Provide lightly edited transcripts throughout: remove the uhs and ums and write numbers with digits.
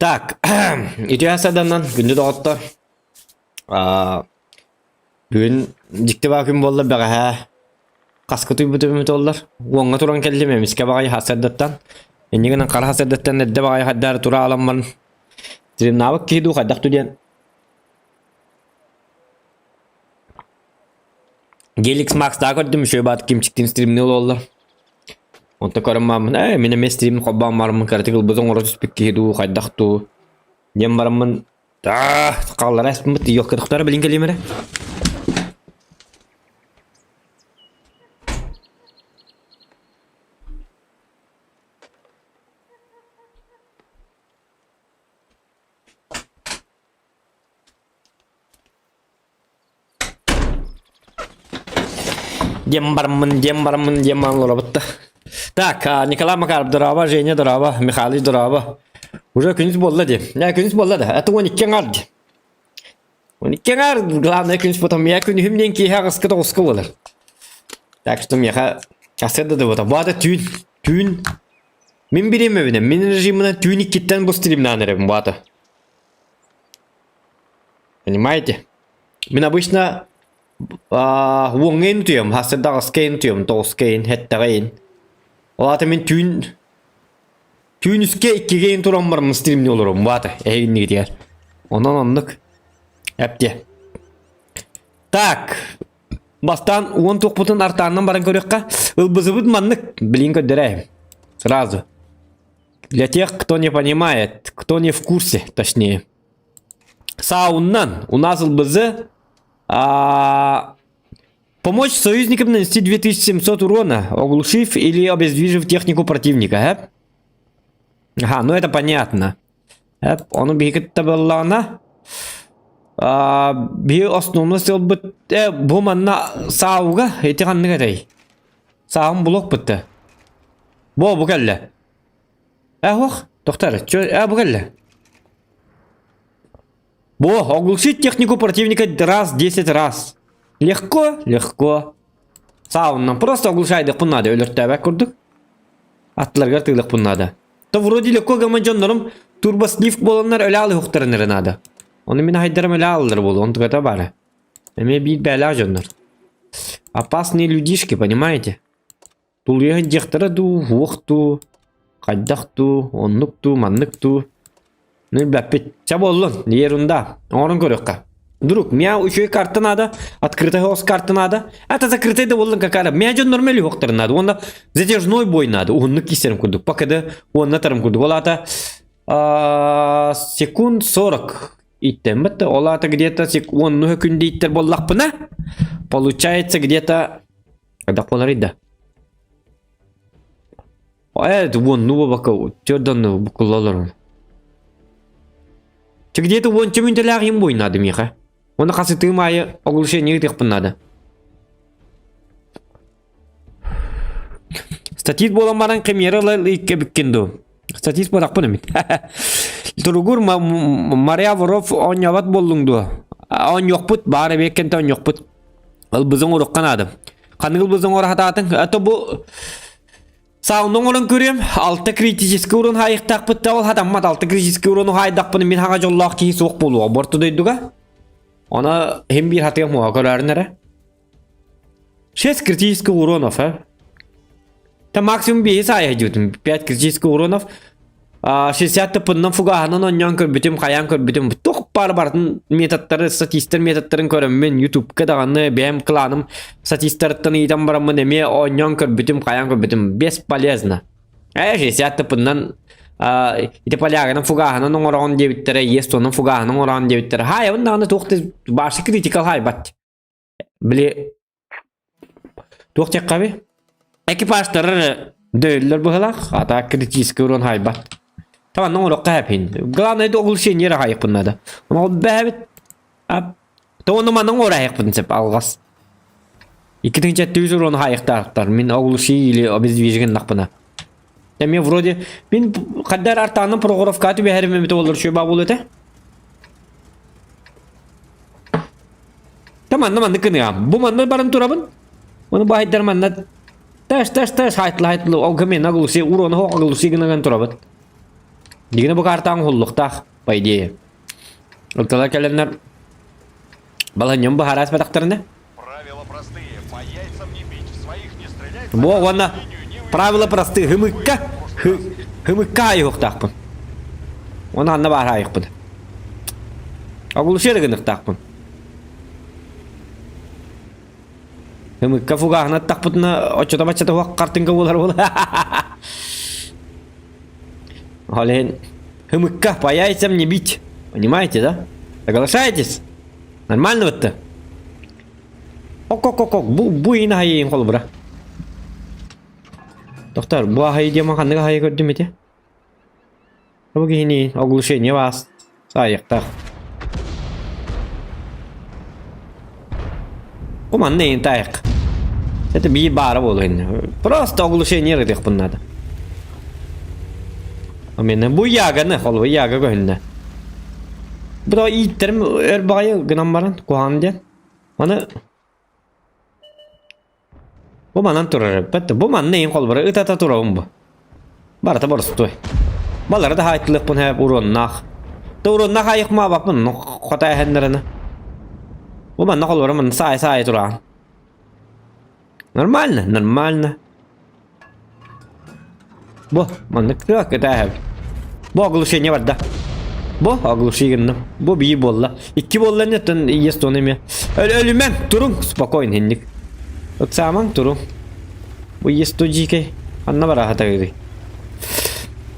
Так, үтүө саданан күндү доҕоттор. Аа, бүгүн дьикти баа күн буолла бэҕэһээ хаска туйбутум эбит буоллар. Уоҥҥа туран кэллим эмискэ баҕайы сарсыардаттан. Инньэ гынан хара сарсыардаттан эрдэ баҕайы хайдаары тура аламмын стримнаабыт киһи дуу хайдах дуу диэн Геликс Макс-таа көрдүм, үчүгэй баат кимчиктин стримныы олороллор. Онто көрөн бараммын, ээ, мин эмиэ стрим холбоон бараммын кыратык ылбыт оҥоро түспүт киһи дуу, хайдах дуу диэн бараммын, аа, хааллара эспиммит, ёккатыктара билин кэлиим эрэ. Диэн бараммын, диэн бараммын, диэн баран олоробут да. Так, Николай Макаров, здорово, Женя, здорово, Михалыч, здорово. Уже күнүс буолла дии. Не, күнүс буолла да. Это 12 аҥаар дии. 12 аҥаар, главное күнүс потом я күнүһүм диэн киэһэ аҕыска тоҕуска буолар. Так что миэхэ сарсыарда да буолар. Бу түүн, түүн мин бириэмэбинэн, мин режиминэн түүн иккиттэн бу стримнаан эрэбин баата. Понимаете? Мин обычно уоҥҥа утуйам, сарсыарда аҕыска утуйам, тоҕуска эттэҕэ Ол аата мин түүн түүн үскэ иккигэ туран бараммын стримни олоробун баата эһигиннигитигэр. Онон оннук эптиэ. Так, бастаан уон туохпутун артааннан баран көрүөххэ. Ылбызыбыт маннык, билин көрдөрөөйүм. Сразу. Для тех, кто не понимает, кто не в курсе, точнее. Сауннан у нас ЛБЗ а, помочь союзникам нанести 2700 урона, оглушив или обездвижив технику противника. Э? Ага, ну это понятно. Эп, ону биһиги табыллаҕына биһи основной сыалбыт э, бу манна саауга ити ханнык этэй? Саам блок бытты. Бо бу кэллэ. Э ох, доктор, чё, э бу кэллэ. Бо, оглушить технику противника раз 10 раз. Легко, легко. Сауннан просто оглушайдык надо, өлөртөөбөк курдук. Аттыларгар тыылык надо. То вроде легко гаман дьоннорум турбослив буоланнар өлө алыһыктарын надо. Ону мин хайдарым өлө алылар буолу, онтугата бары. Эмиэ биир бээлээх дьоннор. Опасные людишки, понимаете? Тулуйа сылдьыахтара дуу, уох дуу, хайдах дуу, оннук дуу, маннык дуу. Ну, билбэппит. Чэ буоллун, ерунда. Оҥорон көрүөххэ. Друг, меня үчүгэй карта надо, открытый хаос карта надо. Это закрытый да буоллун какая Меня дьон нормально уохтары надо. Уонна затяжной бой надо. Уһуннук киисэрим курдук. Пока да уонна тарым курдук. Ол аата секунд 40 иттэммит. Ол аата где-то уонну күндэ иттер буоллахпына, получается где-то Хайдах буоларый да? Э, уонну буолбакка, төрдонну буккуллалар. Чэ где-то уонча мүнтэлээх им буй надо миэхэ. Оны хасытыым аайы оглушение ыытыахпын надо. Статист буолан баран химера ыла икке бүккен дуу. Статист буолахпын эмит. Туругур Мария Воров оонньообот буоллуҥ дуо? Оонньуохпут, баар эбиэккэнтэ оонньуохпут. Ылбызың урукка наада. Ханнык ылбызың ораһатаатыҥ? Это бу сауна оҥорон көрүөм. Алта критический урон хаайыктаахпыт да ол хатаммат. Алта критический урону хаайдахпына мин хаҥа дьоллоох киһи суох буолуо. Борто дойдуга. Она хим биир хатыам хуа көрөөрүн эрэ. Шесть критических уронов, а? Та максимум биэһи саайа дьиэтим. Пять критических уронов. 60 тыппыннан фугаһынан онньоон көрбүтүм, хайаан көрбүтүм. Туох баар барытын методтары, статистар методтарын көрөммүн, ютубка даҕаны бэйэм кланым статистарыттан ыйытан бараммын эмиэ оонньоон көрбүтүм, хайаан көрбүтүм. Бесполезно. Э, 60 тыппыннан ити полягынан фугаһынан оҥороҕун диэбиттэрэ, естонун фугаһынан оҥороҕун диэбиттэрэ. Хаайабын даҕаны туох да башы критикал хайбат. Били туох диэххэ Экипажтары дөйөллөр быһылаах, а так критический урон хайбат. Табанна оҥоруохха эпин. Главное оглушение эрэ хаайыахпын наада. Ону бэһэбит. Тоҕону манна оҥораайахпын сөп алҕас. 2700 урон хаайыахтаахтар. Мин оглуши или обездвижи гыннахпына. Эмиэ вроде мин хаддар артаанын Прохоровка түбэһэрим эбитэ буоллар үчүгэй баа буолуо этэ. Та манна маннык гыныам. Бу манна баран турабын. Оны баайдар манна таш таш таш хайтла хайтла ол гымен оглуши урону хоқ оглуши гынан турабыт. Дигини бу картаң хуллуктаах, по идее. Ылтала кэлэннэр баланьон быһаарас батахтарына. Правила простые. По яйцам не бить, в своих не стрелять, Бу уонна правила простые. Хымыкка хымыкка айыһыктаахпын. Уонна анна баар айыхпын. Оглушер гыныктаахпын. Хымыкка фугаһын аттахпытына оччото-баччата уох картинка буолар буола. Ол иһин хымыкка по яйцам не бить. Понимаете, да? Соглашаетесь? Нормально вот-то? Ок-ок-ок-ок, бу, бу иин аһайын холобура. Доктор, бу аһайы диэмэн ханнык аһайы көрдүм ити? Бу киһини оглушение баас саайыктаах. Бу манна иин таайык. Это биир баара буолуо инне. Просто оглушение ырытыахпын наада. Амена бу яганы, холобур яга көһүннэ. Бу да ииттерим өр баҕайы гынан баран куһаҕан диэн. Аны Бу манан турар эбит. Бу манна иин холобура ытата турабын бу. Барыта боростуой. Балары да хаайтылыахпын хэп уруоннаах. Да уруоннаах айыкмаабаппын, хото эһэннэрини. Бу манна холобура манна саай-саай тураан. Нормально, нормально. Бу маннык тыа кытааһабыт. Бу оглушение барда. Бу оглуши гынным. Бу биир буолла. Икки буолла иннеттэн есть он эмиэ. Өлүмэҥ, туруҥ, спокойно инник. Ыксаамаҥ, туруҥ. Бу есть то дьиикэй. Ханна бараха тагырый.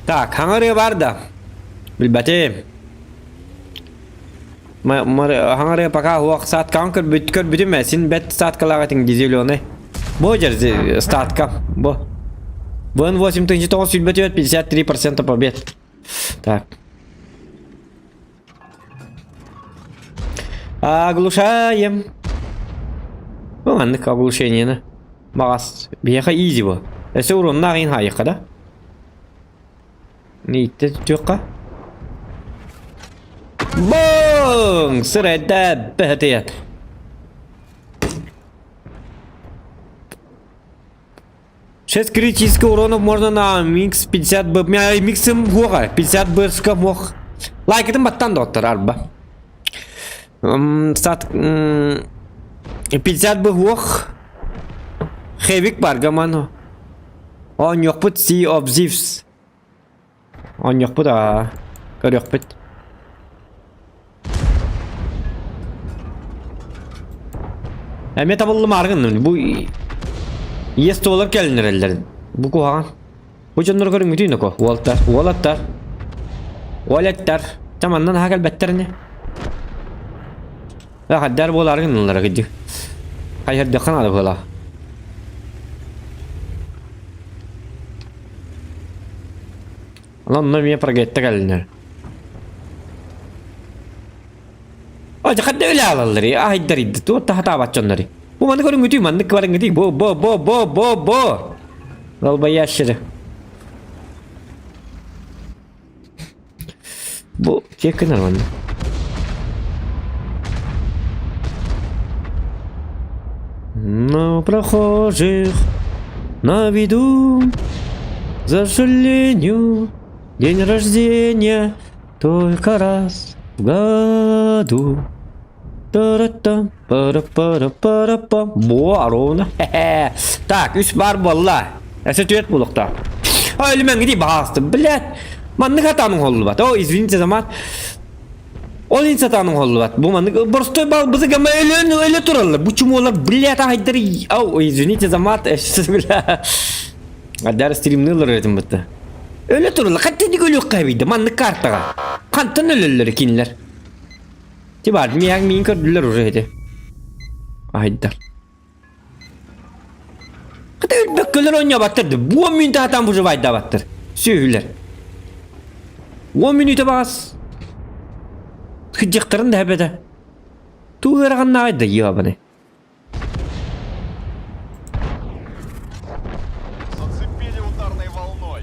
Так, хаҥа бар да. Билбэтим. Хаҥарыа пока уох сааткаҕын көрбүт көрбүтүм ээ син бэт сааткалаах этиҥ ди зеленый. Бу дьэр статка бу. ВН 8924 53% побед. Так. Оглушаем. Ну, маннык оглушениені. Бағас. Биһиэхэ изи бу. Өссө уруннаах иин хаайыахха да? Ииттэ түөххэ. Бум! Сырэдэ бэһэтиэт. Шесть критических уронов можно на микс 50 б. Миксым хуоға. 50 б мох. Лайкытын баттан доктор арба. Сат 50 б хуох. Хевик бар гамано. Оонньуохпут Sea of Thieves. Оонньуохпут аа. Көрүөхпүт. Эмиэ табыллымаары гынным. Бу иэс туолар кэлинэрэллэр. Бу куһаҕан. Бу дьоннор көрүҥҥүтүй ноко. Уолтар, уолаттар. Уолаттар. Чаманнан аһа кэлбэттэр ини. Хаддар буолаары гынналлара кырдьык. Хайһардыахха наада быһыылаах. Онон онно эмиэ прогетта кэллинэр. Ой, хадда үлэ алаллар, айдар идды, туот тахатаабат дьоннори. Бу маны көрүҥүтүй, маннык барыҥытый, бо бо бо бо бо бо. Долбоящеры. Бу киэккэ нормально. На прохожих на виду, к сожалению, день рождения только раз в году. Та-ра-та, пара-пара-пара-па. Бо, ровно. Хе-хе. Так, үс бар буолла. Өссө түөрт буолуохтаах. Өлүмэҥ баҕаасты, блядь. Маннык сатаан оҥоһуллубат. О, извините за мат. Ол иһин сатаан оҥоһуллубат. Бу маннык простой бал бызык ама өлөн өлө тураллар. Бу чумуолар, блядь, айдар. Ау, извините за мат. Бля. Адар стримнылар этим бытта. Өлө тураллар. Хаттан өлүөххэ эбийдэ маннык картаҕа. Хантан өлөллөр кинилэр? Ти бар, миэҥ миин көрдүлэр уже ити. Айдар. Хата өлбөккөлөр оонньообаттар да. Буом миин таһатаан выживайдаабаттар. Сүөһүлэр. 10 мүнүүтэ баҕас. Кыдьыктарын да эбэтэ. Туу ыараҕаннааҕай да ёбаны. Зацепили ударной волной.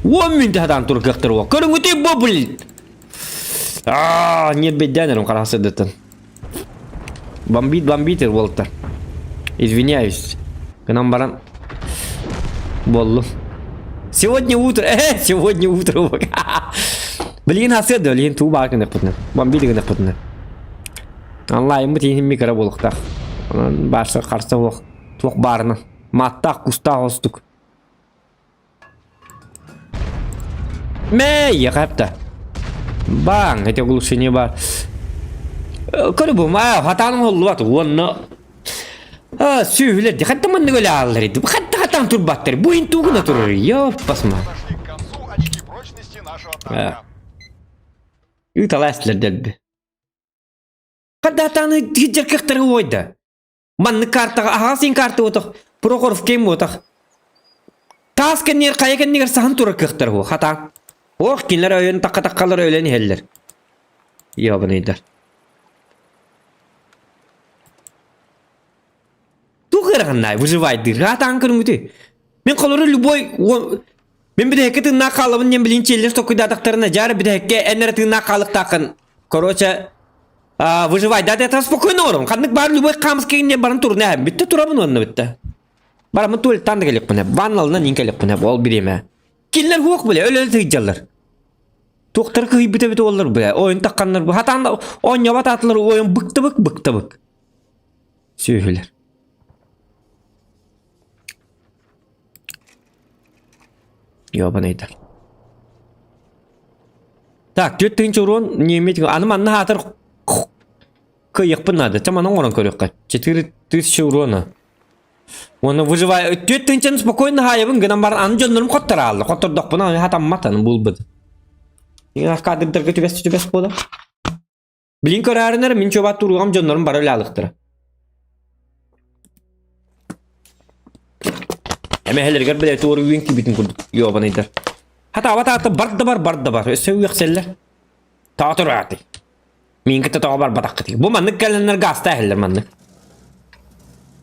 10 мүнүүтэ хатаан тургахтар уо. Көрүҥүтүй бу блин. Аа, ньирбэйдээн эрим хараха сырдыттан. Бомбит, бомбит буолтар. Извиняюсь. Гынан баран буоллум. Сегодня утро, э, сегодня утро. Билигин хасыа да, билигин туу баар гынахпытына. Бомбит гынахпытына. Онлайнбыт иһин микро буолуохтаах. Онон баарса харса суох туох баарынан. Маттаах, кустаах остук. Мэ, ехапта. Баң, это оглушение бар. Көрүбүм, аа, хатаан оҥоһуллубат уонна сүүһүлэр ди хатта маннык өлө ааллар ди хатта хатаан турбаттар бу иһин тугуна турар ёппасма Подошли к концу очки прочности нашего танка. ыыталаа эстилэр дэлби хатаатааны хиджер кыахтары уойда Маннык картаҕа аһаҕас иин карта буотах, Прохоров ким буотах. Таас кэннигэр хайа кэннигэр саһан турар кыахтар буо, хатаан. Ох, кинилэр өйөн такка-таккалар өлөн иһэллэр. Ёбаныйдар. Туох ыараҕыннаай выживайдыыр, хаатаан көрүҥүтүй. Мин холору любой Мин бүтэһиккэ тыыннаах хаалабын диэн билин челлендж толкуйдаатахтарына дьаары бүтэһиккэ эн эрэ тыыннаах хаалыктааххын. Короче, выживай, да, это спокойно оҥорон. Ханнык баар любой хаамыска иннин баран турна бүттэ турабын уонна бүттэ. Барамын туалеттан да кэлиэхпинэ, ванналынан иин кэлиэхпинэ, ол бириэмэ. Кинилэр хуох билэ, өлө сылдьаллар. Туохтар кыһыйбыт эбит уоллар бля, ойун тахханнар бу. Хатаан оонньообот аатылар ойун быктыбык быктыбык. Сүөһүлэр. Ёбаныйдар. Так, 4000 урон не иметь. Аны манна хаатыр кыайыахпын наада. Чэ маны оҥорон көрүөххэ. 4000 урона. Уонна выживаю. 4000 спокойно хаайабын гынан баран аны дьоннорум хоттораалла. Хоттордохпуна аны хатаммат аны булбут. Кадрдарга түбэс түбэс буолар. Билин көрөөрүнэр мин чуобаат туругам дьоннорум бары үлэлиэхтэрэ. Эмэһэлэригэр бile туору үөн киирбитин курдук ёбаныйдар. Хатаабат аата бар да бар, бар да бар. Өссө үөхсэллэр. Тоҕо тураатый? Миин кытта тоҕо барбатаххытый? Бу маннык кэлэннэр гаста иһэллэр маннык.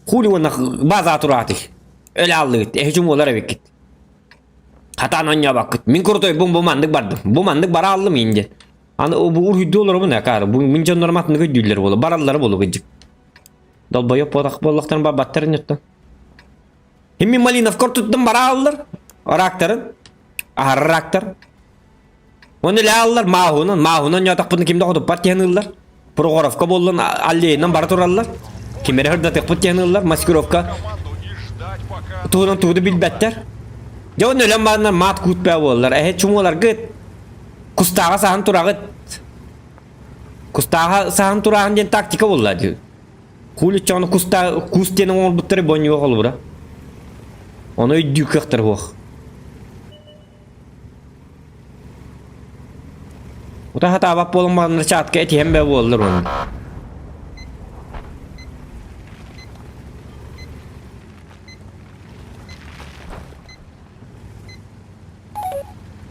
Хули уонна база тураатый? Өлө аллыгыт, эһи чумуолар эбиккит. Хатаан онньообоккут. Мин курутуйбун бу маннык бардым. Бу маннык бара аллым иин диэн. Аны бу уруһуйдуу олоробун акаары. Бу мин дьоннорум атынык өйдүүллэр буолу. Бараллара буолу кыдьык. Долбойоп буолах буоллахтарын барбаттарын оттон. Химми Малиновка ортуттан барааллар. Рактарын. Аһар рактар. Оны лааллар маахунан, маахунан ньотахпытын ким да хотуппат диэн ыллар. Прохоровка буоллун аллеянан бара тураллар. Ким эрэ хырдатыахпыт диэн ыллар. Маскировка Команду и ждать, пока... туһунан тугу да билбэттэр. Дьэ оны өлөн бааннар маат куутпаа буоллар. Эһэ чумуоларгыт Кустааҕа саһан тураҕыт. Кустааҕа саһан турааһын диэн тактика буолла дии. Куулуччаҕына кустаа кус диэн оҥорбуттары бонньуга холобура. Ону өйдүү кыахтар суох. Ута хатаабат буолан бараннар чаатка этиһэн бэ буоллар уонна.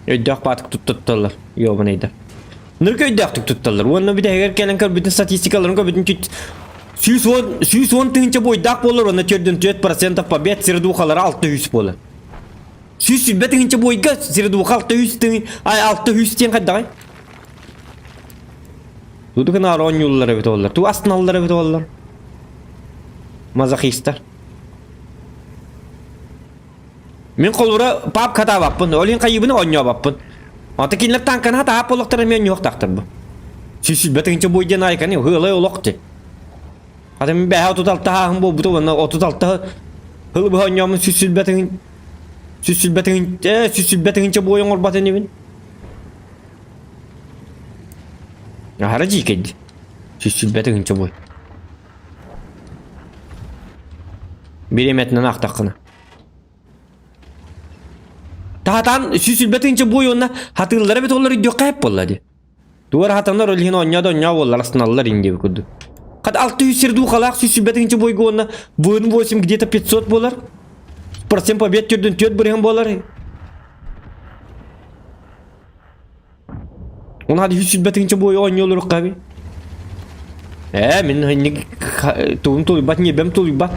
Өйдөөх баатык тутталлар, ёбаныйдар. Нырк өйдөөхтүк тутталлар. Уонна бүтэһигэр кэлэн көрбүтүн статистикаларын көрбүтүн 110 110 тыһыынча буойдаах буолар уонна 44% побед средухалара 600 буолар. 120 тыһыынча буойга средуха 600 тыһын ай 600 диэн хайдаҕай? Туту гынаары оонньууллар эбит оллар. Ту астыналлар эбит оллар. Мазохистар. Мин холобура пап хатаабаппын, ол иһин хайыыбын оонньообоппун. Ата кинилэр танканы хатаап буоллахтара эмиэ оонньуохтаахтар бу. Сүүсүлбэ тыһыынча буй диэн айканы ыалай олох ти. Ата мин бэһэ 36 ааһым буолбута уонна 36 хыл быһа оонньооммун сүүсүлбэ тыһын сүүсүлбэ тыһын э сүүсүлбэ тыһыынча буой оҥорбот инибин. Аһара дьиикэйди. Сүүсүлбэ тыһыынча буой. Бириэмэтинэн аахтаххына. Таһатаан сүүсүлбэ тыынча буой уонна хатыыллара бит олор өйдүөххэ эп буолла дии. Тугар хатанар ол иһин оонньоо да оонньоо буоллар астыналлар ин диэбит курдук. Хат 600 сир дуухалаах сүүсүлбэ тыынча буойга уонна буын 8 где-то 500 буолар. Процент побед түрдүн 4 бырыһын буолар. Оны хadi 120 буой оонньуулурук хаби. Ээ, мин инник тугум тулуйбат, ньиэбэм тулуйбат.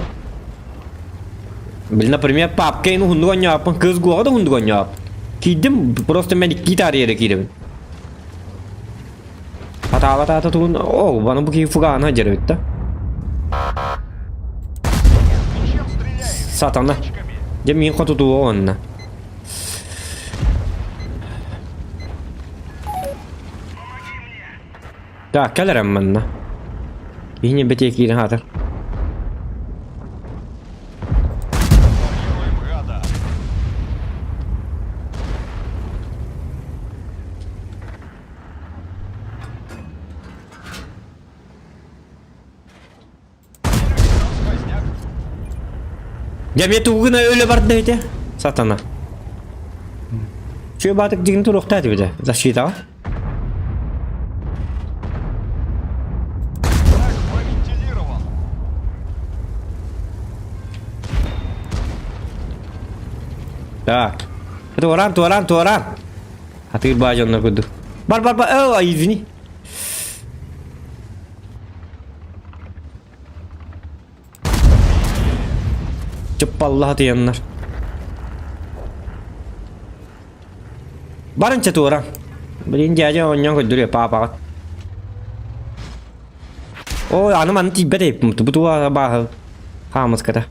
Блин, например, папка ин уһуннук оонньооппун, кыыс гуоҕа да уһуннук оонньоop. Киирдим, просто мен икки таарыйара киирэбин. Атаабат аата тугун, о, баны бу киһи фугаана дьэрбит да. Ты чем стреляешь? Сатана. Птичками. Дьэ миин хотутуо онна. Так, кэл эрэ манна. Киһини бэтиэ киирэн хаатар. Блокируем гада. Там сквозняк. Дьэ эмиэ тугуна өлө барда ити? Сатана. Чүө баатык дьигин туруохтаа этибитэ защитаҕа. Враг провентилирован. Так. Туораан, туораан, туораан. Атыыр баа дьоннор курдук. Бар, бар, бар. О, извини. Чыппалла хатыйаннар. Барынча туора. Блин, дядя оонньоон көрдөрүө паапаҕыт. Ой, аны маны тиийбэт эбиппин. Бу туа бааһы хаамыската.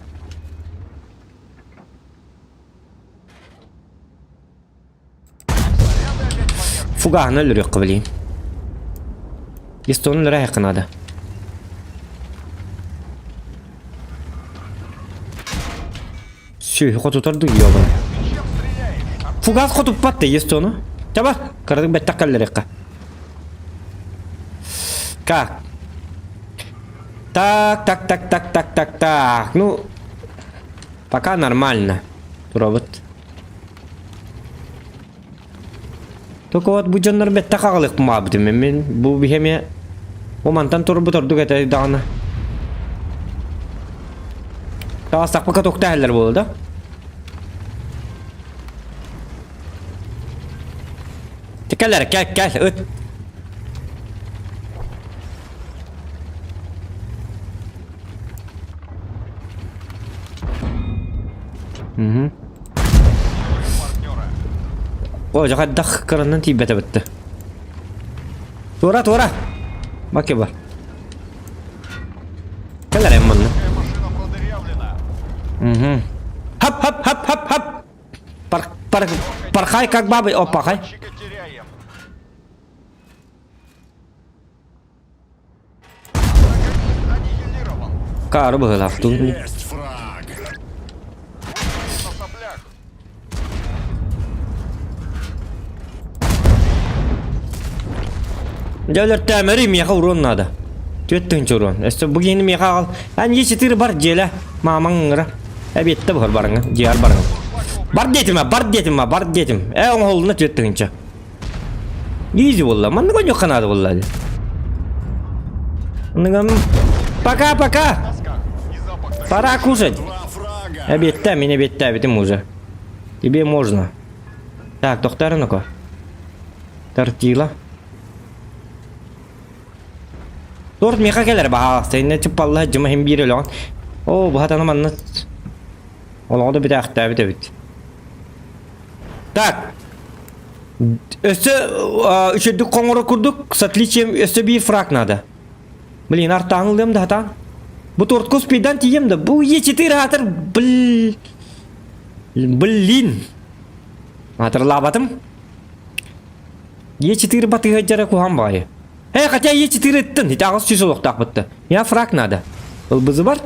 Снаряды опять поверх. Фугаһына өлөрүөххэ билигин. Листону өлөрө наада. Сүөһү хотутар дуу ёбана. Ты чем стреляешь? Фугас хотуппат да естону. Таба, кыратык бэттэх кэллэриэххэ. Как? Так, так, так, так, так, так, так. Ну, пока нормально. Турабыт. Только вот бу дьоннор бэттэх аҕалык маабытым мин бу биһэми бу мантан турбут ордук этэ даҕаны. Таҕыстахпыка тохтаһаллар буолла да? Кэл кэл кэл ыт. Угу. Партнера. О, дьэ хайдах кыранан тиийбэтэ бытты. Туора, туора! Баки бар. Кэл эрэ манна. Вражеская машина продырявлена. Угу. Хап, хап, хап, хап, хап! Пар, пар, порхай как бабы. О, пахай. Наводчика теряем. Антагонист аннигилирован. Каары быһыылаах. Есть фраг! На соплях. Дьэ өлөртөөмөрү миэхэ уруон наада. Түөрт тыһыынча уруон. Өссө бу киһини миэхэ аҕал. Эн Е4 бар дьиэлэ. Маамаҥ ыҥыра. Эбиэттэ буһар барыҥа. Дьиэҕэр барыҥа. Бар диэтим а, бар диэтим а, бар диэтим. Ээ оҥоһулунна 4 тыһыынча. Изи буолла. Маннык оонньуохха наада буолла дии. Манныгым... Пока-пока! Носках. И запах Пора кушать. Два фрага! Эбиэттээ, мин эбиэттээбитим уже. Тебе можно. Так, тохтоор ну-ка. Тортила. Торт миэхэ кэлэр баһааласта. Иннэ чыппалла дьыма иһин биир өлөҕүн. Оо, быһатана манна олоҕо да бүтээхтээбит эбит. Так. Өссө үчүрдүк хоҥоро курдук с отличием өссө биир фраг надо. Блин, артаан ылыам да хатаан. Бу тортку спидан тиийэм да. Бу Е4 аатыр бл... Блин. Аатырлаабатым. Е4 батыһа дьара куһаан баҕайы. Э, хотя Е4 ыттын, ити 800 олохтоох бытты. Я фраг надо. Ылбызы бар.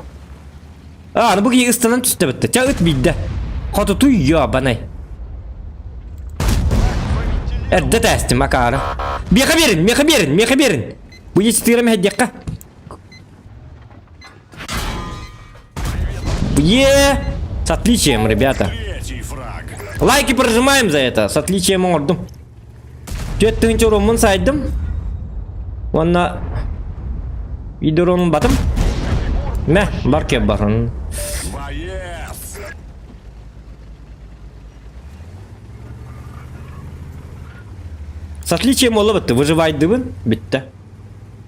А, ну бу киһи ыстанан түстэ бытты. Ча ыт биирдэ. Хотутуй ёбанай. Эрдэ тээстим акаары. Миэхэ биэрин, миэхэ биэрин, миэхэ биэрин. Бу Е4 мэһэдиэххэ. Е, с отличием, ребята. Третий фраг! Лайки прожимаем за это. С отличием оҥордум. 4 тыһыынча уруоммун сайдым. Уонна видеоронун батым. Мэ, бар кеп барын. Боец! С отличием ола бытты, выживайдыбын, бүттэ.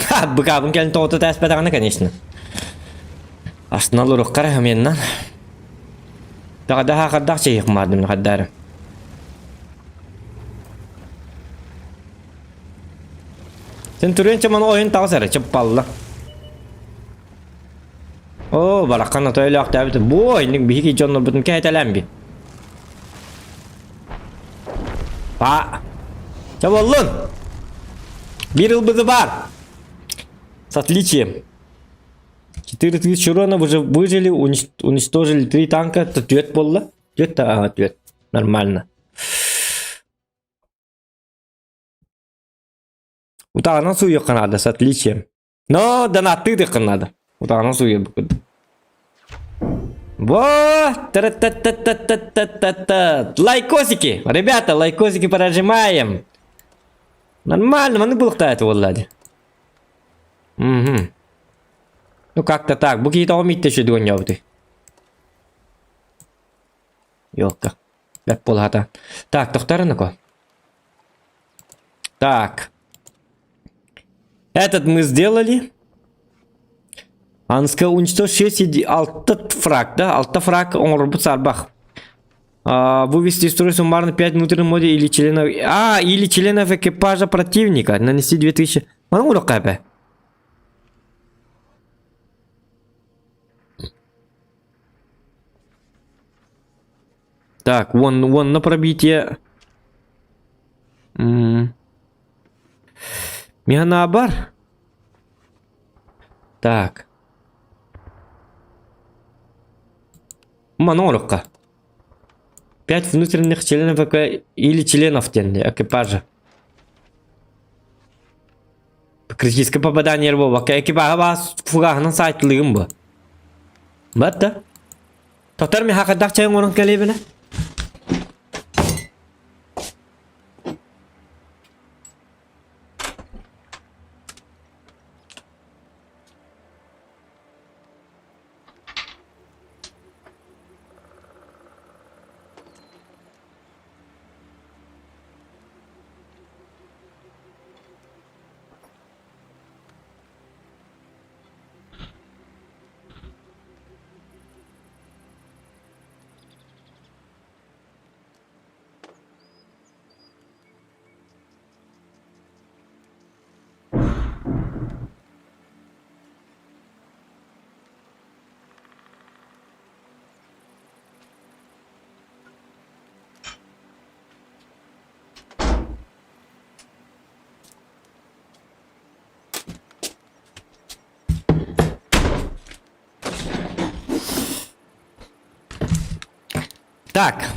Ха, быкаабын кэлин тоҕото тээспэтэҕинэ, конечно. Астына олоруохха эрэ меннан. Даҕада хаахардаах чэйиэх маардым хаддаары. Сен түрүөн чаман ойун таҕыс эрэ чыппалла. Оо, бараххан ото өлөөхтөөбүт. Бу инник биһиги дьоннорбутун кэһэтэлээн би. Па. Чэ боллун. Биир ылбыты бар. С отличием. 4000 урона выжили, уничтожили три танка, это түөт болла. Түөт та, ага, түөт. Нормально. Утаҕынан сууйуохха наада, с отличием. Но донаттыы надо. Утаҕынан сууйуох курдук. Вот! Та-та-та-та-та-та-та. Лайкосики! Ребята, лайкосики прожимаем. Нормально, маннык булуктаат буолла Угу. Ну как-то так. Бу киһи тоҕо миитте сүдүгөнньөөбүтүй? Ёлка. Бэт буолаата. Так, тохтарыныко. Так. Этот мы сделали. Анска уничтожь 6 алта фраг, да? Алта фраг оҥорбут сарбах. А, вывести из строя суммарно 5 внутренних моде или членов... А, или членов экипажа противника. Нанести 2000... Маны урокка Так, вон, вон на пробитие. М. Меганабар. Так. Манорукка. Пять внутренних членов ЭК или членов экипажа. Критическое попадание буолбакка экипажа бас фугаһынан саайтылыгым бу. Батта. Тотар ми хакадах чайын оҥорон кэлиэбинэ. Так.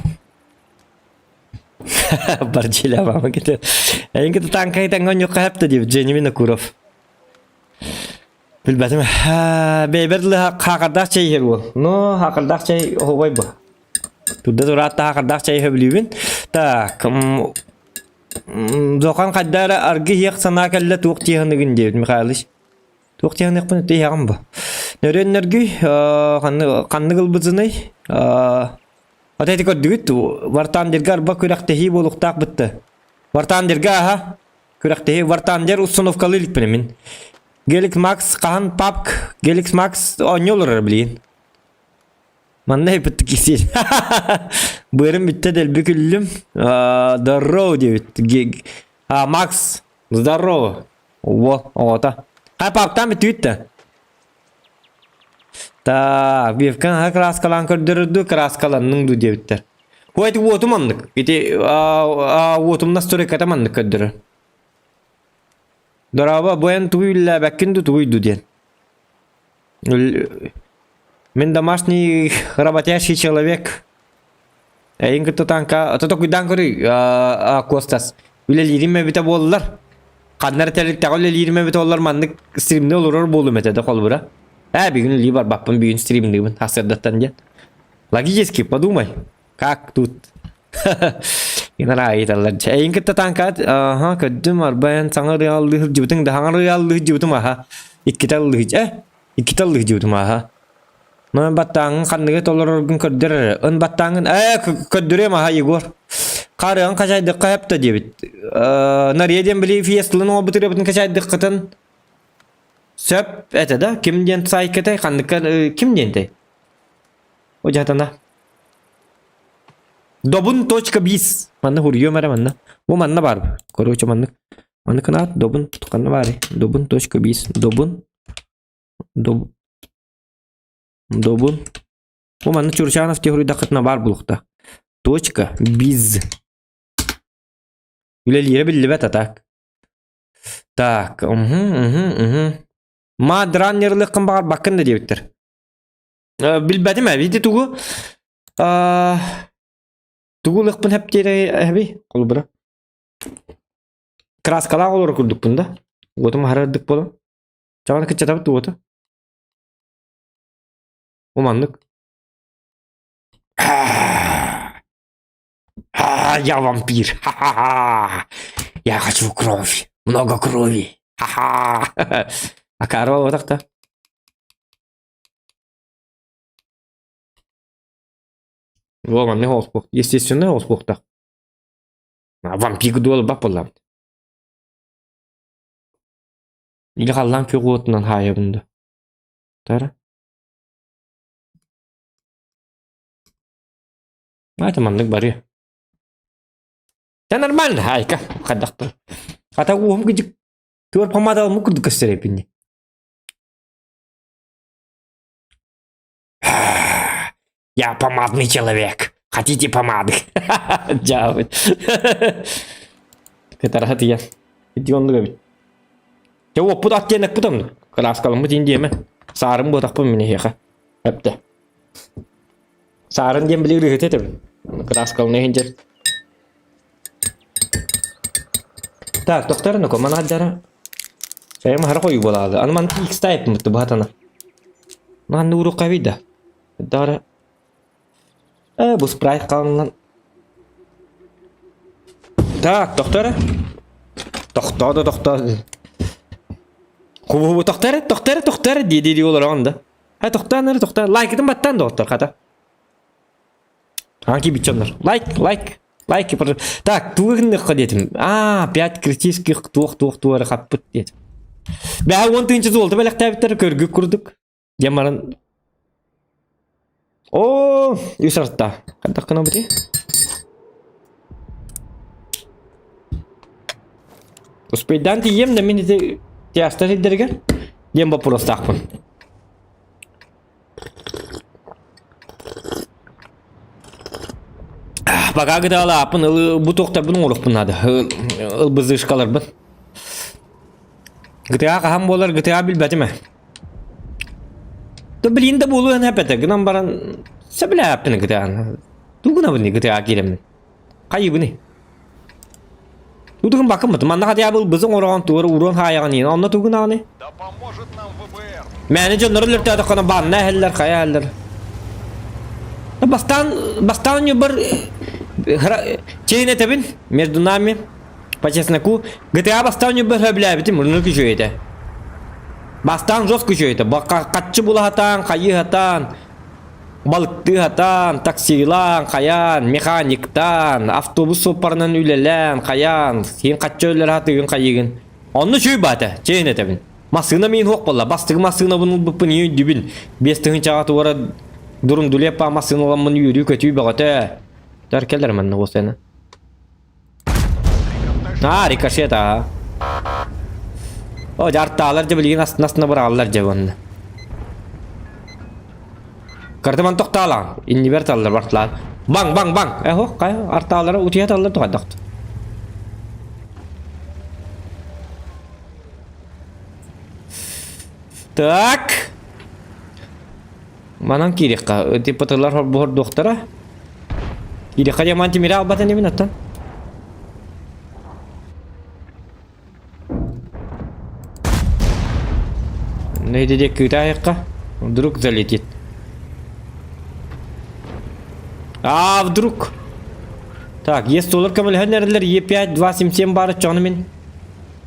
Барчиля мама кете. Эйин кете танка итангон юкка хепте дип Дженни Винокуров. Билбэтим. Бэйбэр хакардах чэй иһэр уол. Но хакардах чэй оһуобай бу. Турда тураатта хакардах чэй сөбүлүүбүн. Так, Зохан хайда эрэ аргы иһиэх санаа кэллэ туох тиэхыныгын диэбит Михайлович. Туох тиэхыныахпын тиэхэҕин бу. Нөрүөн нөргүй ханнык ылбытыный? Ата ити көрдүгүт Вартандерга арба күрэхтэһии буолуохтаах бытта. Вартандерга аха күрэхтэһии Вартандер установкалыы иликпин мин. Гелик Макс хаһан папк Геликс Макс оонньуу олорор билигин. Манна эппит кисиир. Быарым бүттэ дэлби күллүм. Здорово диэбит. А, Макс, здорово. Во, оҕото. Хай паптан бүтүүт да. Так, Вивкан аха краскалаан көрдөрөрдүү краскаланныҥ дуу диэбиттэр. Ой, ити уотум оннук. Ити уотум настройката маннык көрдөрөр. Дорообо, бу эн тугу үллээбэккин дуу, тугуй дуу диэн. Мин домашний работящий человек. Эйин кытта танка, ото токуйдаан көрүй, Костас. Үлэлиирим эбитэ буоллар. Ханна эрэ тэрилтэҕэ үлэлиирим эбитэ буоллар маннык стримныы олорор буолуом этэ да холобура. Ээ, бүгүн үлэлии барбаппын, бүгүн стримныыбын сарсыардаттан диэн. Логически подумай, как тут? Инара ыйыталлар. Эйин кытта танкаат, аха, көрдүм, арбайан саҥа ырыаллыы сылдьыбытыҥ да, саҥа ырыаллыы сылдьыбытым аха. Иккитэ ыллыы, э, иккитэ ыллыы сылдьыбытым аха. Ман баттааҥҥын ханныгы толороргун көрдөр эрэ. Ын баттааҥҥын, ээ, көрдөрүөм аха, Егор. Харыан хачайдыкка хэпта диэбит. Нария диэн били фиестылын оҥорбут ырыабытын хачайдыккытын сөп этэ да? Ким диэн сайкатай, ханныкка ким диэнтэй? О дьатана. Добун точка бис. Манна хуруйуом эрэ манна. Бу манна бар. Короче маннык. Маннык кынаат добун ханна баарый? Добун точка бис. Добун. Доб... Добун. Бу манна Чурчанов теориядахытына баар булукта. Точка биз. Үлэлиирэ биллибэт а так. Так, угу, угу, угу. Ма драннерлыккын баҕарбаккын да диэбиттэр. Билбэтим ээ, ити тугу тугу ылыахпын хэптиэрэ эһэбий холобура. Краскалаах олорор курдукпун да. Уотум аһарардык буолан. Чаҕаны кыччатабыт уоту. Бу маннык. Я вампир. Ха-ха-ха. Я хочу кровь. Много крови. Ха-ха. Акаарба буотах да. Во маннык оҕус Естественно оҕус буохтаах. Вампир дуолбат буоллаҕым. Или халлаан күөх уотунан хаайабын да. Тара. Это маннык барыа. Да нормально, айка, хайдахтар. Ата уоһум кыдьык түөр помада алмык курдук көстөр Я помадный человек. Хотите помады? Дьаабыт. Кытараха тиийэн. Ити оннук эбит. Дьэ уоппут ат диэн эппит оннук. Кырааскаламмыт иин диэмэ. Саарын буотахпын мин эһиэхэ. Эптэ. Саарын диэн били ырыһыта этэбин. Кырааскалана иһин дьэ. Так, тохтор ну-ка, манаддара. Сайым хара хойуу буолаады. Аны ман X-type мытты баһатана. Манны уруққа да. Дара. Э, бу спрайт қалынан. Так, тохтор. Тохтоо тохтоо. Кубу тохтор, тохтор, тохтор дии дии олорон да. Ха тохтоон эрэ тохтоон. Лайкытын баттаан доҕоттор хата. Аки бичоннор. Лайк, лайк, лайк. Так, тугу гынныхха диэтим. Аа, пять критических туох туох туора хаппыт диэтим. Бэһэ уон тыынча суолта бэлэхтээбиттэр көргүк курдук. Диэн баран Оо, үс арта. Хайдах гынабытый? Успейдаан тиийиэм да мин ити тиастар сирдэригэр диэн боппуруостаахпын. Пока гытаалааппын ылы бу туохтарбын оҥоруохпун наада. Ылбызышкаларбын. GTA хаһан буолар GTA билбэтим ээ. Да блин да буолуон эпэтэ гынан баран сөбүлээппин GTA-ны. Тугунабын GTA киирэммин. Хайыбыный? Тутугун бакыммыт. Манна хотя бы бызың ороҕон туора уруон хаайаҕын иин. Онно тугун аҕыный? Да поможет нам ВБР. Мээнэ дьоннору өлөртөөтөххүнэ банна эһэллэр, хайа эһэллэр. Бастаан, бастаан ньубар чейин этэбин между нами по чесноку GTA бастаан ньубар хөбүлээбитим мурну күчүөй этэ. Бастаан жестко күчүөй этэ. Хаччы булаһатаан, хайыһатаан, Балыктыы сатаан, таксилаан, хайаан, механиктаан, автобус суоппарынан үлэлээн, хайаан, син хачча өлөр сатыыгын хайыыгын. Онно үчүгэй баата, чэйин этэбин. Массыына миин суох буолла, бастакы массыынабын ылбыппын ийэ өйдүүбүн. 5000-чаҕа туора дурундулеппа массыына ыламмын үөрүү-көтүү бөҕөтө. Тар кэлэр манна уосайна. Аа, рикошет аа. О, дьартаалар дьэ билигин астына-астына быраҕаллар дьэ уонна. Картаман тохтаалаан, иннибэр таллар бартылаан. Баҥ, баҥ, баҥ! Эхо, хайа, артаалара утуйа таллар тухайдахт. Так. Манан киириэххэ, типа тыллар холбоһордуохтара. Киириэххэ диэн ман тимири албат инибин оттон. Ну иди диэки кыытаайахха. Вдруг залетит. А, вдруг. Так, есть доллар көмөлөһөн эрэллэр Е5 277 баар оччоҕуна мин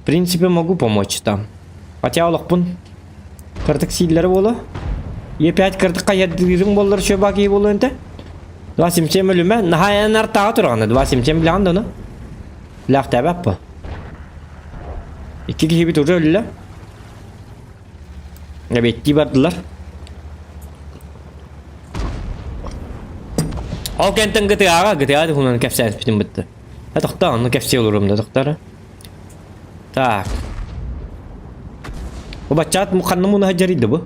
в принципе могу помочь там. Хотя олохпун Кырдык сииллэрэ буолуо. Е5 кырдык хайардыырыҥ буоллар үчүгэй баа киһи буолуо энтэ. 277 өлүмэ, наһаа эн артааҕа тураҕына, 277 билэҕин да ону? Билээхтээбэт бу. Икки киһибит уже өллө. Эбиэттии бардылар. Ол кэнтэн ГТА-ҕа, ГТА туһунан кэпсээспитим бытты. Э, тохтоо, онно кэпсии олорум да, тохтоо. Так. Бу баччаат ханна муна сылдьарый бу?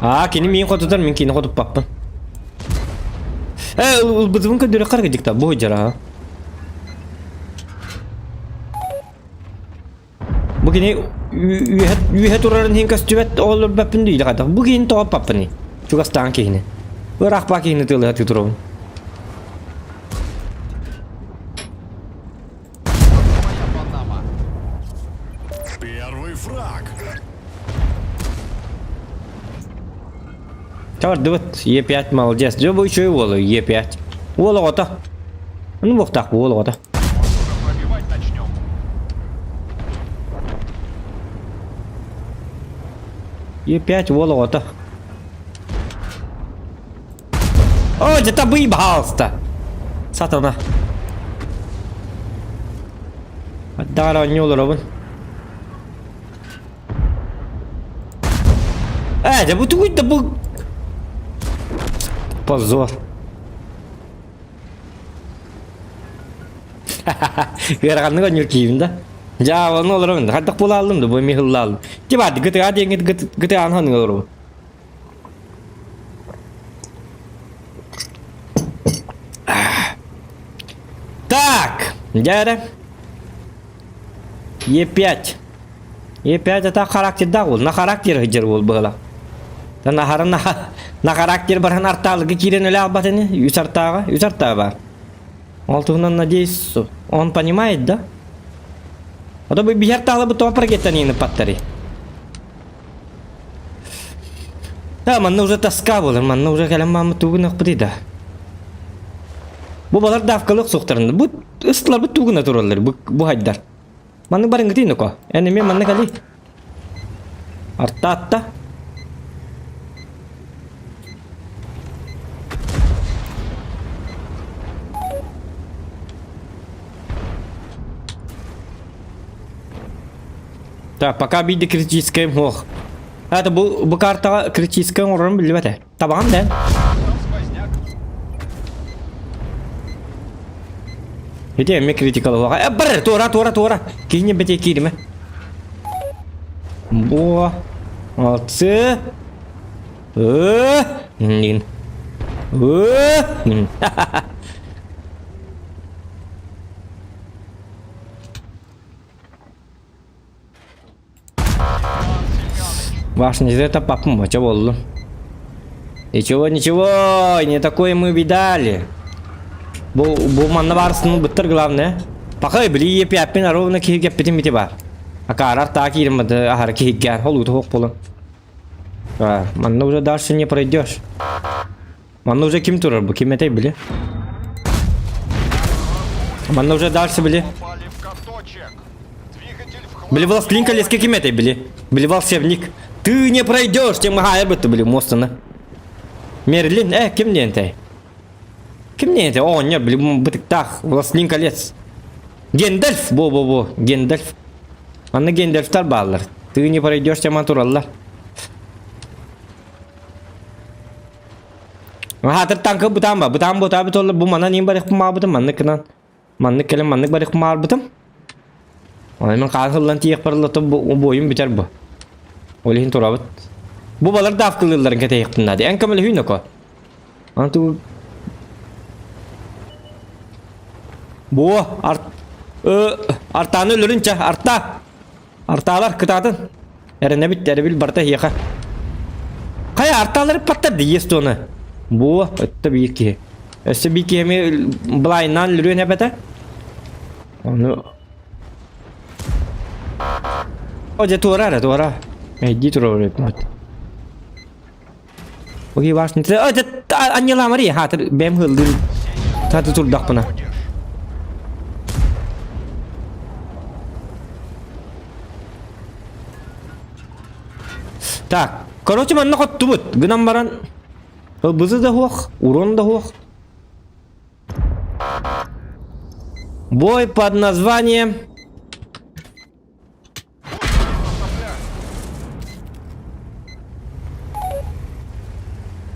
Аа, кини миин хотутар, мин кини хотуппаппын. Э, ылбытыбын көрдөрө харгыдьыкта, бу сылдьар аа. Бу кини үөһэ үөһэ турарын иһин көстүбэт оҕолорбаппын дии хайдах. Бу киһини тоҕоппаппыный? Чугастаан киһини. Ыраахпаа киһини тыалыһа турабын. Твоя Панама. Первый фраг. Чабардыбыт. Е5 молодец. Дьэ бу үчүгэй уолу Е5. Уол оҕото. Ну буохтаах уол оҕото. Может, уже пробивать начнем? Е5 уол оҕото. О, дьэ табый, пожалуйста. Сатана. Аттаҕар оонньуу олоробун. Э, дьэ бу тугуй да бу... Позор. Ыараханнык оонньуур киһибин да. Дьаабаны олоробун да. Хайдах буола аллым да, бу эмиэ ылла аллым. Тиба, ГТА диэҥҥит ГТА-ны саныы олоробун. Так, дьэ Е5. Е5 это характердаах уол, на характер сылдьар уол быһыла. Наһара на характер баран артаалыгы киирэн өлө албат ини, үс артааҕа, үс артаа бар. Ол туһунан надеюсь, он понимает, да? А то бы биһэр таалыбыт тоҕо паркеттан паттары. Да, манна уже тоска буолар, манна уже кэлэн мааммыт тугун охпутуй да. Бу балар давкалык суохтарында, бу ыстыларбыт тугуна тураллар, бу, бу хайдар. Маннык барыҥгытый ноко. Эн эмиэ манна кэлий. Арта атта. Так, пока биирдэ критическэй муох. Это бу, бу картаҕа критическэй оҥорорум биллибэт ээ. Табаҕын да? Там сквозняк. Ити эмиэ критикалыаҕа. Э, бар, туора, туора, туора. Киһини бэтиэ кииримэ. Бу. Молодцы. Э, Нин. Э, нин. Башня, это папа, чего боллу? Ничего, ничего, не такое мы видали. Бу, бу манна барысының быттыр главное. Пахай, били епяппин ровно киһи бити бар. Акаарар таа киирмэт ахара киһиггэн холууту хоқ болон. Манна уже дальше не пройдешь. Манна уже ким турар бу, ким этэй били? Манна уже дальше били. Попали в каточек. Двигатель в хлам. Били властелин колец ким этэй били? Били волшебник. Ты не пройдешь, тем махайыр бытты били мостыны. Мерлин, э, ким диэнтэй? Ким диэнтэй? О, не, били бытыктаах, властелин колец. Гендальф, бо-бо-бо, Гендальф. Манна Гендальфтар бааллар. Ты не пройдешь, тем тураллар. Хаатыр танка бытаан ба, бытаан бутаабыт олла бу манан иин барыхпын маабытым, маннык гынан, маннык кэлэн маннык барыхпын маарбытым. Онон мин хаан сыллан тиийэх барыллата бу буойум бүтэр бу. Ол иһин турабыт. Бу балар давкалыылларын кэтэһиэхпин наада. Эн көмөлөһүүн око. Аны ту Бу арт э артааны өлөрүн ча арта Артаалар кытаатын. Эрэнэбит эрэбил барыта эһиэхэ. Хайа артаалары паттар дии туону. Бу өттө биир киһи. Өссө биир киһи эмиэ былайнаан лүрүөн эбэтэ. Ону О, дьэ туора эрэ, туора. Эйдии турар эбит. Окей, важно. О, дьэ, анньалаа Мария, хаатыр бэйэм ыаллыыр. Тааты турдахпына. Так, короче, манна хоттубут. Гынан баран... Ылбызы да суох, урон да суох. Бой под названием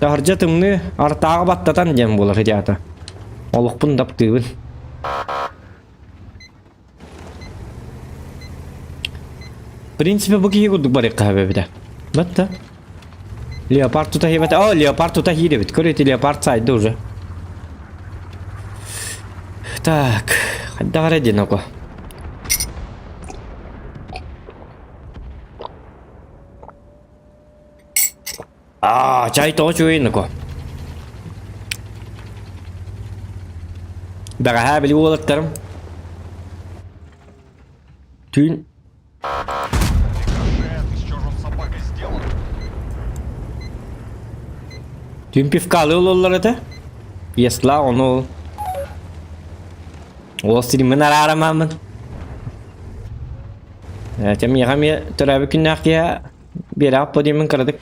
Таһырдьа тымныы артааҕы баттатан диэн буолар идеята. Олохпун таптыыбын. В принципе, бу киһи курдук барыахха сөп эбитэ. Батта. Леопард тута хиэбэтэ. О, леопард тута хиир эбит. Көр эти леопард сайды уже. Так, хайдах эрэ диэн око. Аа, чай тоҕо үчүгэй око. Бэҕэһээ били уолаттарым түүн Рикошет, из чего же он собака сделан? Түүн пивкалыы ололлор этэ. Пьесла ону ол сириммин араарамааммын. Этэ миэхэ эмиэ төрөөбүт күннээх киһи биэрэҕит подиумун кыратык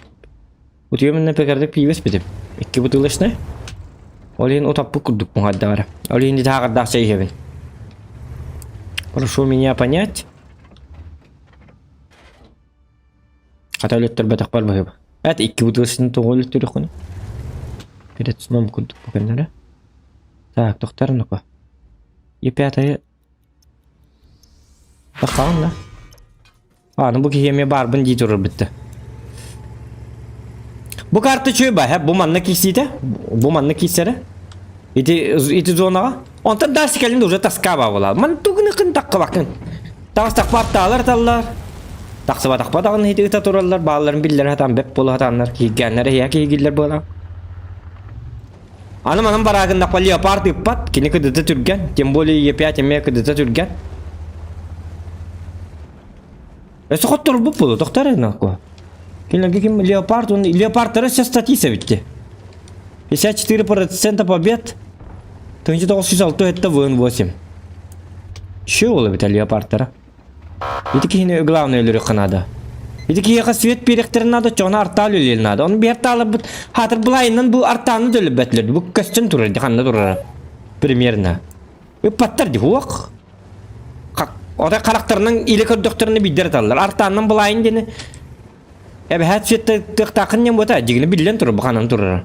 утуйаммын кыратык пиибэс битим. Икки бутылочнай. Ол иһин утаппыт курдук муҥхайдаҕара. Ол иһин итааҕырдаах чэй иһэбин. Прошу меня понять. Хата өлөттөрбөтөхпөр быһыба. Эт икки бутылочнай тоҕо өлөттөрүөххүнүй? Перед сном курдук бу кэннэрэ. Так, тохтор ну-ка. И пятое. Тахаҕын да? А, ну бу киһи эмиэ баарбын дии турар бүтте. Бу карта үчүгэй ба, бу манна киирсиитэ, бу манна киирсэрэ. Ити ити зонаҕа. Онтон дальше кэлин уже тоска буолар. Ман тугуныкын таххыбаккын. Таҕыстахпа аттаалар таллар. Тахсыбатахпа даҕаны ити ыта тураллар, баалларын биллэрэ сатаан бэп буола сатааннар, киһиргээннэр эһиэхэ киһиргииллэр буолар. Аны манан бараагыннахпа леопард ыппат, кини кыдыта түргэн, тем более Е5 эмиэ кыдыта түргэн. Өссө хотторбут буолуо, тохтор эрэ Кинилэргэ ким леопард, он леопардтара сейчас статист эбитти. 54% побед, 1906 это ВН8. Че ол эбит леопардтара? Ити киһини главное өлөрүөххэ наада. Ити киһиэхэ свет биэриэхтэрин наада, чоҕуна артаал үлэлиэн наада. Ону биир артааларбыт хаатыр былайынан бу артааны да өлөрбөтүлэр. Бу көстөн турар ди ханна турара. Примерно. Ыппаттар ди хуох. Отой харахтарынан илэ көрдөхтөрүнэ биирдэр аталлар. Артааннан былайын диэни эбэһээт светтэ тыахтааххын диэн буота дьигини биллэн турар бу ханан турара.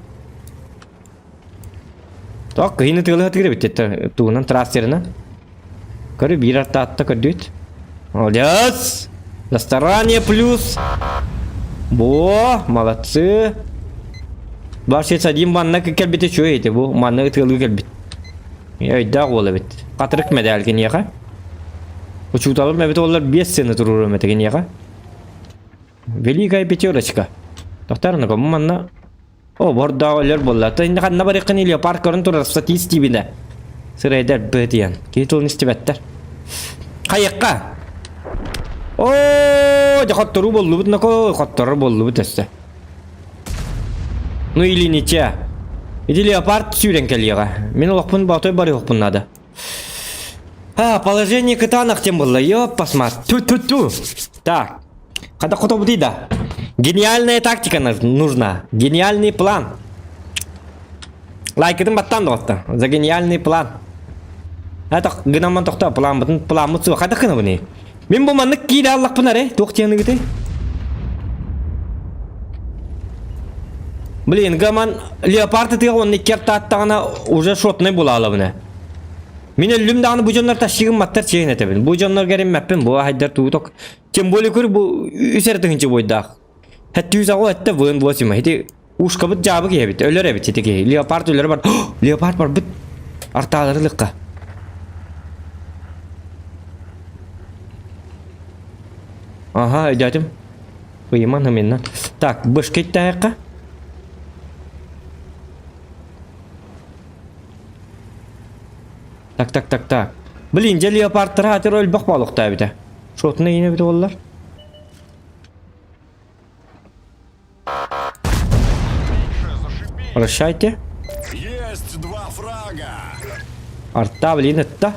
Тоқ кыһыны тыалыһа тыыр эбит тугунан трассерынан. Көрү биир артаатта көрдүт. Молодец! На стороне плюс. Во, молодцы. Вообще один манна кэлбит үчүгэй ити бу манна ытыалыы кэлбит. Өйдөөх уол эбит. Хатырык медаль киниэхэ. Учууталым эбит оллар биэс сыаны туруоруом этэ киниэхэ. Великая пятерочка. Тохтар манна О, бордоох өлөр буолла. Инде ханна барыаххын леопард көрөн турар статист диибинэ. Сырайдар бытыйан. Киһи тылын истибэттэр. Хайыкка! О, дьэ хотторуу боллубут нако, хотторор боллубут өссө. Ну или ничья. Ити леопард сүүрэн кэлиэҕэ. Мин олохпун боотой барыахпын наада. А, положение кытаанах диэн буолла. Ёппасмат. Ту-ту-ту. Так. Хата хотобутуй да. Гениальная тактика нужна. Гениальный план. Лайкытын баттан доҕотто. За гениальный план. Это гынамман тохто планмытын пламмыт суох. Хата кынабыны. Мин бу маннык киирэ аллахпын аре. Туох диэныгыты? Блин, гаман леопард ытыга уонна икки артааттаҕына уже шотный булаалабына. Мин өллүм даҕаны бу дьоннор тащыгым маттар чиэн этэбин. Бу дьоннор гериммэппин бу хайдар тууток. Тем более көр бу үс эрэ тыһыынча буойдаах. Хэттүүс аҕу этте вын восемь. Ити ушкабыт дьаабы киһи эбит. Өлөр эбит ити киһи. Леопард өлөр бар. Леопард барбыт. Артаалары лыкка. Ага, өйдөөтүм. Ыйыман ыминна. Так, бышкет таһыахха. Так, так, так, так. Блин, дьэ леопардтара атыр өлбөх буолуохтаа эбитэ. Шотuna иинэ эбитэ буоллар. Меньше зашибись. Прощайте. Есть два фрага. Арта, блин, ытта.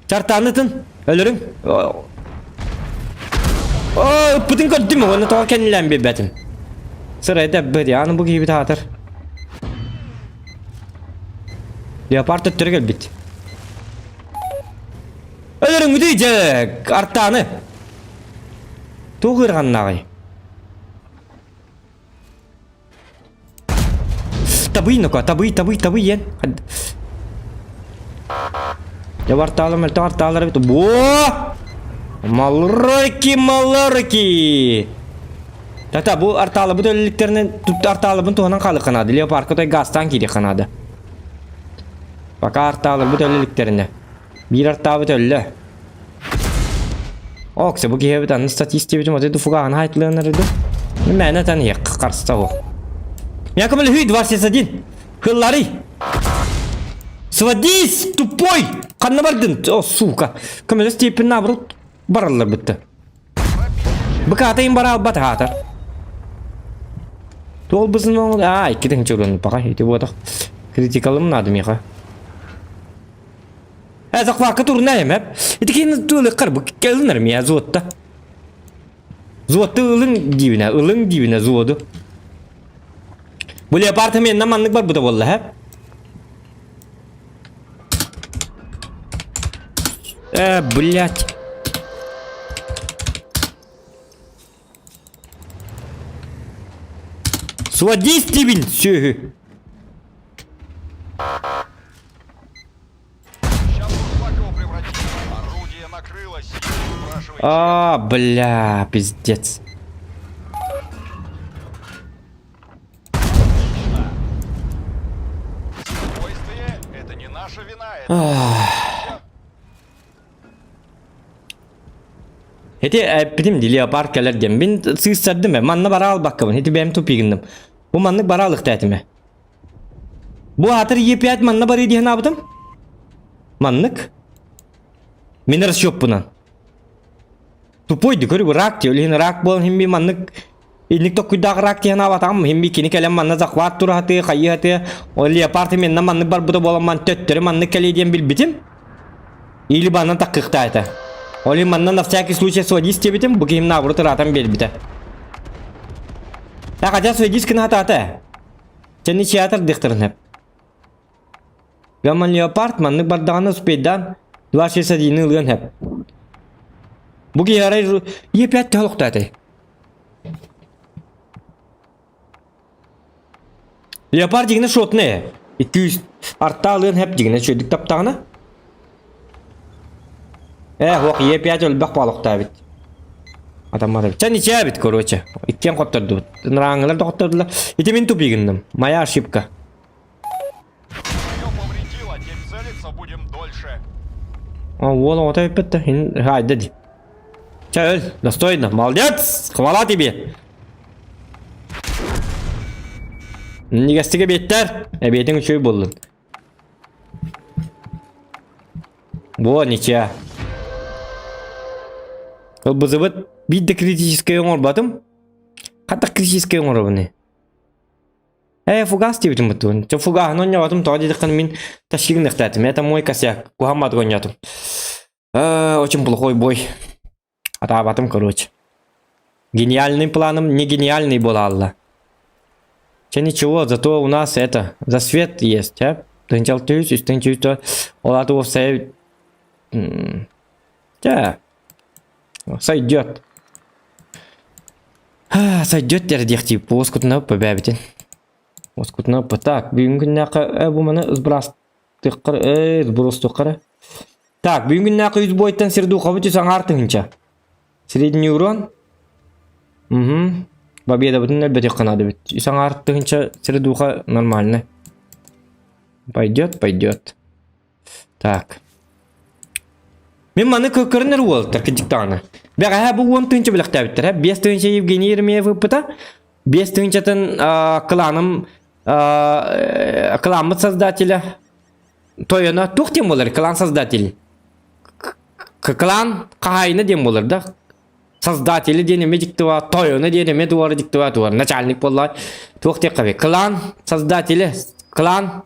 Чартаанытын өлөрүҥ. О, ыппытын көрдүм, уонна тоҕо кэннилээн биэрбэтим. Сырайда бэт, аны бу киһибит аатар. Леопард төттөрү кэлбит. Өлөрүҥүтүй дьэ, артааны. Туох ыарҕаннааҕый? Табый ноко, табый, табый, табый иэн. Дьэ артаалар мөлтөх артаалар эбит. Буо! Малырки, малырки! Тата бу артаалабыт өлүлүктэринэн тут артаалабын туһанан хаалыахха наада. Леопарка той газтаан киириэххэ наада. Пока артааларбыт өлүлүктэринэ. Биир артаабыт өллө. Оксе бу киһибит аны статистибитин вот эту фугаһын хайтылыаннар иду. Мээнэ тан иһек харста ол. Якобы 21. Хылларый. Сводись, тупой! Ханна бардын? О, сука. Көмөлөс тиэппин наоборот бараллар бытты. Быкаатайын бара албат аатар. Туол бысын оҥол... Аа, иккитин чурун паха, ити буотах. Критикалым надо миха. Э, захватка турна эм, эп. Ити кини тулы кар бу келинер мия зуотта. Зуотты ылың дибине, ылың дибине зуоду. Бу леопард менен маннык бар бута болла, хэп. Э, блядь. Сводись дибин, сүөһү. Сейчас Бурсакова превратим. Орудие накрылось. Спрашивай, А, бля, пиздец. Спокойствие, это не наша вина, это... Ити эппитим дии леопард кэлэр диэн. Мин сыыстардым ээ. Манна бара албаккабын. Ити бэйэм тупигынным. Бу маннык бара алыхта этим ээ. Бу аатыр Е5 манна барыы диэн аабытым. Маннык. Мин расчеппунан. Тупой ди көрү рак диye. Олиһин рак буолан химби маннык инник токкуйдаах рак диэн аабатам. Химби кини кэлэн манна захват турахаты, хайыхаты. Ол леопард менна маннык барбыта буолан ман төттөрү маннык кэлиэ диэн билбитим. Или банан таккыхтаата. Оли манна на всякий случай сводись диэбитим, бу киһим наоборот ыраатан биэрбитэ. А хотя сводись гына Чэнни театр дихтарын хэп. Гаман Леопард маннык бардаҕына успейдаан 261 ылыан хэп. Бу киһи арай Е5 төһө Леопард дигинэ шотный 200 арта алыан хэп дигинэ үчүгэйдик таптаҕына. Ээ һуох Е5 өлбөх буолуохтаабыт. Атаммат эбит. Чэ ничего короче. Иккиэн хоттордубут. Нырааҥҥылар да хоттордулар. Ити мин тупигынным. Моя ошибка. Твое повредило, теперь целиться будем дольше. А, уол оҕото эппит да. Хайда ди. Чэ өл, достойно. Молодец! Хвала тебе! Нигастигэ биэттэр. Эбиэтиҥ үчүгэй буоллун. Буо ничья. Ылбызыбыт биир да критическэй оҥорботум. Хата критическэй оҥоробун. Ээ, фугас диэбитим бутуун. Чэ фугаһын оонньоотум, тоҕо диэтэххинэ мин тащигыныахтаатым. Это мой косяк. Куһаамматык оонньоотум. Очень плохой бой. Атаабатым, короче. Гениальный планом не гениальный буолаалла. Чэ ничего, зато у нас это, засвет есть, а? Тынчал түс, үстэн түс, ол аты уопсайа Чэ, сойдет. Сойдет диэхтии буоскутуна бэбэбитин. Уоскутуна так, бүгүн күннээххэ бу маны сбрастыаххар э сбростуоххара. Так, бүгүн күннээххэ үс буойтан сирдуухабыт үс аҥаар тыһыынча. Средний урон. Угу. Победабытын өлбөтүөххэ наада эбит. Үс аҥаар тыһыынча сирдууха нормально. Пойдет, пойдет. Так. Мин маны көрүнэр уолаттар кырдьыктаҕына. Бэҕэһээ бу 10 тыһыынча бэлэхтээбиттэрэ. 5 тыһыынча Евгений Еремеев ыыппыта. 5 тыһыынчатын кланым кламмыт создателя тойоно туох диэн буолар клан создатель клан хаһаайына диэн буолар да создатели диэн эмэ дьиктива тойоно диэн эмэ туора дьиктива туора начальник буолла туох диэххэ клан создателя клан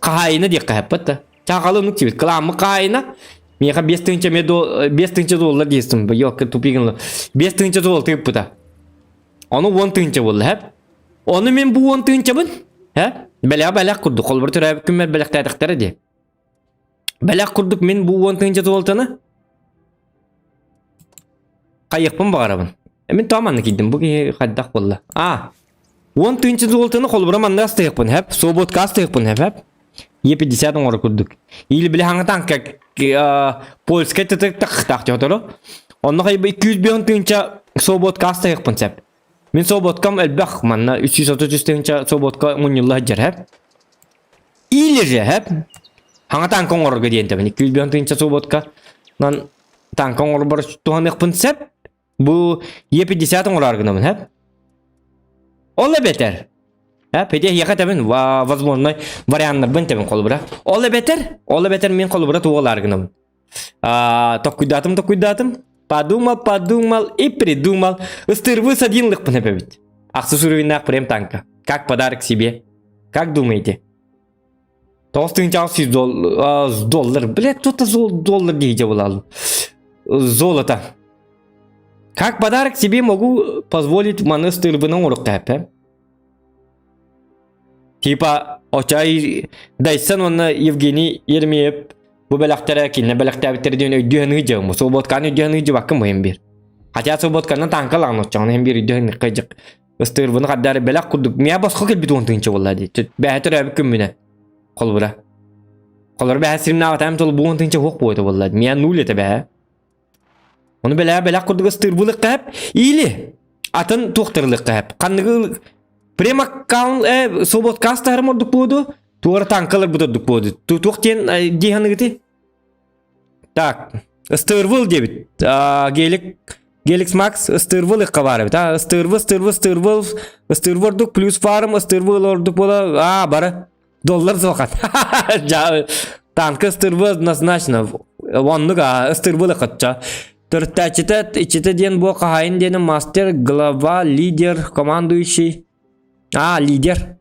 хаһаайына диэххэ хэппэт да чаҕалы оннук диэбит кыламмыт хаһаайына миэхэ 5 тыһыынча эмиэ 5 тыһыынча доллар диэстим ёлка тупигин 5 тыһыынча доллар тыыппыта ону 10 тыһыынча буолла хэп. Ону мин бу уон тыынчабын, э? Бэлэҕэ бэлэх курдук, холобур төрөөбүт күммэр бэлэхтээтэхтэрэ дии. Бэлэх курдук мин бу уон тыынча туолтаны хайыахпын баҕарабын. Мин тоҕо манна киирдим, бу киһи хайдах буолла? А, уон тыынча туолтаны холобура манна астыахпын хэп, свободка астыахпын хэп, хэп. Е50 оҥоро курдук. Или били хаҥа танка польскай тытык тахтах Онно хайба 205 тыынча свободка астыахпын сөп. Мин свободкам элбэх манна 333 тыһыынча свободка мунньулла сылдьар һэп. Или же һэп. Хаҥа танка оҥорорго диэн тэбин 205 тыһыынча свободка нан танка оҥорбор туһаныахпын сөп. Бу Е50 оҥороор гынабын һэп. Ол эбэтэр Һэп, ити эһиэхэ тэбин возможно варианнарбын тэбин холобура. Ол эбэтэр, ол эбэтэр мин холобура туолаар гынабын. Токкуйдаатым, токкуйдаатым. Подумал, подумал и придумал. Ыстырбы садинлыкпын эпэбит. Ахсыс уровеннаах прем танка. Как подарок себе. Как думаете? Тоғыз тыһыынча сүүс доллар. Блядь, кто-то доллар дии буолалым. Золото. Как подарок себе могу позволить маны ыстырбынан оҥоруохха Типа очай Дайсон уонна Евгений Еремеев бу бэлэхтэрэ кинилэр бэлэхтээбиттэрэ диэн өйдүү саныы дьыаммыт. Свободканы өйдүү саныы дьыбаккын быһын биир. Хотя свободканан танка ылаҕын оччоҕуна иһин биир өйдүү саныахха дьык. Ыстыырбыны хардары бэлэх курдук миэ босхо кэлбит уон тыһыынча буолла дии. Бэһэ төрөөбүт күммүнэ. Холобура. Холобура бэһэ стримнаабатаам тол бу уон тыһыынча суох буолуо буолла. Миэ нуль этэ бэһэ. Ону бэлэҕэ бэлэх курдук ыстыырбылыкка хэп или атын туохтарылыкка хэп. Ханныгы прем аккаунт э свободкаст таһарым ордук буоду, туора танкалар бут ордук буоду. Туох диэн дии ханыгыты? Так, ыстыырбыл диэбит. Гелик Геликс Макс ыстыырбыл ыкка баар эбит. А, ыстыырбыл, ыстыырбыл, ыстыырбыл, ыстыырбыл ордук плюс фарм, ыстыырбыл ордук буола, а, бары. Доллар суохан. Танка ыстырбы однозначно. Оннук ыстырбылы хатча. Төрүттээччитэ иччитэ диэн бу хаһайын диэни мастер, глава, лидер, командующий. А, лидер.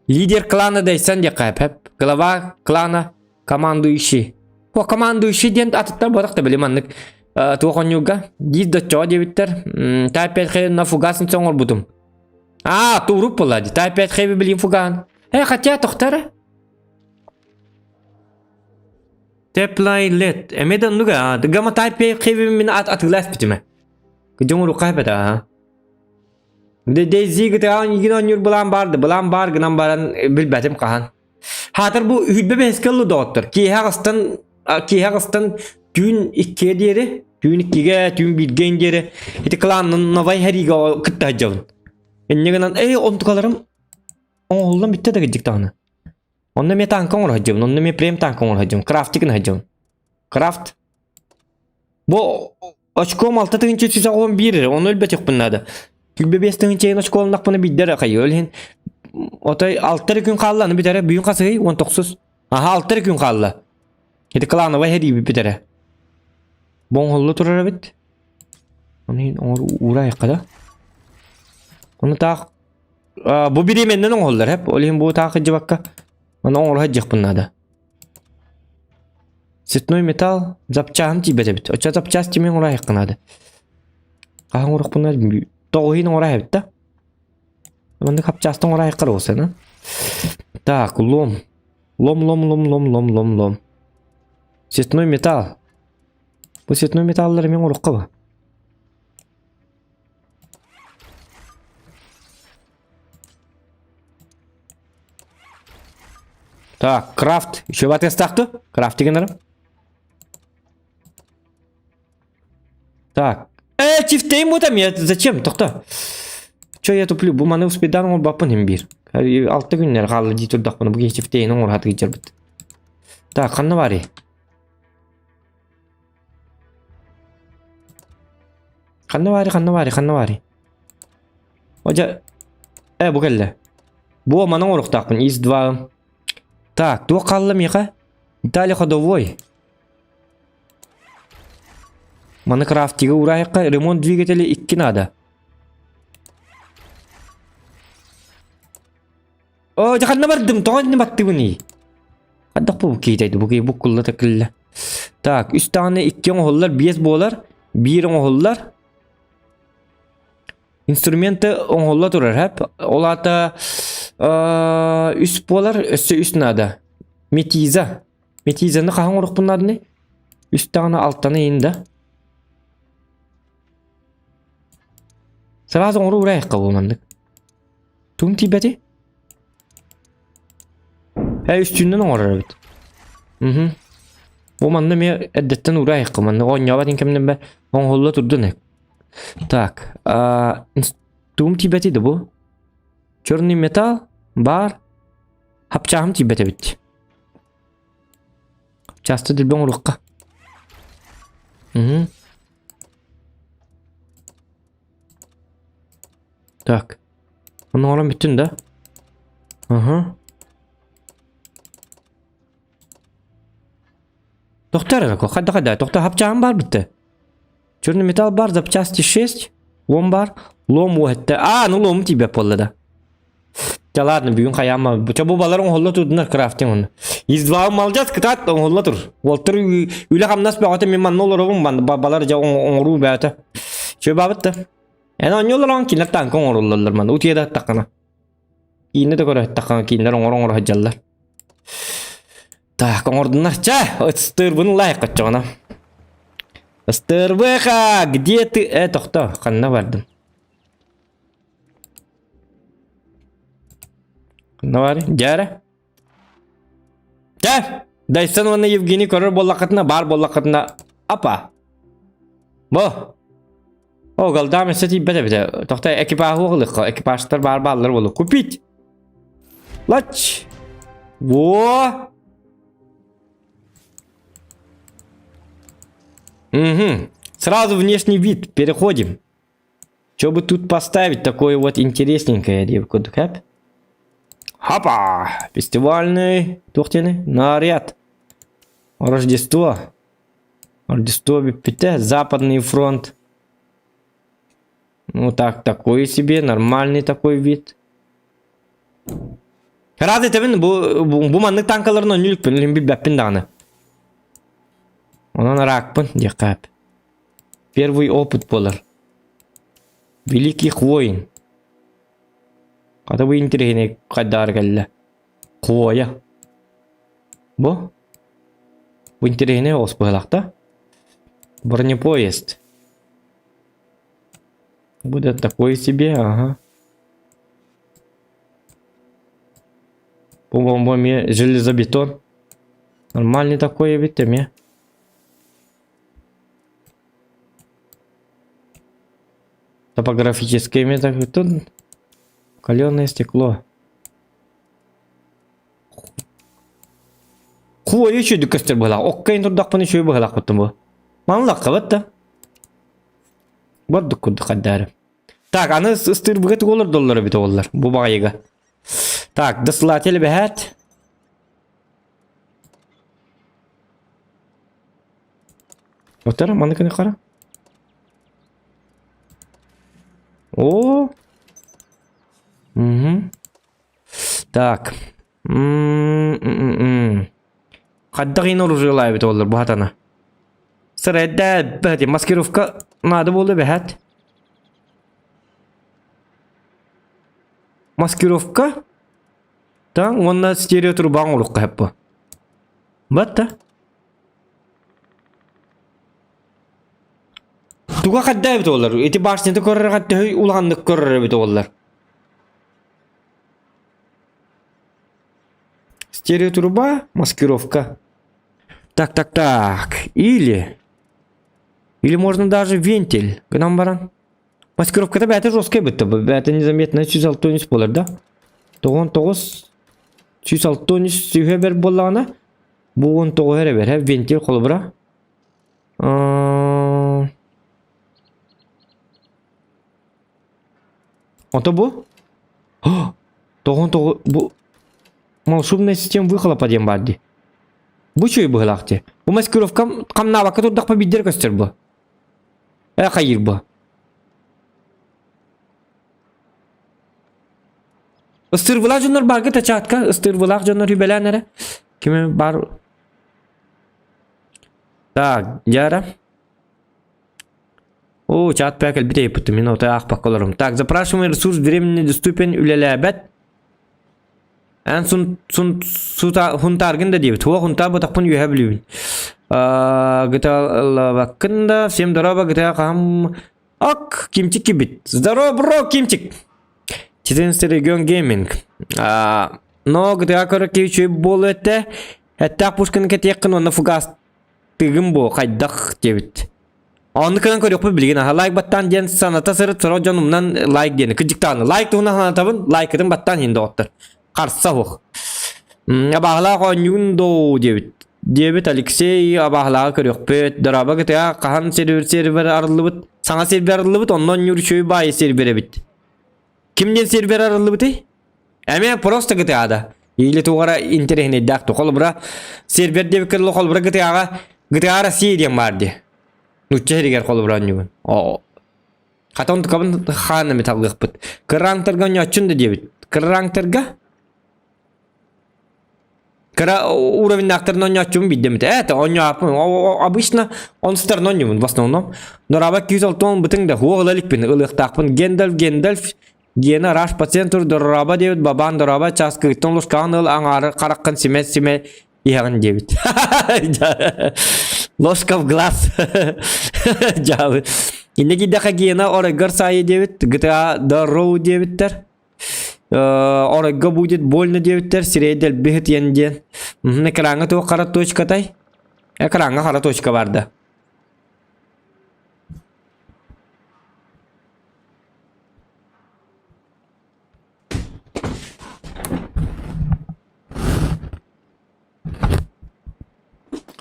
Лидер клана дэйсэн диэххэ хэп. Глава клана, командующий. О, командующий диэн атыттар буолах да били маннык туох онньууга диир доччоҕо диэбиттэр. Та опять на фугасница оҥорбутум. А, турук буолла дии. Та опять хэви блин фуган. Э, хотя тохтара. Теплай лет. Эме да нуга. Гама тайпе хэви мин ат атылас битиме. Кыдьоҥ урукка бета а. Дейзи гытаан игин онньур былаан барды. Былаан бар гынан баран билбэтим хаһан. Хаатыр бу үһүбэ бэһискэ ыллы доҕоттор. Киэһэ аҕыстан киэһэ аҕыстан түүн иккигэ диэри, түүн иккигэ, түүн бииргэ диэри ити кланнын новай хэриигэ кытта сылдьабын. Инньэ гынан эй онтукаларым оҥоһуллан бүттэ да кырдьык даҕаны. Онно эмиэ танка оҥоро сылдьабын, онно эмиэ прем танка оҥоро сылдьабын, крафтигын сылдьабын. Крафт Бу очком 6 311 эрэ, ону өлбөтөхпүн наада. Күлбэ 5 тыһыынчайын очколоннохпуна биирдэ эрэ хайыы. Ол иһин отой алта эрэ күн хаалла, аны бүтэрэ бүгүн хасыһый? 19. Аха, алта эрэ күн хаалла. Ити клановай һэриибит бүтэрэ. Бу оҥоһулла турар эбит. Ону иһин оҥор уурайыкка да. Ону таах бу бириэмэннэн оҥоһуллар эп. Ол иһин бу таах дьыбакка. Ону оҥоро сылдьыахпын наада. Цветной металл запчаһым тиийбэт эбит. Оччо запчаас тимин оҥоро наада. Хаһан оҥоруохпун наада тоҕуһун оҥоро эбит да. Маннык хапчаастан оҥоро айыккар уолсана. Так, лом. Лом, лом, лом, лом, лом, лом, лом. Цветной металл. Бу цветной металлары мен оҥоруохха ба. Так, крафт. Еще батыстақты. Крафт деген арым. Так. Э, чифтейм бутам. Я зачем? Тоқта. Че я туплю? Бу маны успедан ол баппын хим бир. Алты күннер қалды дей тұрдақ бұны. Бұ чифтейн оңыр хаты бит. Так, қанна бари? Ханна баарый, ханна баарый, ханна баарый? Одьа, э, бу кэллэ. Бу манан оҥоруохтаахпын, из 2. Так, туох хаалла миэхэ? Италия ходовой. Маны крафтига уурайыкка ремонт двигателя икки надо. О, дьэ ханна бардым? Тоҕо инни баттыбыный? Хайдах бу киитэйди? Бу кии буккулла такылла. Так, үс даҕаны икки оҥоһуллар, биэс буолар, биир оҥоһуллар. Инструменты оҥоһулла турар хэп. Ол аата үс буолар, өссө үс наада. Метиза. Метизаны хаһан оҥоруохпун нааданы? Үс даҕаны алтаны иһин да. Сразу оҥоруу ураайыкка бу маннык. Тугум тиийбэти? Э үстүүннэн оҥорор эбит. Угу. Бу манна эмиэ эрдэттэн ураайыкка манна оонньообот кэмнэн оҥоһулла турдун. Так, а, тугум тиийбэти да бу? Черный металл бар. Хапчааһым тиийбэт эбит. Часто дэлби оҥоруохха. Угу. Так. Ону оҥорон бүттүн да? Аха. Тохтор эрэ, хайда хайда, тохтор хапчааһым бар бүтте. Черный металл бар, запчасти 6, лом бар, лом уһэтте. А, ну лом тиийбэт буолла да. Ча ладно, бүгүн хайаама. Ча бу балар оҥоһулла турдунар крафтинг оны. Из-два молодец, кытаат оҥоһулла тур. Уолтар үлэ хамнас бөҕөтө мен манна олоробун, балар дьэ оҥоруу бөҕөтө. Чө бабыт да. Эн оонньуу олорон кинилэр танка оҥоруллаллар манна. Утуйа да аттаххына. Киинэ да көрө аттаххына кинилэр оҥоро-оҥоро сылдьаллар. Так, оҥордуннар. Чэ, ыстыырбын ылаайык оччоҕуна. Ыстыырбыха, где ты? Э, тохто, ханна бардым? Ханна бары? Дьээрэ. Чэ, Дайсан уонна Евгений көрөр буоллаххытына, баар буоллаххытына, апа. Бу. О, голдам өссө тиийбэт эбитэ. Тохто экипажы уҕалыахха, экипажтар баар бааллар буолу. Купить! Лач! Во! Угу. Сразу внешний вид. Переходим. Что бы тут поставить такое вот интересненькое, девку Хапа! Фестивальный туох наряд. Рождество. Рождество бүппүтэ. Западный фронт. Ну так, такой себе, нормальный такой вид. Рад этэбин бу, бу, бу маннык танкаларын онньулукпун, илин билбэппин даҕаны. Онон араакпын диэххэ Первый опыт буолар. Великих войн. Хата бу интэриэһинэй хайдаҕар кэллэ. Хвоя. Бу? Бу интэриэһинэй оҕус быһалаах да? Бронепоезд. Будет такой себе, ага. Бу эмиэ железобетон. Нормальный такой эбит эмиэ. Топографический метод. Тут каленое стекло. Хуой үчүгэй көстөр быһалаах. Оккайын турдахпына үчүгэй быһалаах буттум бу. Манлахха да. Бордук курдук хайдаары. Так, аны ыстыырбыга тугу олордоллор эбит оҕолор бу баҕайыга. Так, дослатель бэһээт. Отара маны кыны хара. О! Угу. Так. М-м-м. Хайдах иин оружиелаабыт оллар бу хатана. Сырэдэ бэти маскировка надо буолла бэһэт. Маскировка Таң уонна стереотруба оҥоруохха сөп бу. Батта. Туга хадда эбит олар. Ити башняты көрөр хадда улаханнык көрөр эбит олар. Стереотруба, маскировка. Так, так, так. Или... Или можно даже вентиль. Гынан баран. Маскировката бэйэтэ жесткай бытта. Бэйэтэ незаметно 163 буолар да. 99 163 сүүһэ бэр буоллаҕына бу 19 эрэ бэр. Вентиль холобура. Ото бу? Тоҕон тоҕо бу малшумная система выхлопа диэн баар дии. Бу үчүгэй быһыылаах дии. Бу маскировкам хамнаабакка турдахпа биирдэр көстөр бу. Э хайыыр бу. Ыстыырбылаах дьоннор баарга тачаатка ыстыырбылаах дьоннор үбэлээн эрэ. Кими бар Так, дьара. О, чат пэ кэлбит эйппитим, мин отой аахпакка олорум. Так, запрашиваемый ресурс временно недоступен үлэлээбэт. Эн сун сун сута хунтааргын да диэбит. Хуа хунтаар ботахпын үөһэ бүлүүбүн. Гыталабаккын да, всем здорово, гыта хам Ок, Кимчик кибит. Здорово, бро, Кимчик. 14 регион гейминг. Но гыта көрө киһи буолу этэ. Эттээх пушканы кэтиэххин онно фугас тыгын бу хайдах диэбит. Онну кынан көрүөхпүт билигин аха лайк баттаан диэн саната сырыт сорох дьон умнан лайк диэни кырдьыктааны лайк туһунан санатабын лайкытын баттаан иһин доҕоттор харса суох абааһылаах оонньуун доо диэбит диэбит Алексей абааһылааҕы көрүөхпүт дорообо кытыга хаһан сервер сервер арыллыбыт саҥа сервер арыллыбыт онно оонньуур үчүгэй баайы сервер эбит ким диэн сервер арыллыбытый Эмиэ просто GTA-да. Или тугара интэриэһинэйдээх ту. Холобура, сервер диэбиккэ дылы холобура GTA-ҕа GTA Россия диэн баар дии. Нуучча сиригэр холобура оонньуубун. Оо. Хата онтукабын хаан эмит алгыахпыт. Кыраҥтарга оонньооччун да диэбит. Кыраҥтарга кыра уровеннаахтарын оонньооччубун биирдэ эмит. Ээ, оонньооппун. Обычно онсутарын оонньуубун в основном. Дораба 260 бытыҥ да хуох ыла иликпин ылыахтаахпын. Гендальф, Гендальф Гена раш пациент тур дорообо диэбит, бабаан дорообо чааскыгыттан лускаҕын ыл аҥаары хараххын симэ-симэ иһэҕин диэбит. Ложка в глаз. Дьаабы. Инне киирдэххэ Гена оройгор саайы диэбит, GTA дороу диэбиттэр. Оройго будет больно диэбиттэр, сирэйи дэлби ытыйан диэн. Экраҥҥа туох хара точкатай? Экраҥҥа хара точка барда.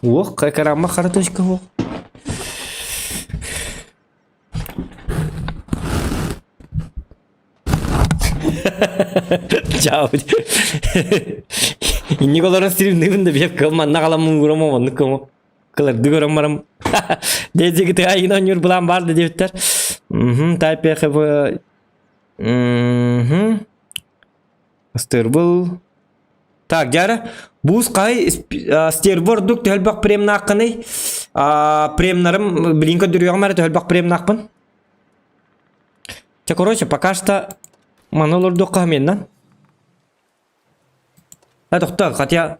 Уох, экраҥҥа хара точка уох. Чаабыт. Инник олорон стримныыбын да биэп кыл манна халаммын уурам оннук көҥү. Кылырды көрөн барам. Дезиги тыа оонньуур былаан баар да диэбиттэр. Мхм, Type ХВ Мхм. Ыстырбыл. Так, дьара, буус хай стервор дук төһөлбөх премнааххыный? Премнарым билин көрдөрүөҕүм эрэ төһөлбөх премнаахпын. Чэ, короче, пока что маны олордуохха меннан. А тохтоо, хотя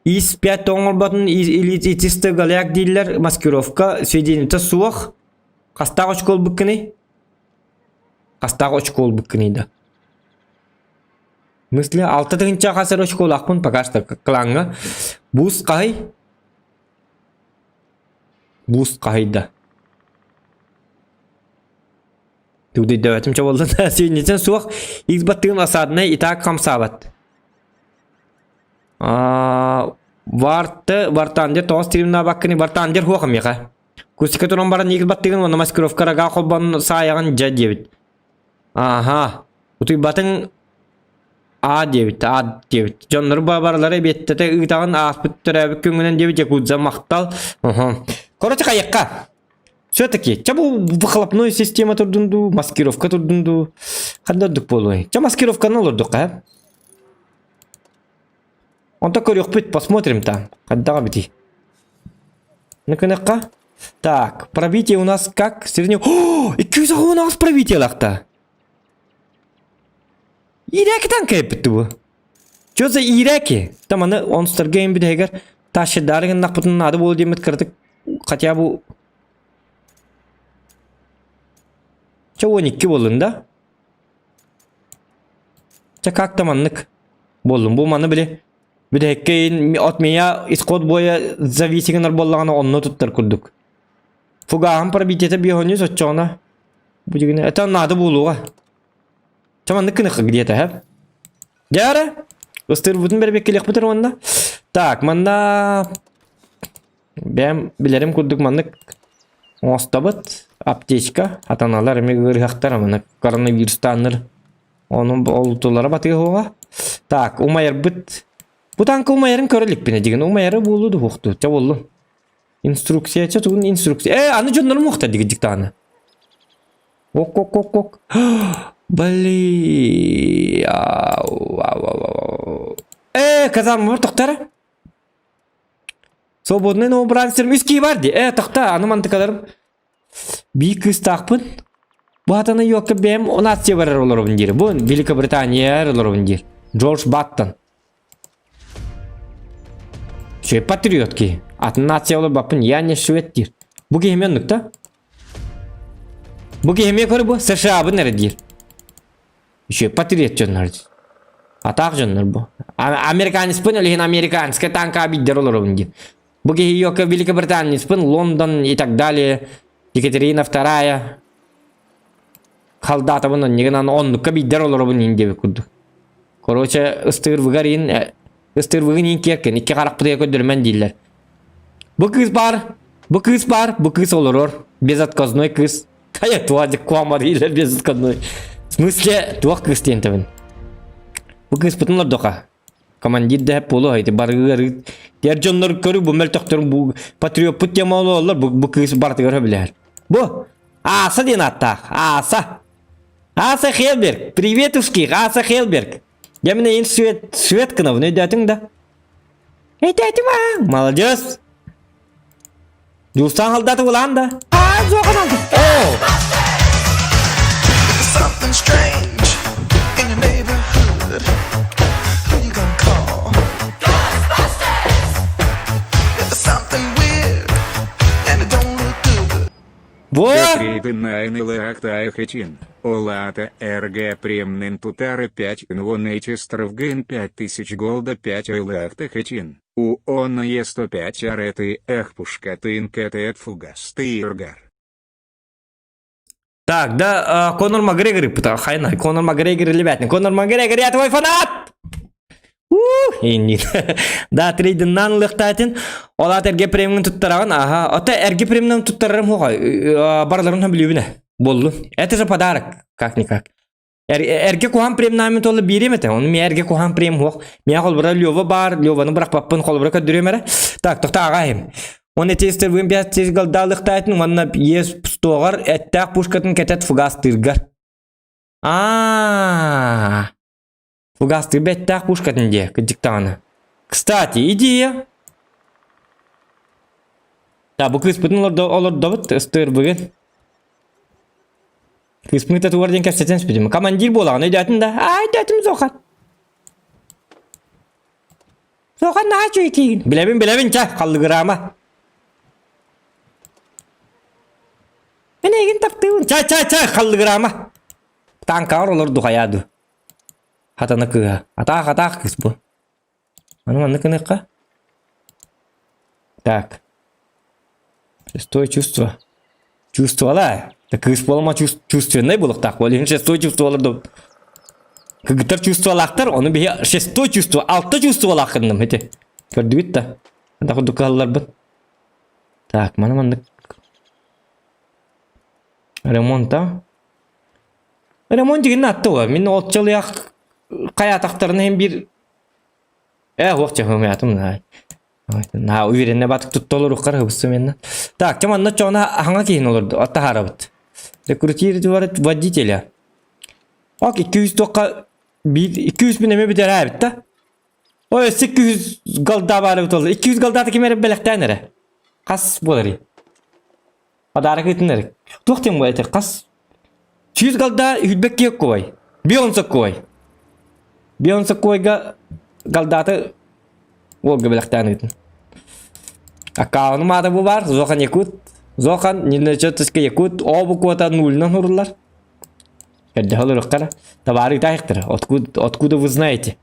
ИС-5 оҥорботун илиитисты голяк дииллэр, маскировка сведениета суох. Хастаах очко ылбыккыный? Хастаах очко ылбыккыный да? Мысли 6 тыһыынча хас эрэ очколаахпын пока что клаҥҥа. Буус хаһый? Буус хаһый да? Тугдуйдабатым чоболлун сүүннүтэн суох X баттыгын осаднай и так хамсаабат. Варты Вартандер тоҕус стримнаабаккыны Вартандер хуох миэхэ. Кустика туран баран X баттыгын уонна маскировка рага холбон саайаҕын дьэ диэбит. Аха. Утуйбатыҥ А диэбит, А диэбит. Дьоннору барылары эбиэттэтэ ыытаҕын ааспыт төрөөбүт күҥҥүнэн диэбит Якудза махтал. Короче, хайыкка. Все-таки, ча бу выхлопной система турдун дуу, маскировка турдун дуу, ханна ордук буолуой? Ча маскировканы олордукка, Онто көрүөхпүт, посмотрим там. Хайдаҕа бити. Ну-ка, Так, пробитие у нас как? Средний... О, 218 пробитие лахта. Иирээки танка эппит бу. Чё за иирээки? Там аны онстарга эм бүтэһигэр тащыдаары гыннахпытын наада буолу диэммит кыратык хотя бы Чэ 12 буоллун да? Чэ как там маннык буоллун бу маны били бүтэһиккэ от меня исход боя зависигинар буоллаҕына онно туттар курдук. Фугаһын пробитиета биэһонньус оччоҕуна бу дигини это наада буолуоҕа. Чэ маннык гыныхха где-то һэ. Дьэ ыстырбытын бэрбэккэлиэхпит уонна. Так, манна бэйэм билэрим курдук маннык оҥостобут. Аптечка, атаналар эмиэ ыарыһахтар маннык коронавирустааннар ону олутулара батыһуоҕа. Так, умайарбыт. Бу танка умайарын көрө иликпин дигин умайары буолуу дуһуохтуу. Чэ буоллун. Инструкция, чэ тугун инструкция. Э, аны дьоннорум уохта дигин дьиктааны. Ок, ок, ок, ок. Блин. Э, казармабар тохтара. Свободный новобранцерым үс киһи бар дии. Э, тохта, аны мантыкаларым. Биир кыыстаахпын. Бу хатана юокка бэйэм нация барар олоробун диир. Бу Великобритания олоробун диир. Джордж Баттон. Швед патриот киһи. Атын нация олорбаппын, я не швед диир. Бу киһи оннук да? Бу киһи эмиэ көр бу США-бын эрэ диир. Еще патриот дьоннор. Атаах дьоннор бу. Американецпын ол иһин американскай танка биддер олоробун диир. Бу киһи Йока Великобританецпын, Лондон и так далее. Екатерина Вторая. Халдаатабын оннигынан оннукка биддер олоробун иин диэбит курдук. Короче, ыстыырбыгар иин ыстыырбыгын иин киэркин, икки харахпытыгар көрдөрүмэн дииллэр. Бу кыыс баар, бу кыыс баар, бу кыыс олорор. Безотказной кыыс. Хайа туадик куама дииллэр безотказной. В смысле, туох кыыс диэн тэбин. Бу кыыспытын олордоха. Командир дэһэ буолуо ити барыгар Эр дьоннор көрү бу мөлтөхтөрүн бу патриоппут тема олороллор бу, бу кыыс барытыгар сөбүлэһэр. Бу Ааса диэн ааттаах. Ааса. Ааса Хелберг. Приветушки, Ааса Хелберг. Я мин эйин свет, свет гынабын өйдөөтүҥ да? Өйдөөтүм аа. Молодец. Дьулустаан халдааты улаан да? Аа, суохан алды. Оо. Something strange in your neighborhood. Who you gonna call? Ghostbusters! If there's something weird and it don't look good. Во! Олата РГ Премнен Тутары 5 Нвонейтистров ГН 5000 Голда 5 Элахта Хетин, У ОН Е105 Ареты Эх Пушкатын КТ Фугас Тыргар. Так, да, Конор Макгрегор, хайна, Конор Макгрегор, ребят, Конор Макгрегор, я твой фанат! Ух, иннин. Да, трейдиннан ылыктаатын. Ол аат эргэ премиумун туттараҕын. Аха, ото эргэ премиумун туттарарым хуга. Барыларын билүүбүнэ. Боллун. Это же подарок, как-никак. Эргэ куһаан премнамын толы биэриэм этэ. Ону миэ эргэ куһаан прем хуох. Миэ холбура Лёва бар, Лёваны бырахпаппын холбура көрдөрүөм эрэ. Так, тохтоо аҕаайым. Он эти истербин пять тысяч голдалыктаатын уонна ес стоҕар эттээх пушкатын кэтет фугастыыргар. Аа. Фугастыы бэттээх пушкатын диэ, кырдьык даҕаны. Кстати, идея. Да, бу кыыспытын олордобут, ыстыырбыгын. Кыыспын татуар диэн кэпсэтэн испитим. Командир буолаҕын өйдөөтүм да. Аа, өйдөөтүм Зохан. Зохан наһаа үчүгэй киһигин. Билэбин, билэбин, чэ, халлыгыраама. Мин эйигин таптыыбын. Чэ, чэ, чэ, халлыгыраама. Таанкаҕар олорду хайаа дуу. Хатана кыыһа. Атаах, атаах кыыс бу. Аны маннык гыныахха. Так. Шестое чувство. Чувствола. Кыыс буолама чувственнай буолуохтаах. Ол иһин шестой чувстволар да кыргыттар чувстволаахтар, ону биһи шестой чувство, алта чувстволаах гынным ити. Көрдүгүт да. Анда курдук кыһалларбын. Так, маны маннык ремонта. Ремонт дигин атты ол. Мин ол чалыях хайатахтарын иһин биир Э, уох чахымаятым на. На уверенно батык тутта олоруккар хыбысым энна. Так, тем анна чоҕуна аһаҥа киһин олорду, аттаһарабыт. Рекрутировать водителя. Ок, 200 тоққа 200 мин эме бүтэр да. Ой, 800 голда баар эбит ол. 200 голдаата ким эрэ бэлэхтээн эрэ. Хас буоларый? Подарок ыытын эрэ. Туох диэн буолар этэ? Хас 100 голда үһүлбэк киһи куой. Бионса куой. Бионса куойга голдаты уолга бэлэхтээн ыытын. Аккаунум аата бу баар. Зохан Якут. Зохан Ниночетовский Якут. О буквата нулынан урулар. Көрдөһө олоруохтара. Табаары ытаахтара. Откуда, откуда вы знаете?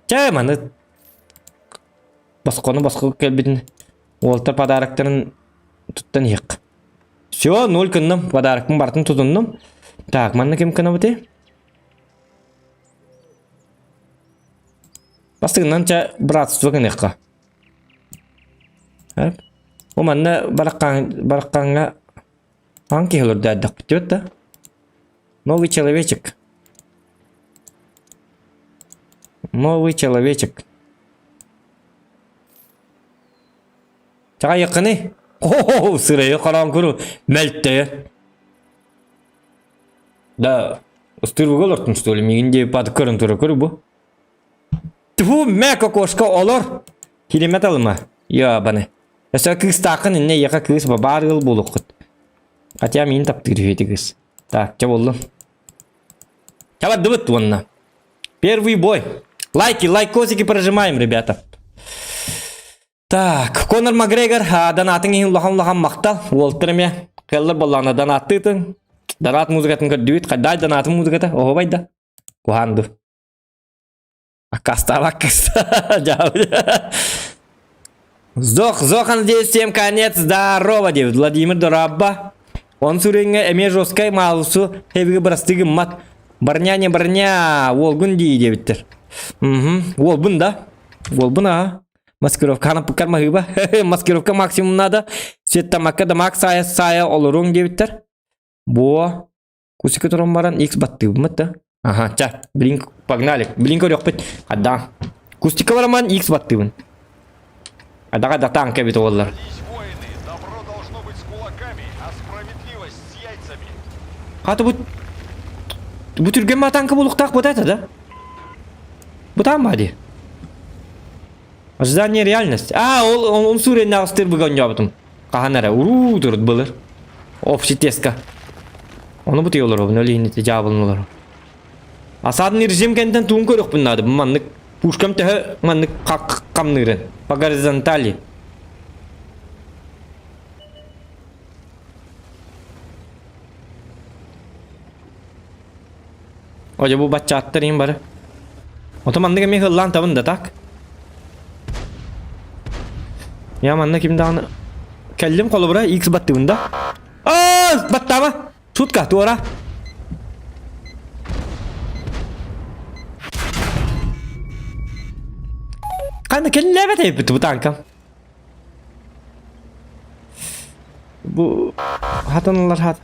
Чэ, маны босхону босхо кэлбитин уолтар подароктарын туттан иһиэх. Все, ноль гынным, подарокпын барытын тутуннум. Так, манна ким гынабыт Бастыгынан ча братство гыныахха. О манна бараккаҥҥа хаан киһи олордоодохпут да. Новый человечек. Новый человечек. Чаҕайыаххыный? О, сырайы хараан куру мөлтөйө. Да, ыстыырбыга олортум что ли, миигин диэби паты көрөн тура көр бу. Тьфу, мэ кокошка олор. Килимет алыма. Ябаны. Өсө кыыстааххын инне яха кыыс баар ыал буолуоххут. Хотя миин таптыыр үһү ити кыыс. Так, чэ буоллун. Чэ бардыбыт уонна. Первый бой. Лайки, лайкосики прожимаем, ребята. Так, Конор Макгрегор донатын иһин улахан-улахан махтал. Уолтар эмиэ кыаллар буоллаҕына донаттыытын. Донат музыкатын көрдүбүт. Хайдай донатын музыката? Оһобай да. Куһаан ду. Аккастаабакка Зох, Зох, надеюсь, всем конец. Здорово, диэбит Владимир Дорабба. Он сүрүҥҥэ эмиэ жесткай маалусу хэбиги бырастыы гыммат. Барня не барня, уолгун дии диэбиттэр. Угу, уолбун да. Уолбун аа. Маскировка ханаппыккар маһыыба. Маскировка максимум надо. Светтамакка да мак саайа саайа олоруҥ диэбиттэр. Буо. Кусика туран баран X баттыыбыммыт да. Ага, ча, блин, погнали. Блин көрүөхпүт. Хаддаан. Кустика бараман X баттыыбын. Адаға да танк эбит оллар. воины, добро должно быть с кулаками, а справедливость с яйцами. Хата бу бу түргэн ма танка булуктаах вот это да? Бу там ма ди? Ожидание реальность. А, ол он сүрен ағыстыр бүгін жабытым. Хаһан эрэ уруу турут былыр. Общий теска. Ону бу олоробун өлүһүн ити дьаабылын олору. Асадный режим кэнтэн туун көрүөхпүн наада. Бу маннык пушкам төһө маннык хамныырын. По горизонтали. Ожо бу баччааттар иин бары. Ото маннык эмиэ хыллаан табын да так. Я манна ким даҕаны кэллим холобура X баттыбын да. Аа, баттаама. Шутка, туора. Ханна кэллээбэт эбит бу танкам. Бу хатаналар хат.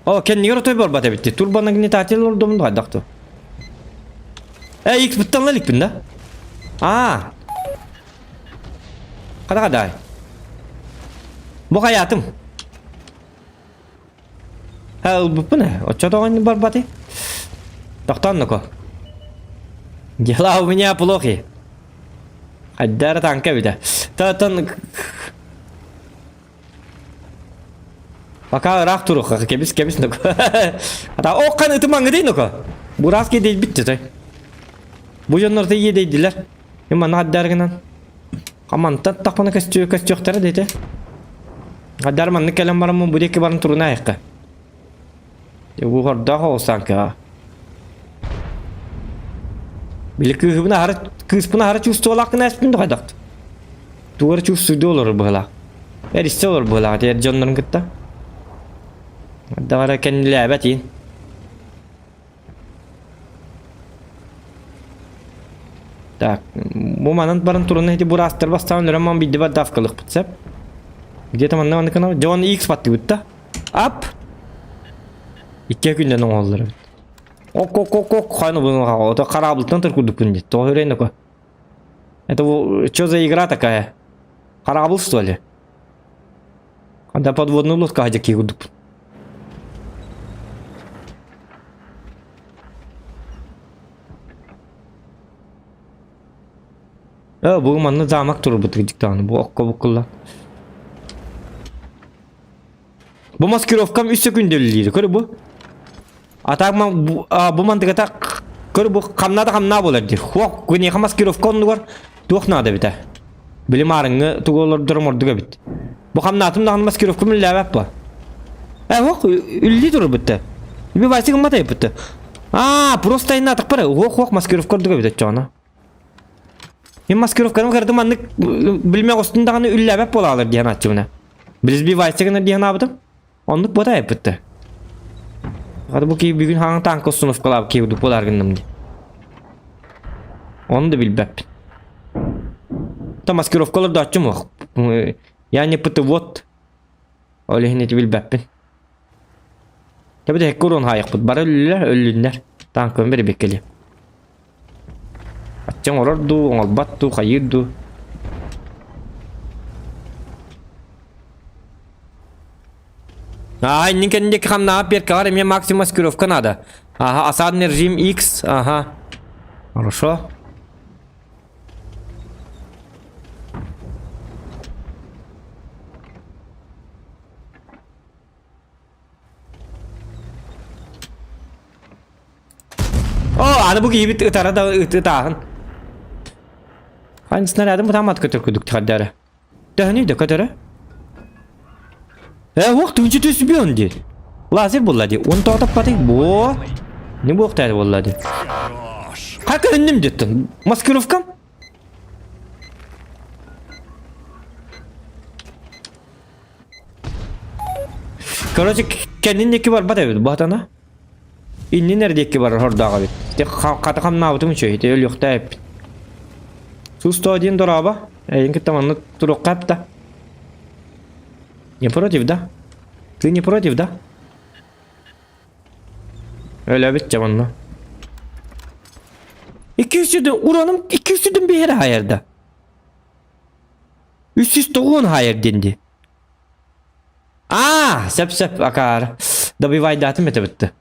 О, кэннигэр отой барбат эбит дии. Турбонагнетатель олордум да хайдах ту. Э, X буттан иликпин да? Аа. Хата хадай. Бу хайаатым. Ха ылбыппын ээ. Оччотоҕун барбаты. Тохтоон Дела у меня плохи. Хайдара танка эбитэ. Тан Пока ыраах туруха, кэбис кэбис нука. Ата оккан ытымаҥҥытый нука. Бураски дейбит той. Бу дьоннор та иэдэйдилэр. Манна аддаргынан. Хамантан тахпана көстүө көстүөхтэрэ дети. Аддар маннык кэлэн бараммын бу диэки баран турунаайыкка. Бу хордоох оҕусаанкаҕа. Били кыыһыбын аһара кыыспын аһара чувствовалааххын ээспин да хайдахт. Тугу эрэ чувствуйду олорор быһыылаах. Эриссе олорор быһыылаах ити эр дьоннорун кытта. Даҕара кэннилээбэт иин. Так, бу манан баран туран ити бураастар бастаан өрөн ман бидди бар давкалыкпыт сеп. Где-то манна манна кына Джон X баттыбыт да. Ап! Икки күннэн оҥоһуллар эбит. Ок ок ок ок хайны буну ото хараабылтан тыр курдукпун дии. Тоҕо үрейн такой. Это что за игра такая? Хараабыл что ли? Когда подводную лодку хадяки курдукпун. Э, бу манна замок турбут диктаны. Бу окко буккулла. Бу маскировкам үс секунд үлэлиир. Көр бу. А так бу, бу мантыгата көр бу хамна да хамна буолар диир. Хуох, күнүөхэ маскировка оннугар туох наада эбитэ. Били маарыҥҥы тугу олордорум ордук эбит. Бу хамнаатым даҕаны маскировкам үлэлээбэт бу. Э, хуох, үллии турар бутта. Би Васик гыммата бутта. А, просто айнаатах бара. Хуох, хуох, маскировка ордук эбит оччоҕуна. Мин маскировканы көрдүм маннык билмэх устун даҕаны үллээбэт буолаалар диэн ааччыбына. Билизби Вася гына диэн аабытым. Оннук бота эппитте. Хата бу киһи бүгүн хаҥ танка установкалаабыт киһи курдук буолаар гынным дии. Ону да билбэппин. Та маскировкалар да аччым ох. Я не вот. Ол иһин ити билбэппин. Тэбит эккурун хаайыкпыт. Бары өллүлэр, өллүннэр. Танкын бери Ачча оҥорор дуу, оҥорбот дуу, хайыыр дуу. Аа, иннин кэнники хамнаҕа перкаҕар эмиэ максимум маскировка надо. Ага, осадный режим X, ага. Хорошо. О, аны бу киһибит ытара да ытааһын. Хан снарядын бутаамат көтөр күдүк тихаддары. Төһөнүй да көтөрө? Э, уох түнчү түс бион ди. Лазер булла ди. Он тоқтаппаты. Бо. Не буохтаары буолла ди. Как өннүм деттин. Маскировкам? Короче, кэннин диэки барбат эбит баатана. Иннин эрэ диэки барар хордоох эбит. Ити хата хамнаабытым үчүгэй, ити өлүөхтээх эбиппит. Сустоо диэн дорообо. Эйин кытта манна туруохха эптэ. Не против, да? Ты не против, да? Өлөбүт дьэ манна. 200 ураным 200 биһири хайарда. 309 хайар диэн дии. Аа, сөп-сөп, акаары. Добивайдаатым этэ бытты.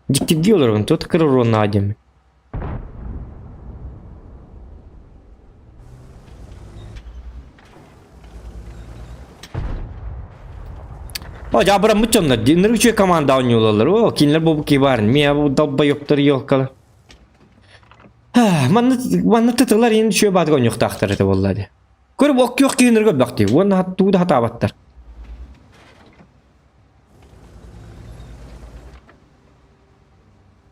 Дьиктиргии олорон, тут кыр уруоннаа диэммин. О, дьаабыраммыт дьоннор, диннер үчүгэй команда оонньуулаллар. О, кинилэр бу кибар, миа бу долбоёбтар елкалар. Манна манна тытылар иин үчүгэй баатыга оонньуохтаахтар этэ буолла дии. Көрүп оккиох киһинэргэ өлбөхтүү уонна тугу да хатаабаттар.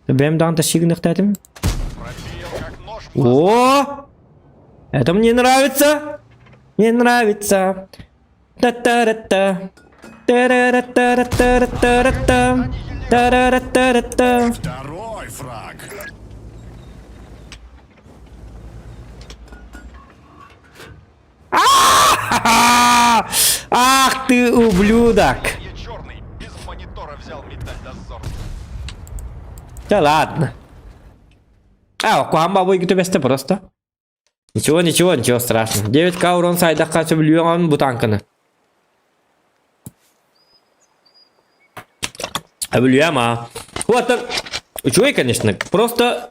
Бэйэм даҕаны тащи гыныахтаатым. О! Это мне нравится! Мне нравится! Та-та-ра-та! Та-ра-ра-та-ра-та-ра-та-ра-та! Та-ра-ра-та-ра-та! Второй фраг. Ах ты ублюдок! Я черный, без монитора взял медаль дозор. Да ладно. А, куһаҕан бабы бэстэ просто. Ничего, ничего, ничего страшного. 9к урон сайдахха сөбүлүөҕүн бу танканы. Сөбүлүөм а. Вот, үчүгэй, конечно. Просто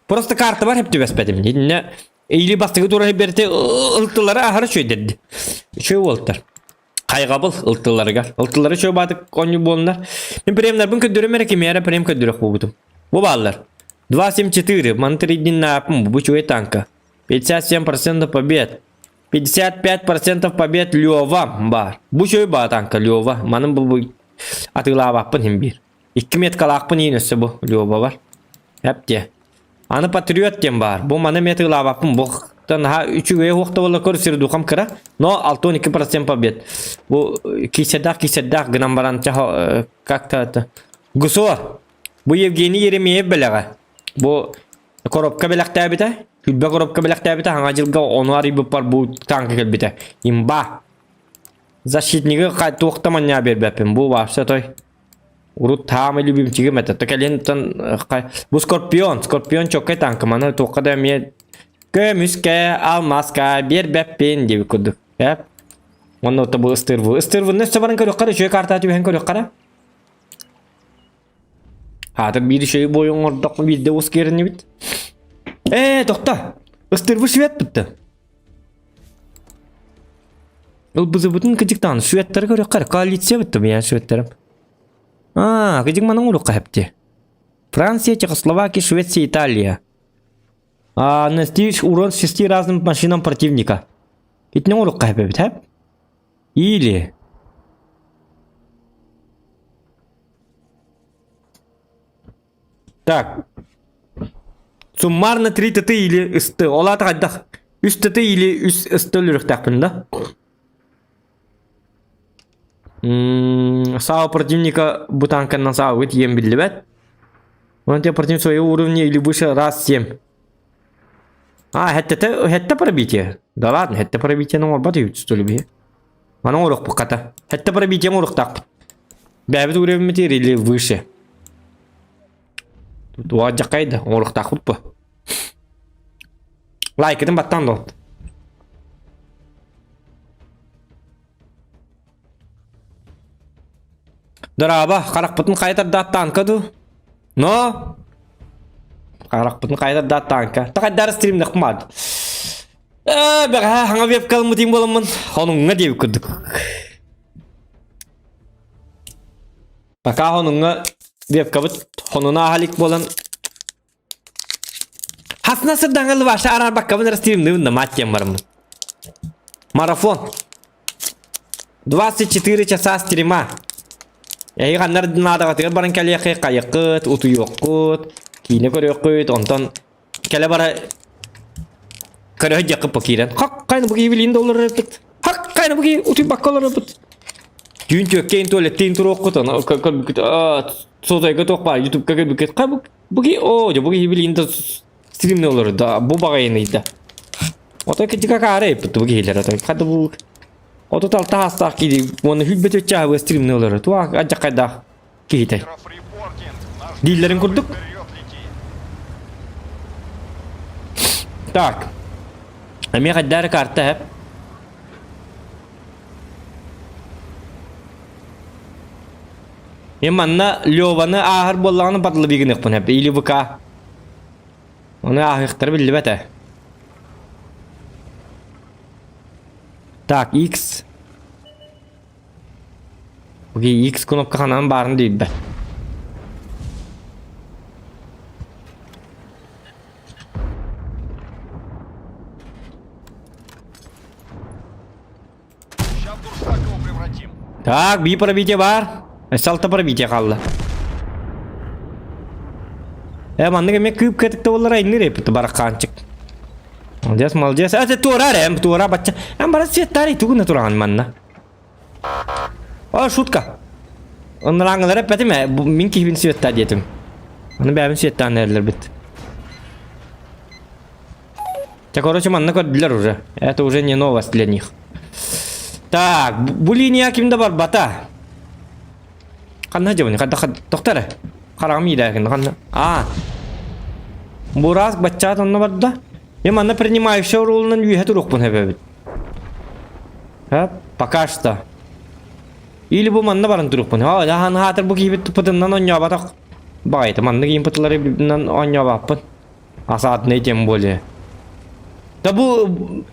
Просто карта бар хеп түбэспэтим. Иннэ или бастыгы тура берте ылтылары аһара үчүгэйдэрди. Үчүгэй буолтар. Хайҕабыл ылтыларыгар. Ылтылары үчүгэй баатык онньу буолунар. Мин премнарбын көрдөрөм эрэ кимиэрэ прем көрдөрөх буолбутум. Бу бааллар. 2.74, Мантридин бу үчүгэй танка. 57% побед. 55% побед Лева бар. Бу үчүгэй баа танка Лева. Манын бу атыылаабаппын хим биир. Икки меткалаахпын иин өссө бу Лёва бар. Эп диэ. Аны патриот диэн баар. Бу маны меткалаабаппын бу наһаа үчүгэйэ суох буолла көр сирдухам кыра. Но 62% побед. Бу кисердаах кисердаах гынан баран чаһо как-то это Гусор. Бу Евгений Еремеев бэлэҕэ. Бу коробка бэлэхтээбитэ. Күлбэ коробка бэлэхтээбитэ. Хаҥа дьылга ону арыйбыппар бу танка кэлбитэ. Имба. Защитнигы туох да манньаа биэрбэппин. Бу вообще той Урут таамай любимчигим этэ. То кэлин бу Скорпион, Скорпион чоккай танка маны туохха да эмиэ көмүскэ, алмаска биэрбэппин диэбит курдук. Эп. Онно ото бу ыстырбы. Ыстырбыны өссө баран көрүөххэ үчүгэй картаа түбэһэн көрүөххэ Хаатыр биир үчүгэй буойун оҥордох биирдэ ус киэриннибит. Ээ, тохто. Ыстырбы свет бутта. Ылбызыбытын кыдьыктаан сүөттэрэ көрүөххэ коалиция бытта бэйээн сүөттэрим. Аа, кыдьык манан урукка хэпти. Франция, Чехословакия, Швеция, Италия. А, нанести урон шести разным машинам противника. Итинэн урукка хэпэбит, хэп? Или... Так. Суммарно 3 ТТ или СТ. Ол аата хайдах? Үс ТТ или үс СТ өлөрүөхтээхпин да? Саа противника бу танканан саабыт тиийэн биллибэт. Он тебе противник своего уровня или выше раз 7. А, хэттэ хэттэ пробитие. Да ладно, хэттэ пробитие оҥорбот үһү что ли биһи. Маны оҥоруохпут хата. Хэттэ пробитие оҥоруохтаахпыт. Бэйэбит уровеммитигэр или выше. Туа дьаккай да оҥоруохтаахпыт бу. Лайкытын баттаан доҕот. Дорообо, харахпытын хайа тардаат танка дуу? Но! Харахпытын хайа тардаат танка. Тахайдары стримнэх мад. Ээ, бэҕэһээ хаҥа вебка ылмытым буоламмын, хонуҥҥа диэбит курдук. Пока хонуҥҥа вебкабыт хонуна аһа илик буолан. Хараасына сырдаҥалы баша араарбаккабын эрэ стримныыбын да мать диэн бараммын. Марафон. 24 часа стрима. Эһиги ханнар наадаҕытыгар баран кэлиэххит, хайыккыт, утуйуоххут, киинэ көрүөххүт, онтон кэлэ бара көрө сылдьыаххыт бу киирэн. Хак хайны бу киһи билиин да олорор эбит. Хак хайны бу киһи утуйбакка олорор эбит. Түүн түөккэйин туалеттейин туруоххут, аны көрбүккүт, сотойга туох баар, ютубка көрбүккүт, хай бу бу киһи, оо, дьэ бу киһи билиин да стримне олорор да, бу баҕайыный да. Отой кырдьык акаары эппит бу киһилэр, отой хата бу 36 саастаах киһи уонна сүүрбэ чааһы стримне олорор, туох адьаккайдаах киһитэй. Дииллэрин курдук. Так. Эмиэ хайдары карта хэп. Мен манна Леваны ааһар буоллаҕына батлыбигыныахпын хэп или ВК. Оны ааһыахтара биллибэт ээ. Так, X. Окей, X кнопка ханан баарын дейбэ. Ща в дуршлаг его превратим. Так, би пробитие бар. Салта пробитие қалды. Э, маннык эме кыып кэтикте боллар айныр эпит баракаанчык. Молодец, молодец. А, туора эм, туора бачча. Эм бара светтари тугуна тураган манна. О, шутка. Оннораңылар эппэтим ээ, мин киһибин светтаа диэтим. Аны бэйэбин светтаан эрэллэр бит. Те, короче, манна көрдүлэр уже. Это уже не новость для них. Так, бу линия ким да барбата. Ханна дьабыны, хадда тохтар эрэ. Хараҕым иирээхин, ханна. А. Бураас баччаат онно барда. Мен манна принимающий оруолунан үөһэ туруохпун эбэбит. Пока что. Или бу манна баран туруохпун. О, хаан хаатыр бу киһибит туппутунан оонньообатах. Баҕайыта маннык импутлары билбинэн оонньообаппын. Асаатынай тем более. Да бу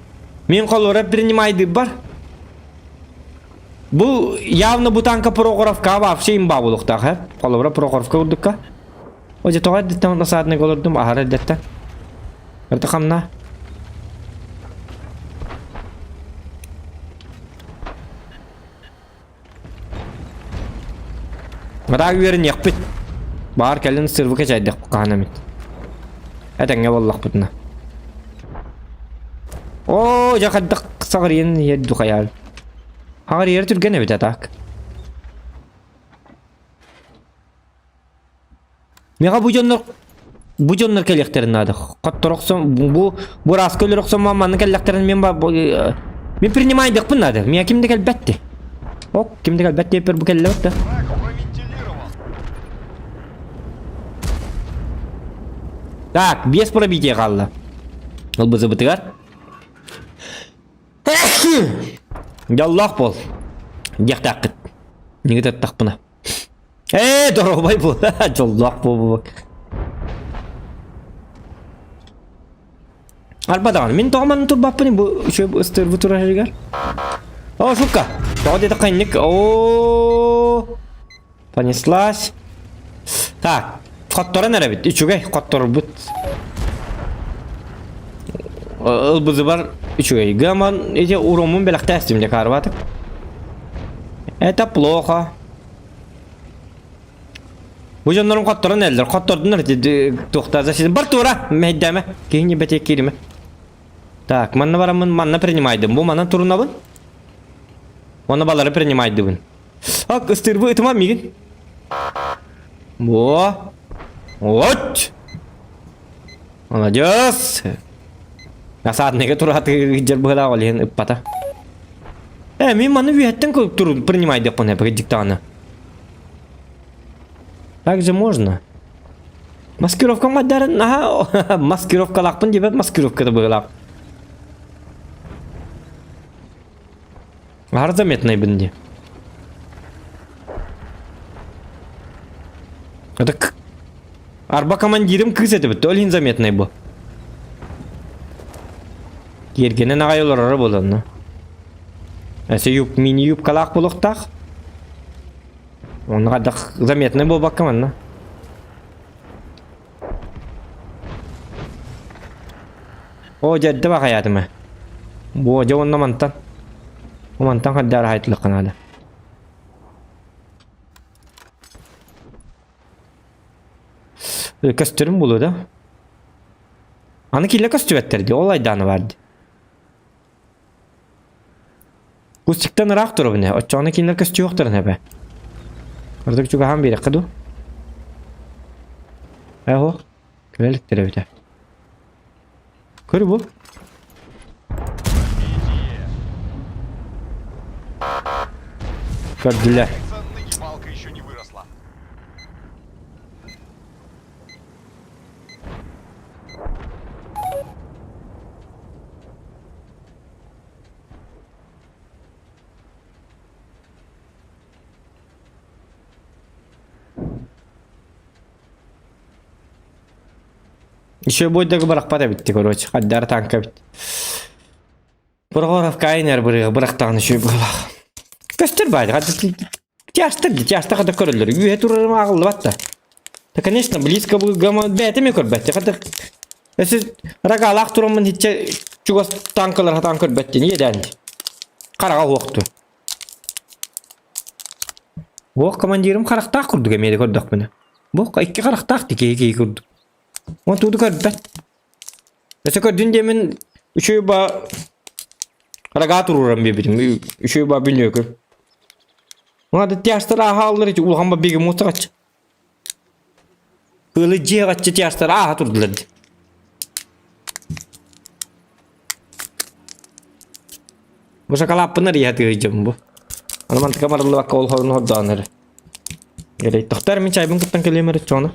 мин холура принимайды бар. Бу явно бу танка Прохоровка вообще имба булуктаах, э? Холобура Прохоровка курдукка. О, же тоҕо эрдэттэн насааднай олордум, аһара эрдэттэн. Эрдэ хамна. Мыраа үөрэниэхпит. Баар кэлин сырвыка чайдык хаһан эмит. Этэҥҥэ буоллахпытына. Оо, дьэ хайдах саҕарыйан иһэр духайаал. Хаҕарыйар түргэн эбит а так. Миэхэ бу дьоннор бу дьоннор кэлиэхтэрин наада. Хотторо охсон бу бу ырааска өлөр охсон манна кэллэхтэрин мин ба мин принимайдыахпын наада. Миэхэ ким да кэлбэт ти. Ок, ким да кэлбэт диэппэр бу кэллэбит да. Враг провентилирован. Так, без пробития хаалла. Ылбызыбытыгар. Дьоллоох буол. Диэхтээххит. Нигит аттахпына. Ээ, доруобай бу. Дьоллоох буолбут. Арба даҕаны, мин тоҕо манна турбаппын бу үчүгэй ыстыырбыт турар сиригэр. О, шутка. Тоҕо диэтэххэ инник. О, понеслась. Так, хотторон эрэбит. Үчүгэй, хотторбут. Ылбызыбар үчүгэй. Гаман эти уромун бэлэхтээстим дьэ каарбатык. Это плохо. Бу дьоннорум хотторон эрэллэр. Хоттордунар туохтаа защита. Бар туора! Мэһэйдээмэ. Киһини бэтиэк кииримэ. Так, манна бараммын манна принимайдым. Бу манан турунабын. Онно балары принимайдыбын. Ак, ыстыырбы ытыма мигин. Во. Вот. Молодец. Насадныйга турааты дьэр быһылаах ол иһин ыппата. Э, мин маны үөһэттэн тур принимайдыахпын диктаны. Так же можно. Маскировка маддарын, аха, маскировкалаахпын диэбэт маскировката быһылаах. Аһар заметнайбын дии. Это Арба командирым кыыс этибит, ол иһин заметнай бу. Киэргэнэн аҕай олороро буоланна. Эсе юб мини юбкалаах буолуохтаах. Онно хайдах заметнай буолбакка манна. Оо, дьэ эрдэ баҕайаатым ээ. Буо, дьэ уонна мантан. Мантан хайдах аһайтылыахха наада. Көстөрүм буолуо да? Аны киилэ көстүбэттэр дии, ол айдаана баар дии. Кустиктан ыраах турабын ээ, оччоҕуна кинилэр көстүөхтэрин эбэ. Ордук чугаһаан биэрэххэ дуу? Ээ, оһох, кэлэ иликтэр эбитэ. Көр бу. Көрдүлэр. Палка еще не выросла. Еще бойдагы бырахпат эбитти, короче, хаддар танка эбит. Прохоров кайнер бырыга бырахтаҕын үчүгэй быһыылаах. Көстөр баайда, тяжтар ди, тяжта хата көрөллөр. Үөһэ турарым ааҕыллыбат да. Да, конечно, близко гама бэйэтэ эмиэ көрбөт. Хата өссө рагалаах тураммын хитчэ чугас танкалар хатаан көрбөт дии, иэдээн дии. Хараҕа уохту. Уох командирым харахтаах курдук эмиэ да көрдөхпүнэ. Бу икки харахтаах дии киһи киһи курдук. Уон тууду көрбөт. Өссө көрдүн диэмин үчүгэй ба рога туруоран биэрбитим. Үчүгэй ба бүнүөкү. Уна да тяжтар ааһааллар ити улахан ба бегемот саҕаччы. Кыылы дьиэ ҕаччы тяжтар ааһа турдулар ди. Бу шоколадпын арыйа тыһыйдьым бу. Аны мантыка барыллыбакка ол хорун хордоон эрэ. Эрэй тохтор мин чайбын кыттан кэлиэм эрэ чону.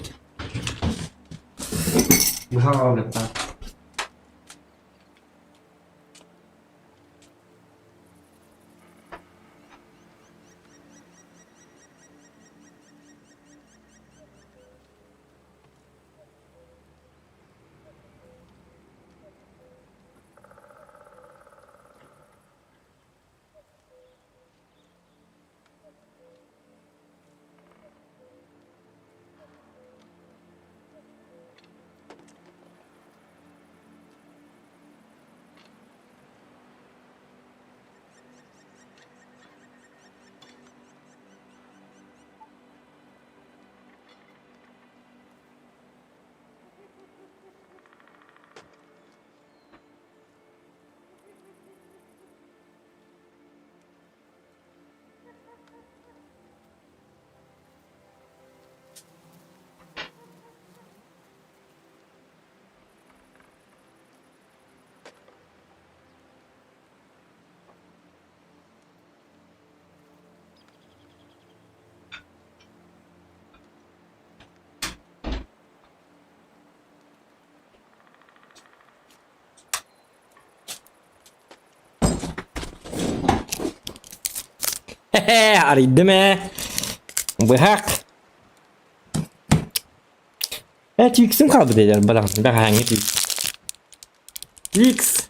Хе-хе, арыйдым ээ. Быһах. Э, Твиксим хаалбыт эдэр бадаҕан, бэҕэһээҥҥи Твикс. Твикс.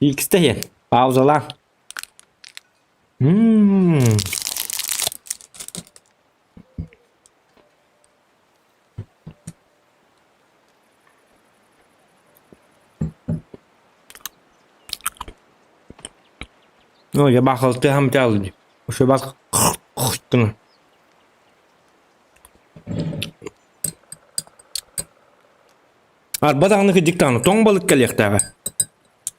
Твикс иһин. Паузалаан. Ммм. Ну, я бахалты хамтал дии. Ошо бас гына. Арба даҕаны кырдьык даҕаны тоҥ балык кэлиэхтээҕэ.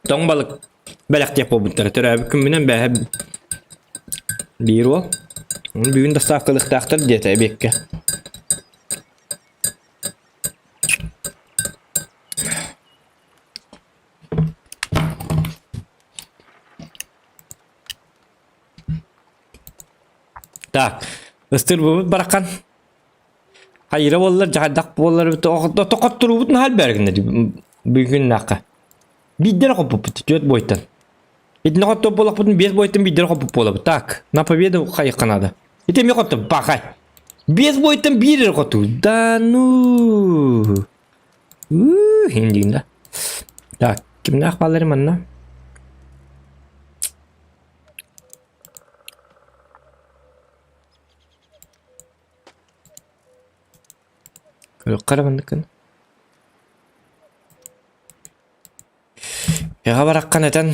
Тоҥ балык бэлэхтиэх буолбуттара. Төрөөбүт күммүнэн бээһэ биир уол. Бүгүн доставкалыахтаахтар диэтэ эбиэккэ. Так, ыстырбыбыт барахан. Хайыра буоллар, дьаһайдах буоллар, тохотторуубут наһаа элбээргинэ бүгүннээххэ. Биирдэ эрэ хоппуппут, түөрт буойтан. Итиннэ хоттор буоллахпытын биэс буойтан биирдэ эрэ хоппут буолабыт. Так, на победу хайыхха наада. Ити эмиэ хоттор, бахай. Биэс буойтан биир эрэ хотуу. Да ну. Индиин да. Так, кимнээх бааллар манна? Көрүөххэ эрэ манныккын. Эҕэ бараххан этэн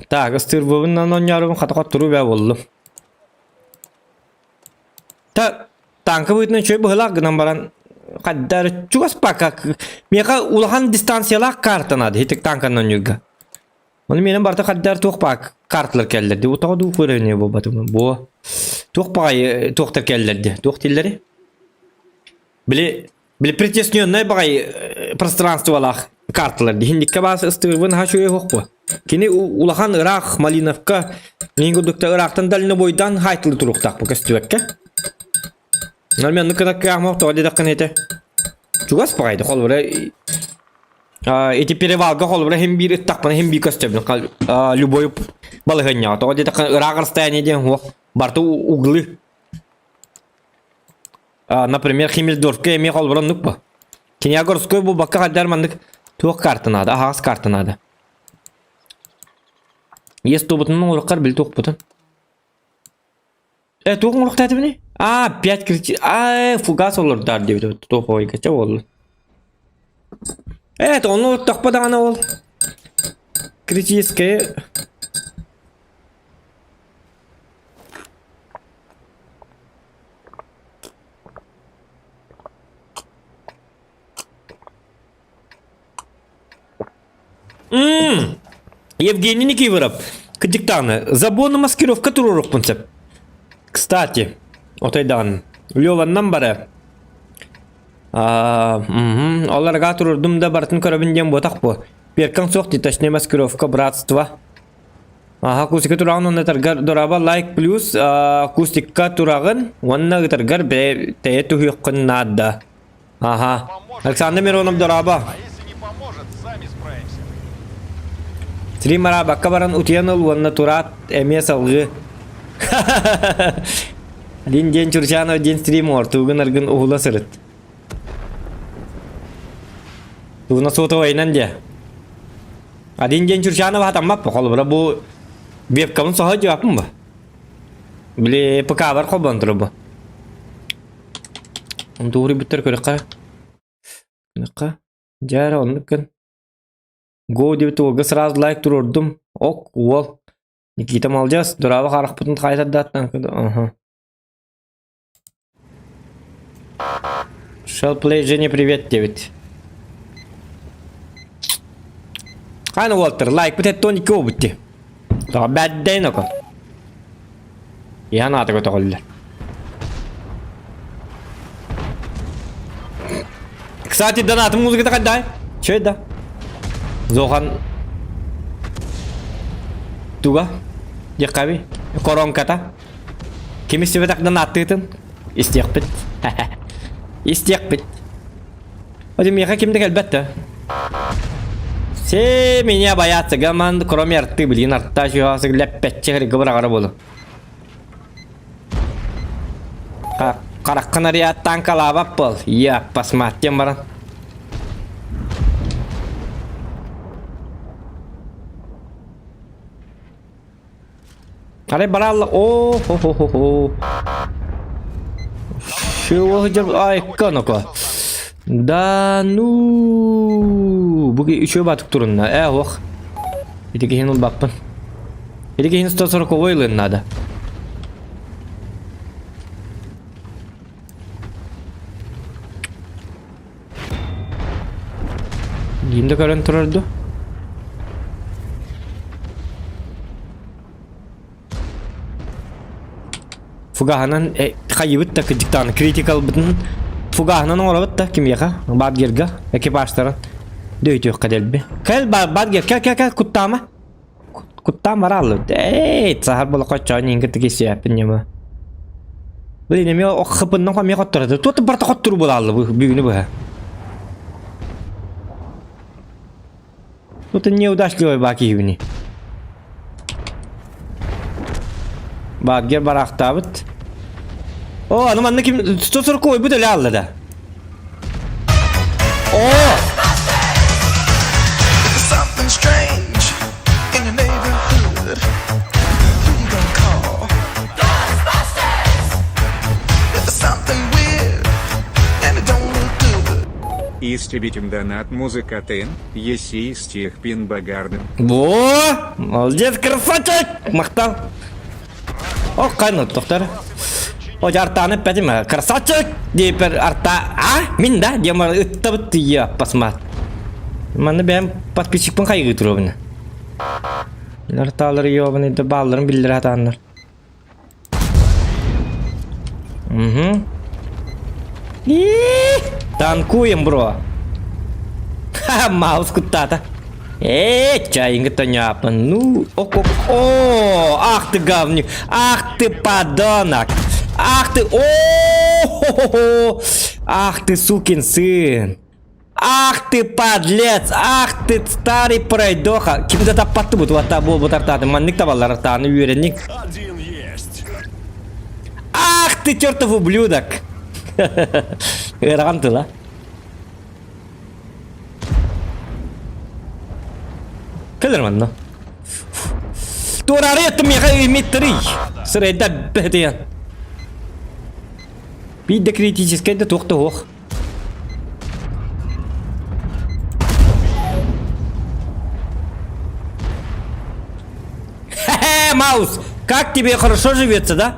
так ыстыырбыбынан оонньоорубун хата хотторуу бээ буоллум. Та тааҥка быһыытынан үчүгэй быһыылаах гынан баран хайда эрэ чугас пока миэхэ улахан дистанциялаах карта наада итик тааҥканан оонньуурга. Ону миэнэ барыта хайда эрэ туох баар карталар кэллэр дии. Тоҕо дуу көрөнүө буолбатым буо. Туох баҕайы туохтар кэллэр дии. Туох дииллэри? Били Били притесненнай баҕайы пространстволаах карталар диһинниккэ баас ыстыырбын наһаа үчүгэй суох буо. Кини улахан ыраах Малиновка мин курдукта ыраахтан дальнобойдаан хаайтылы туруохтаахпын көстүбэккэ. Мен оннук гына кыаҕым тоҕо диэтэххинэ этэ. Чугас баҕайы холобура ити перевалга холобура хим биир ыттахпына хим биир көстөбүн любой балаһыанньаҕа тоҕо диэтэххинэ ыраах расстояние диэн суох барыта углы Например, Химмельдорфка эмиэ холобура оннук бу. Киниягорскай буолбакка хайдар маннык туох карта наада, аһаҕас карта наада. Ес туобутун оҥоруккар били туохпутун. Э, туох оҥоруохтаатыбыный? А, пять крити... А, фугас олордаар диэбит. Туох ойгача буолла. Э, ону оттохпо даҕаны ол. Критическое Мм. Евгений Никифоров, кырдьыктааны, забону маскировка туруорукпун сөп. Кстати, отойдаҕын, Леваннан бара. Оларга турурдум да барытын көрөбүн диэн буотах бу. Перкаҥ суох дии, точнее маскировка братства. Аха, акустика тураҕын уонна ытаргар дораба лайк плюс акустикка тураҕын уонна ытаргар бэйэ тэйэ түһүөххүн наада. Аха. Александр Миронов дораба. А если не поможет, сами справимся. Стрим арабакка баран утуйан ыл уонна тураат эмиэ салгыы. Дин диэн Чурчанов диэн стрим ортугун аргын уһула сырыт. Тугуна сотовайынан дьэ. Один день Чурчанова хатаммаппа, холобура бу вебкабын соһо дьуаппын бу. Били ПК-бар холбон турар бу. Онтугури бүттэр көрөххө. Көрөххө. Дьэ эрэ оннук гын. Го диэбит уолга сразу лайк туруордум. Ок, уол. Никита молодец, дурава харахпытын хайсардааттан. Ага. Shell play Женя привет диэбит. Хаана уолтар лайкпыт эттон икки буолбут дии. Тоҕо бэрдэйин око. Иһэн аата көтөҕүллэр. Кстати, донатым музыката хайдай? Че да? Зохан туга? Диэххэ Коронката. Ким истибэтэх донаттыытын? Истиэхпит. Истиэхпит. Оде миэхэ ким да кэлбэт да. Все меня боятся, гаман, кроме арты, блин, арта чугасы лэппэтчи хыргы быраҕара буолу. Хараххын арыйааттаан калаабап буол. Я, посмотрим баран. Арай бараалла оо хо хо хо хо Ай ноко. Да ну бу үчүгэй баатык турунна ээ ох ити киһини ылбаппын ити киһини 140 ылыан наада Ким да көрөн турар дуо? Фугаһынан хайыбыт да кырдьыктааны критикалбытын фугаһынан оҥоробут да кимиэхэ Бадгерга экипажтарын дөйтүөххэ дэлби. Кэл Бадгер кэл кэл кэл куттаама. Куттаан барааллыбыт. Эй, саһар була хоччоон иин кытта киссиэппин ньыма. Блин, эмиэ хыпыннан эмиэ хотторото. Туот барта хоттуру буолааллы бүгүнү быһа. Тут неудачливый баа киһибини. Бадгер бараахтаабыт. О, аны манна ким 140 ойбут эле алла да. О! Something strange in your neighborhood. Who you gonna call? Ghostbusters! If there's something weird and it don't look good. Истибитим донат музыкатын, еси истиэхпин баҕардым. Во! Молодец, красавчик! Махтал. О, кайны доктор. О, артаны эппэтим. Красавчик! Диэпер арта... А? Мин да? Диэмар ыттабыт тиийэ пасмат. Манна бэйэм подписчикпын хайгыы туруобуна. Арталары ёбаны да баалларын биллэрэ сатааннар. Угу. Танкуем, бро. Ха, маус куттаата. Э, чайын кытта Ну, ок, ок, о, ах ты говнюк, ах ты подонок, ах ты, о, ах ты сукин сын. Ах ты подлец! Ах ты старый пройдоха! Ким да таппатты бу туатта бу бу тартааты маннык табаллар артааны үөрэнник. Один есть. Ах ты чертов ублюдок! Ыарахан тыла. Кэлэр манна. Туораары еттим миэхэ имиттэрий. Сырайда бэтиэн. Биир да критическэй да туох да суох. Хе-хе, Маус, как тебе хорошо живется, да?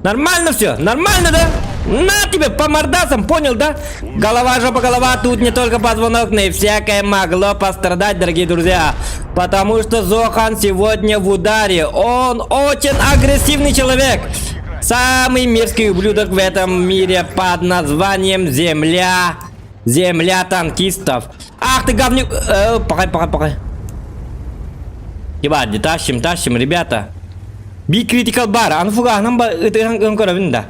Нормально все, нормально, да? На тебе по мордасам, понял, да? Голова, жопа, голова, тут не только позвонок, но и всякое могло пострадать, дорогие друзья. Потому что Зохан сегодня в ударе. Он очень агрессивный человек. Самый мерзкий ублюдок в этом мире под названием Земля. Земля танкистов. Ах ты говнюк! Э, пока, пока, пока. Ебать, тащим, тащим, ребята. Би critical bar. Аны фугаһынан ба ытыһан көрөбүн да.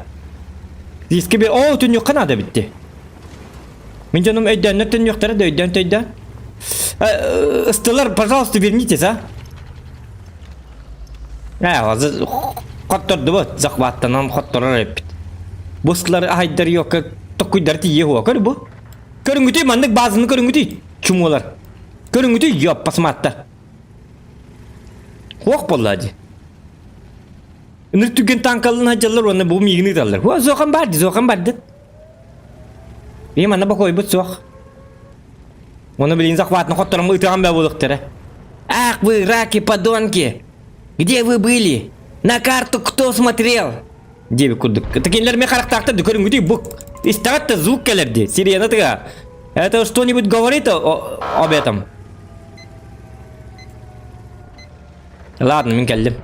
Диски би о түннүккэ наада битти. Мин дьонум өйдөөннөр төннүөхтэрэ да өйдөөн төйдөөн. Ыстылар, пожалуйста, вернитесь, а? Ээ, хоттордубут, захваттанан хотторор эппит. Бу ыстылар аһайдар йокка токкуйдар тиийэ хуа көр бу. Көрүҥүтүй маннык базаны көрүҥүтүй чумуолар. Көрүҥүтүй ёппасмааттар. Хуох буолла дии. Ыныр түгэн танкалын хадьаллар уонна бу миигин ыыталлар. Хуа зохан бар ди, зохан бар ди. Биһи манна бокуойбут суох. Оны билин захватны хоттором ытыган бә буолуктара. Ах вы, раки, подонки! Где вы были? На карту кто смотрел? Диэби курдук. Такинлер мен характаахтар көрүҥүтүй бу истэҕит да звук кэлэр дии. Сирена тыга. Это что-нибудь говорит о, об этом? Ладно, мин кэллим.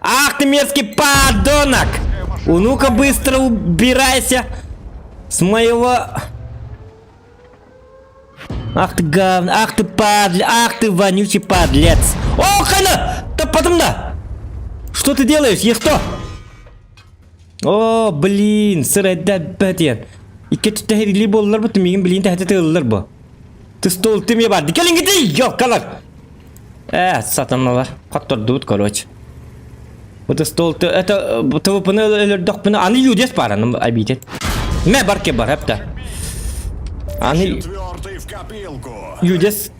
Ах ты мерзкий подонок! Ну-ка быстро убирайся с моего... Ах ты гав... Ах ты падль... Ах ты вонючий подлец! О, хана! Да потом да! Что ты делаешь? Е что? О, блин, сырайда бәтен. Икки түтәһирили буоллар бу мигин билин тэһэтэ тыыллар бу. Ты стол ты мне барды. Кэлин гити, ёлкалар. Э, сатаналар. Хоттордубут, короче. Вот стол ты это ТВПны өлөрдөхпүнэ аны юдес бар аны обидет. Мэ барке бар хепте. Аны Четвертый в копилку. юдес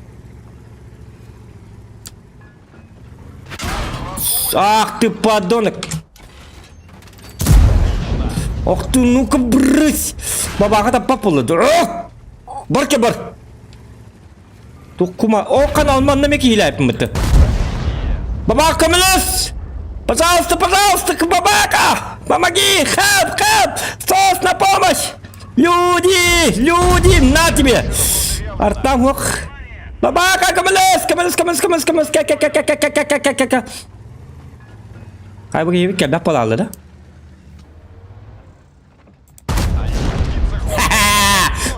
Ах ты подонок! Ох ты, ну-ка брысь! Бабаға таппап болады. Бар ке бар! Туккума. О, канал манна меки хиләйпін Бабака, көмөлөс! Пожалуйста, пожалуйста, бабака! Помоги! Help, help! Сос на помощь! Люди! Люди! На тебе! Артам ох! Бабака, көмөлөс! Көмөлөс, көмөлөс, көмөлөс, көмөлөс! Ка ка ка ка ка ка ка ка ка ка Хай бу киһи кэлбэх буолааллар да?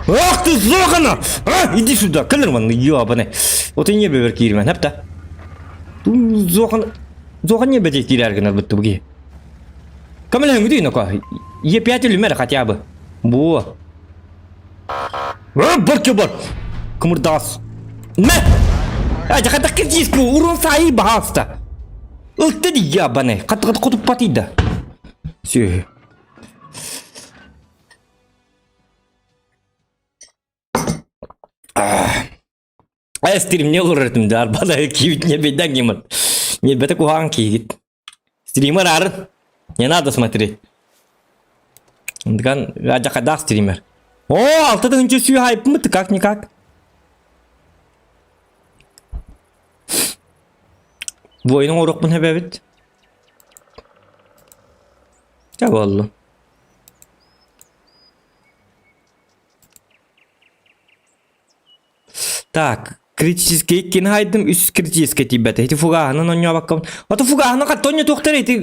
Ах ты зохана! А, иди сюда, кэлэр манна, ёбаный. Вот и небе бер киирмэн, хапта. Зохан, зохан небе те киирэр гынар бытты буги. Көмөлөһүҥүтүй ноко. Е5 үлүмэр хотя бы. Бу. Бар ке бар. Кымырдаас. Мэ! А, жаката кирдииску, урон саи баһааста. Ылты ди ябаны. Катыгыт кутуппатыйда. Сү. Стримне олорор этим да, арбада киевит не беда гемот. Не бета кухан киевит. Стример арын. Не надо смотреть. Дган ажакадах стример. О, 6 сүү хайпмыт, как-никак. Воинын оруохпун эбэбит. Чэ буоллун. Так, критический иккини хайдым, үс критический тиийбэтэ. Ити фугаһынан оонньообоккобун. Ото фугаһынан хатта оонньотуохтара ити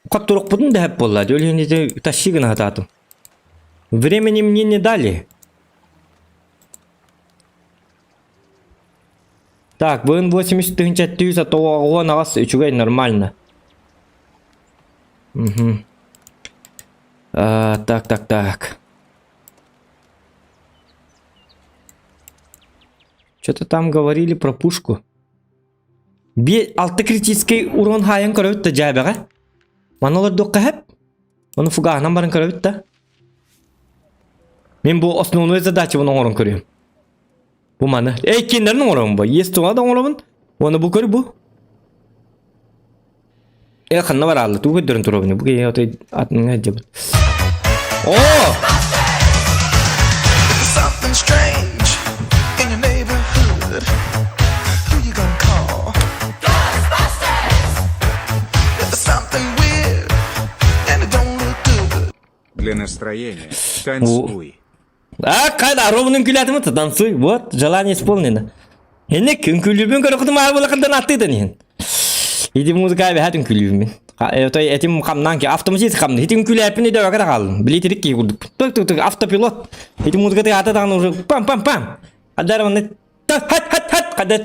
хотторукпутун да сөп буолла. Ол иһин ити тащи гына сатаатым. Времени мне не дали. Так, быын 80 тыһыынча 798 үчүгэй нормально. Угу. А, так, так, так. Что-то там говорили про пушку. Би алты критический урон хайан көрөбүт да дьээбэҕэ. Маны олордуохха сөп. Ону фугаһынан баран көрөбүт да. Мин бу основной задачабын оҥорон көрүөм. Бу маны. Эй, кинилэрин оҥоробун бу. Есть туга да оҥоробун. Уонна бу көр бу. Э, ханна бараалла? Тугу көрдөрөн туруобун? Бу киһи отой атынга дьабыт. О! Something strange in your neighborhood. Who you gonna call? Ghostbusters! If there's something weird and it don't look good. Для настроения. Танцуй. А, кайда ровно үҥкүүлээтим это танцуй. Вот, желание исполнено. Энник үҥкүүлүүбүн көрөхүтүм аа буолакырдан аттыытын иһин. Иди музыка эбэһэт үҥкүүлүүбүн. Той этим хамнаан ки автоматически хамны. Ити үҥкүүлээппин өйдөөбөккө да хааллым. Билиитирик киһи курдук. Тук тук тук автопилот. Ити музыка тыаата даҕаны уже пам-пам-пам. Хаддар маннык хат хат хат хаддар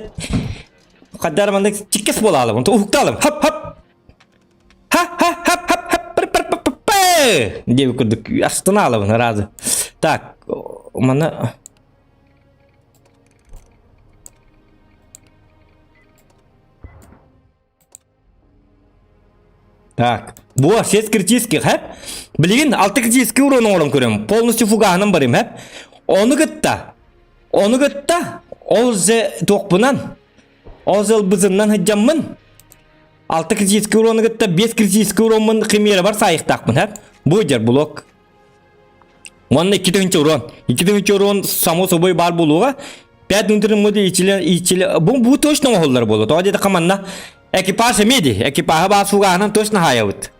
хаддар маннык чиккес буолаалым. Уһуктаалым. Хап хап Диэбит курдук астына алабын ыраазы. Так, манна Так, бу сес критический, хэп? Билигин алты критический урон оҥорон көрөм. Полностью фугаһынан барым, хэп? Ону кытта, ону кытта, ол же туохпунан, ол же ылбызынан сылдьаммын, Алта критический урону кытта 5 критический уроммун химера бар саайыктаахпын хэп. Бу дьэр блок. Уонна 2 урон. 2 урон само собой бар буолуоҕа. 5 внутренний моды ичиле ичиле бу бу точно оҥоһуллар буолуо. Тоҕо диэтэххэ манна экипаж эмиэ дии. Экипаһы баар фугаһынан точно хаайабыт.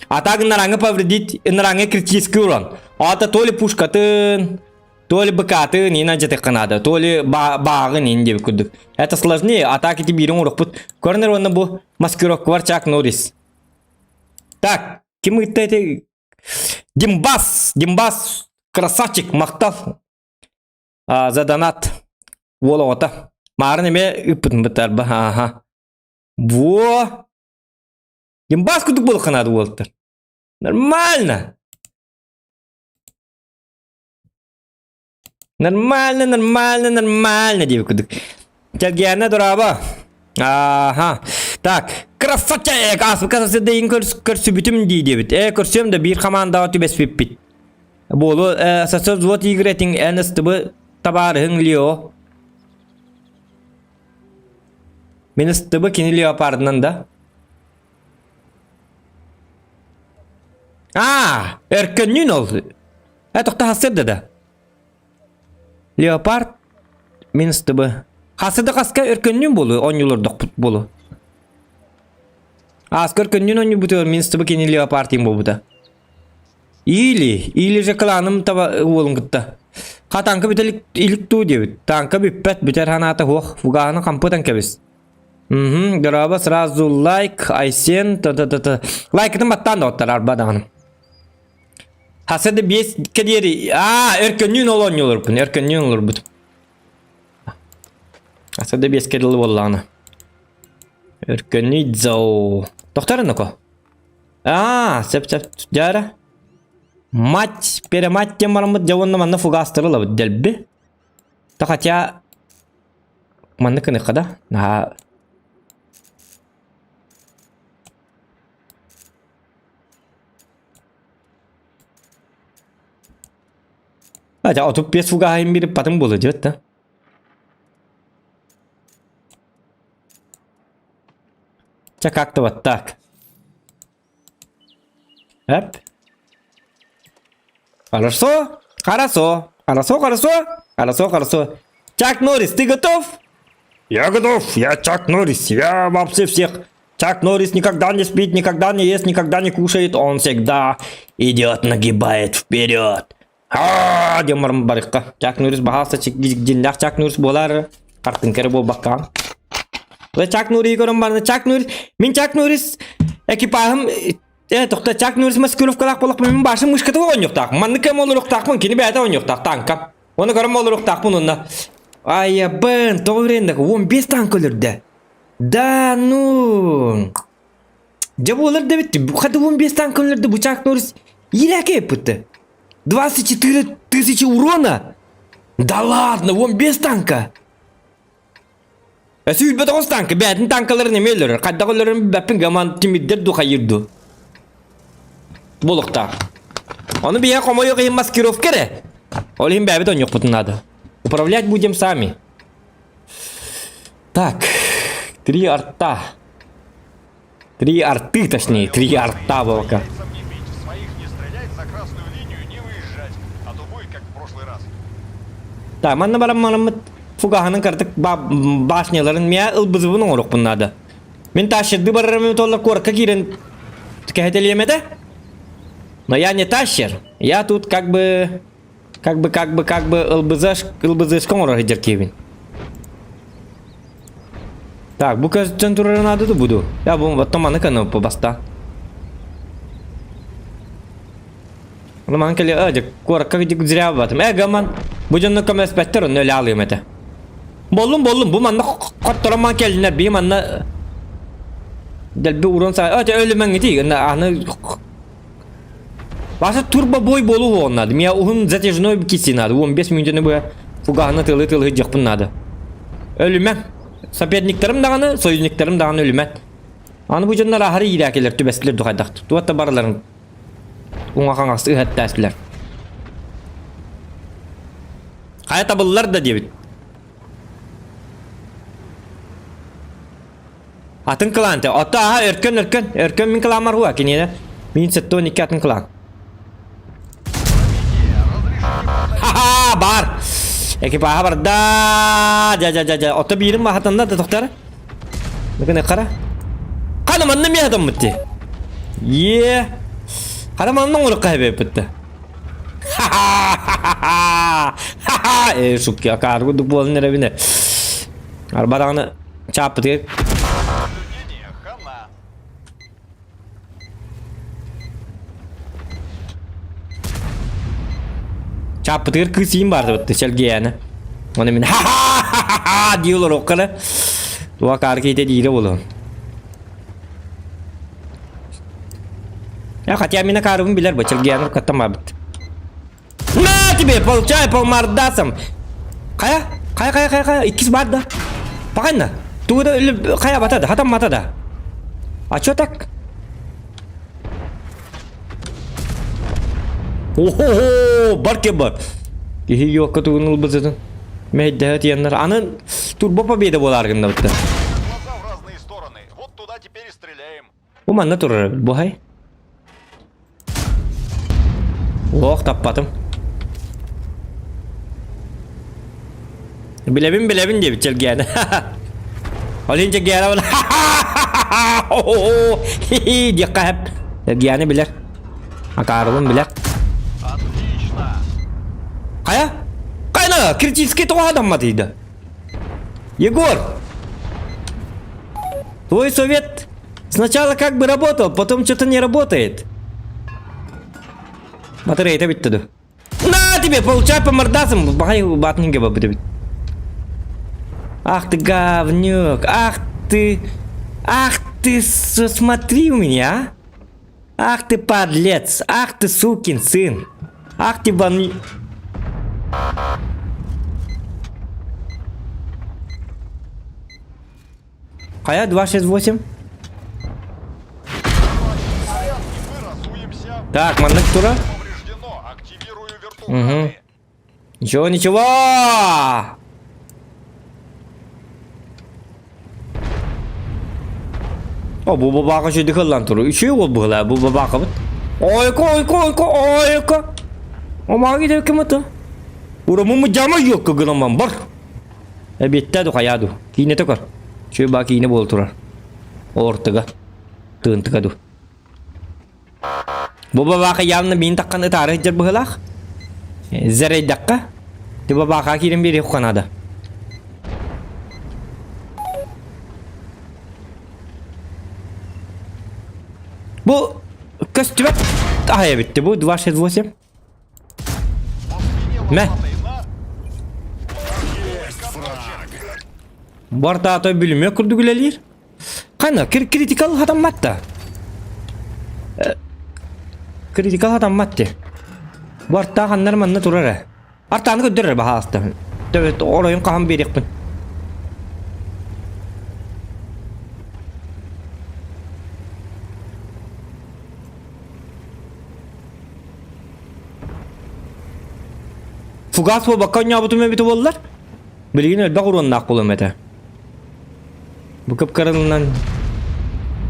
А так нараҥы повредить нараҥы критический урон. Ата то ли пушкатын, То ли БК-ты не надетых надо, то ли бааҕын ин диэбит курдук. Это сложнее, а так ити биириҥ урукпут. Көрнөр уонна бу маскировка бар Чак Норрис. Так, ким ыытта ити? Димбас, Димбас, красавчик, махтал. А, за донат. Уол оҕото. Маарын эмиэ ыыппытын бытарба, аха. Во! Димбас курдук буолуохха наада уолаттар. Нормально! Нормально, нормально, нормально диэбит курдук. Чэлгиэнэ дорообо. Ааха. Так, красавчик! Ааспыкка сырдыйын көрсүбүтүм дии диэбит. Ээ, көрсүөм да биир хамаандаҕа түбэспиппит. Буолу, э, сосо взвод игры этиҥ НСТБ табаарыһыҥ Лео. Мин СТБ кини леопардынан да. Аа, өркөннүүн ол. Э, тохто хасыр да. Леопард минус ТБ. Хасыда хаска өркөннүүн болу, оонньуулордохпут болу. Ааска өркөннүүн оонньуубутугар минус ТБ кини леопард им буолбута. Или, или же кланым таба уолун кытта. Ха танка бүтэлик илик туу диэбит. Танка бүппэт, бүтэр ханаата хуох, фугаһаны хампытан кэбис. Угу, дорообо, сразу лайк, Айсен, та-та-та-та. Лайкытын баттаан да оттар арба даҕаны. Хаса да биэс кэдиэри, аа, өркөннүүн ол оонньууларбын, өркөннүүн олорбут. Хаса да биэс кэдилы буоллаҕына. Өркөннүй дзау. Тохтор ноко. Аа, сөп-сөп, дьара. Мать, перемать диэн бараммыт дьэ уонна манна фугастары ылабыт дэлби. То хотя маннык гыныахха да наһаа Хотя 35 фугаһын бирип патын буолуо диэбит да. Чэ как-то вот так. Эп. Хорошо. Хорошо, хорошо, хорошо, хорошо, хорошо. Чак Норрис, ты готов? Я готов, я Чак Норрис, я вообще всех. Чак Норрис никогда не спит, никогда не ест, никогда не кушает, он всегда идет, нагибает вперед. Аа, диэн баран барыкка. Чак Норрис баһаалыста дьиннээх Чак Норрис буолар, хартыҥка эрэ буолбакка. Чак Норриһы көрөн баран Чак Норрис, мин Чак Норрис экипажым Э, тохто Чак Норрис маскировкалаах буоллахпын, мин башым мышката оонньуохтаах. Маннык кэм олоруохтаахпын, кини бэйэтэ оонньуохтаах танка. Оны көрөн олоруохтаахпын онно. Айабын, тоҕо үрэннэ, 15 танк өлөрдө. Да ну. Дьэ буолар да эбит, хата 15 танк өлөрдө, бу Чак Норрис иирээкэ эппитте. 24 тысячи урона? Да ладно, 15 танка. Сүүрбэ тоҕус танка, бэйэтин танкаларын эмиэ өлөрөр. Хайдах өлөрөрүн билбэппин, гаман тимирдэр ду хайыр ду. Буолуохтаах. Ону биһиэхэ хомойуох иһин маскировка эрэ. Ол иһин бэйэбит оонньуохпутун наада. Управлять будем сами. Так, три арта. Три арты, точнее, три арта волка. Яйцам не бить, своих не стрелять, за красную линию не выезжать, а то будет как в прошлый раз. Так, манна баран мараммыт фугаһынан картык башняларын мия ылбызыбын оҥоруохпун наада. Мин тащерды барарым толлар куоракка киирэн кэһэтэлиэм этэ. Но я не тащер. Я тут как бы как бы как бы как бы ылбызаш ылбызышка оҥорор сылдьар киһибин. Так, бу көстөн турары наада да буду. Я бу оттон маны кынып баста. Ону маны кэле э дьэ куоракка зря батым. Э гаман бу дьонно көмөлөспөттөр онно өлө алыым этэ. Боллум боллум бу манна хотторон ман кэллинэр би манна дэлби урон са э өлүмэҥ ити аны Баша турбобой буолуу надо. Меня уһун затяжной киси надо. 15 мүнүүтүнү быһа фугаһына тылы-тылы сылдьыахпын надо. Өлүмэ. Соперниктарым даҕаны, союзниктарым даҕаны өлүмэ. Аны бу дьоннор аһары иирээкилэр түбэстилэр духайдах. Туотта барыларын уҥа-хаҥас ыһаттаастылар. Хайа табыллар да диэбит. Атын кылаан те. Отто аха өркөн өркөн. Өркөн мин кылаамар хуа киниэнэ. Мин 72 атын кылаан. Ха-ха бар. Экипаха барда. Жа жа жа жа. Отто биирим махатанна да тохтар. Бүгүн кара. Кана манна ми адаммытты. Е. Кара манна оңорукка хэбэппитте. Ха-ха! Ха-ха! Э, суки, акааргу буолан эрэбине. Арбадаҕына Чааппытыгар Наблюдение хана. Чааппытыгар кыыс иин баардыбытты Сергеяны. Оны мин ха-ха-ха дии олоруохха Туа каар киһитэ диирэ буолуо. Я хотя мин акаарыбын билэр бу Сергеяны каттан барбыт. На тебе, получай по мордасам. Хайа? Хайа, хайа, хайа, хайа, иккис бар да. Паханна. Тугуда хайа батады, хатам матада. А чё так? О-хо-хо, бар кем бар. Киһи юокка тугун ылбытытын. Мэйдэһэ тиэннэр. Аны турбо победа буолар гынна бытта. Глаза в разные стороны. Вот туда теперь и стреляем. Бу манна турар буһай. Ох, таппатым. Билэбин билэбин диэбит Чэлгиэнэ. Ол иһин Чэлгиэнэ була диэххэ сөп. Чэлгиэнэ билэр. Акаарыбын билэр. Отлично. Хайа? Хайна, критический тоҕо адамматыйда? Егор! Твой совет Сначала как бы работал, потом что-то не работает. Батарейта бүттэ ду. На тебе, получай по мордасам. Бахай батнинге бабыт. Ах ты говнюк, ах ты... Ах ты, смотри у меня, а. Ах ты подлец, ах ты сукин сын. Ах ты бан... Хайа 268. Так, маннык тура. Угу. Ничего, ничего! О, бу бабака үчүгэй кыллан туру. Үчүгэй ол быһылаа, бу бабакабыт. Ойко, ойко, ойко, ойко. Омаҕа киһи ким ата? Урамым дьама юкка гынаман бар. Эбиэттээ ду хайаа ду. Киинэтэ көр. Чүө баа киинэ буола турар. Ортыга. Тыынтыга ду. Бу бабааха явно миин таххан ытаары сылдьар быһыылаах. Зэрэйдэххэ, ти бабааха киирэн биэриэх наада. Бу көстүбэт аһайа битти бу 268. Мэ. Бартаата бүлүмүө курдук үлэлиир. Хана критикал хатаммат да. Критикал хатаммат ти. Бартаа ханнар манна турар э. Артааны көрдөрөр баһаалыста. Төбөт оройун хаһан биэриэхпин. Фугас буолбакка оонньообутум эбитэ буоллар, билигин элбэх уруоннаах буолуом этэ. Бу кып-кыралынан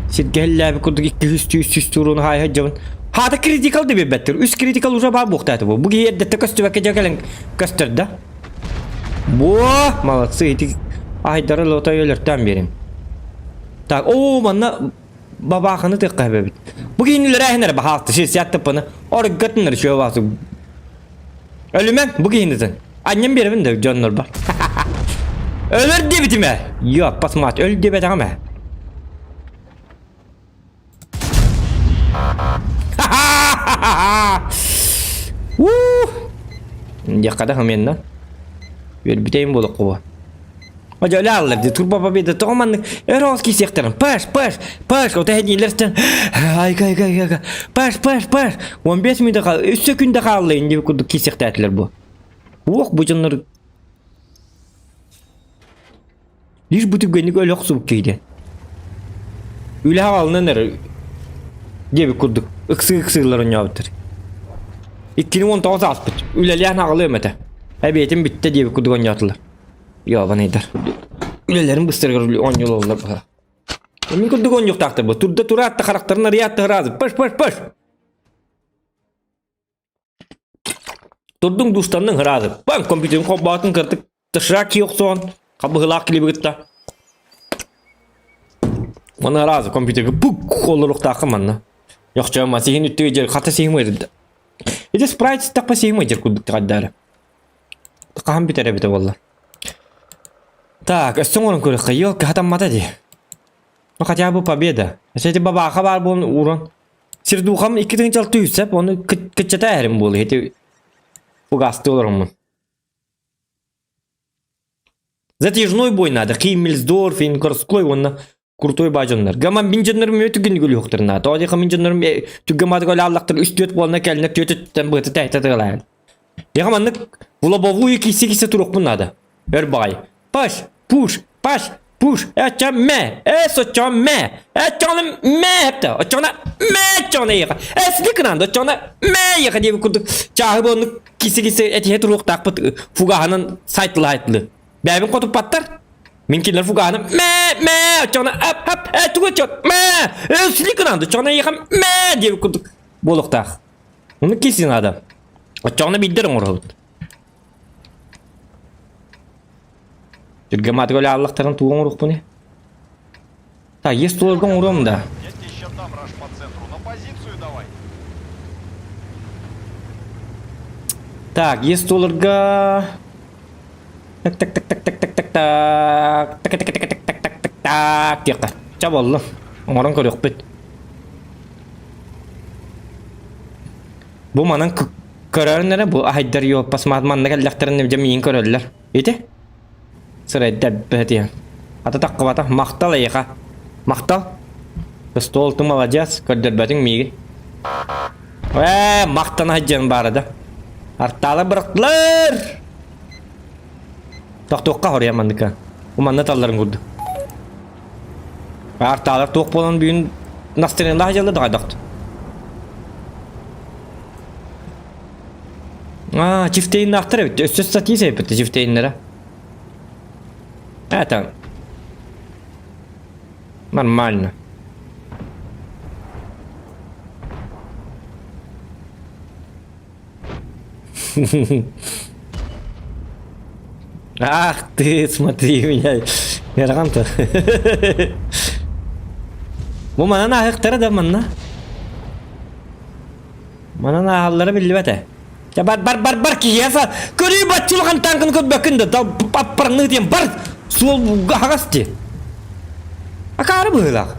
сиргэ иһиллээбит курдук 200-300 уруону хаайа сылдьабын. Хаата критикал да биэрбэттэр. Үс критикал уже баар буохтаата бу. Бу киһи эрдэттэн көстүбэккэ дьэ кэлэн көстөр да. Во, молодцы, ити айдары лотой өлөртөөн биэрин. Так, оо, манна бабааханы тыахха эбэбит. Бу киһини эрэ баһаалта сир сиаттаппыны оргатыннар үчүгэй баасу. Өлүмэн бу киһинитин. Анньан биэрэбин да дьоннор бар. Өлөр диэбитим ээ. Йо, пасмат, өл диэбэтэҕим ээ. Уу! Диэххэ да хоменна. Үөрбүтэйим буолуохху Одьо аллар ди турба победа тоҕо маннык өр оҕус киисиэхтэрин паш паш паш ота хэдиилэртэн айга айга айга паш паш паш 15 мүнөтэ хаал өссө күндэ хаалла инди курдук киисиэхтээтилэр бу уох бу дьоннор лишь бу түгэнник өлө охсубут киһи үлэ хаалынан эрэ диэбит курдук ыксыы ыксыылар оонньообуттар 2019 ааспыт үлэлээн аҕалыам этэ эбиэтим бүттэ диэбит курдук оонньоотулар Йобанайдар. Үлэлэрин быстарыгар оонньуулаллар быһа. Мин курдук оонньуохтаахтар бу. Турда тураатта харахтарын арыйаатта ыраазы. Паш паш паш. Турдуҥ душтанныҥ ыраазы. Бам компьютерин холбоотун кыртык тышыра кии охсоон хабыһылаах килибигитта. Маны ыраазы компьютерга бук олоруохтааххын манна. Йохчома сиһин үттүгэ дьэр хата сиһим ыйырда. Ити спрайт тахпа сиһим ыйдыр курдук тахаддаары. Хаһан бүтэр эбитэ буолла. Так, өссө оҥорон көрүөххэ. Елка хатаммата дии. Ну хотя бы победа. Эти бабаха баар буолан урон. Сирдухам 2 600 сеп, оны кыччата эрим буолу. Эти фугасты олороммун. Затяжной бой надо. Химмельсдорф, Городской, он крутой бажоннар. Гаман мин дьоннорум өтө күн күлүөхтөрүнэ. Тоҕо диэхэ мин дьоннорум түгэн маатык аллахтар үс түөрт буолна кэлинэ түөтүттэн быата тэһитэ тыгалаан. Яха маннык в лобовую кисе-кисе туруохпун наада. Өр баҕай. Паш, пуш, паш, пуш, эчэ мэ, э соччо мэ, эччоҕуна мэ эптэ, оччоҕуна мэ оччоҕуна иэхэ, э силикынан оччоҕуна мэ иэхэ диэбит курдук чааһы буоннук кисе-кисе этиһэ туруохтаахпыт фугаһынан сайтылы-сайтылы. Бэйэбин хотуппаттар. Мин кинилэр фугаһынан мэ мэ оччоҕуна ап ап э тугу оччо мэ э силикынан оччоҕуна иэхэ мэ диэбит курдук буолуохтаах. Ону киси надо. Оччоҕуна биирдэр оҥоробут. Түргэн маатыга өлө тугу оҥоруохпунуй? Так, есть туоларга оҥоруом да. Я тебе ща дам раш по центру. На позицию давай. Так, есть туоларга... Так, так, так, так, так, так, так, так, так, так, так, так, так, так, так, так, диэххэ. Ча буолла. Оҥорон көрүөхпүт. Бу манан көрөөрүн эрэ бу аһайдар йоппас манна кэллэхтэринэ дьэ миигин көрөллөр. Ити? Сырайда бэтиэн. Ата таххыбата. Махтал эйиэхэ. Махтал. Стол ты молодец, көрдөрбөтүҥ миигин. Ээ, махтана сылдьан баара да. Артаала бырахтылар. Тохтуохха хоруйа манныка. Бу манна талларын курдук. Артаалар туох буолан бүгүн настырыылаах дьалла даҕайдахт. Аа, чифтейннаахтар эбит. Өссө статья сэйпит чифтейннэрэ. Это нормально. Ах ты, смотри меня. Ярган-то. Бу манан ааһыктара да манна. Манан ааһаллара биллибэт ээ. Чэ бар бар бар бар киһиэхэ көрүү баччылахан таҥкын көрбөккүн да аппарныы диэн бар суол аһаҕас дии. Акаары быһыылаах.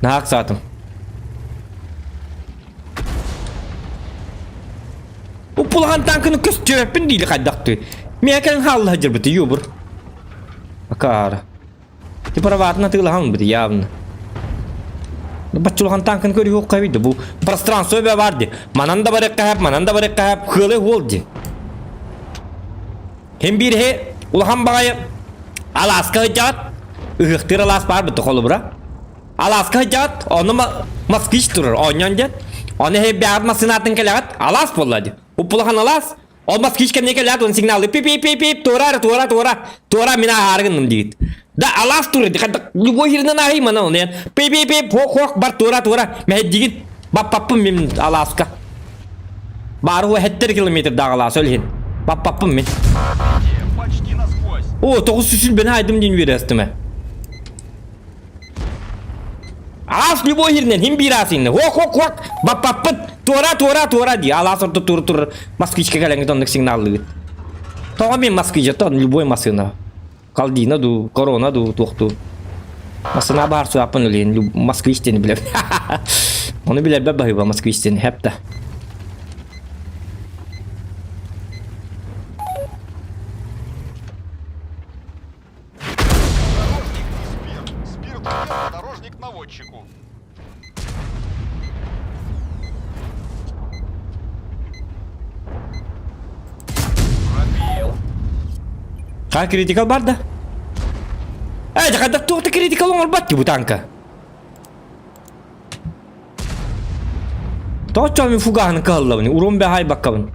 Наһаа ыксаатым. Уппулахан танканы көстүөппүн диили хайдахтыы. Миэхэ кэлин хаалла сылдьарбыты юбур. Акаара. Ти праватын атыылаһан бит явно. Баччулахан танканы көрүһүөххэ эбит бу пространство бе бар ди. Манан да барыахха хэп, манан да барыахха хэп, хыалы хуол ди. Хем биирһи улахан баҕайы алааска сылдьаҕыт, ыһыахтыыр алаас баар бит холобура. Алааска сылдьаҕыт, онно москвич турар, оонньоон диэн. Ону эһи бэҕэт массыынатын кэлэҕит, алаас буолла дии. Уппулахан алаас, ол москвич кэмҥэ кэлээт, он сигналы пип-пип-пип, туора эрэ, туора, туора, туора мин ааһаары гынным диигит. Да алаас турар дии, хайдах любой сиринэн ааһый манан оны пип-пип-пип, хуох-хуох, бар туора, туора, мэһэйдиигин, баппаппын мин алааска. Баары эһэттэр километрдаах алаас ол иһин. Баппаппын мин. Почти насквозь. О, 900 бен айдым диэн үөрэ астым. Аас любой сиринэн хим биир аас иннэ. Хуок хуок хуок баппаппыт туора туора туора дии. Алаас орто тур тур москвичка кэлэҥҥит оннук сигналлыгыт. Тоҕо мен москвич оттон любой массыына. Калдина дуу, корона дуу, туох дуу. Массыына баар суаппын үлэйин москвич диэни билэбин. Ону билэрбэр баһыыба москвич диэни хэп да. Дорожник и спирт. Спирт дорожник наводчику. Пробил. Ха критикал бар да? Э, хайдах туохта критикал оҥорбот дии бу танка. Тооччо мин фугаһын кыһаллабын, урун бэхай баккабын.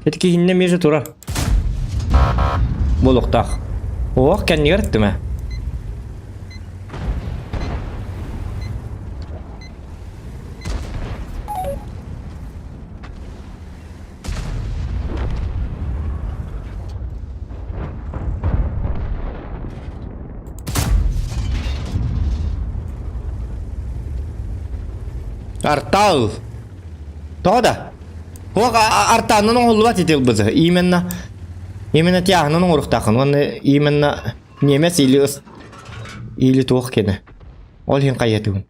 Ити киһиннэ меже турар. Буолуохтаах. Оох кэннигэр ыттым ээ. Артал. Тоҕо да? Хуох артааннан оҥоһуллубат ити ылбыты. Именно именно тяһынан оҥоруохтааххын уонна именно немец или или туох кини. Ол иһин хайыатыгын.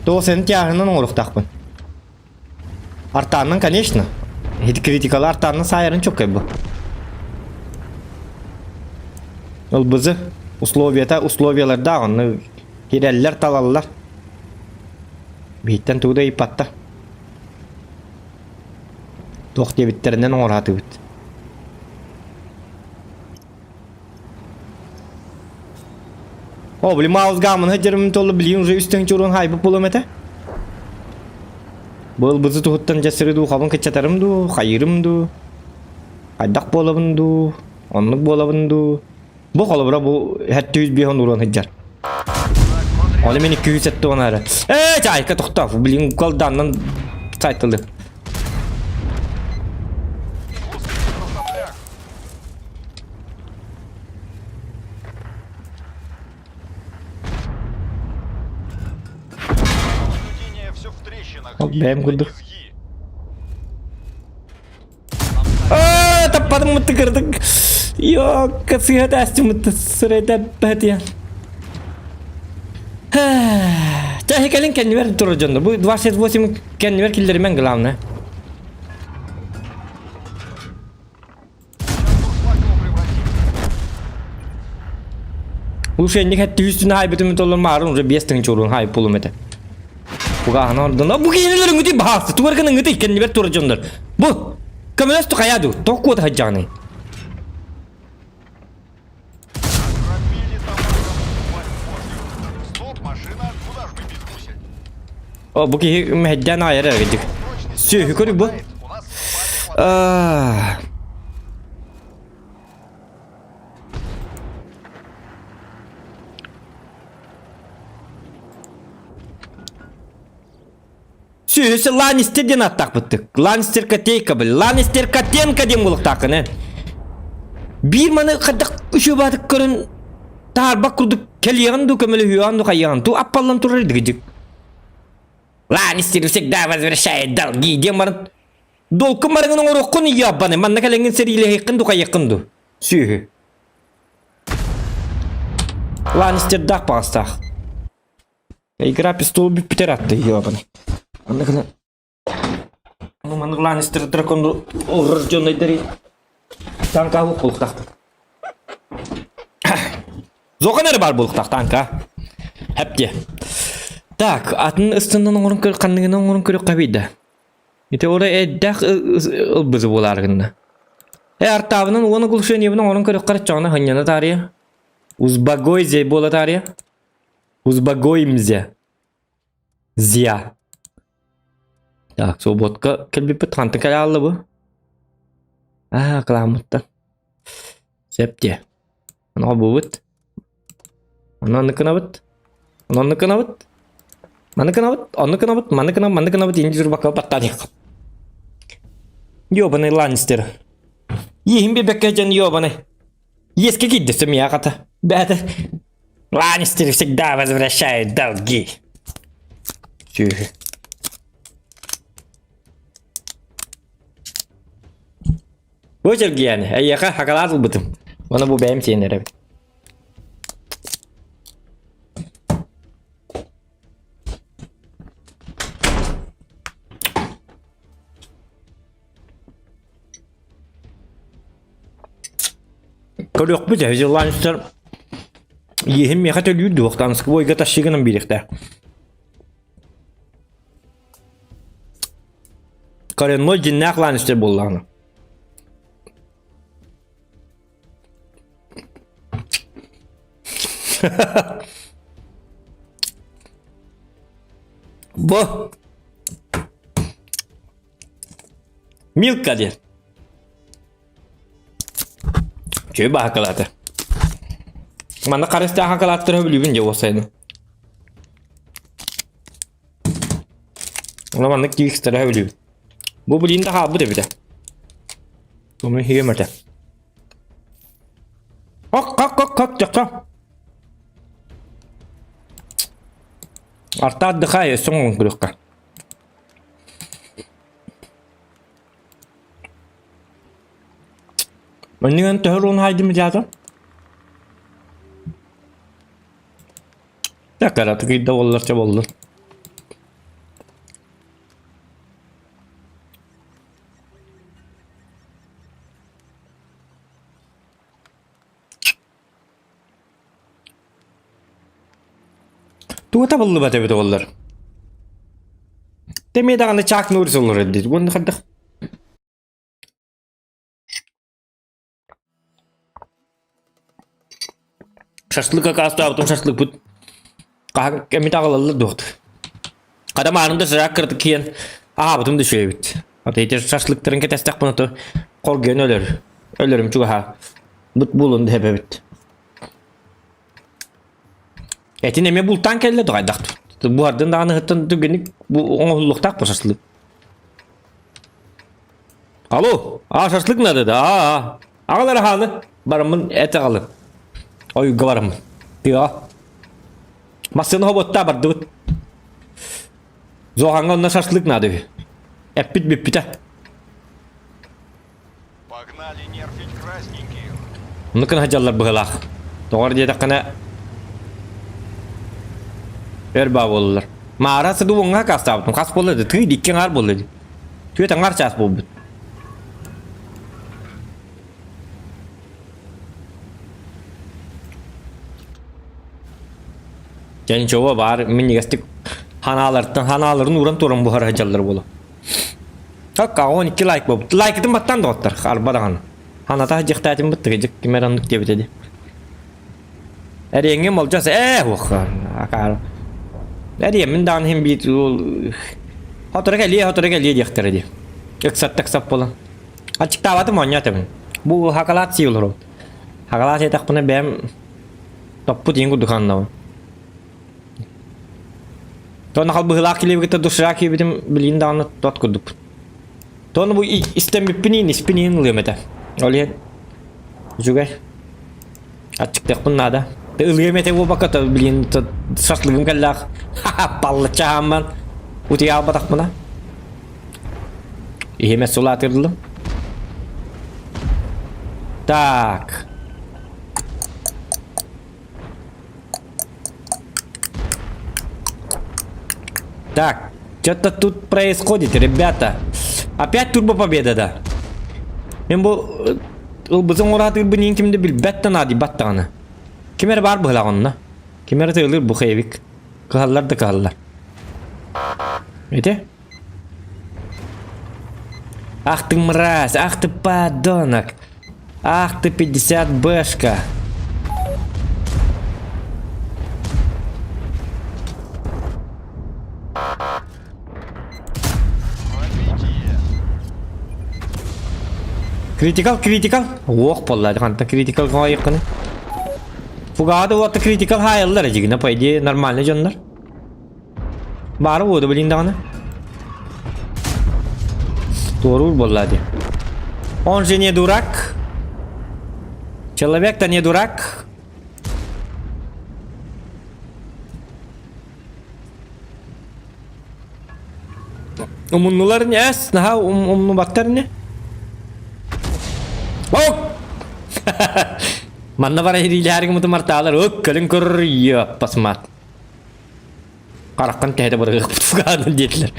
Туох сен тяһынан оҥоруохтаахпын. Артааннан, конечно. Ити критикалы артааннан саайарын чоккай бу. Ылбызы условията условиялардаах онно кирэллэр талаллар. Биһиттэн тугу да ыйыппаттар. Туох диэбиттэринэн оҥораатыбыт. О, били Маус Гаммон сылдьарым толлу билигин уже үс тыһыынча урун хаайбыт буолуом этэ. Быыл-бызы туһуттан дьэ сыры дуу, хабын кыччатарым дуу, хайыырым дуу, хайдах буолабын дуу, оннук буолабын дуу. Бу холобура бу 705 урун сылдьар. Оны мен 270 эрэ. Ээ, чайка тохтоо, блин, укалданнан сайтылы. Ол бэйэм курдук. Аа, таппадым мытты кырдык. Йокка сыһа тастымытты сырайда бэтия. Чэ, кэлин кэннибэр турар дьонно. Бу 28 кэннибэр киллэримэн главное. Лучше инник хэтти үстүн хайбытым толлон маарын уже 5 тыһынча уруун хайып булум этэ. Бугаһын ордуна бу киһилер үҥүтүй баһаасы тугар гын үҥүтүй кэннибэр тура дьоннор. Бу көмөлөс тухайа ду тоқ куота хадьаҕыный. О бу киһи мэһэйдээн аайар эрэ дик. Сүөһү көрү бу. Аа. Сүөһүсү Ланнистер диэн ааттаахпыттык. Ланнистер Котейка бил. Ланнистер Котенко диэн буолуохтааххын эн. Биир маны хайдах үчүгэй көрөн таарбак курдук кэлиэҕин дуу көмөлөһүөҕүн дуу хайыаҕын туу аппаллан турар дигидик. Ланнистер всегда возвращает долги диэн баран долкун барыгын оҥоруоххун ебаны манна кэлэҥҥин сэриилэһиэххин дуу хайыаххын дуу сүөһү. Ланнистердаах баҕастаах. Игра пистол бүппүтэр атты ебаный. Онно гына Ну маннык Ланнистер дракон рожденный танка булуктахтыр. Зохан эрэ бар булуктах танка. Хэпте. Так, атын ыстынан оҥорон көр ханныгынан оҥорон көрүөххэ биирдэ. Ити ора эддэх ылбызы буолаар гынна. Э артаабынан уон оглушениебынан оҥорон көрүөххэ эрэ ханньана таарыйа. Узбагой буола таарыйа. Узбагоимзе. Зия. Так, свободка кэлбиппит хантан кэлэ хаалла бу? Аа, кылааммыттан. Сөп дии. Ону бубут. Ону оннук гынабыт. Ону оннук гынабыт. Маны гынабыт, оннук гынабыт, маны гынабыт, маны гынабыт, инди турбакка баттаан Ёбаный Ланнистер. Иһин биэрбэккэ дьон ёбаный. Иэскэ киирдэ сөмүйэ хата. Бээтэ Ланнистеры всегда возвращают долги. Сүөһү. Бу Сергияны, эйиэхэ хакалаат ылбытым. Оны бу бэйэм сиэн эрэбин. Көрүөхпүт эһиги Ланнистер иэһин миэхэ төлүүр дуо танскобойга тащи гынан биэриэхтээх. Коренной дьиннээх Ланнистер буоллаҕына. Бу Милка диэн. Үчүгэй баһакалаата. Манна харыстаах хакалааттары бүлүүбүн дьэ уопсайынан. Ону маннык тиикстэрэ бүлүүбүн. Бу билиин да хаалбыт эбитэ. Ону иһиэм этэ. Хок хок хок хок тохто. Арта отдыхай, өссө оҥорон көрүөххэ. Манныгын төһө уруун хаайдым дьаата? Такара тыгыйда буоллар боллун. Туга табыллыбат эбит оҕолор. Эмиэ даҕаны Чак Норрис олорор диир. Уонна хайдах Шашлык акаастаабытым шашлыкпыт хаһан эмит аҕалаллар дуохт. Хата мааным да сыраак кыратык киэн аһаабытым да үчүгэй эбит. Ата ити шашлыктарын кэтэстэхпин ото хоргуйан өлөр. Өлөрүм чугаһа. Быт буолун да эбэбит. Этин эмиэ бултаан кэллэ да хайдах буһардын даҕаны ыһыттан түргэнник бу оҥоһуллуохтаах бу шашлык. Алло, а шашлык надо да, а, аҕал эрэ хааны, бараммын эт аҕалым. Ойууга бараммын. Тыаҕа. Массыына хоботтаа бардыбыт. Зоһаҥҥа онно шашлык надо үһү. Эппит бүппүтэ. Погнали нерфить красненьких. Оннукун сылдьаллар быһыылаах. Тоҕо диэтэххинэ өр баа буоллулар. Маара сыды уоҥҥа акаастаабытым. Хас буолла да тыы икки аҥаар буолла дии. Түөрт аҥаар чаас буолбут. Дьэ ничего баар минньигэстик ханаалартан ханааларын ууран туран буһара сылдьаллар буолуо. Кака 12 лайк буолбут. Лайкытын баттаан доҕоттор, арба даҕаны. Ханата дьихтээтим быттыга дьик ким эрэ оннук диэбитэ дии. Эриэҥҥэ молдьос ээ уох акаары. Эриэммин даҕаны иһин биир уол хоторо кэлиэ, хоторо кэлиэ диэхтэрэ дии. Ыксатта ыксап буолан. Аччыктаабатым оонньоотубун. Бу хакалаат сии олоробут. Хакалаат сиэтэхпинэ бэйэм топпут иин курдук аннабын. Тонна халбыһылаах килиэби кытта доширак киэбитим билигин даҕаны тот курдукпун. Тонна бу истэммиппин иин испин иин ылыам этэ. Ол иһин үчүгэй. Аччыктыахпын наада. Ылыам этэ буолбакка то билигин шашлыгым кэллээх. Паллачча аһаамман утуйа албатахпына. Иһимэ сулаатырдым. Так. Так, что-то тут происходит, ребята. Опять турбо победа, да. Мен бу ылбытын ураатыырбын иин кимде билбэт да наадыйбат даҕаны. Ким эрэ баар быһылаах онно. Ким эрэ тыылыыр бу хэйбик. Кыһаллар да кыһаллар. Ити? Ах ты мразь, ах ты подонок. Ах ты 50 бэшка. Критикал, критикал. Ох, болла, ханта критикал хайыккыны. Фугады уотта критикал хайыллар дигинэ, по идее, нормальный дьоннор. Баары буоду билин даҕаны. Туоруур буолла дии. Он же не дурак. Человек-то не дурак. Умуннулар не эс, наһаа умнубаттар не. Ок! Манна бара ириилэһэргэ мутумартаалар ок кэлин көрөр йыаппасмаат. Хараххын тэһитэ бырыгыахпыт диэтилэр.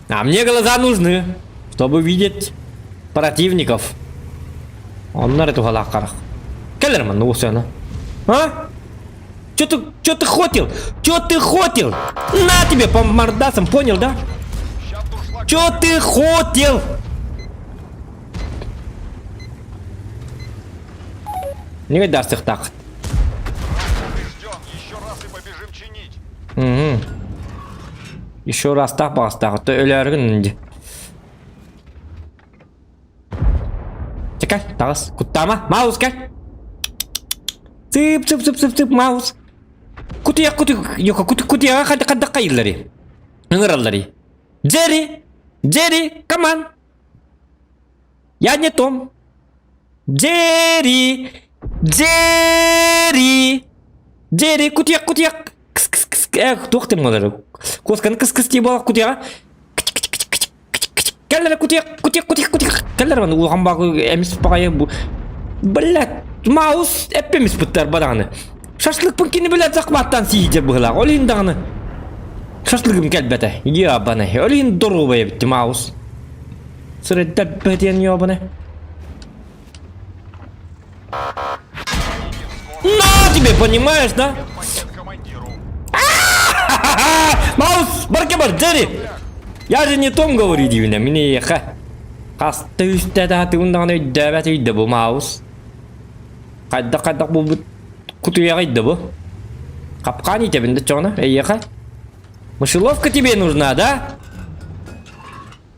А мне глаза нужны, чтобы видеть противников. Онно эрэ туһалаах харах. Кэлэр манна уусана. А? Чё ты, чё ты хотел? Чё ты хотел? На тебе по мордасам, понял, да? Чё ты хотел? Не даст так. Еще раз и побежим чинить. Угу. Еще раз так бастағы, то өләргін инде. Чекай, тағыс, куттама, маус кел. Цып, цып, цып, цып, цып, маус. Кутуя, куту, йока, куту, кутуяға қады қады қайырлары. Ыңыраллары. Джерри, Джерри, каман. Я не Том. Джерри! Джерри! Джерри, кутуйах, кутуйах! Кыс, кыс, кыс, эх, туох диэн буолар? Куосканы кыс кыс дии буолар кутуйаҕа. Кэллэрэ кутуйах, кутуйах, кутуйах, кутуйах. Кэллэрэ маны улахан баҕы эмис баҕайы бу. Блядь, маус эппэмис буттар бадаҕаны. Шашлыкпын кини билэр захваттан сиидер быһылаах. Ол иһин даҕаны шашлыгым кэлбэтэ. Ебаный. Ол иһин доруобай эбитти маус. Сырыттар диэн ёбаны. На тебе, понимаешь, да? Маус, баркебар, Джерри! Я же не том говорю, дивина, мне еха. Хаста үстэ таатыгын даҕаны өйдөөбөт өйдө бу Маус. Хайдах-хайдах булбут кутуйаҕа өйдө бу. Капкан итэбин да чоҕуна, эйиэхэ. Мышеловка тебе нужна, да?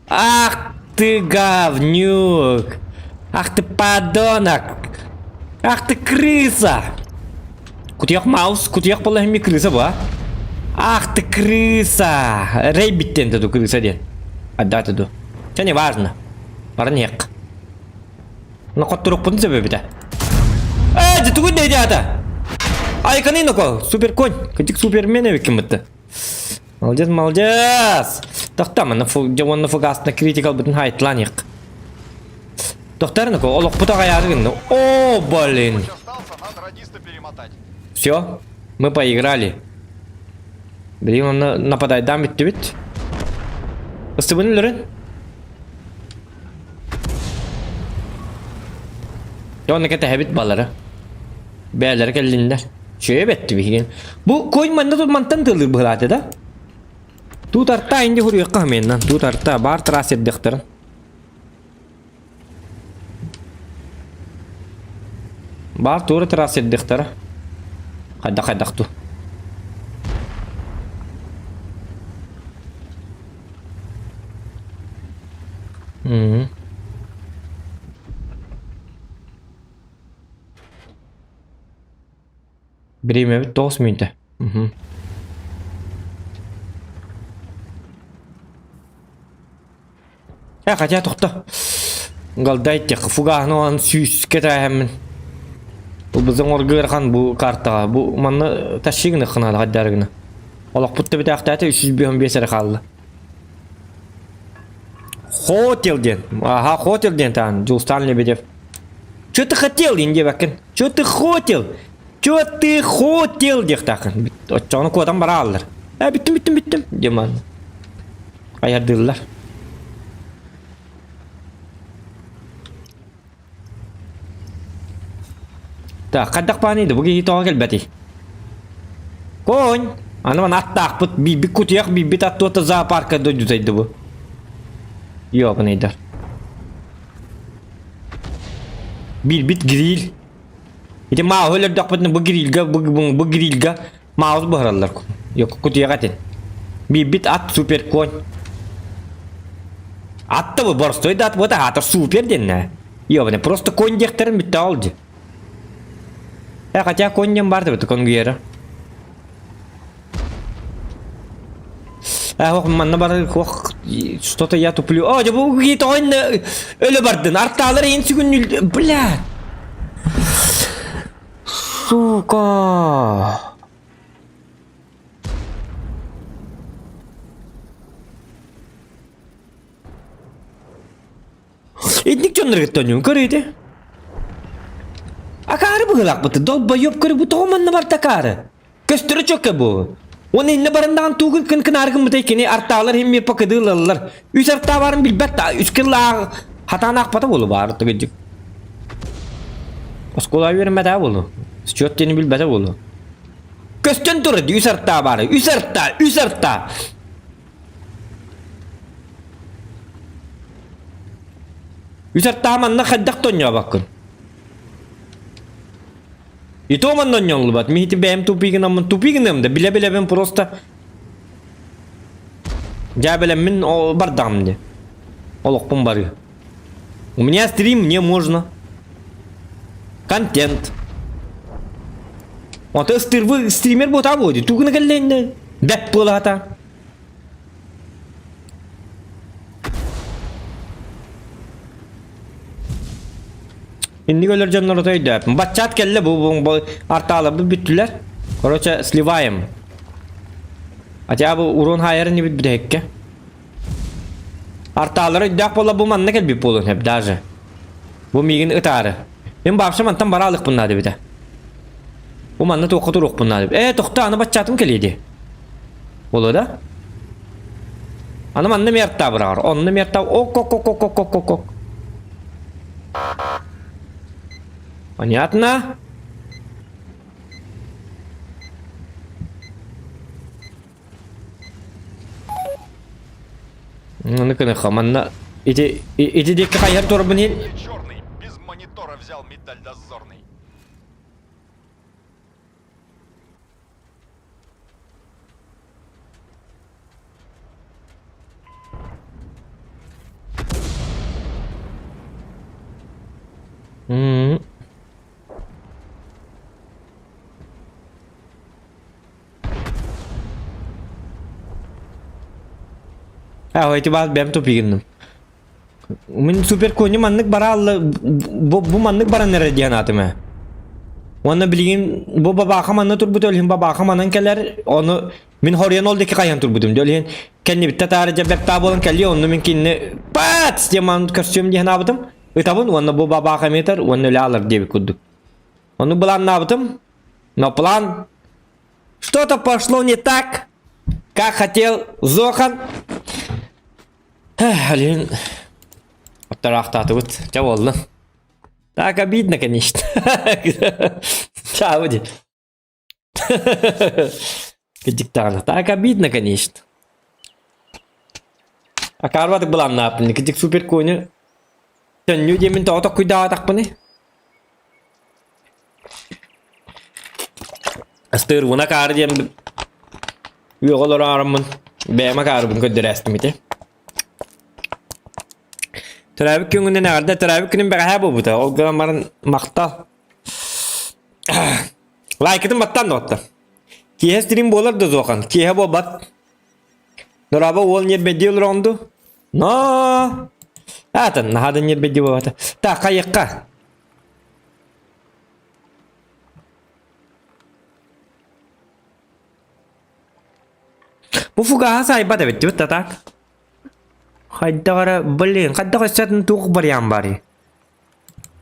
Ах ты говнюк! Ах ты подонок! Ах ты крыса! Кутуйах маус, кутуйах буолла ми крыса бу, а? Ах ты крыса! Рейбиттен ту крыса диэн. Отдать иду. Це не важно. Баран иһиэх. Ну хотторукпутун сөбөбүтэ. Ээ, дьэ тугун ата? Айканы ноко, супер конь. Кытык супермен эбиккин бытты. Молодец, молодец! Тохтоо, дьэ уонна фугасна критикалбытын хайтлаан иһик. Тохтор олохпут аҕайаары гынна. О, блин! Все, мы поиграли. Блин, он нападайдаан бүттүбүт. Ыстыбын өлөрөн. Дьэ, онно кэтэһэбит балары. Бээлэрэ кэллиннэр. Үчүгэй бэтти биһигин. Бу конь манна тут мантан тыалыыр быһылаата да? Тут арта инди хуруйахха хамыйыннан. Тут арта баар трасс ирдэхтэрин. Баар туора трасс ирдэхтэрэ. Хайдах хайдах ту. Мм. Бириэмэбит 9 мүнүүтэ. Мгм. Э, хотя тохто. Галдай тех фугаһын оҕон сүүскэ тээһэммин. Бу бызың оргыырхан бу картаҕа. Бу манна тащигны хынаада хайдарыгына. Олохпут төбүтээхтээтэ 355 эрэ хаалла. Хотел диэн. Ага, хотел диэн таан Дьулустаан Лебедев. Чё ты хотел диэн диэбэккин. Чё ты хотел? Чё ты хотел диэхтааххын. Оччоҕуна куотан барааллар. Э, бүттүм, бүттүм, бүттүм диэн манна. Айардыыллар. Так, хайдах бааный да бу киһи тоҕо кэлбэтий? Конь! Аны маны аттаахпыт, биирбит кутуйах, биирбит ат туота зоопарка дойдутайды бу. Ёбаныйдар. Биирбит гриль. Ити мааһы өлөрдөхпүтүнэ бу грильга, бу, бу, бу грильга маус буһараллар. Yok кутуйах этин. Биирбит ат супер конь. Ат да бу борстой да ат буота аатар супер диэннэ. Ёбаный просто конь диэхтэрин бүтэ ол дии. Э, хотя конь диэн баар да бит конгуера. Э, ох, манна бар, ох, что-то я туплю. О, дьэ бу киһи тоҕо иннэ өлө бардын. Артаалар иһин сүгүн бля. Сука. Итинник дьоннор кытта оонньуун көрүөтэ. Акаары быһыылаахпыт долбоеб көрү бу тоҕо манна барда акаары. Көстөрө чөкө бу. Уонна иннэ барандаҕын туугун кын кынаары гыммытай кини артаалар химми покыдыылаллар. Үс артаа баарын билбэт да үс кыллаах хатаан аахпата буолу баар тыгыдьык. Оскуола үөрэммэтэ буолу. Счет диэни билбэтэ буолу. Көстөн турар үс артаа баары. Үс артаа, үс артаа. Үс артаа манна хайдах тонньообоккун? И то манна онньоҥлубат. Мин ити бэйэм тупигынаммын тупигыным да билэ-билэбин просто дьээбэлэммин бардаҕым дии. Олохпун барыы. У меня стрим, мне можно. Контент. Ото стример стример буотаа буо дии. Тугуна кэллэйиннэ? Бэт буолаата. Инник өлөр дьоннору өйдөөппүн. Баччаат кэллэ бу бу бу артааларбыт бүттүлэр. Короче, сливаем. Хотя бы урон хаайарын ибит бүтэһиккэ. Артаалары өйдөөх буолла бу манна кэлбит буолуон сөп даже. Бу миигин ытаары. Мин баапша мантан бара алыкпын наада эбитэ. Бу манна туохха туруохпун наада. Ээ, тохтоо, аны баччаатым кэлиэ дии. Буолуо да? Аны манна мерта быраҕар. Онно мерта ок ок ок ок ок ок ок ок. Понятно? Аны кыныха манна ити ити диэки хайыһар турарбын иһин Черный без монитора взял медаль дозорный. М. А, эти баас бэм тупигинным. Мин супер коню маннык бараалла бу, бу маннык баран эрэ диэн аатым ээ. Уонна билигин бу бабааха манна турбут өлүһүн бабааха манан кэлэр ону мин хоруйан ол диэки хайан турбутум дьэ өлүһүн кэннибиттэ таары дьэ бэрт буолан кэлиэ онну мин кинини пац диэн маан көрсүөм диэн аабытым ытабын уонна бу бабааха эмиэ уонна өлө алар диэбит курдук. Ону былааннаабытым но план что-то пошло не так как хотел Зохан Блин, Оттараахтаатыбыт. Чэ буолла. Так обидно, конечно. Чао, ди. Кыдьыктаҕына. Так обидно, конечно. Акаарбатык былааннааппын. Кыдьык супер коню. Төннүү диэмин тоҕо токкуйдаабатахпыный? Астыырбын акаары диэн үөҕэ олороороммун бэйэм акаарыбын көрдөрөөстүм ити. Төрөөбүт күҥҥүнэн эҕэрдэ төрөөбүт күнүм бэҕэһээ буолбута. Ол гынан баран махтал. Лайкытын баттаан доҕоттор. Киэһэ стрим буолар да зохан. Киэһэ буолбат. Дорообо уол ньиэрбэйдии олороҕун дуу? Но! Аатын, наһаа да ньиэрбэйдии буолбата. Так, хайыахха? Бу фугаһа сайбат эбит дибит да так? Хайдах эрэ, блин, хайдах өссө атын туох вариант баарый?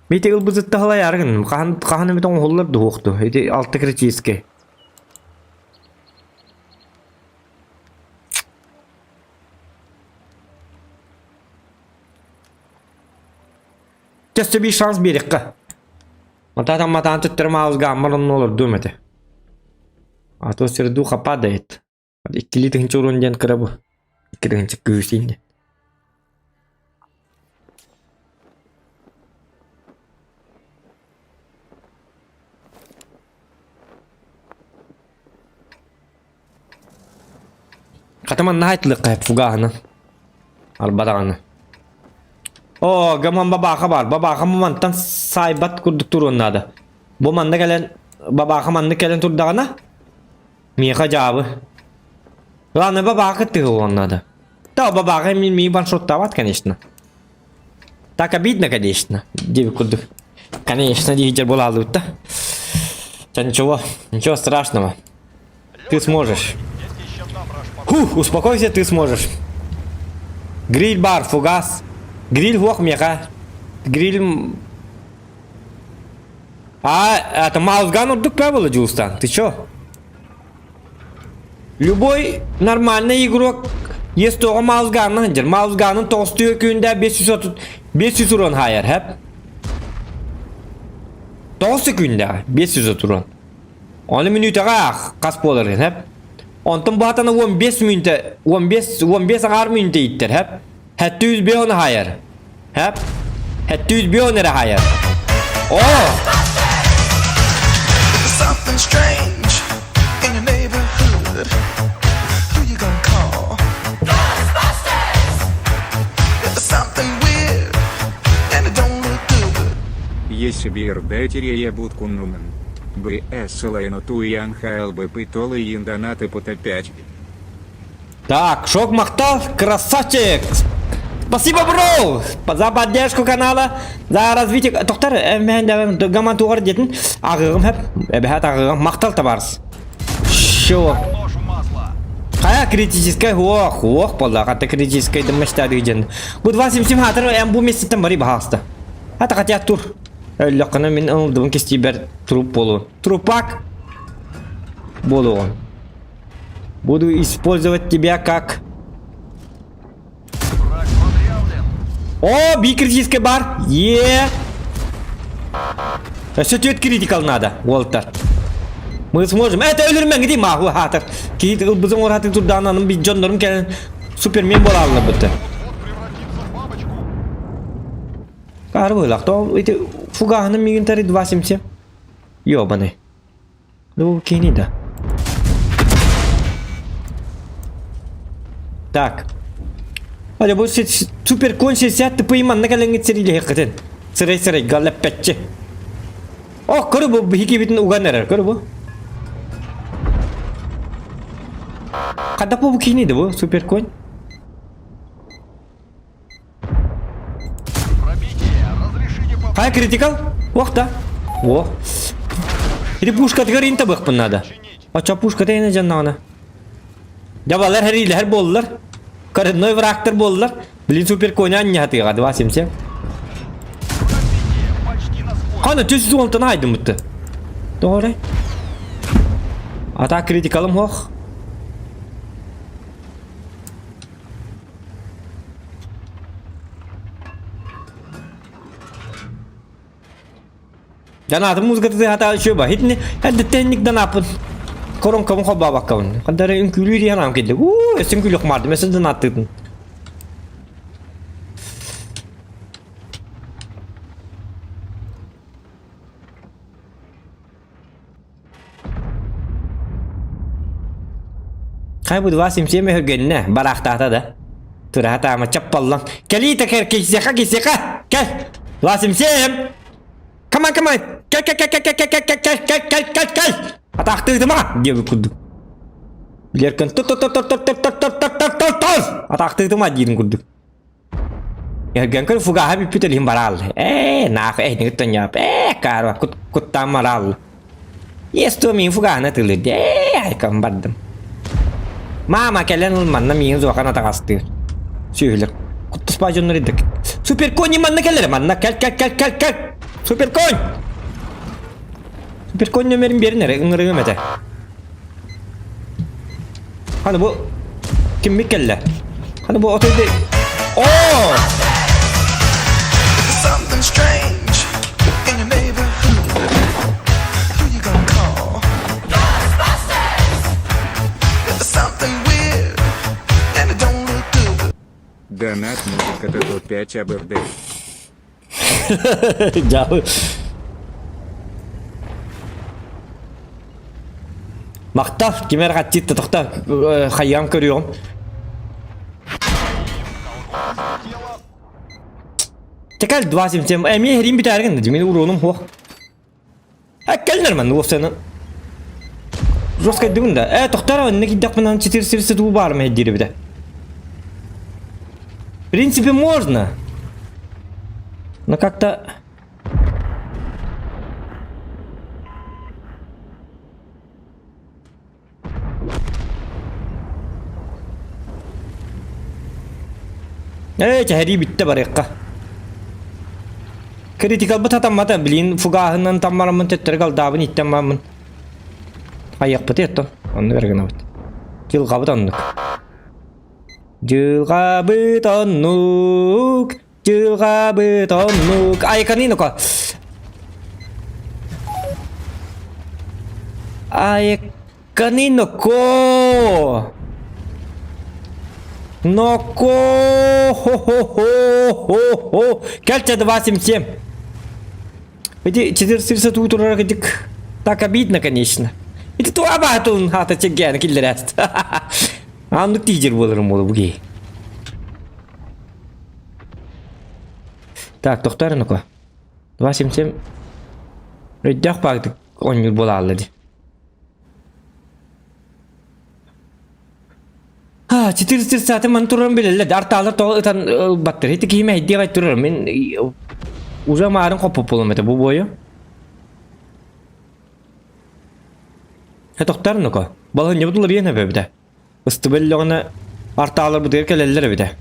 Митиг ылбытытта халайааргын, хаһан хаһан эмит оҥоһуллар дуһуохту. Ити алта критическэй. Өссө биир шанс биэриэххэ. Матаатан матаан төттөрү маалыс гаммар онно олордуом этэ. А то сердуха падает. Иккилии тыһыынча урун диэн кыра бу. Икки тыһыынча күүсийн диэн. Хата манна айтылыахха фугаһынан. Арба даҕаны. Оо, гаман бабааха бар. Бабааха мантан саайбат курдук туруон наада. Бу манна кэлэн бабааха маннык кэлэн турдаҕына Миэхэ дьаабы. Главное, бабаакы тыһыллан надо. Да, бабака ми ми ваншоттават, конечно. Так обидно, конечно. Диэбит курдук. Конечно, диэхэр буолаалыбыт да. Да ничего, ничего страшного. Ты сможешь. Фух, успокойся, ты сможешь. Гриль бар, фугас. Гриль хуох меха. Гриль... А, это Маузган урдук было, Дьулустан. Ты чё? Любой нормальный игрок есть тоҕо Маузганын сылдьар. Маузганын тоҕустуйа күндэ 530 500 урон хайар, хэп. Тоҕус күндэ 530 урон. Оны мүнүүтэҕэ аах, хас буолар хэп. Онтон баатаны 15 мүнүүтэ 15 15 аҥаар мүнүүтэ иттэр, хэп. 705 оны хайар. Хэп. 705 эрэ хайар. О! Something strange in your neighborhood. Who you gonna call? Ghostbusters! If there's something weird and it don't look good. Есебир дайтерия буткуннуман. БС Лайнотуян ХЛБ Толы Индонаты Пот 5. Так, Шок Махтал, красавчик! Спасибо, бро! За поддержку канала, за развитие... Тоқтар, мен гаман туғар детін ағығым хэп, эбэхат ағығым мақтал табарс. Шо? Қая критическая, ох, ох, болла, қата критическая дымыштады ден. Бу 277 хатыр, эм бу местеттен бары бахаста. Хата хотя тур. Өллөккына мин ылдыбын кестибер труп болу. Трупак болуын. Буду использовать тебя как... О, би критический бар. Е. Өссө түөрт критикал надо, Уолтер. Мы сможем. Это өлөрмөҥ дии мааһу хаатар. Киһи ылбызын оратын турдаананын би дьоннорум кэлэн супермен буолааллар бытты. Каарбылах, то эти фугаһыны мигин тари 2.77. Ёбаный. Ну, кини да. Так. Аля бу супер конь 60 тп манна кэлэҥҥит сэриилэһиэххитин. Сырай сырай галлаппаччы. О, көрү бу биһиги битин уган эрэр, көрү бу. Хадда бу кини да бу супер конь. Хай критикал? Ох да. О. Или пушка тыгар инта быхпын надо. Ача пушка тайна жаннана. Дабалар хәриләр боллар. Коренной врагтар боллар. Блин, супер коня не хатыга 277. Қана түс онтан айдым бітті. Doğru. Ата критикалым хох. Данаатын музыката хата үчүгэй ба. Итини эрдэттэн данааппын. Коронкабын холбообоккобун. Ханна эрэ үҥкүүлүү диэн анаан кэллэ. Уу, өссө үҥкүүлүөх маардым, өссө данааттыытын. Хай бу 277 өһүргэннэ, бараахтаата да. Тураха таама чаппаллан. Кэлии такер кисиэхэ кисиэхэ! Кэл! 277! Come on, come on! Кэл кэл кэл кэл кэл кэл кэл кэл кэл кэл кэл кэл! Атаахтыытыма! диэбит курдук. Билэркэн тор тор тор тор тор тор тор тор тор тор тор тор Атаахтыытыма диирин курдук. Эргэн көр фугаһа бүппүт илин бараал. Ээ, наах эһиниги тоньяп. Ээ, каарва кут куттаан мараал. Ес то мин фугаһына тылыр. Ээ, айкам бардым. Мама кэлэн ыл манна миигин зуахан атаҕастыыр. Сүөһүлэр. Куттаспа дьоннор идек. Суперконь манна кэлэр манна кэл кэл кэл кэл кэл. Суперконь! Суперконь нөмерин берин эрэ ыҥырыгым этэ. Ханы бу киммит кэллэ? Ханы бу отой Оо! Something strange in your neighborhood. Who you gonna call? Ghostbusters! If there's something weird and it don't look good. Донат музыка тату 5 АБРД. Дьаһы. Махтал, ким эрэ хаттыытта тохто хайыам көрүөҕүм. Текал 277 эмиэ иһириим бүтээригин да мин уруонум суох. Кэлнэр манна уопсайынан жесткайдыбын да. Э тохтоор онно киирдэхпинэ 4 туу баарым эдиир эбитэ. В принципе можно. Но как-то Ээ, чэһэрии бүттэ барыахха. Критикалбыт хатаммата, блин, фугаһынан таммараммын төттөрү галдаабын иттэн бараммын. Хайыахпытый оттон, оннук эрэ гынабыт. Дьылҕабыт оннук. Дьылҕабыт оннук, дьылҕабыт оннук. Айканы ну-ка. Айканы ноко. Ноко. Хо-хо-хо-хо-хо. Кэлчэ 277. Эти 400 турар кыдык. Так обидно, конечно. Ити туа баатылын хата чеггәні киллерәст. Аннык тиидер буоларым буолу буги. Так, тохтор ну-ка. 277. Өйдөөх баагдык оонньуур буолаалла дии. А, 430 ман туран билэллэр. Артаалар тоҕо ытан ылбаттар. Ити киһи мэһэйдиэх турар. Мин уже маарын хоппут буолуом этэ бу буойу. Тохтор ну-ка. Балаһынньабыт уларыйан эбэбитэ. Ыстыба өллөҕүнэ артааларбытыгар кэлэллэр эбитэ.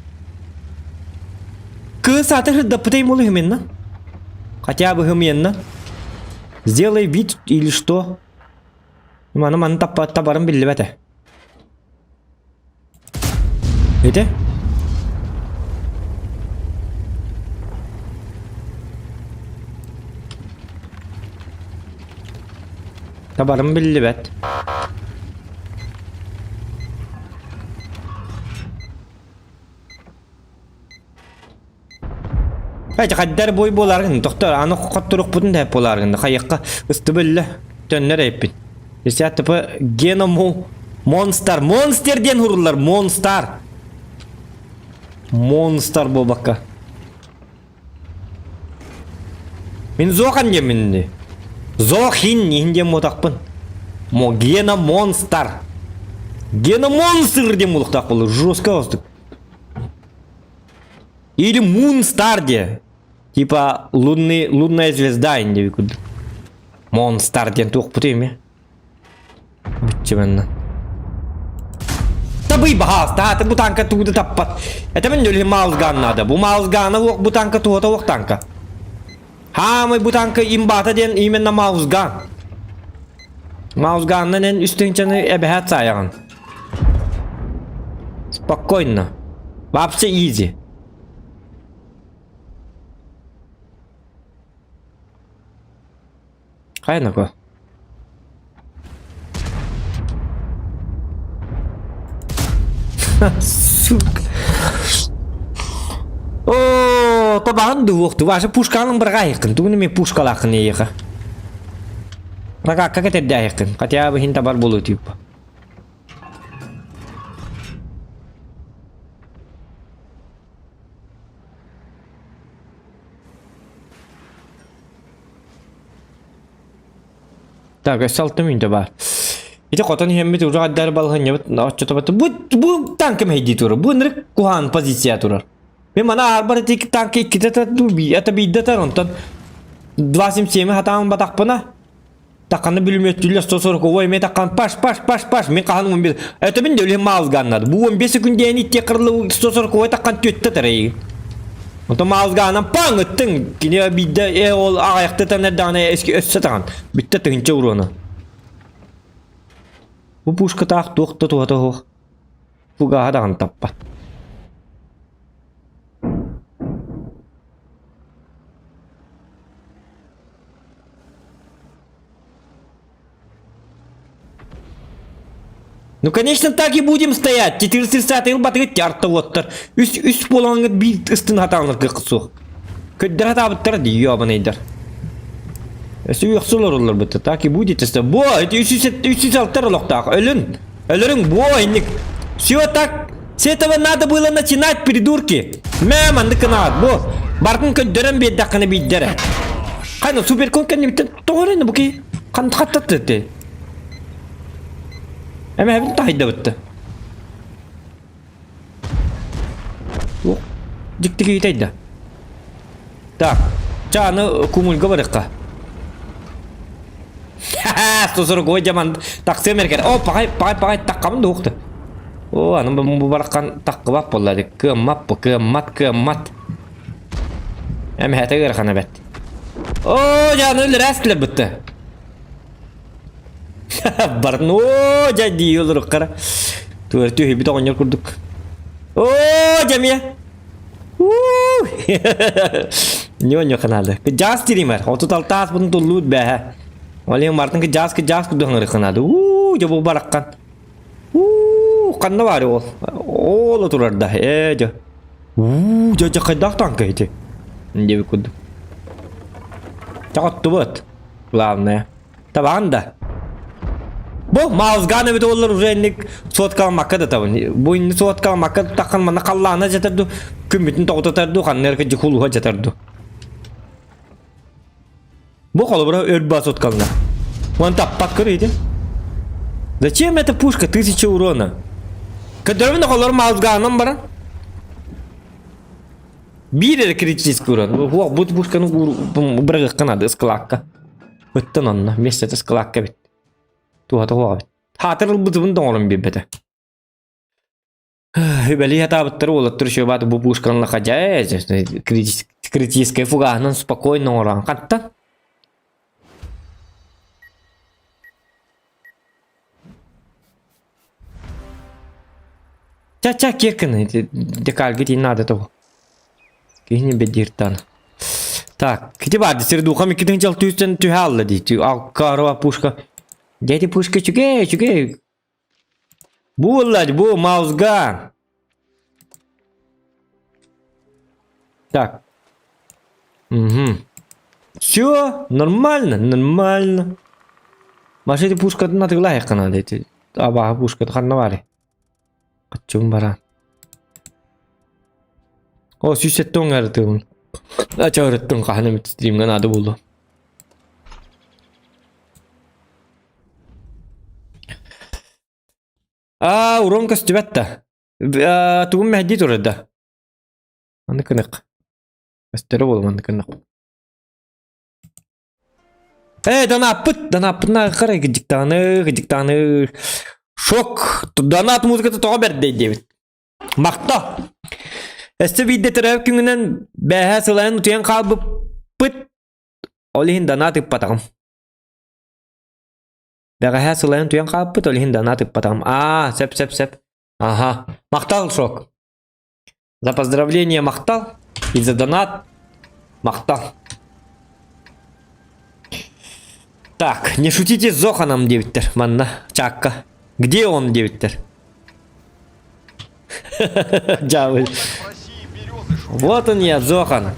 Кыыс аты сырдаппытай молу именно. Хотя бы именно. Сделай вид или что? Маны маны таппа табарым биллибэтэ. Ити? Табарым биллибэт. Эти хайдар бой буоларгын, тохтор, аны хотторукпутун да буоларгын, хайыкка ыстыбылла төннөр эппит. Десят типа геному монстр, монстр диэн хуруллар, монстр. Монстр буолбакка. Мин Зохан диэммин Зохин иһин диэн буотахпын. Гена Монстр. Гена Монстр диэн буолуохтаах буолар. Жестко оҕустук. Или Мунстар диэ. Типа лунный, лунная звезда инде курдук. Монстар диэн туохпут ими. Бүтчүмэнна. Табый баһаалта, аты бу танка тугу да таппат. Это мен өлү маалган надо. Бу маалгана бу танка туота уох танка. Хаамай бу танка имбата диэн именно маузган. Маузганнан эн үстүнчаны эбэһэт саайаҕын. Спокойно. Вообще изи. Хайа нако? Сука. О, табаҕын дуһуохту. Ваша пушканың бырҕаайыккын. Тугун эмиэ пушкалааххын эйиэхэ. Ракакка кэтэрдээйиккин. Хотя бы иһин табар буолуо типа. Так, өссө алта мүнүүтэ баар. Ити хотон иһэммит уже аддар балаһынньабыт оччотобат. Бу бу танка мэһэйдии турар. Бу ынырык куһаан позиция турар. Мен мана арбар ити танка иккитэ тату это биирдэ тар онтон 2.77 хатаан батахпына Таканы бүлүмүөттүүллэр 140 эмиэ таккан паш паш паш паш мин хаһан 11 это мин өлүм маалганнад бу 15 секунд икки кырылы 140 таккан түөттэ тарайы Онтон маалгаанан паң ыттың кини биирдэ э ол аҕайахта танардаҕына эски өссө таҕан бүттэ тыһынча уруона Бу пушкатаах туох да туһата суох фугаһа даҕаны таппат Ну, конечно, так и будем стоять. 430 ылбатыгыт тярта уоттар. Үс үс буолаҥҥыт биир ыстын хатааннарга суох. Көддөр хатаабыттара дии ёбанайдар. Өссө үөхсү олороллор бытта. Так и будете стоять. Бо, эти үс алтар олохтаах. Өлүн. Өлөрүҥ, бо, инник. Все так. С этого надо было начинать, придурки. Мэ, маннык кынаат, бо. Бартын көддөрөн биэрдэххинэ биирдэрэ. Хайна суперкон кэннибиттэн тоҕо эрэ бу киһи хаттатты ти. Эмэһэбин таһыйдабытты. Дьикти киһи Так, чааны кумульга барыахха. Сосоргой дьаман тахсыам эргэр. О, паҕай, паҕай, паҕай, таххабын да уохта. О, аны бу бараххан таххыбат буолла. Кыаммат бу, кыаммат, кыаммат. Эмэһэтэ ыарахана бэт. Оо, дьааны өлөрөөстүлэр бытты. Барын оо, дьэ дии олоруккара. Туор түһүбүт оҕонньор курдук. Оо, дьэмиэ. Уу! Ньо-ньо канады. Кыдьаас тиримэр. 36 ааспытын туллуут бээһэ. Ол иһин Мартын кыдьаас кыдьаас курдук ыҥырыкканады. Уу, дьэ бу бараххан. Уу, ханна баар ол? Ол турар да. Ээ, дьэ. Уу, дьэ, дьэ, хайдах танка ити? Диэбит курдук. Чаҕыттыбыт. Главное. Табаҕын да. Бу маузган эбит олар уже инник соткаламакка да табын. Бу инни соткаламакка таххан манна халлаана жатар ду, күммүтүн тоҕутатар ду, ханна эрэ дьухулуха жатар ду. Бу холобура өр соткална. Он таппат көрейді. Зачем эта пушка? Тысяча урона. Көдөрбүн оҕолор маузгаанан баран. Биир эрэ критический урон. Бу бу пушканы бырагыкка надо ыскылаакка. Ыттан онно миэстэтэ ыскылаакка эбит. Туһата суох эбит. Хаатыр ылбытыбын да оҥорон биэрбэтэ. Үбэлии сатаабыттар уолаттар еще баат бу пушканы хадьа критическая фугаһынан спокойно оҥорон хантан. Ча-ча киркин декальга тиин наада того. Киһини беддииртан. Так, кити баар сирдухам иккитин жал түүстен түһэ алла дии. Алкарова пушка. Дяди пушка чүгэй, чүгэй. Буллать, бу маузган. Так. Угу. Все, нормально, нормально. Машина пушкатын атыылаһыахха наада ити. Абааһы пушката ханна баарый? Хаччыбын бараан. О, 107 оҥарытыыбын. Ача хаһан эмит стримҥа наада буолуо. Аа, урон көстүбэт да. Тугун мэһэйдии турар да. Маннык гынык. Көстөрө буолуо маннык гынык. Э, донаппыт, донаппытын ааҕар кыдьыктааны, кыдьыктааны. Шок, донат музыката тоҕо бэрдэй диэбит. Махта. Өссө биирдэ төрөөбүт күҥүнэн бээһээ сылайан утуйан хаалбыппыт. Ол иһин донат ыппатаҕым. Бэҕэһээ сылайан утуйан хаалбыт, ол иһин донат ыппатаҕым. Аа, сөп, сөп, сөп. Аха. Махтал, Шок. За поздравление махтал и за донат махтал. Так, не шутите с Зоханом диэбиттэр манна чаакка. Где он диэбиттэр. Дьаабы. Вот он я, Зохан.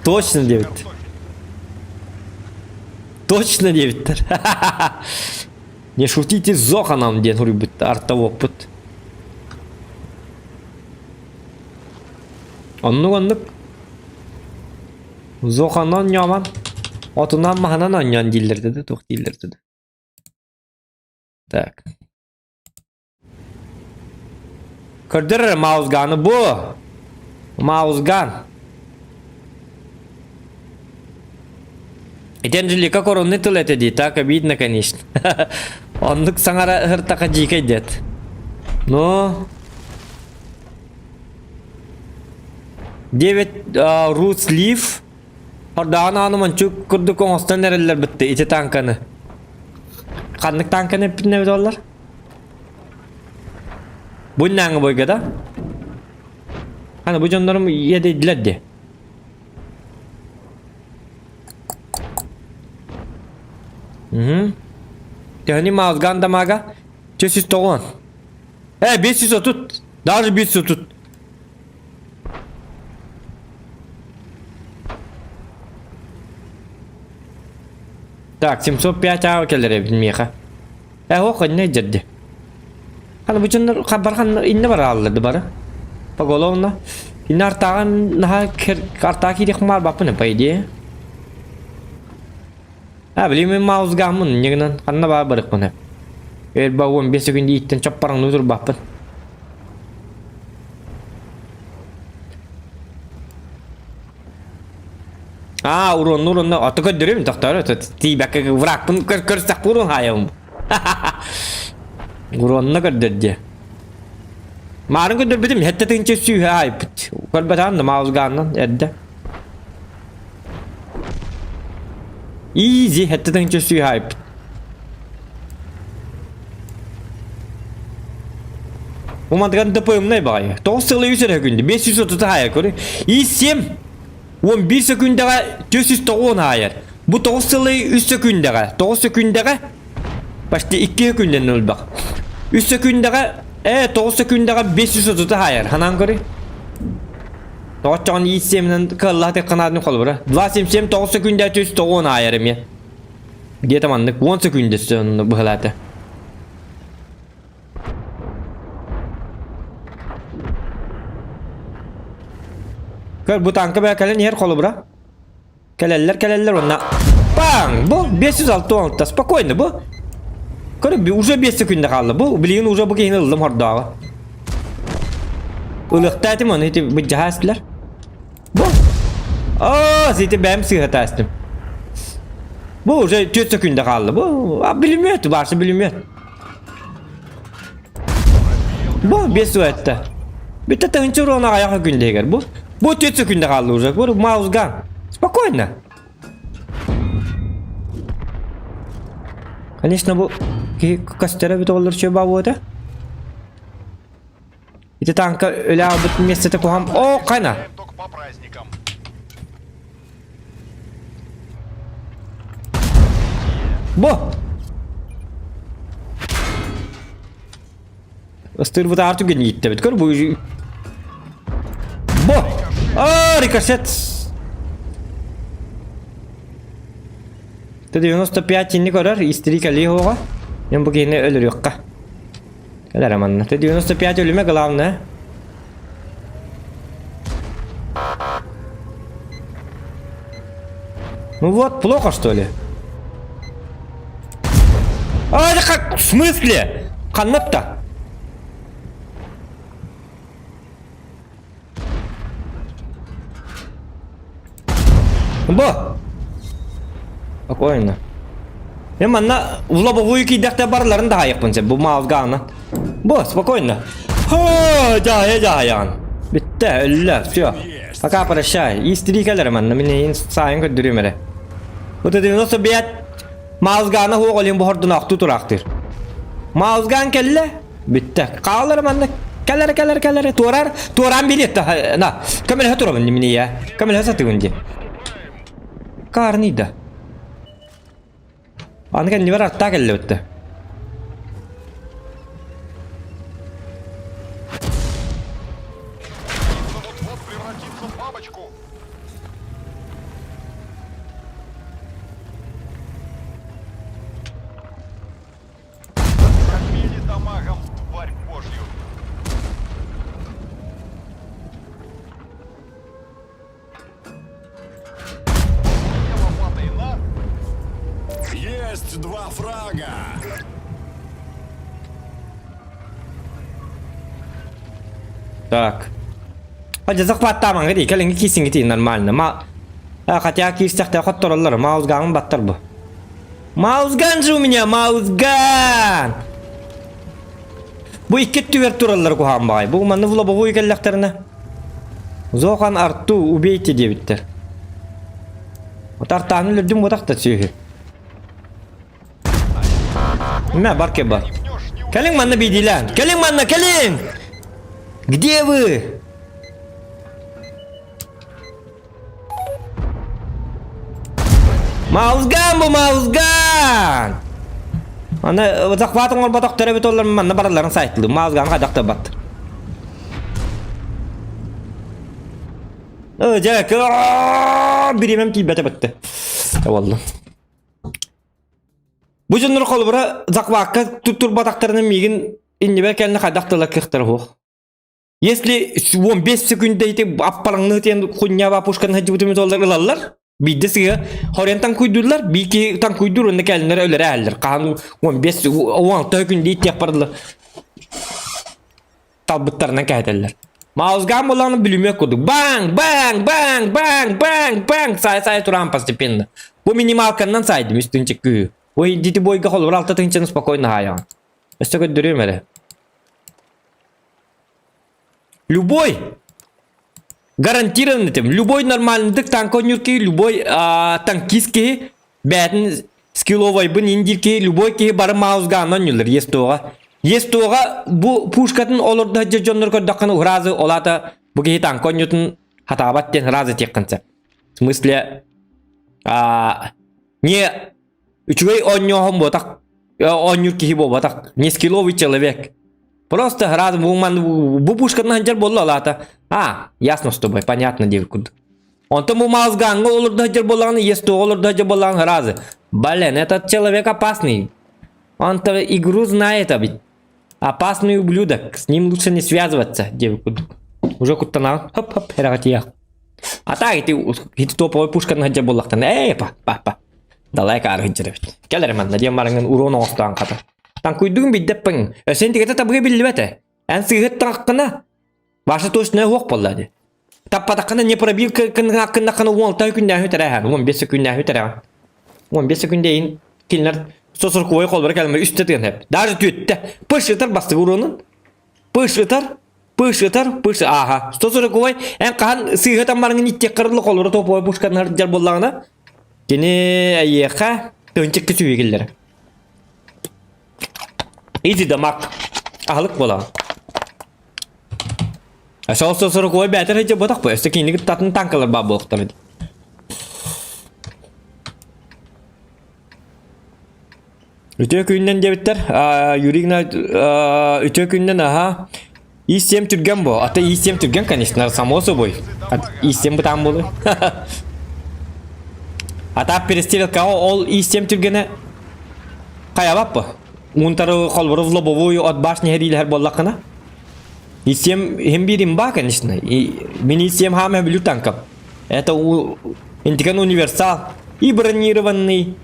Точно диэбит. Точно диэбиттэр. Не шутите с Зоханом диэн суруйбут артовоппут. Оннук оннук. Зоханан ньооман. Отунан маһынан оонньоон дииллэр да туох дииллэр да. Так. Көрдөр эрэ Маузганы бу. Маузган. Ити Анжелика коронный тыл этэ дии, так обидно, конечно. Оннук саҥара ыһыртаха дьиикэй диэт. Ну, 9 Roots Leaf Хордоҕон ааны мончук курдук оҥостон эрэллэр бытты ити танканы. Ханнык танканы эппитин эбит оллар? Бу нааҥы бойга да? Аны бу дьоннорум иэдэйдилэр дии. Угу. Төһөнү маузган дамага? 490. Э, 530. Даже 530. Так, 705 аҕа кэлэр эбит миэхэ. Э, ох, иннэ дьэрди. Хана бу дьоннор бархан иннэ барааллар да бары. Поголовно. Инне артааҕын наһаа артаа киириэх маар баппын по идее. А, блин, мен маузгаммын, инне гынан ханна баар барыкпын. Эрба 15 секунд ииттен чаппараңныы турбаппын. Аа, уруонну уруонну аты көрдөрүм тохтоор тиийбэккэ врагпын көрсөхпүн уруон хаайабын. Уруонна көрдөр диэ. Маарын көрдөрбүтүм хэттэ тыынча сүүһэ аайбыт. Көрбөтөҕүм да маузгааннан эрдэ. Изи хэттэ тыынча сүүһэ аайбыт. Бу мантыган ДПМ-най баҕайы. 9 сылы үс эрэ күндү. 530 хаайар көрү. И 7 11 секундаҕа 490 хаайар. Бу 9 сылы 3 секундаҕа 9 секундаҕа почти 2 секунданы ылбах. 3 секундаҕа э 9 секундаҕа 530 хаайар. Ханаан көрү. Тоҕоччоҕун и 7-нэн кыаллаах текканаатын холобура. 2.77 9 секунда 490 хаайар эмиэ. Где-то маннык 10 секунда быһалаата. Көр, бу танка бээ кэлэн иһэр холобура. Кэлэллэр, кэлэллэр уонна Паң! Бу 506 спокойно бу. Көр, уже 5 секунда хаалла. Бу билигин уже бу киһини ыллым хордооҕу. Ылыахтаатым оны ити быдьаһаастылар. Бу. Аа, сити бэм сыһатаастым. Бу уже 4 секунда хаалла. Бу а, билимет, барсы билимет. Бу 5 суэтте. Bitti тыһынча урона аяқ күндегер. Бу бу 4 секунда хаалла уже. Бу маузган. Спокойно. Конечно, бу киһи костера бит олор чөба буота. Ити танка өлө албыт миэстэтэ куһам. О, кайна. Только по праздникам. Бу! Ыстыырбыт аар түгэн ииттэбит. Көр бу. Бу! А, рикошет! Т-95 инни көрөр, истири кэлии хоҕа. Мен бу киһини өлөрүөххэ. Кэлэр манна. Т-95 өлүмэ главное. Ну вот, плохо что ли? А, это как? В смысле? Ханнатта? Бу! Спокойно. Мен манна в лобовую киирдэхтэ барыларын да хаайыахпын сөп. Бу маалгаана. Бу, спокойно. Хо, дьаһайа дьаһайаҕын. Бүттэ, өллө, все. Пока прощай. Истири кэлэр манна мин эйин саайын көрдөрүөм эрэ. Бу 95 маалгаана хуох олин бу хордунаахтуу тураахтыыр. Маалгаан кэллэ, Бүттэ. Хаалар манна кэлэр кэлэр кэлэр туорар туораан билиэт на көмөлөһө турабын мин ийэ көмөлөһө сатыыбын дии. Каарныйда. Аны кэннибэр аттаа кэллэ бүттэ. Вот-вот превратится в бабочку. Пробили дамагом, тварь божью. Мне лопатой на. Есть два фрага! Так. Хотя захваттаамаҥҥа дии, кэлиҥҥи киирсиҥҥитий нормально. Ма хотя киирсэхтэ хоттороллор, маузгаҥын баттар бу. Маузган же у меня, маузган! Бу икки өттүгэр тураллар куһаҕан баҕай. Бу манны в лобовую кэллэхтэринэ. Зохан Арту убейте диэбиттэр. Вот артааны өлөрдүм буотах да сүөһү. Мэ бар кэ бар. Кэлиҥ манна биидилээн. Кэлиҥ манна, кэлиҥ! Где вы? Маузган бу маузган! Аны захват оҥорботох төрөбүт оллар манна баралларын сайтылы. Маузган хайдах да бат. Дьэ, бириэмэм тиийбэтэ бытты. Табалла. Бу дьоннор холобура захвакка туттурбатахтарына миигин иннибэр кэлнэ хайдах тыла кыахтара суох. Если 15 секунда ити аппалаҥны диэн хунньаба пушканы сылдьыбытым толлар ылаллар. Биирдэ сыһа хорен таҥкуйдууллар, биир киһи таҥкуйдуур уонна кэлиннэр өлөрө ааллар. Хаһан 15 16 күн иттиэх барылар. Талбыттарынан кэһэтэллэр. Маузган буоллаҕына бүлүмүөк курдук. Баҥ, баҥ, баҥ, баҥ, баҥ, баҥ саай-саай тураан постепенно. Бу минималканнан саайдым үс тыынча күүһү. Ой, дити бойга холобур алта тыынчаны спокойно хаайаҕын. Өссө көрдөрүөм эрэ. Любой гарантированный этим. Любой нормальный танк оонньуур киһи, любой танкист киһи бэйэтин скилловайбын индир киһи, любой киһи бары маузгаанан оонньуулар ЕСТО-ҕа. ЕСТО-ҕа бу пушкатын олордо сылдьар дьоннор көрдөххүнэ уразы ол аата бу киһи танка оонньуутун хатаабат диэн сразу этиэххин сөп. В смысле не Үчүгэй оонньооһун буотах, оонньуур киһи буолбатах. Не скилловый человек. Просто раз бу бу пушканы сылдьар буолла алаата. А, ясно с тобой, понятно диэбит курдук. Онтон бу маалгаҥҥа олордо сылдьар буоллаҕына, ЕСТО олордо сылдьар буоллаҕына сразу. Блин, этот человек опасный. Он-то игру знает, а ведь. Опасный ублюдок, с ним лучше не связываться, диэбит курдук. Уже куттанаҕын, хоп-хоп, эрэҕэтийэх. А так ити, ити топовой пушканы сылдьар буоллахтана, эй, па, па, па. Далай каарыһыдьыр эбит. Кэл эрэ манна диэн бараҥҥын уруон оҥостоон хата. Таҥкуйдугун билдэппиҥ. Өссө интигэтэ табыга биллибэт ээ. Эн сыыһыттаҕаххына Ваша точная уох буолла дии. Таппатаххына не пробил кыннаххына 16 күннээхи тэрээһэн, 15 күннээхи тэрээҕин. 15 күндэ иһин кинилэр сосорковой холбора кэлмэ үстэ тыан хэп. Даже түөттэ. Пыш ытар бастыгы уруонун. Пыш ытар, пыш ытар, пыш ааха. 140 эн хаһан сыыһатан бараҥын иттиэххэр холбора топовой пушканар дьар буоллаҕына Кини эйиэхэ тыынчыкка сүүйгиллэр. Иди дамак. Аһылык буолаҕын. Сол сорокуой бээтэр сылдьа ботах бу. Өссө кинини кытта танкалар баар буолуохтар эбит. Үтүө күнүнэн диэбиттэр. Юрий Игнатьевич үтүө күнүнэн аха. Ис-сиэм түргэн бу. А то ис-сиэм түргэн, конечно, само собой. Ис-сиэм бытаан буолуо. А так перестрелкаҕа ол ис-сиэм түргэнэ хайабат бу. Уунтары холбору в лобовую от башни хэриилэһэр буоллаххына. Ис-сиэм иһин биир имба, конечно. Мин ис-сиэм хаама бүлүү танкам. Это интикен универсал. И бронированный,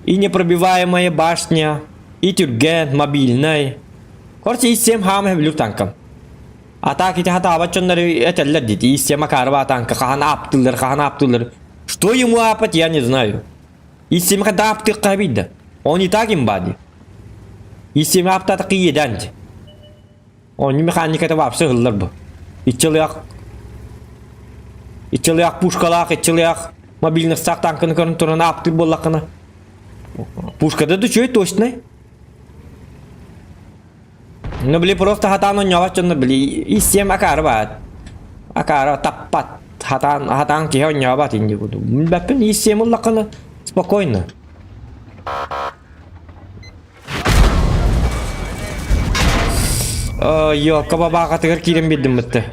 и непробиваемая башня, и түргэн, мобильнай. Короче, ИС-7 хаама сөбүлүүр танкам. А так ити хатаабат дьоннор этэллэр дии, ИС-7 акаарыба танка хаһан ааптыыллар, хаһан ааптыыллар. Что ему аапать, я не знаю. ИС-7 когда ааптыахха да. Он и так имба дии. ИС-7 ааптаатахха иэдээн дии. Онньу механиката вообще ыһыллар бу. Иччилээх иччилээх пушкалаах, иччилээх мобильностаах танканы көрөн туран ааптыыр буоллаххына пушкада да үчүгэй точнай. Ну, били просто хатаан онньообот дьоннор били ис-сиэм акаары баат. Акаары таппат. Хатаан хатаан киһи онньообот инди курдук. Билбэппин ис-сиэм ыллаххына спокойно. Йоокка бабаахатыгар киирэн биэрдим бытты.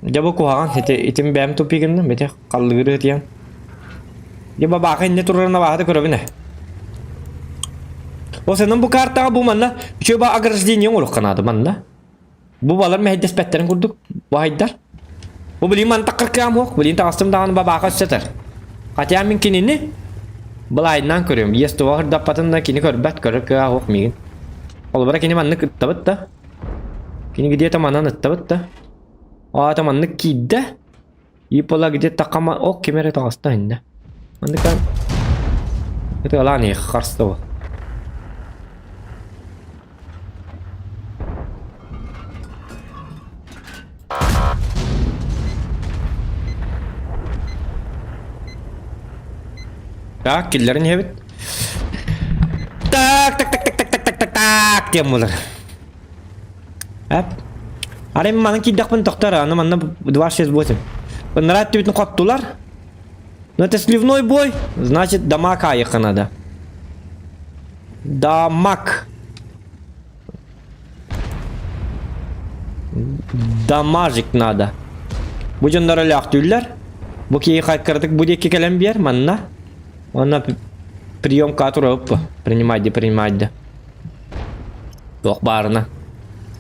Дьэ бу куһаҕан ити итим бэйэм тупигынным ити халлыгыры ытыйан. Дьэ бабааха иннэ турарын абааһыта көрөбүн ээ. Ол сенен бу картаҕа бу манна үчүгэй ба ограждение оҥоруохха наада манна. Бу балар мэһэйдэспэттэрин курдук баайдар. Бу билигин мантахха кыам суох, билигин таҕыстым даҕаны бабааха өссө Хотя мин кинини былайынан көрүөм. Ес туга ырдаппатын да кини көрбөт, көрөр кыа суох миигин. Холобура кини маннык ыттабыт да. Кини где-то манан ыттабыт да. Аата маннык киирдэ. Ипола где-то хама... О, ким эрэ таҕыста иннэ. Маннык Ытыалаан иһ харста ол. Так, киллэрин иһэбит. Так, так, так, так, так, так, так, так, так, диэн буолар. Эп. Арай манан киирдэхпин тохтор, аны манна 268. Ыныраа өттүбүтүн хоттулар. Но это сливной бой, значит дамаг айыха надо. Дамаг. Дамажик надо. Бу дьоннор өлөөхтүүллэр. Бу киһи кыратык бу диэки кэлэн биэр манна. Манна приемка турабыт Принимайте, принимайте. Туох баарына.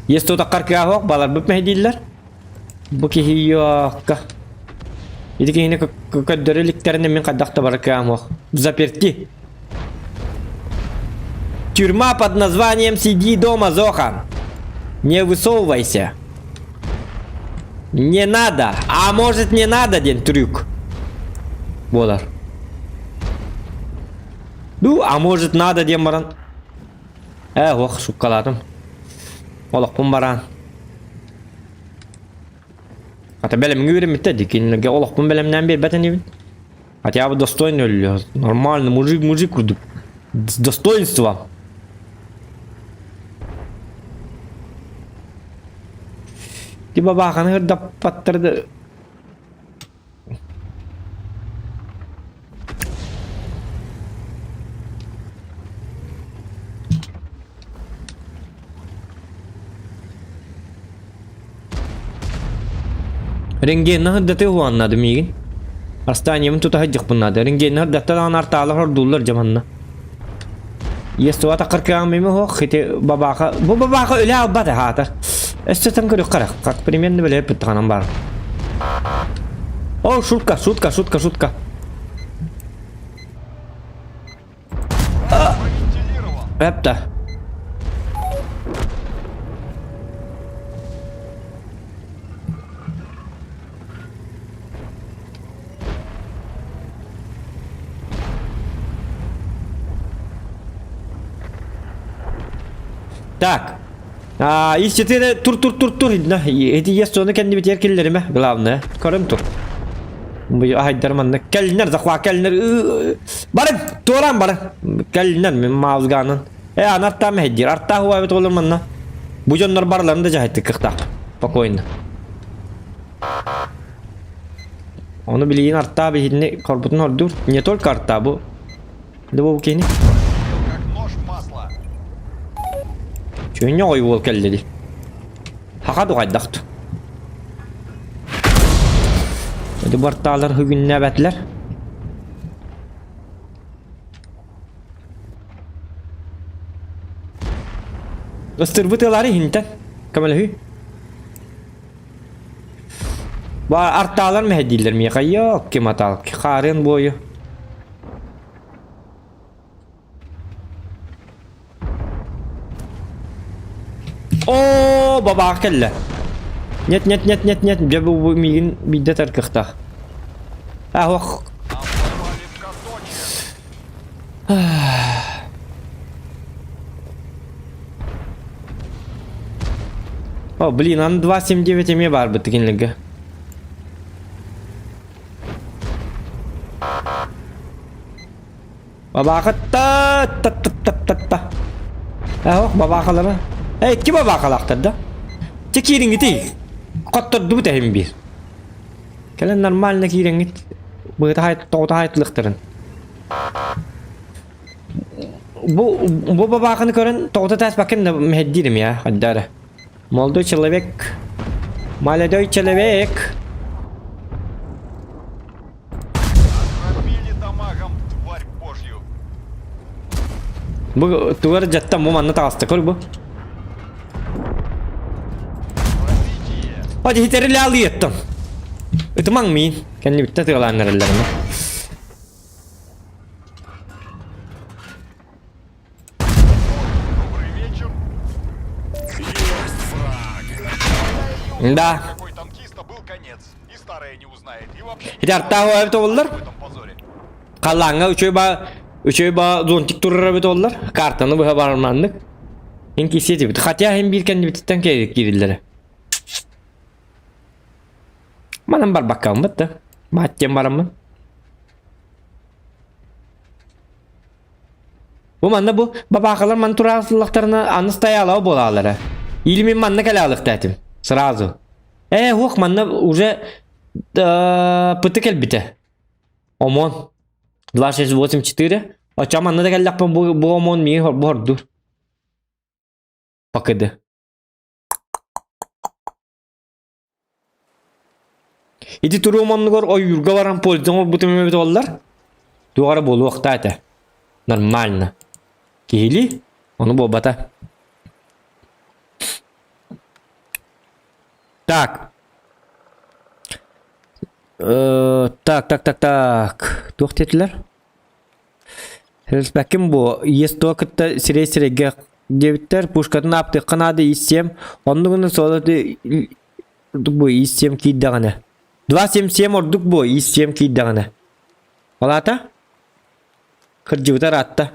Есть тутаххар кыаһоох баларбыт мэһэйдииллэр. Бу киһи йоокка. Ити киһини көрдөрө иликтэринэ мин хайдах да бар кыаһоох. Заперти. Тюрьма под названием «Сиди дома, Зохан». Не высовывайся. Не надо. А может не надо диэн трюк. Буолар. Ну, а может надо диэн баран. Ээ, ох, суккалаатым. Олохпун бараан. Ата бэлэмҥэ үөрэммиттэр дии, кинилэргэ олохпун бэлэмнээн биэрбэт инибин. Хотя бы достойно өллө. Нормально, мужик мужик курдук. С достоинством. Типа бааханы ырдаппаттар Рентгенна сырдатыы уһуоннаады миигин. Астаниябын тута сылдьыахпын наада. Рентгенна сырдатта даҕаны артаалар ордууллар дьэ манна. Естуа таххар кыаҕым эмэ суох ити бабааха бу бабааха үлэ албат аһаата. Өссө тан көрүөххэ эрэ как примерно билэ пыттаҕынан баар. О, шутка, шутка, шутка, шутка. Эпта. Так. А, ис-четыре тур тур тур тур эти есть соны кэннибитигэр киллэримэ главное көрөн тур аһайдар манна кэлиннэр захват кэлиннэр барын туоран барын кэлиннэр мин маузганын э аны артаам эһэддиир артаах убайбыт олор манна бу дьоннор барыларын да дьаһайдык кыахтаах спокойно Ону билигин артаа биһинни корбутун ордуур. Не только артаа бу. Да бу кини. Чүнньэ ой уол кэллэ ди. Хаха дуҕайдахт. Эти бартаалар хүгүннээбэтилэр. Ыстырбыт ылаары иһинтэн. Көмөлөһүү. Ба артаалар мэһэйдииллэр миэхэ ёлки-маталки хаарыан буойу. Оо, бабаах кэллэ. Нет, нет, нет, нет, нет, дьэ бу бу миигин биирдэ таркыхтаах. А, ох. О, блин, аны 2.79 эмиэ баарбыт кинилэргэ. Бабаахатта та та та та та. Ох, бабаахалара. Эй, икки бабаахалаахтар да. Чэ киириҥҥитий. Хоттордубут эһим биир. Кэлэн нормально киирэҥҥит. Быыта хай тоҕута хайтылыктарын. Бу бу бабааханы көрөн тоҕута тааспаккын да мэһэйдиирим я хайдара. Молодой человек. Молодой человек. Пробили дамагом, тварь божью. Бу тугар дьаттан бу манна таҕыста көр бу. Пробитие. Hadi хитерили алыйыттым. Ытымаҥ миин. Кэннибиттэ тыалаан эрэллэринэ. Добрый вечер. Есть фраг. Да. Какой танкиста был конец. И старая не узнает. И вообще Ити артаах эбит оллар. в этом позоре. Халлааҥҥа үчүгэй ба үчүгэй ба зонтик турар эбит оллар. Картаны быһа барманнык. Ин кисиэ этибит. Хотя иһин биир кэннибититтэн киириллэрэ. Манан барбаккаммыт да. Маат диэн бараммын. Бу манна бу бабаахалар ман турааллахтарына аны стоялаба буолаалара. Или мин манна кэлэ этим. Сразу. Э, уох манна уже пыты кэлбитэ. ОМОН. 2684. Оччо манна да кэллэхпин бу, бу ОМОН миигин хордуур. Пакыды. Ити туруом оннугар ойуурга баран польза оҥорбутум эбит буоллар, туох эрэ буолуохтаа этэ. Нормально. Киһилии, ону буолбата. Так. Э, так, так, так, так. Туох диэтилэр? Хэлбэккин бу ЕС-2 кытта сирэй сирэйгэ диэбиттэр, пушкатын ааптыахха наада ИС-7, оннук гына суола ордук бу ИС-7 киирдэҕинэ. 277 ордук бу ИС-7 киирдэҕинэ. Ол аата? Кырдьыбыта ыраатта.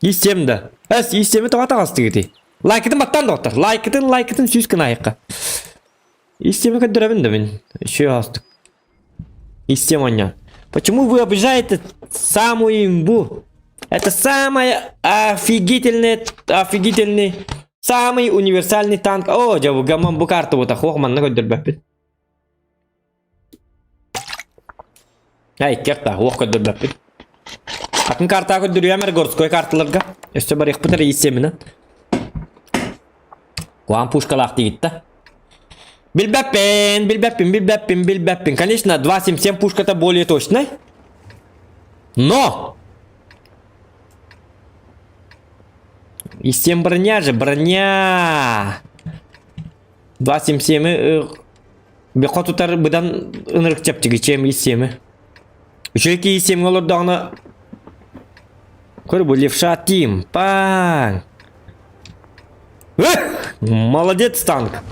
ИС-7 да. Эс, ИС-7 тоҕо таҕыстыгытый? Лайкытын баттаан доҕоттор. Лайкытын, лайкытын сүүс гына айыққа. ИС-7 көрдөрөбүн да мин. Еще астык. Истем оонньоон. Почему вы обижаете самую имбу? Это самый офигительный, офигительный, самый универсальный танк. О, дьэ, гамман бу карта бута хуох манна көрдөрбөппүт. Ай, керта, хуох көрдөрбөппүт. Атын картаға көрдөрүөм эрэ городской карталарга. Өссө барыахпыт эрэ иссеминэн. Куһаҕан пушкалаах диигит да. Билбэппин, билбэппин, билбэппин, билбэппин. Конечно, 2.77 пушката более точный. Но! И 7 броня же, броня! 2.77 бөхө тутар быдан ынырык чэпчэки чем ИС-7. Үчүгэй киһи ИС-7 олордоҕуна Көр бу левша тим. Паң! Эх! Молодец, танк!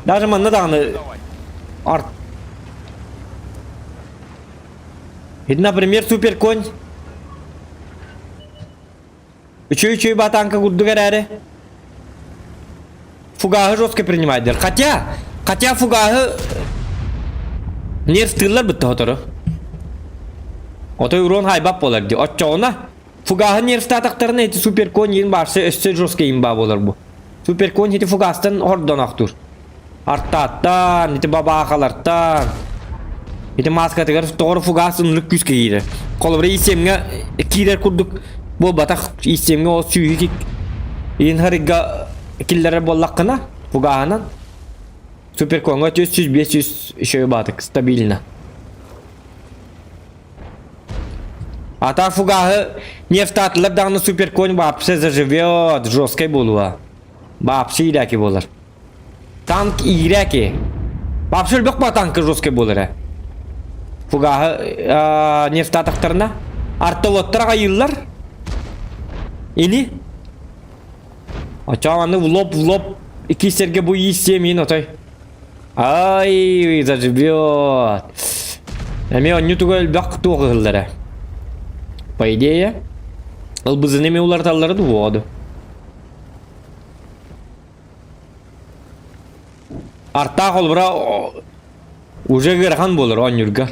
Даже манна даҕаны арт. Это, например, суперконь. Үчүгэй-үчүгэй ба танка курдук эрээри. Фугаһы жестко принимает дэр. Хотя, хотя фугаһы нервтыыллар бытта сотору. Отой урон хайбап буолар дии. Оччоҕуна фугаһы нервтаатахтарына ити суперконь иин баарса өссө жестко имба буолар бу. Суперконь ити фугастан хордоноохтуур. Артааттан, ити бабаахалартан. Ити мааскатыгар тоҕор фугас ынырык күүскэ киирэр. Холобура ИСМ-ҥа киирэр курдук буолбатах ИСМ-ҥа ол сүүһү иин харыйга киллэрэр буоллаххына фугаһынан суперкоҥҥа 400-500 еще баатык стабильно. А так фугаһы нефтаатылар даҕаны суперконь вообще заживет жесткай буолуо. Вообще иирээки буолар. Танк иирээки. Вообще өлбөх ба танка жесткай буолар ээ. Фугаһы нефтаатахтарына артоводтар аҕайыыллар. Ини Оччоҕо аны в лоб в лоб икки сэргэ бу ииссиэм иин отой. Ай, заживет. Эмиэ онньу туга элбэх туох ыһыллара. По идее, ылбызыны эмиэ уларыталлара дуо Артаах холобура уже ыарахан буолар оонньуурга.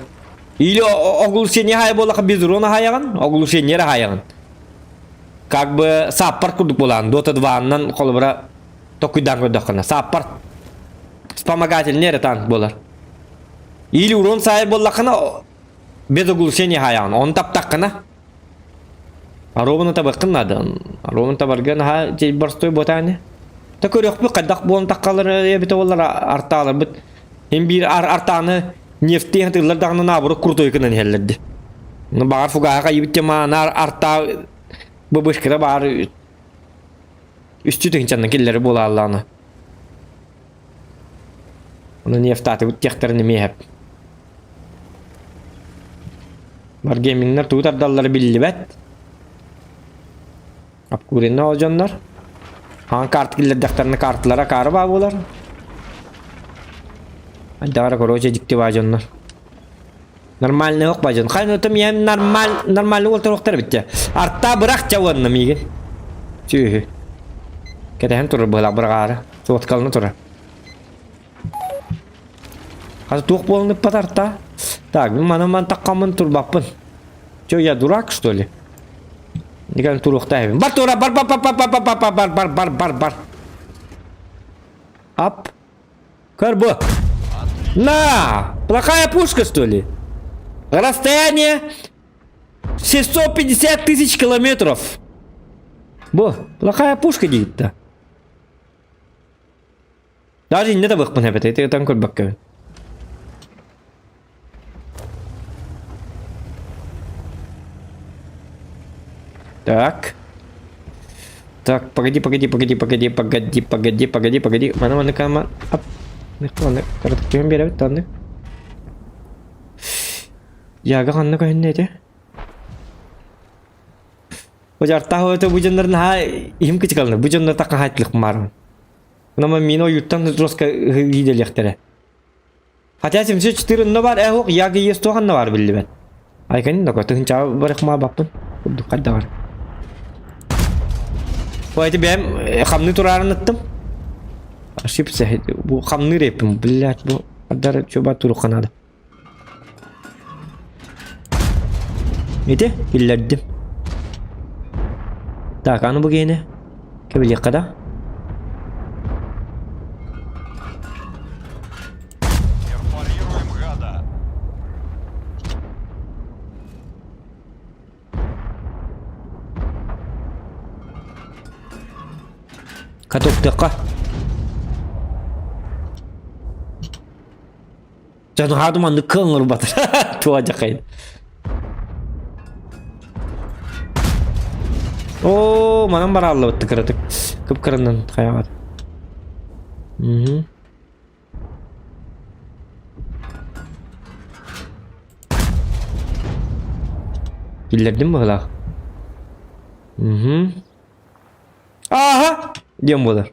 Или оглушение хаайа буоллахха без урона хаайаҕын, оглушение эрэ хаайаҕын. Как бы сааппар курдук буолаҕын, Dota 2-нан холобура токуйдаан көрдөххүнэ, сааппар вспомогательный эрэ танк буолар. Или урон саайар буоллаххына без оглушения хаайаҕын, ону таптаххына Ровно табыаххын наада. Ровно табарга наһаа боростуой буотааны. Та көрүөхпүт хайдах буолан таххалар эбитэ буоллар артааларбыт. Һин биир артааны нефтиэн тыллар даҕаны наоборот крутой гынан иһэллэрди. Баҕар фугаһа хайыбыт тема артаа быбышкыра баар үстүү тыһынчанна киллэри буолааллаана. Ону нефтаатыбыт диэхтэрин эмиэ эһэп. Варгеймингнар тугу тардаллара биллибэт. Обкуренный ол дьоннор. Хаан карта киллэрдэхтэринэ карталара акаары баа буолар. Айдаара короче дьикти баа дьоннор. Нормальный ох баа дьон. Хайын отом иэм нормаль нормальный уолтар эбит дьэ. Арта бырах дьэ уонна миигин. Сүөһү. Кэтэһэн турар быһалаах быраҕаары. Суоткалана турар. Хата туох буолан ыппат арта? Так, мин манан ман таххаммын турбаппын. Чё, я дурак, что ли? Никак туруохтаах Бар тура, бар бар бар бар бар бар бар бар бар бар бар бар. Ап. Карбо. На! Плохая пушка, что ли? Расстояние 650 тысяч километров. Бу, плохая пушка диит-то. Даже иннэ да быхпын эбит, ити ытан көрбөккөбүн. Так. Так, погоди, погоди, погоди, погоди, погоди, погоди, погоди, погоди. Маны маны кама. Ап. Маны кыратык биэрэбит тааны. Яга ханна көһүннэ ити? Бу жартаах бу дьоннор наһаа иһим кычыкалны. Бу дьоннор такка хаайтылык маарым. Онон мин ойууттан жестко иидэлиэхтэрэ. Хотя 74 онно баар, э суох, яг иес туох анна баар биллибэт. Айканин доко, тыһынчаҕа барыхмаа баппын. Курдук хайда бар. Бу эти бэйэм хамныы тураарын ыттым. Ошибся, бу хамныы реппин, блядь, бу адар чуба туруха надо. Ити киллэрдим. Так, аны бу киһини кэбилиэххэ да? Перфорируем гада. Катоктыахха. Дьон маннык кыаҥырбатар. Туа дьахайын. Оо, манан барааллыбыт кыратык. Кып-кыранан хайаҕат. Мгм. Киллэрдим быһылаах. Мгм. Ааха! Диэн буолар.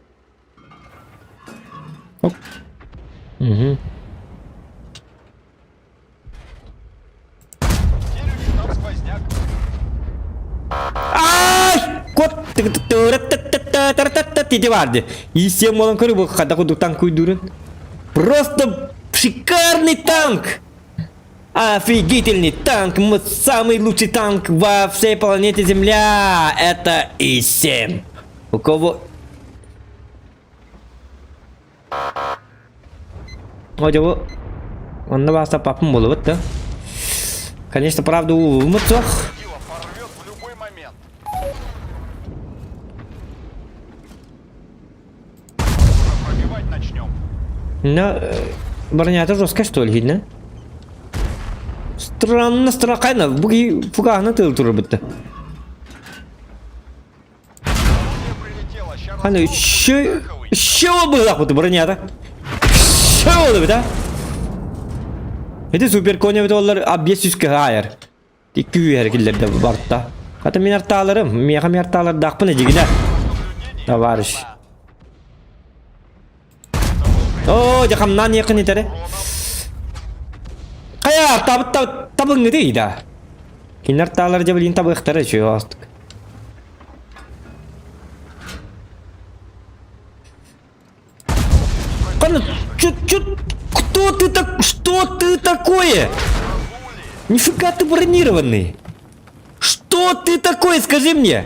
Оп. Угу. Там сквозняк. Ай! Кот тиди барды. Исем болан көрү бу хада кудук танк куйдурун. Просто шикарный танк! Офигительный танк! Мы самый лучший танк во всей планете Земля! Это И-7. У кого О, Онно бааса папым буолубут да. Конечно, правда, ууммут суох. Сила порвет в любой момент. Скоро пробивать начнем. Но бронята жесткая, что ли, видно? Странно, странно. Бу фуганы тыл турбутта. Аны еще еще быһах бу бронята. Еще болду да? Эти супер коня бит олар объезд үскә хайыр. Икки үһэр киллерде барта. Хата мин артааларым, миэхэ ми артаалардаахпын эдигинэ. Товарищ. Оо, дьэ хамнаан иэххин итэре. Хайа, табыт табыҥҥыты да. Кинилэр таалар дьэ билин табыахтара үчүгэй оостук. Ханна, чё, чё, кто ты так, что ты такое? Нифига ты бронированный. Что ты такое, скажи мне?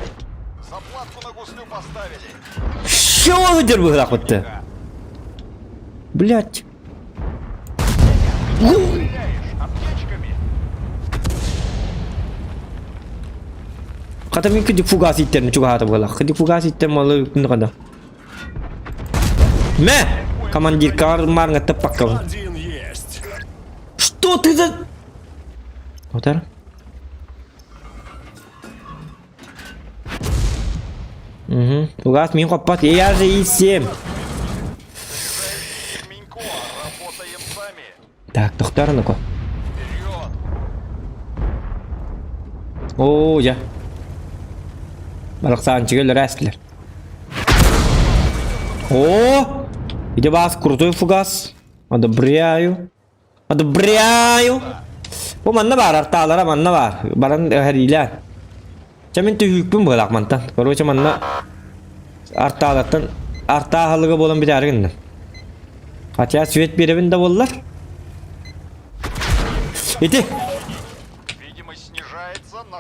Заплатку на гуслю поставили. Что вы быһылаахпытты? Блять. Стреляешь аптечками. Хата мин кыдьык фугас ииттерин чугаһаата буоллах. Кыдьык фугас ииттер малы күнү Мэ! Командир маарыҥа таппаккабын. Один есть. Что ты за... Отар. Угу. Фугас мин хоппат. Я же и 7. Минько, работаем сами. Так, тохтор ну-ка. Вперед! Оо, дьэ. Барахсаанчыга өлөрөөстүлэр. Оо! Ити баас крутой фугас. Одобряю. Одобряю. Бу манна баар, артаалара манна баар. Баран эһэриилээн. Чэ мин түһүүкпүн быһалаах мантан. Короче манна артаалартан артааһылыга буолан бүтээри гынным. Хотя свет биэрэбин да буоллар. Ити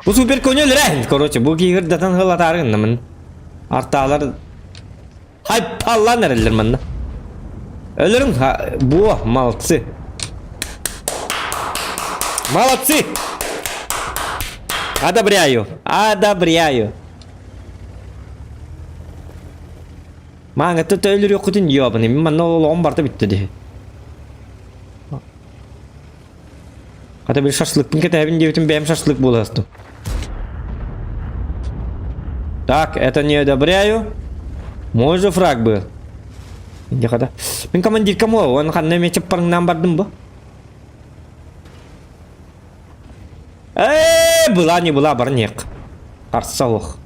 Бу супер көҥүл эрэ. Короче, бу киһирдатан хылатаары гыннамын. Артаалар хайпаллаан эрэллэр манна. Өлөрүҥ, буо, молодцы. Молодцы! Одобряю, одобряю. Мааҥытта өлөрүөххүтүн ёбаный, мин манна олоҕум барыта бүттэ дии. Хата били шашлыкпын кэтэһэбин диэбитим бэйэм шашлык буоластым. Так, это не одобряю. Мой же фраг был. Иди хата. Мин командир кому? Он ханна эмиэ чаппарыҥнаан бардым бу. Ээ, была не была барнек. Харса ох.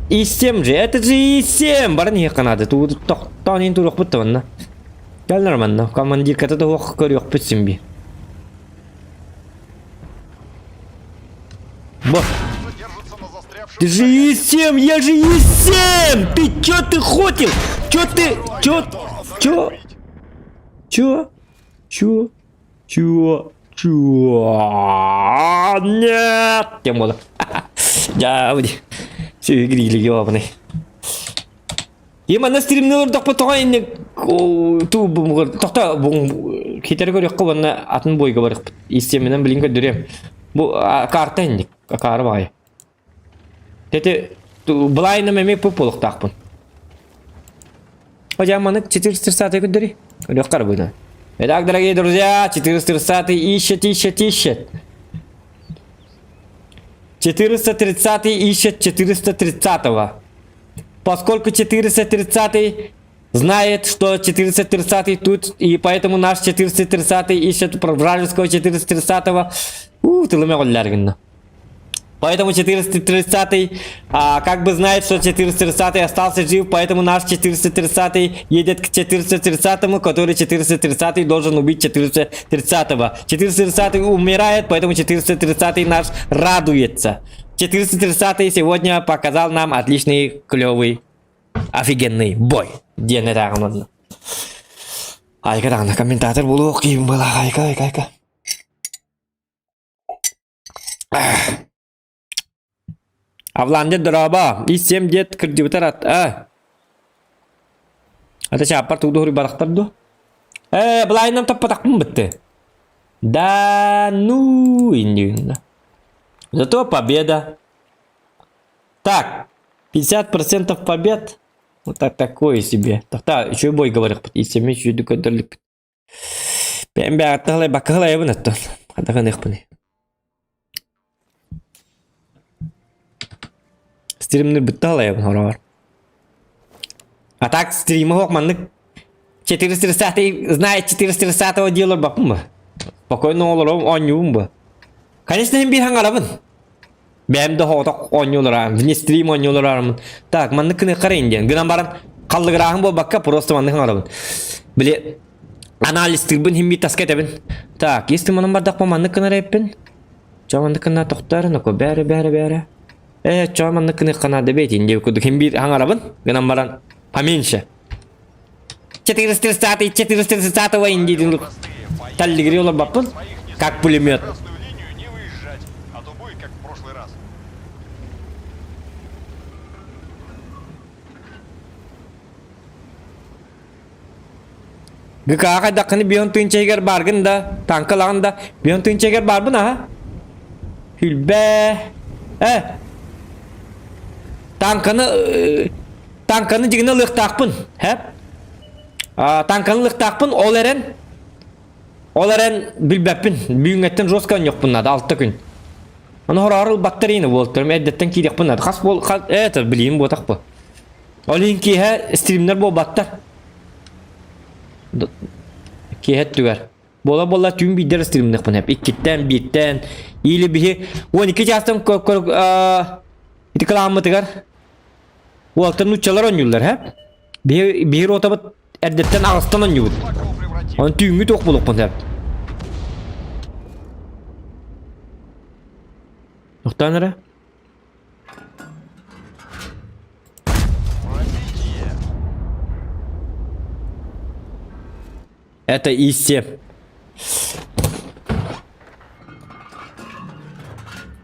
И7 же, это же И7! Баран иһиэххэ наада, тохтоон иһин туруохпут да манна. Кэл нормально, командирката да суох көрүөхпүт син биир. Бо. Ты же И7, я же И7! Ты чё ты хотел? Чё ты, чё, чё, чё, чё? Чё? Чё? Нет! Тем более. Я Сүгүрилиги ёбаный. Е манна стримни олордохпут тоҕо инник туу тохто хитер көрүөххэ уонна атын бойга барыхпыт. Истиэминэн билин көрдөрүөм. Бу карта инник акаары баҕайы. Тети былайным эмиэ пуп буолуохтаахпын. Хотя маны 430 көрдөрүй. Көрүөххэ арбыына. Итак, дорогие друзья, 430 ищет, ищет, ищет. 430 ищет 430-го. Поскольку 430 знает, что 430 тут, и поэтому наш 430 ищет вражеского 430-го. У, тылым гынна. Поэтому 430 а, как бы знает, что 430 остался жив, поэтому наш 430 едет к 430, который 430 должен убить 430. 430 умирает, поэтому 430 наш радуется. 430 сегодня показал нам отличный, клевый, офигенный бой. Диэн этээҕин Айка даҕаны комментатор буолуох киһим была айка айка айка. Авлан дед дорообо, ис-сиэм диэт кырдьыбытар ат а. Ата чааппар тугу барахтар дуо? Ээ, былайынан таппатахпын бытты. Да ну иннигинна. Зато победа. Так, 50% побед. Вот так такое себе. Так, еще и бой говорят. И семь еще и Бэйэм бэҕэттэ баккаһылайабын оттон хатаҕыныахпыный Стримнырбытта халайабын хороҕор А так стрима суох маннык 430 знает 430 дии олорбоппун бу спокойно олоробун оонньуубун бу Конечно син биир хаҥарабын Бэйэм да соҕотох оонньууларам, вне стрим оонньууларым. Так, маннык кыныаххарайын диэн. Гынан баран халлыгырааһын буолбакка, просто маннык хаҥарабын. Били анализтыырбын химми таска этэбин. Так, если манан бардахпа маннык гынар эппин. Чо маннык гына тохтоор, ноко бәрі бәрі бәрі. Э, чо маннык кыныахха наада бэйтин диэбит курдук хим биир хаҥарабын. Гынан баран поменьше. 430 430 индиидин таллигири олорбоппун. Как пулемет. А то будет как в прошлый раз. ГК хайдаххыны бион тыынча баргын да, танкалаҕын да, бион тыынча барбын аха. Хүлбэ. Э. Танканы танканы дьигинэ ылыахтаахпын. Хэп. Танканы ылыахтаахпын, ол эрэн ол эрэн билбэппин. Бүгүҥҥэттэн жестко онньуохпун наада, алта күн. Ону хороҕор ылбаттар иини буолтарым, эрдэттэн киириэхпин наада. Хас буол, хас, это, билиим буотах бу. Ол иһин киэһэ стримнэр буолбаттар. Киэһэ өттүгэр. Буола-буола түүн биирдэр стримныахпын эп. Иккиттэн, бииртэн, или биһи 12 чаастан ити кылааммытыгар. Уолтан нуччалар оонньууллар, һэ? Биһи биһи ротабыт эрдэттэн аҕыстан оонньуубут. Онон түүҥҥү туох буолуохпун сөп. Тохтоон эрэ. Это исти.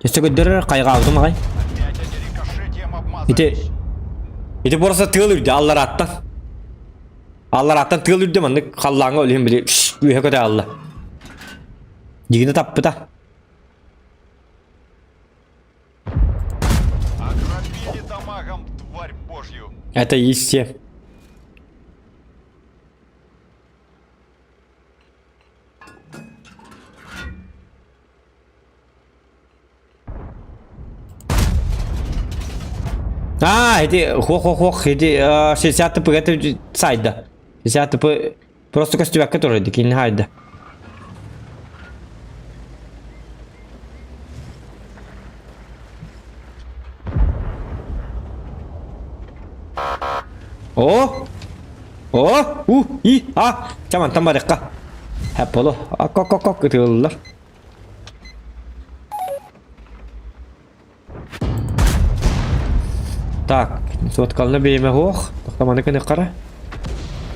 Өссө көрдөрөр хайҕаабытым аҕай. Ити ити просто тыал үрдэ алларааттан. Алларааттан тыал үрдэ маннык халлааҥҥа өлүһүн били үөһэ көтө алла. Дьигини таппыта. Ограбили дамагом, тварь божью. Это исти. А, эти хох-хох-хох, эти 60 тп это сайда. 60 тп просто көстүбэккэ турар кини хайда. О! О! У! И! А! Чэ мантан барыахха. Хэп боло. Ок-ок-ок ытыыллар. Так, соткалны биэмэ суох. Тохтоманы кыныххара.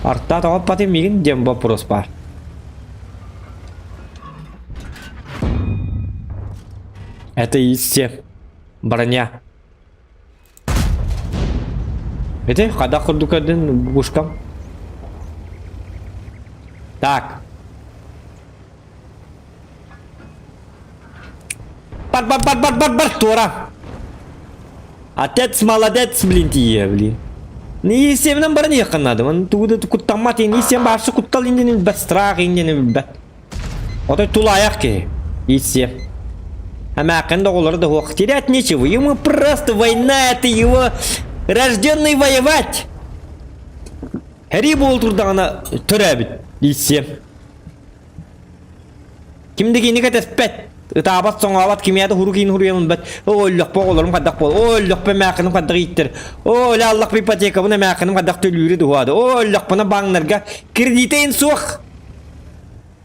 Артаа тоҕо патын миигин диэн вопрос баар. Это исте. Броня. Ити хадах курдук көрдүн бушкам. Так. Бар бар бар бар бар бар туора. Отец молодец, блин, тиийэ, блин. Не семнен баран иэххин надо. Тугу да куттаммат, не сем баарсы куттал инден билбэт, страх инден билбэт. Отой тулаайах киһи. Иссе. Эмээххин да оҕолоро да суох. Терять нечего. Ему просто война, это его рожденный воевать. Һэрии буол турдаҕына төрөөбүт. Иссе. Ким да кини кэтэспэт. Ытаабат, соҥообот, кимиэхэ да хурук иин хуруйан ылбат. Оо, өллөхпө оҕолорум хайдах буол. Оо, өллөхпө эмээххиним хайдах ииттэр. Оо, өлө аллах ипотекабын эмээххиним хайдах төлүүрү дуһуады. Оо, өллөхпүнэ бааннарга кредитэ ин суох.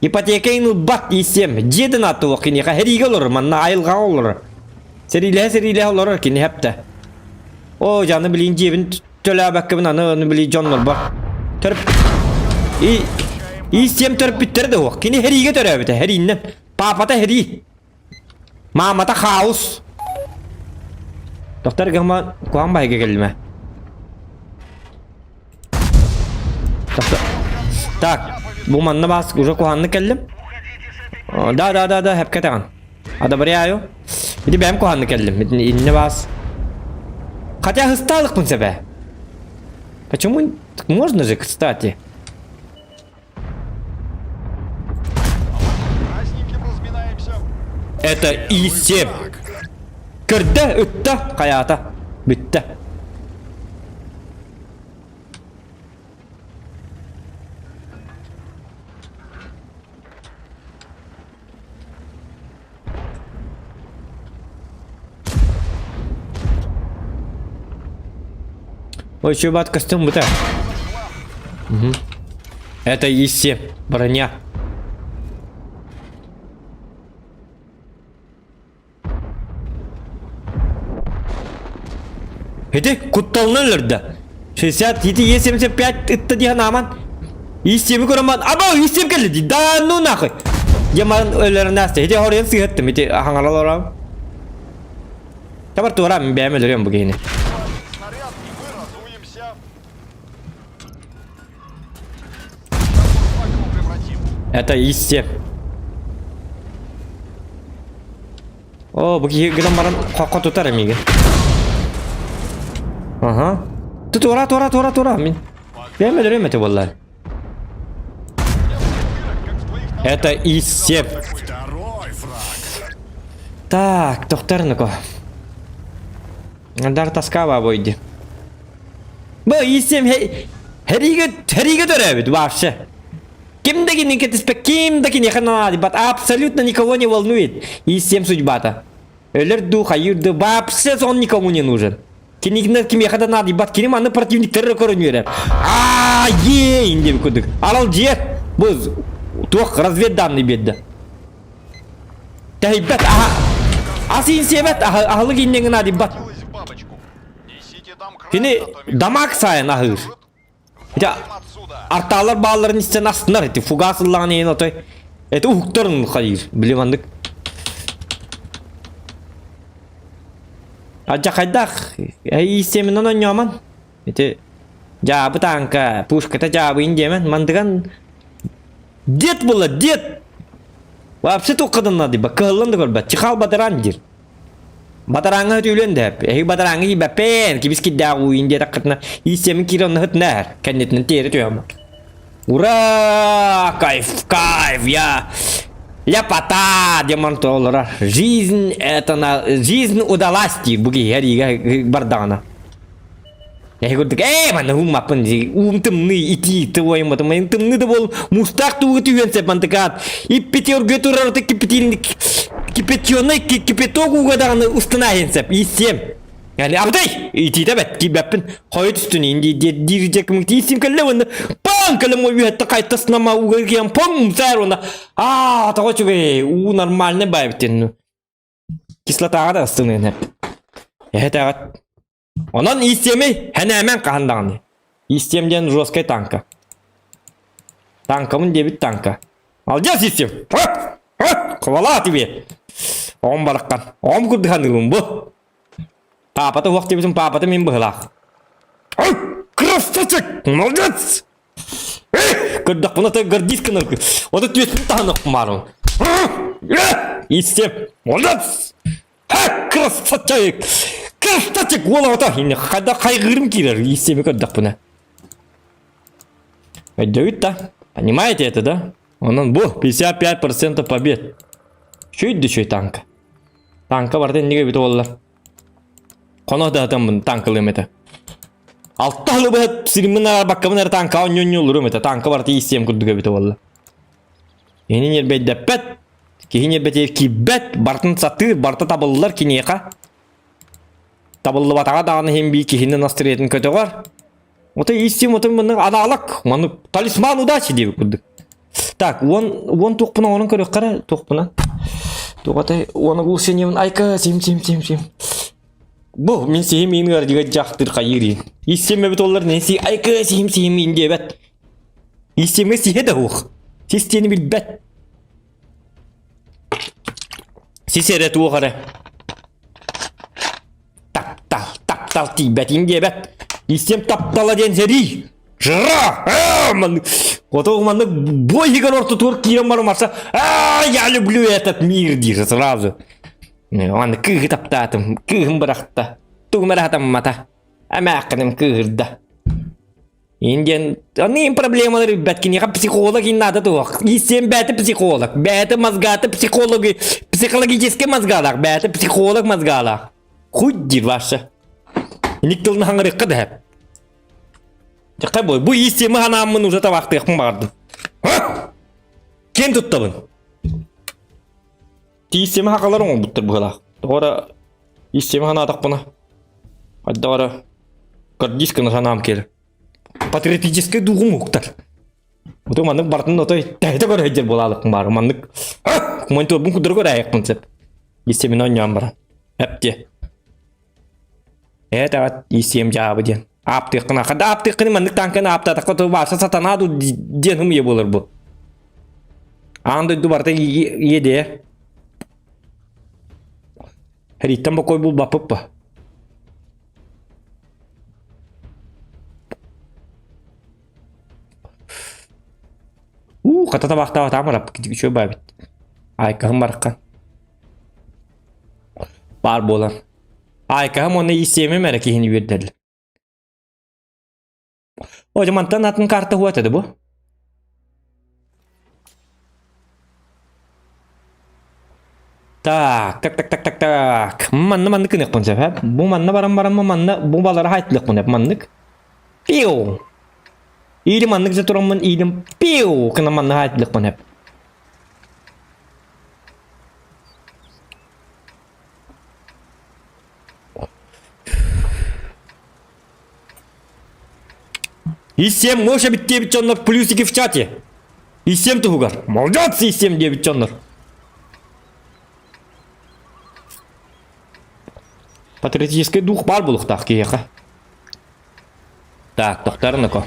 Ипотека ин ылбат ииссиэм. Дьиэ да нааттылох киниэхэ сэриигэ олорор, манна айылҕаҕа олорор. Сэриилэһэ-сэриилэһэ олорор кини хэптэ. Оо, дьаны билин дьиэбин төлөөбөккөбүн аны аны били дьоннорбор. Төрп... И... Ииссиэм төрөппүттэрэ да суох. Кини сэриигэ төрөөбүтэ, сэрииннэн. Паапата сэрии. Маамата хаос. Доктор гама куһаҕан баһыйга кэллим Доктор. Так, бу манна баас уже куһаҕаннык кэллим. Да, да, да, да, хэпкэ этэҕин. Одобряю. Ити бэйэм куһаҕаннык кэллим. Иннэ баас. Хотя ыстаалыкпын сөбө. Почему можно же, кстати? Это И-7. Көрдө, ытта, хайаата. Бүттэ. Ой, чубат костюм быта. Угу. Это ИС-7. Броня. Ити кутталынан өлөрдө. 60, ити Е75 ытта диэн аман. И7 көрөн аба И7 келди ди. Да ну нахуй. Яман өлөрөн аста. Ити хорыйан сыһаттым. Ити хаҥарал орам. Табар туора мин бэйэм өлөрүөм бу киһини. Снаряд, и мы разуемся. Это исти. О, бу киһи гынан баран хоххо тутар эмиге. Ага. Ты туора, туора, туора, туора. Мин. Бэйэм өлөрүөм этэ буоллар. Это ИС-7. Второй фраг. Так, тохтар Дар тоска бойди. Бу ИС-7 Хэригэ хэригэ төрөөбүт вообще. Ким да кини кэтиспэт, ким да киниэхэ наадыйбат, абсолютно никого не волнует. ИС-7 судьбата. Өлөр дуу, хайыыр дуу, вообще он никому не нужен. Кинигинер кимиэхэ да наадыйбат. Кини манны противниктары көрөн үөрэр. Аа, е диэн курдук. Аралдьыйар. Бу туох разведданный биэрдэ. Тэһийбэт, аха. Ас иин сиэбэт, аһылык ииннэҥин наадыйбат. Кини дамаг сайын аһыыр. Дьэ, артаалар баалларын истэн астынар ити фугас ыллаҕын иһин отой эти уһуктарын хайыыр били маннык Адьа хайдах иистиэминэн онньоомон ити дьаабы тааҥка пушката дьаабыйын диэмэн мандыган дед була дед вообще туоххадан надыйба кыһыллан да көрбөт чехал бадаран диир Бадарааҥҥа өтүүлүөн да сөп. Эһиги бадарааҥҥа киирбэппин, кибис кирдээх ууйун диэтэххитинэ, ииссиэмин киирэн онно сытына иһэр. Кэннитинэн тиэрэ түһэн бар. Ура! Кайф, кайф, я... Ляпота! диэн баран олорор. Жизнь это на... Жизнь удалась диир бу киһи эриигэ бардаҕына. Эһи курдук, ээ, манна ууммаппын дии, уум тымныы, итии, тылайымматым, мин тымныы да буол, муустаах тууга түһүөн сөп мантыкаат. Иппити өргө турар кипятильник, кипятёный, кипяток ууга даҕаны устана иһин сөп, ииссиэм. Yani абытай, итиитэ бэт, киирбэппин, хойут үстүн иин диир дьэкимик тииссим кэллэ уонна паң кэлем ой үһэтте хайтаснама ууга киэн паң умсаар уонна аа тоҕо үчүгэй уу нормальный баайбытын кислотаҕа да астыныан эһэтээҕит Онон иистиэмий хэнээмэн хаһан даҕаны. Иистиэм диэн жесткай танка. Танкабын диэбит танка. Алдьас иистиэм. Хвала тебе. Оҕом бараххан. Оҕом курдук саныыбын бу. Паапата уох диэбитим паапата мин быһылаах. Красавчик! Молодец! Көрдөхпүнэ то гордись гынар. Ото түөспүн таһынык маарым. Иистиэм. Молодец! Ха, красавчик! Красавчик! Уол оҕото инне хайда хайгыырым киирэр иистиэми көрдөхпүнэ. Өйдөөбүт да? Понимаете это, да? Онон бу 55% побед. Үчүй да үчүй танка. Танка барыта иннигэ эбит буоллар. Хоно да атаммын танкалыам этэ. Алта сылы быһа сириммин арбаккабын эрэ танка онньонньууллурум этэ. Танка барыта иистиэм курдук эбитэ буолла. Ини ньирбэйдэппэт, киһи ньирбэтигэр киирбэт, барытын сатыыр, барыта табыллар киниэхэ. Табыллыбатаҕа даҕаны иһин бии киһини настырыйатын көтөҕөр. Ото истим отun муннук аналог, маннык талисман удачи диэбит курдук. Так, уон уон туохпуна онон көрүөххэ эрэ туохпуна. Туох этэй уон оглушением айка сим сим сим сим. Бу мин сиһим иин ыардыга дьахтыр хайыыр иин. Иссем эбит оллар не си айка сиһим сиһим иин диэбэт. Истиэмҥэ сиһэ да суох. Сис диэни билбэт. Сис эрэ туох эрэ. Таптал, таптал тиийбэтин диэбэт. Истиэм таптала диэн сэрии. Жра! Маннык Ото маннык бой иһигэр ортотугар киирэн баран барса «А, я люблю этот мир» диир сразу. Маннык кыыһы таптаатым, кыыһым бырахта. Тугум эрэ хатаммата. Эмээххиним кыыһырда. Индиан, аны проблемалары билбэт киниэхэ психолог иин наада туох. Ииссиэн бэйэтэ психолог, бэйэтэ мозгата психологи, психологический мозгалаах, бэйэтэ психолог мозгалаах. Хуй диир вообще. Иник тылын хаҥырыахха да сөп. Дьэ бу, бу ииссиэми ханааммын уже табаахтыахпын баҕардым. Киэн туттабын. Тииссиэми хахалар оҥорбуттар быһыылаах. Тоҕо эрэ ииссиэми ханаатахпына хайдах эрэ гордись гына санаам кэлэр. Патриотическай дууһум уһуктар. Ото маннык барытын отой тэһитэ көрө сылдьар буолаалыкпын баар. Маннык мониторбун курдары көрөөйөхпүн сөп. Ииссиэмин оонньоон баран. Эп диэ. Ээ таҕат ииссиэм дьаабы диэн. Ааптыаххына, хада ааптыаххына маннык таанканы ааптаатахха то бааса сатанаа дуу диэн хымыйа буолар бу. Аан дойду барыта иэдээ. Хэрииттэн бокуой булбаппыт ба. Уу, хата табаахтаабатаам арап, үчүгэй баабит. Айкаһым бараххан. Баар буолан. Айкаһым уонна иистиэмим эрэ киһини үөрдэллэр. О, дьэ мантан атын карта хуа этэ бу. Так, так, так, так, так, так. Манна маннык гыныахпын сөп, ээ? Бу манна баран баран манна бу балары хайтылыахпын сөп маннык. Пиу! Или маннык же тураммын, или пиу! Гына манна хайтылыахпын сөп. Исем Моша эбит диэбит дьоннор плюсики в чате. Исем туһугар. Молодец, Исем диэбит дьоннор. Патриотический дух баар буолуохтаах киһиэхэ. Так, тохтор Ноко.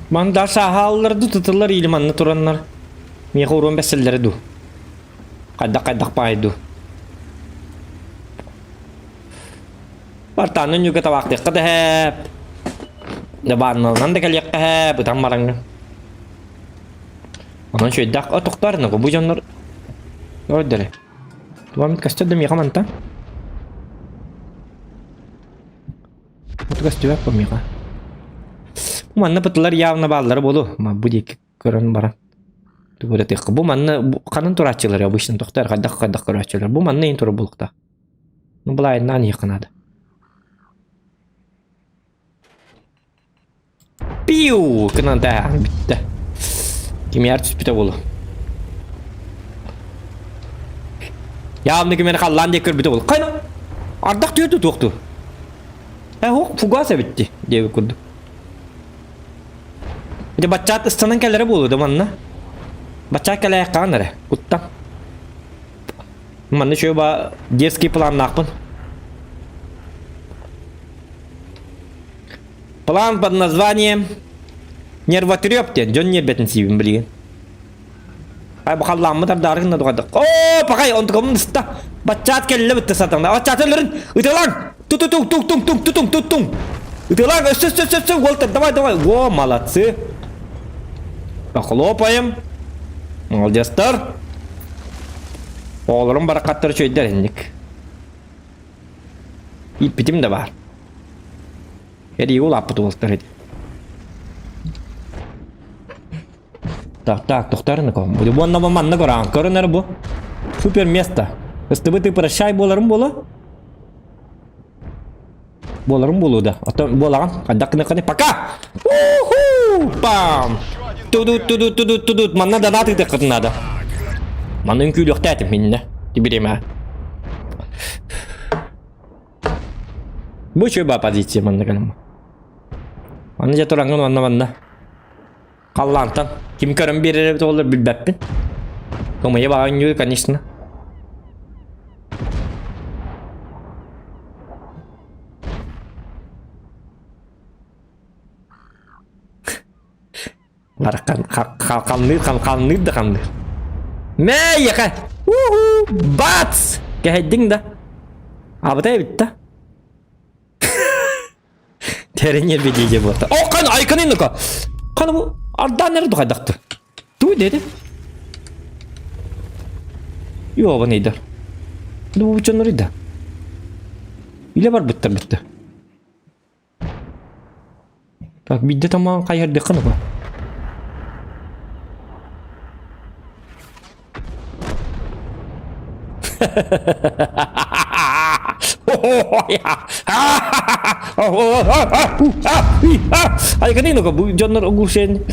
Манда сааһааллар ду тытыллар или манна тураннар. Миэхэ уруон бэсселлэрэ ду. Хайдах хайдах баай ду. Бартааны ньүгэ табаахтыахха да һээп. Дабаанналанан да кэлиэххэ һээп, ытан бараҥҥын. Онон үчүгэйдээх отохтор, бу дьоннор Ордере. Туамит көстөр да миэхэ мантан. Бу көстүбэт бу миэхэ. Бу манна бытылар явно бааллара буолуо. Бу диэки көрөн баран. Тугу Бу манна ханан турааччылар обычно тохтор хайдах хайдах көрөөччүлэр. Бу манна ин турар буолуохтаах. Ну былайыннаан иһиэххэ наада. Пиу! Гынан да бүттэ. Кимиэр түспүтэ буолуо. Явно кимиэр халлаан диэки көрбүтэ буолуо. Хайна? Ардах түөртү туохту. Э, ох, фугас эбитти диэбит курдук. Дьэ баччаат ыстанан кэлэрэ буолуо да манна. Баччаат кэлээк хаан эрэ. Куттан. Манна үчүгэй ба детский планнаахпын. План под названием Нервотреп диэн дьон нербэтин сиибин билигин. Ай бу халлааммыт ардаары гынна дуҕайдык. Оо, пахай, онтукамын ыста. Баччаат кэллэ бытта сатаҥда. Баччаат өлөрүн ытылаҥ! Тутутуҥ, туҥ, туҥ, туҥ, тутуҥ, туттуҥ. Ытылаҥ, өссө, өссө, өссө, өссө, Уолтер, давай, давай. О, молодцы. Похлопаем. Молодецтар. Оҕолорум барахаттар үчүгэйдэр инник. Ииппитим да баар. Эриги улааппыт уолтар ити. Так, так, тохтарына ком. Бу уонна бу манна көрөн көрөнөр бу. Супер место. Ыстыбыт ты прощай буоларым буола. Буоларым буолуо да. Оттон буолаҕын. Хайдах гыныаххыный? Пока! Уху! Пам! Тудут тудут тудут тудут. Манна донат ыытыаххытын наада. Манна үҥкүүлүөхтээтим иннэ. Тибиримэ. Бу үчүгэй баа позиция манна кэлэн. Манна дьэ тураҥҥын манна манна. Халлаантан. Ким көрөн биэрэр эбит олор билбэппин. Кымыйа баҕа конечно. Барахан хамныыр хамныыр да хамныыр. Мээйэхэ! Уху! Бац! Кэһэйдиҥ да. Абытай эбит да. Тэрин бедиде буолта. О, кан айканы нука. Каны бу ардаан эрэ духайдахты. Туу деди. Йобан ыйдар. Бу бу да. Иле бар буттар бутта. Так, бидде тамаан хайырдыххын уга. Айканын бу дьоннор оглушен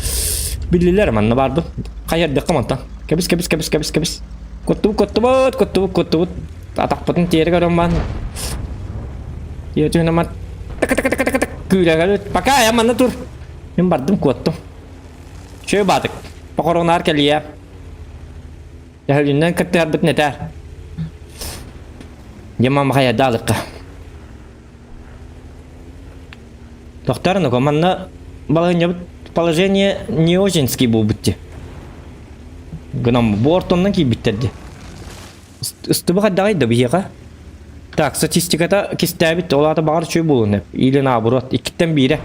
биллилер манна барды. Хайырдыкка мантан. Кэбис кэбис кэбис кэбис кэбис. Коттубут коттубут коттубут коттубут. Атахпытын тиэрэ көрөн бан. Тиэрэ мат. Так так так так так күүрэ Пока я манна тур. Мин бардым куоттум. Чөй баатык. Похоронаар кэлиэ. Төһөлүннэн кыттыһарбытын этээр. Дьэ хайадаалыкка. Тохтор, ну манна балаһынньабыт положение не очень-ский буолбут дии. Гынан бу ортоннон киирбиттэр дии. Ыстыбы хайдаҕый да биһиэхэ? Так, статистиката кистээбит, ол аата баҕар үчүгэй буолуон Или наоборот, иккиттэн биирэ.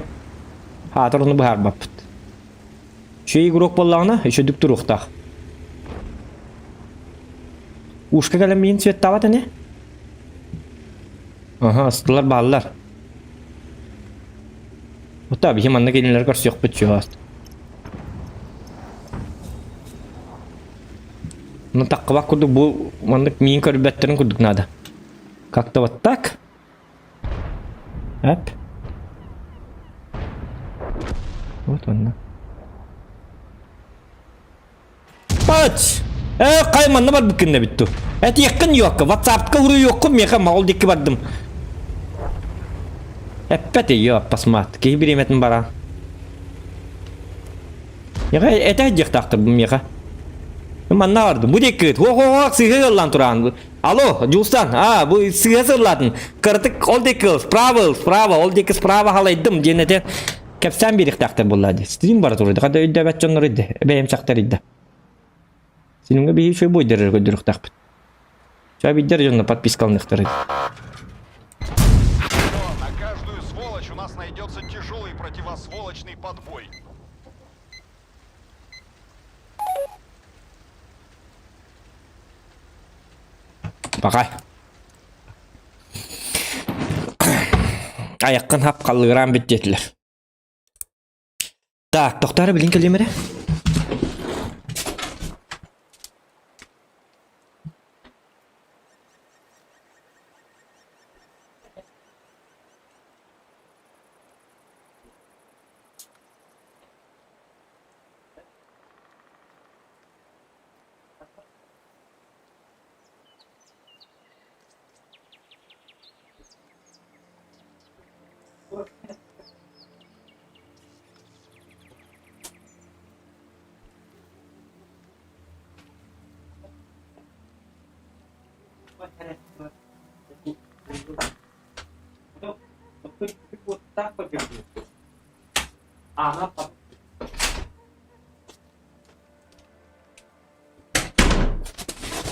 Аатар ону быһаарбаппыт. Үчүгэй игрок буоллаҕына, үчүгдүк туруохтаах. Ушка кэлэн миин цветтаабат ини? Аха, ыстылар бааллар. Ота биһи манна кинилэр көрсүөхпүт чугас. Ну таққыбак курдук бу маннык миин көрбөттөрүн курдук надо. Как-то вот так. Эп. Вот онно. Опач! Э, хай манна барбыккын эбит ту. Этиэххин юокка, ватсапка уруйуоххун миэхэ моҕол дикки бардым. Эппэт ее, пасмат. Киһи бириэмэтин баран. Миэхэ этэ диэхтаахтар бу миэхэ. Манна бардым. Бу диэки хуох-хуох сыыһа ыллаан тураан. Алло, Дьулустан, а, бу сыыһа сыллаатын. Кыратык ол диэки справа, справа, ол диэки справа халайдым диэн этэ кэпсээн биэриэхтээхтэр буолла дии. Стрим бара турда. Хата өйдөөбөт дьоннор өйдө. Бэйэм сахтар ыйда. Синимгэ биһи үчүгэй буойдар көрдөрүөхтээхпит. Ча биддер дьонно подпискалыныахтар. Но на каждую сволочь у нас найдется тяжелый противосволочный подбой. Пока. Айаққын хап қаллыгыраан бит диэтилэр. Так, тохторо билин кэлиэм эрэ.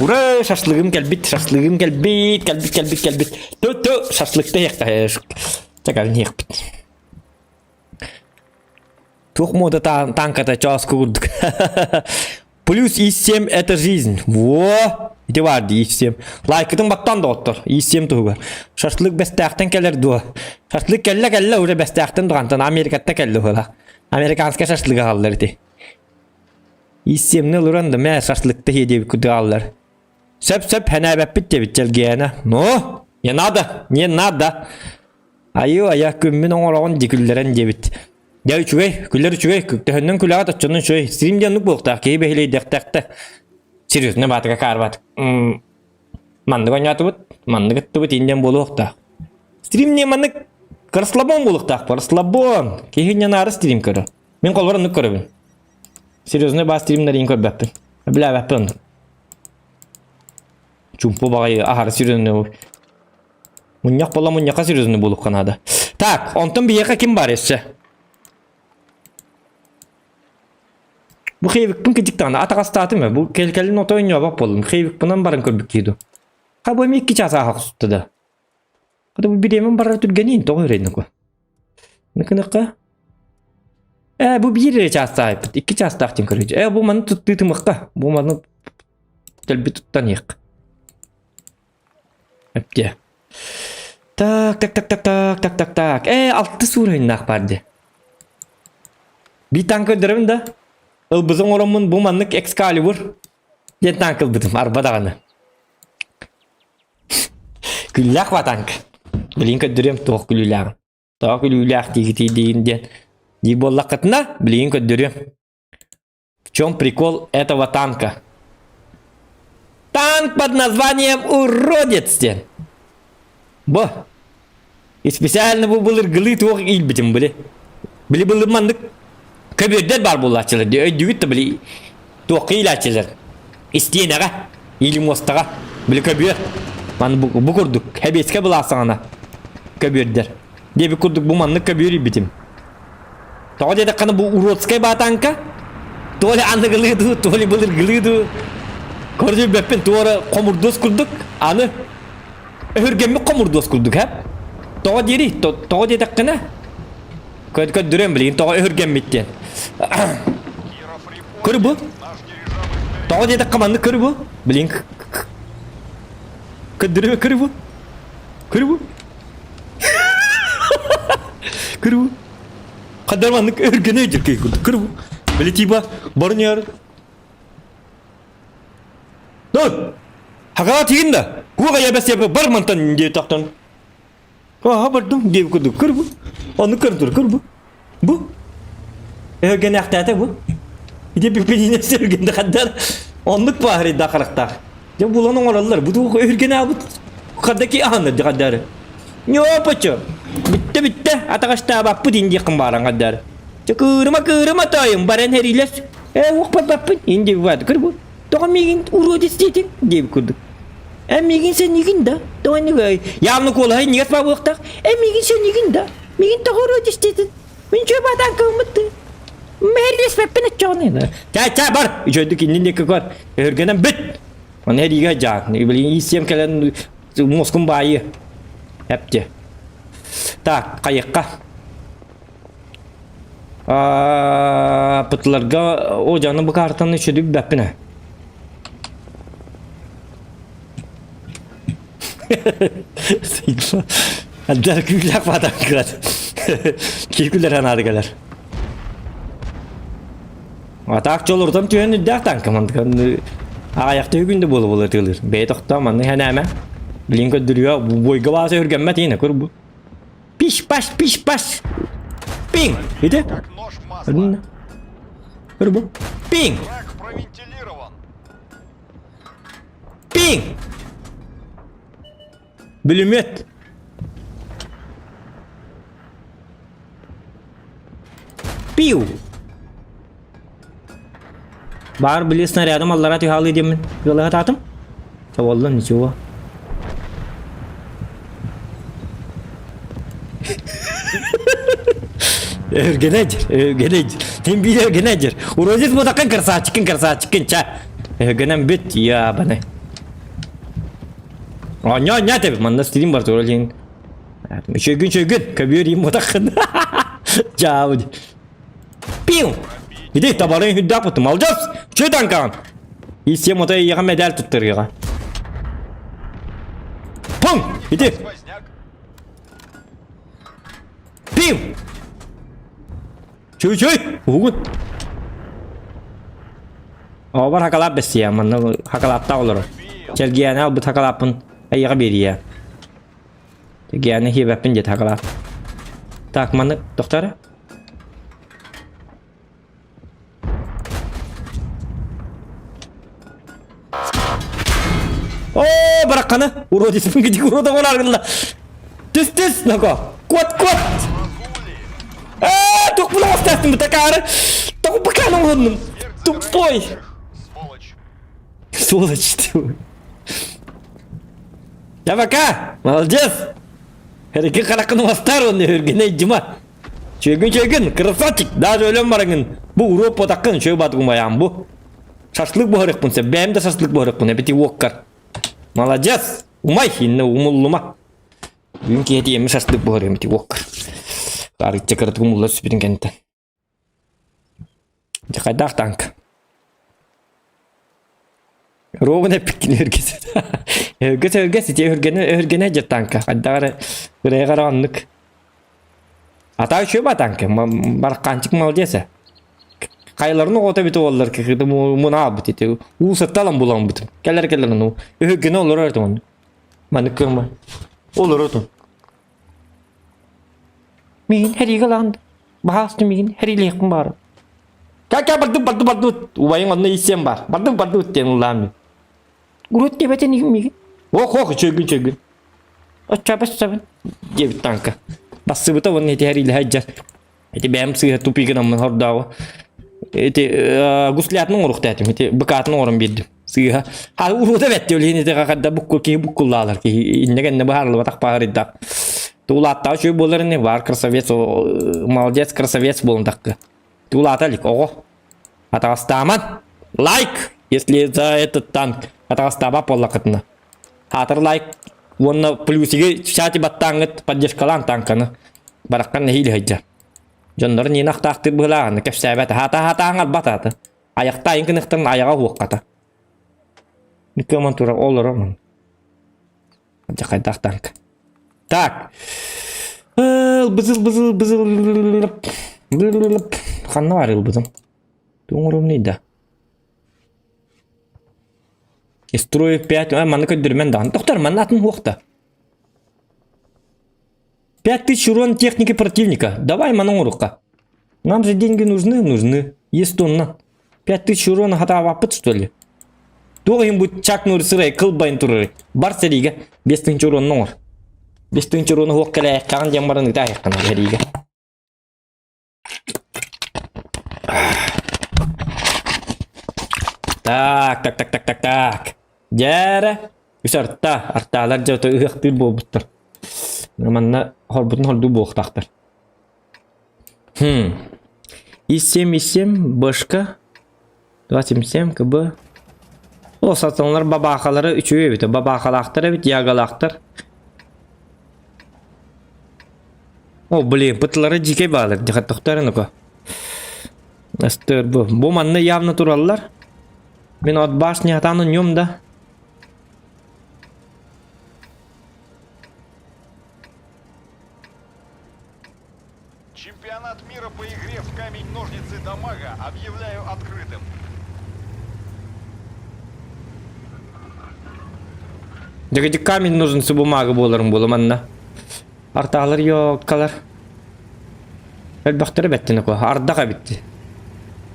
Ура, шашлыгым кэлбит, шашлыгым кэлбит, кэлбит, кэлбит, кэлбит. Ту-ту, шашлыкта иэхтэ. Чакалын иэхпит. Туох мода танката чооску курдук. Плюс И7 это жизнь. Во! Ити бар дии И7. Лайкытын баттан доҕоттор. И7 туһугар. Шашлык бэстээхтэн кэлэр дуо? Шашлык кэллэ кэллэ уже бэстээхтэн тугантан Америкатта кэллэ уһула. Американскай шашлыгы аҕаллар ити. И7-ни олорон да мэ шашлыкта хие диэбит курдук аҕаллар. Сөп-сөп хэнээбэппит диэбит Чэлгиэнэ. Ну, не надо, не надо. Айыы айа күммүн оҥороҕун дии күллэрэн диэбит. Дьэ үчүгэй, күлэр үчүгэй, төһөннөн күлэҕит оччонон үчүгэй. Стрим диэн оннук буолуохтаах, киһи бэһилэйдэхтэхтэ. Серьезно баатыга каарбат. Маннык оонньоотубут, маннык ыттыбыт индиэн буолуохтаах. Стрим не маннык расслабон буолуохтаах, расслабон. Киһи ньанаары стрим көрөр. Мин холбор оннук көрөбүн. Серьезный баа стримнэрин көрбөппүн. Билээбэппин оннук. Чумпу баҕайы аһары серьезный Мунньах буола мунньахха серьезный буолуохха наада. Так, онтон биһиэхэ ким баар өссө? Бу хейвикпин кыдьыктаҕына атаҕастаатым ээ. Бу кэлкэлин ото ойньообот буоллум. Хейвикпынан баран көрбүт киһи дуу. Ха бу эмиэ икки чаас ааһа охсутта да. Хата бу бириэмэм барар түргэниин тоҕо үрэйдин ку. Ныкыныкка. Ээ бу биир эрэ чаастаах икки чаастаах диэн көрүдү. Ээ бу маны туттуутумукка. Бу маны төлбү туттан иэххэ. Эптиэ. Так, так, так, так, так, так, так, так. Ээ, алтыс уровеннаах баар дии. Биир танк көрдөрөбүн да. Ылбызын оҥороммун бу маннык Экскалибур диэн танк ылбытым, арба даҕаны. Күллээх ба танк. Билигин көрдөрүөм туох күлүүлээҕин. Тоҕо күлүүлээх диигитий диигин диэн. Диир буоллаххытына, билигин көрдөрүөм. В чем прикол этого танка? Танк под названием Уродец диэн. Бу. И специально бу былыргылыы туох иилбитим били. Били былыр маннык көбүөрдэр баар буолааччылар дии өйдүүгүт да били туохха иилээччилэр истиэнэҕэ или муостаҕа били көбүөр маны бу, бу курдук хэбиэскэ былаасаҕына көбүөрдэр диэбит курдук бу маннык көбүөр иилбитим Тоҕо диэтэххинэ бу уродскай баатаҥка то ли аныгылыы дуу, то ли былыргылыы дуу көрдөрбөппүн туора хомурдуос курдук аны өһүргэммит хомурдуос курдук һэ тоҕо диирий тоҕо диэтэххинэ көрдөрүөм билигин тоҕо өһүргэммит диэн көр бу тоҕо диэтэххэ маннык көр бу билигин көрдөрүө көр бу көр бу көр бу Хаддар маннык өргөнө өйдүркэй курдук. Кыр били типа барыньар. Dur! Хакала тигин да. Куга ябас яба бар мантан диye тахтан. Аха бардым диye курдук. Кыр бу. Onu кыр тур кыр бу. Бу. Өргөн ахтата бу. Ити биппинин өргөнде хаддар. Оннук бааһырыйда харахтаах. Дьэ булан оҥороллор. Бу туох өһүргэнэ аабыт хадаки аһаннар дьэ хаддары. Ньоопочо. Бүттэ бүттэ атаҕастаабаппыт ин диэххин бааран хаддары. Чэ кыырыма кыырыма тоойум баран хэриилэс. Ээ уохпар баппын ин диэбит баады көр бу. Тоҕо миигин уруот истиэтиҥ диэбит курдук. Эн миигин сэниигин да? Тоҕо инник явно куолаһа иннигэр баабыахтаах. Эн миигин сэниигин да? Миигин тоҕо уруот истиэтиҥ? Мин чүө баатаан кылмыттыы. Мэһэрлэспэппин оччоҕуна. Ча ча бар. Үчүгэйдик иннин диэки көр. Өһүргэнэн бүт. Оны эриигэ дьаан. Билигин ииссиэм кэлэн муоскун баайы. Эпте. Так, хайыкка. Пытларга о дьону бу картаны үчүдүк бэппин ээ. Аддар күүлээх баатан кылат. Киһи анаады кэлэр. Атаак чолурутан түһэн үрдээх танка мандыкан аҕайахта үгүндэ буола буола тыылыр. Бэйэ тохтоо манны хэнээмэ. Билин көрдүрүө бойга бааса үргэммэт иинэ көр бу. Пиш-паш, пиш-паш. Пинг! Ити? Как нож в масло. Көр бу. Пинг! Враг провентилирован. Пинг! Бүлүмүөт. Пиу! Баар били снарядым аллара түһаалыы диэммин ыалаһатаатым. Чабалла ничего. Өргенедир, өргенедир. Тим биир өргенедир. Уродец ботакын красавчикын, красавчикын, ча. Өргенен бүт, ябаны. Оня, оня деп, манна стрим бар тура лин. Үчөгүн, үчөгүн, көбүөр им ботакын. Жабы. Пиу! Иди табарын хүддәк бутым. Молодец! Чөй танкан! Исем ота яга медаль туттырыга. Пум! Иди! Сквозняк. Пиу! Чөй чөй! Угут! Обар хакалап бессия, манна хакалапта олорор. Чэлгиэни албыт хакалаппын айыга берия. Чэлгиэни хиэбэппин диэт хакалап. Так, маннык доктор. О, баракканы! Уродиспын кидик урода олар Түс түс, ноко! Кот кот! Аа, тохпун оҥостоохтун бутакаары. Тоҕо бакаан оҥоһуннум. Тупой. Сволочь. Сволочь ты. Я пока. Молодец. Эрики харакын оҥостар он өргеней Дима. Чөгүн чөгүн, красавчик. Даже өлөн бараңын. Бу уруоп потаккын чөй батыгын баян бу. Шашлык буһарыкпын сен. Бэйэм да шашлык буһарыкпын. Эпити уоккар. Молодец. Умай, инне умуллума. Бүгүн киһи эмис астык буһар эмити уоккар. Арычча кыратык умулла түспүтүн кэнниттэн. Дьэ хайдаах танк. Ровно эппиккин өргөс. Өргөс өргөс ити өргөнө өргөнө дьэ танка. Хайдаах эрэ ырайгара оннук. Ата үчүгэй ба танка. Барканчик молодец. Хайаларын оҕото эбитэ буоллар кыһыты муна аалбыт ити. Уу сытталан буламмытым. Кэлэр кэлэр ону. Өһүргэнэ олорор этим онно. Маннык кыама. Олоротун. Миигин хэриигэ ылаан баһаалыста миигин хэриилиэхпин баҕарабын. Кэ-кэ бардым бардым бардым убайыҥ онно ииссиэм баар. Бардым бардым диэн ыллаан мин. Урут диэбэтин иһин миигин. Ох ох үчүгүн үчүгүн. Оччообос сабын диэбит таҥка. Бассыбыта уонна ити хэриилэһэ дьэр. Ити бэйэм сыыһа тупик гынаммын хордооҕу. Ити гуслятын оҥоруохтаатым. Ити быкаатын оҥорон биэрдим. Сыыһа. Ха уруута бэтти олиһин ити хахадда буккул киһи буккуллаалар киһи иннэ кэннэ быһаарыллыбатах баһарыйдах. Туулааттаҕа үчүгэй буолар ини бар красавец молодец красавец буолун такка. Туулаата илик оҕо. Атаҕастааман. Лайк! Если за этот танк атаҕастаабат буоллаххытына. Хаатыр лайк уонна плюсиги чати баттааҥҥыт поддержкалаан танканы бараххан нэһиилэ сылдьар. Дьоннор Нина ахтаахтыыр быһылааҕын кэпсээбэт хаата-хаатааҥ албатаата. Айахтаайын кыныхтан айаҕа уоххата. Никоман тура олоромун. Дьэ хайдах танк. Так. Бызыл бызыл бызыл ханна бар ылбытым. Туҥурумный да. Строю 5, а, манна көрдөрүмэн даҕаны. Тохтор, манна атын уохта. 5000 урон техники противника. Давай маны оҥоруохха. Нам же деньги нужны? Нужны. Есть тонна. 5000 урона хатаабаппыт, что ли? Туох иһин бу Чак Норрис сырай кылбайын турарый? Бар сэриигэ 5000 уруонну оҥор. 5000 уруону уһуох кэлээйэххэҕин диэн баран ытаайаххына сэриигэ. Так, так, так, так, так, так. Дьээрэ. Үс арта. Артаалар дьэ ыһыахтыыр буолбуттар. Манна хорбутун хордуу буолуохтаахтар. Хм. И7, башка. 277 кб. О, сатанлар бабаахалара үчүгэй эбит. Бабаахалаахтар эбит, ягалаахтар. О, блин, пытлары дьиикэй баалар. Дьахаттохтор ну-ка. Астыр бу. Бу манна явно тураллар. Мин от башни хатаан ньум да. Чемпионат мира по игре в камень-ножницы дамага объявляю открытым. Дьэ камень ножницы бумага буоларым буола манна. Артаалар йоккалар. Элбэхтэрэ бэттин ко ардах эбит.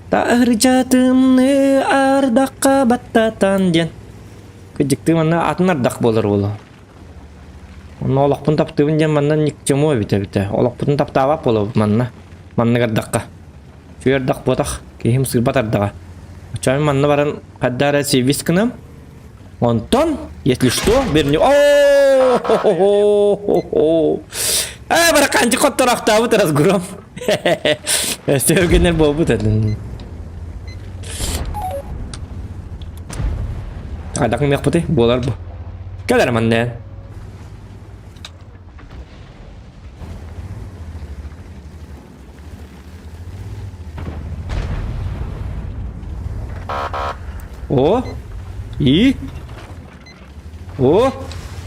Таһырдьатымны ардахха баттатан диэн. Кыдьыктыы манна атын ардах буолар буолуо. Онно олохпун таптыыбын диэн манна ни к чему эбит эбитэ. Олохпутун таптаабат буолабыт манна. Маннык ардахха. Үчүгэй ардах буотах. Киһим сыырбат ардаҕа. Оччоҕо манна баран хайда эрэ сервис гынам. Онтон, если что, верню. О-хо-хо-хо! Э, бараканчик хотторохтообут разгром. Өстөөгүнэр буолбут этин. Хайдах гыныахпытый? Буолар бу. Кэлэр манна. О! И? О!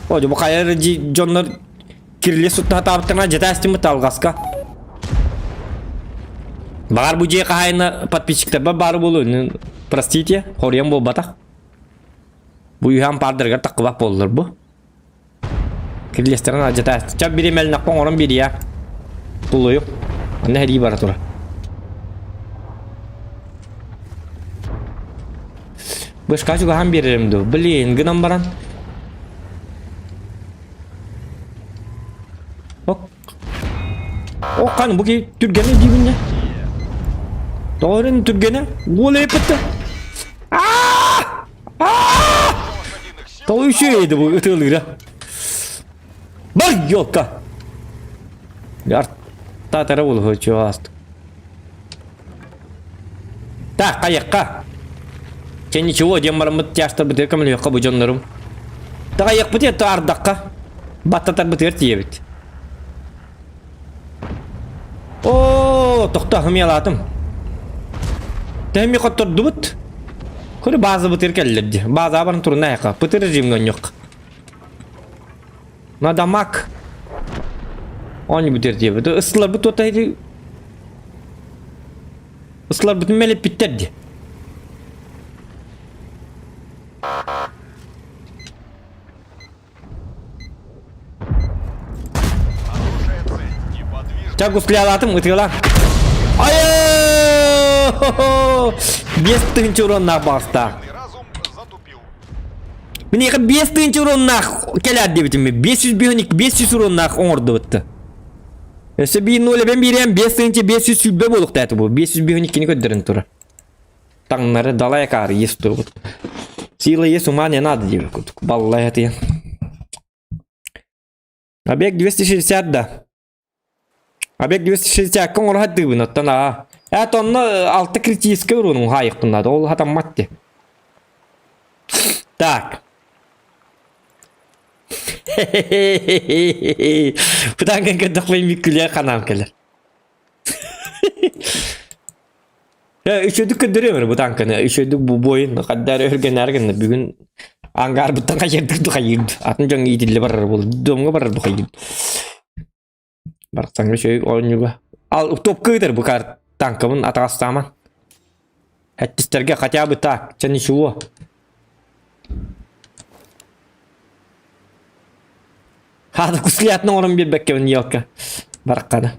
О, бу хайа дьоннор кирилиэс суттаһатаабыттарына дьэтэ астыммыт алҕаска. Баҕар бу дьиэ хаһаайына подписчиктарбар баары буолуо. Простите, хоруйан буолбатах. Бу үһээн паардарыгар таххыбат буоллар бу. Кирилиэстэрин алдьата. Чап бириэмэлинэхпэ оҥорон биэриэ. Тулуйук. Онно сэрии бара турар. Бышка чугаһан биэрэрим дуу. Блин, гынан баран. Ок. Ок, хан, бу ки түргэнэ диибин дьэ. Тоҕо түргэнэ? Уол эппитте. Аа! Аа! Тоҕо үчүгэй edi бу ытыалыыра. Бар ёлка! Артаатара буолуо чугаст. Так, хайыахха. Чэ ничего, диэн бараммыт тяжтарбытыгар көмөлөһүөххэ бу дьоннорум. Таҕайыахпыт это ардахха. Баттатарбытыгар тиийэбит. Оо, тохтоо, хымыйалаатым. Тэһэмми хоттордубут. Көрү база бытыр кэллэр дии. База баран турунна яха. Пытыр режимҥэ онньук. Надо мак. Они бүтэр диэбит. Ыстыларбыт туота иди. Ыстыларбытын мэлиппиттэр дии. Ча гуслялатым ытыала. Ай! 5000 уроннаах баҕастаах. Миниэхэ 5000 уроннаах кэлээр диэбитим. 552 500 уроннаах оҥордубут. Өссө биир ноль эбэн биэриэм 5520 буолуохтаата бу. 552-ни көрдөрөн турар. Таҥнары далай акаары ес турбут. Сила ес ума не надо диэбит курдук. Баллай атыйан. Объект 260 да. Объект 260 оҥоро сатыыбын оттон аа. Эт онно алта критическэй уруунун хаайыктын наада. Ол хатаммат ти. Так. Пытаан көрдөхпүн мүккүлэ ханаам кэлэр. Үчүгдүк көрдөрүөм эрэ бу тааҥканы. Үчүгдүк бу буойун хаддар өргөнөөр гынна. Бүгүн ангарбыттан хайырдык ду хайырды. Атын дьоҥ иитиллэ барар буол. Домҥа барар ду хайырды. Барсаҥҥа үчүгэй оонньууга. Ал топка ыытар бу кар танкабын атаҕастааман. Эттистэргэ хотя бы так. Чэ ничего. Хаата куслятын оҥорон биэрбэккэбин елка. Бараххана.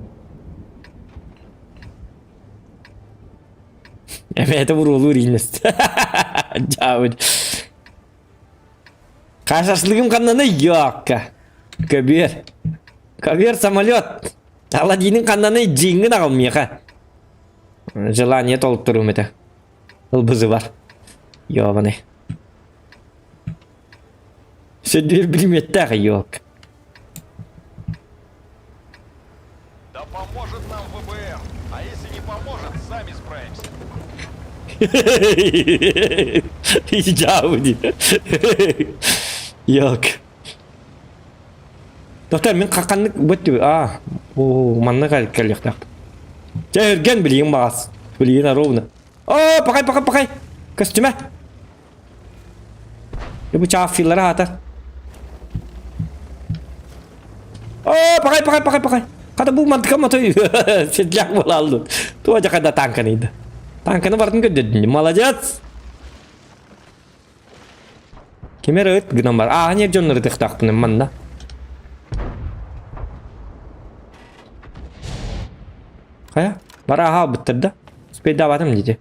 Эмээтэ буруолуур иинэст. Дьаабыт. Шашлыгым ханнаны йоакка. Көбүөр. Көбүөр самолет. Аладдинин ханнаны дьиҥҥин аҕал миэхэ. Желание толтурум этэ. Ылбызы бар. Ёбаный. Сөдүөр билимиэттээх йок. Да поможет нам ФБР. А если не поможет, сами справимся. Дьаабы Yok. Доктор, мин ханнык бөттү а о манна кэлиэхтээх. Чэ өргөн билигин баҕас. Билигин ровно. О, пахай, пахай, пахай. Көстүмэ. Бу чааффилары аатар. О, пахай, пахай, пахай, пахай. Хата бу мантыка мотой седлях буолаллы. Туа жакада танканы иді. Танканы бартын көддөдүн. Молодец. Кимер ыт гынан бар. Аа, не дьоннору тыхтаахпын манна. Хайа? Бара аха буттар да. Спейдабатым диди.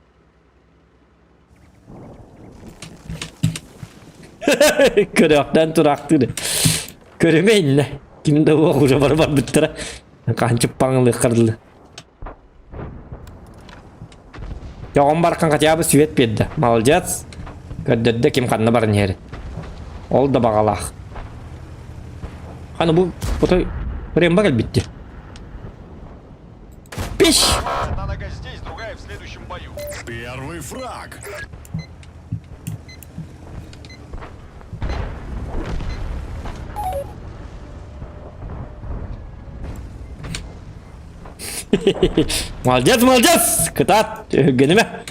Көрөөхтөн тураахтыыр. Көрүмэ иннэ. Ким да уох уже бар барбыттара. Хаанчык паҥылыаххар дылы. Дьоҕум бархан хотя бы свет биэрдэ. Молодец. Көрдөрдө ким ханна баран иһэр. Ол да баҕалаах. Хана бу отой Рембо кэлбитти. Пиш! Одна нога здесь, другая в следующем бою. Первый фраг. Молодец, молодец! Кытаат, генимэ.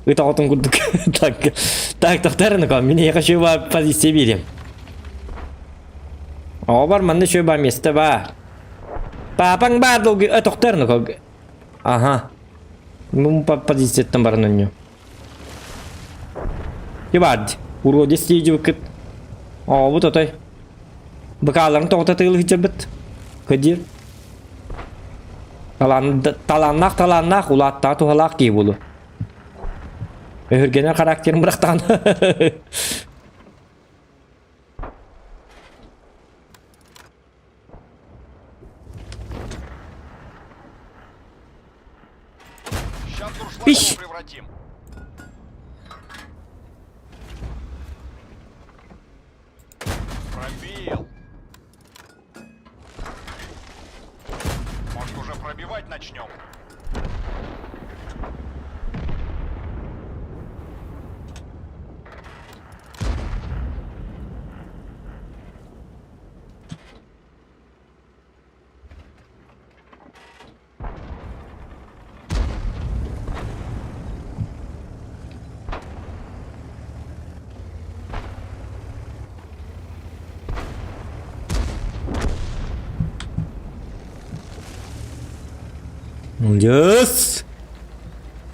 Ыт оҕотун курдук. Так, так, тохтор, мин эйиэхэ үчүгэй баар позиция биэриэм. Оҕобор манна үчүгэй баар миэстэ баар. Паапаҥ баар долгуй тохтор Аха. Бу позицияттан баран онньу. Ибад, уродец диэбиккит. Оҕобут отой. Быкааларын тоҕото тыылыһыдьабыт. Кыдьыр. Талааннаах талааннаах улааттаах туһалаах киһи буолу. Өһүргэнэр характерын бырахтаҕына. Сейчас дуршлаг Пищ! его превратим. Пробил. Может, уже пробивать начнем? Молодец!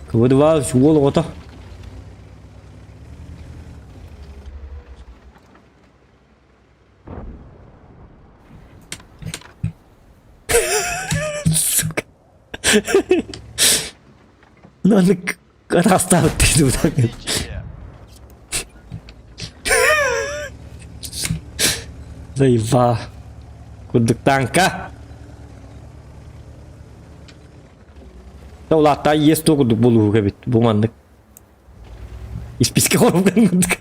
Кыбыдыбал уол оҕото. Сука. Маннык атаҕастаабыт Идите. Заеба. Курдук танка. Улаатта иэс туох курдук буолууһук эбит бу маннык. Исписки хоруган курдук.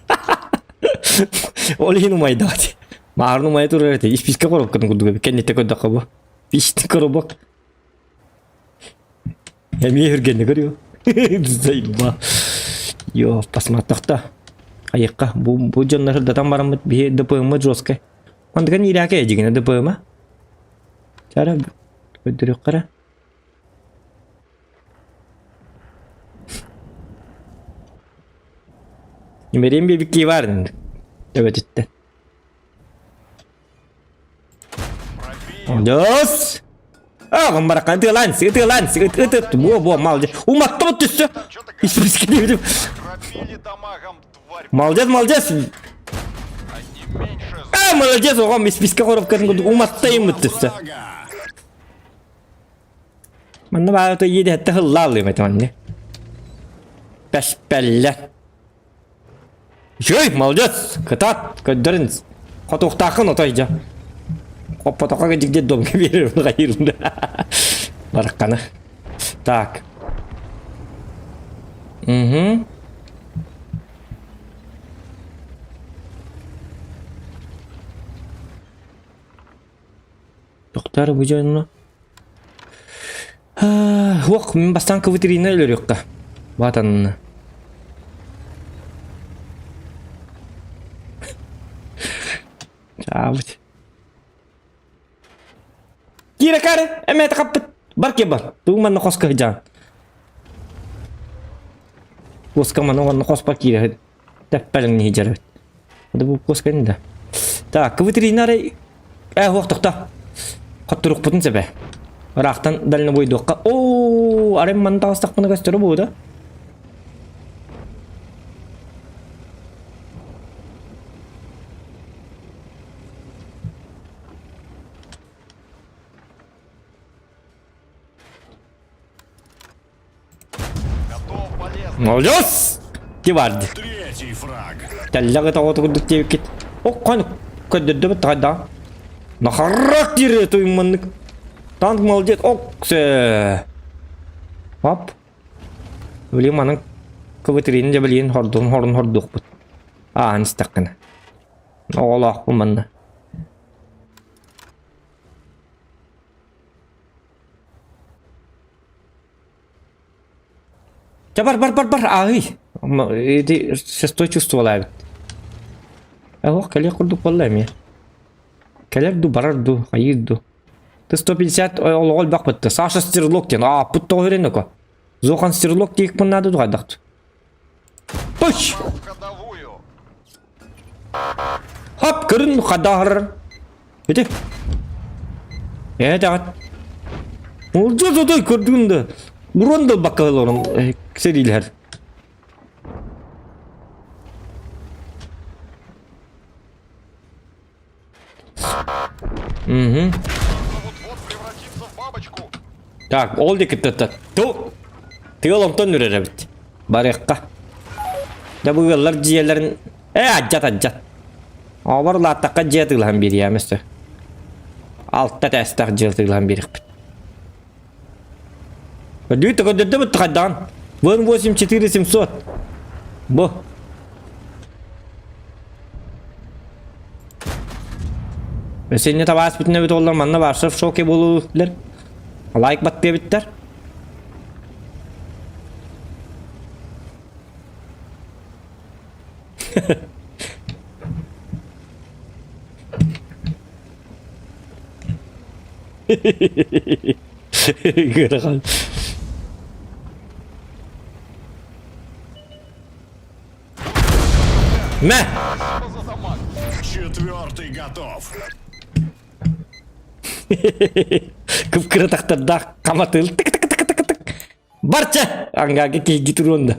Ол иһин умайдаат. Маарын умайа турар этэ. Исписки хоруган курдук эбит. Кэнниттэ көрдөххө бу. Пишти коробок. Эмиэ үргэнне көрүө. Заеба. Йо, посмотрохта. Айыкка, бу, бу дьоннор сырдатан бараммыт биһи ДПМ жесткай. Мандыган иирээкэ эдьигинэ ДПМ. Чара, көрдөрүөххэ Имэрим бибикки бар төбөтүттэн. Пробил. Дос! Ааҕын баракан ытыалаан, ытыалаан, ыт ыт буо буо молодец. Уматтыбыт түстү. Чё ты Испискини Пробили дамагом, тварь. Молодец, молодец. Одним меньше. А, молодец, оҕом исписка коробкатын курдук уматтайыммыт түстү. Фрага. Манна баата иэдэһэтте хыллааллыым этим анне. Бэспэллэ. Үчүгэй, молодец! Кытаат, көрдөрүн. Хотуохтааххын отой дьэ. Хоппотоххо дьигдет домга биэрэрин хайыырын. Бараххана. Так. Угу. Тохтоор бу дьонно. Уох, мин бастаан квитрина өлөрүөххэ. Баатанна. Чаабыт. Киирэ кары, эмээтэ хаппыт. Бар ке бар. Тугу манна хоско сыдьаан. Куоска манна уонна хоспор киирэ тэппэлиҥ ньиһдьэрбит. Это бу куоска да. Так, квитрина арай э тохто. Хотторукпутун сөбө. Ыраахтан дальнобойдуохха. Оо, арай манна таҕыстахпына көстөрө буолуо да? Молодец! Ти барды. Третий фраг. Тэллэҕи тоҕо курдук диэбиккит. Окхон көрдөрдөбүт тахайда. На характере туйманнык. Танк молодец. Оксе. Оп. Билим манын кыбытырин дьэ билин хордун хорун хордуохпут. Аан истэххинэ. Оҕолоохпун манна. Чэ бар бар бар бар ааһый. Ити шестой чувстволаабыт. Оһох кэлиэх курдук буолла эмиэ. Кэлэр ду барар ду хайыыр ду. Ты 150 олоҕо элбэх бытты. Саша Стерлок диэн ааппыт тоҕо үрэн Зохан Стерлок диэкпин наада дуҕайдахт. Пуш! Хоп, көрүн хадаһар. Ити. Э, таҕат. Улдьа тотой көрдүгүн да. Урон да баккалорун сэриилэр. Угу. Так, ол диэки ту тыал онтон үрэр эбит. Барыахха. Да бу ыаллар дьиэлэрин э адьат адьат. Оҕолор улааттахха дьиэ атыылаһан биэриэм өссө. Алта этээстээх дьиэ атыылаһан биэриэхпит. Көрдүүт көрдөрдө бутта хайдаҕын. Вон 8 4 700. Бу. Өссө табаас бүтүнэ бит оллар манна барсар в шоке болуулар. Лайк баттыа биттер. Ыарахан. Мэ! Четвертый готов. Кып-кыра тахтардаах хаматыл тык-тык-тык-тык-тык. Барча! Ангаага киһи туруон да.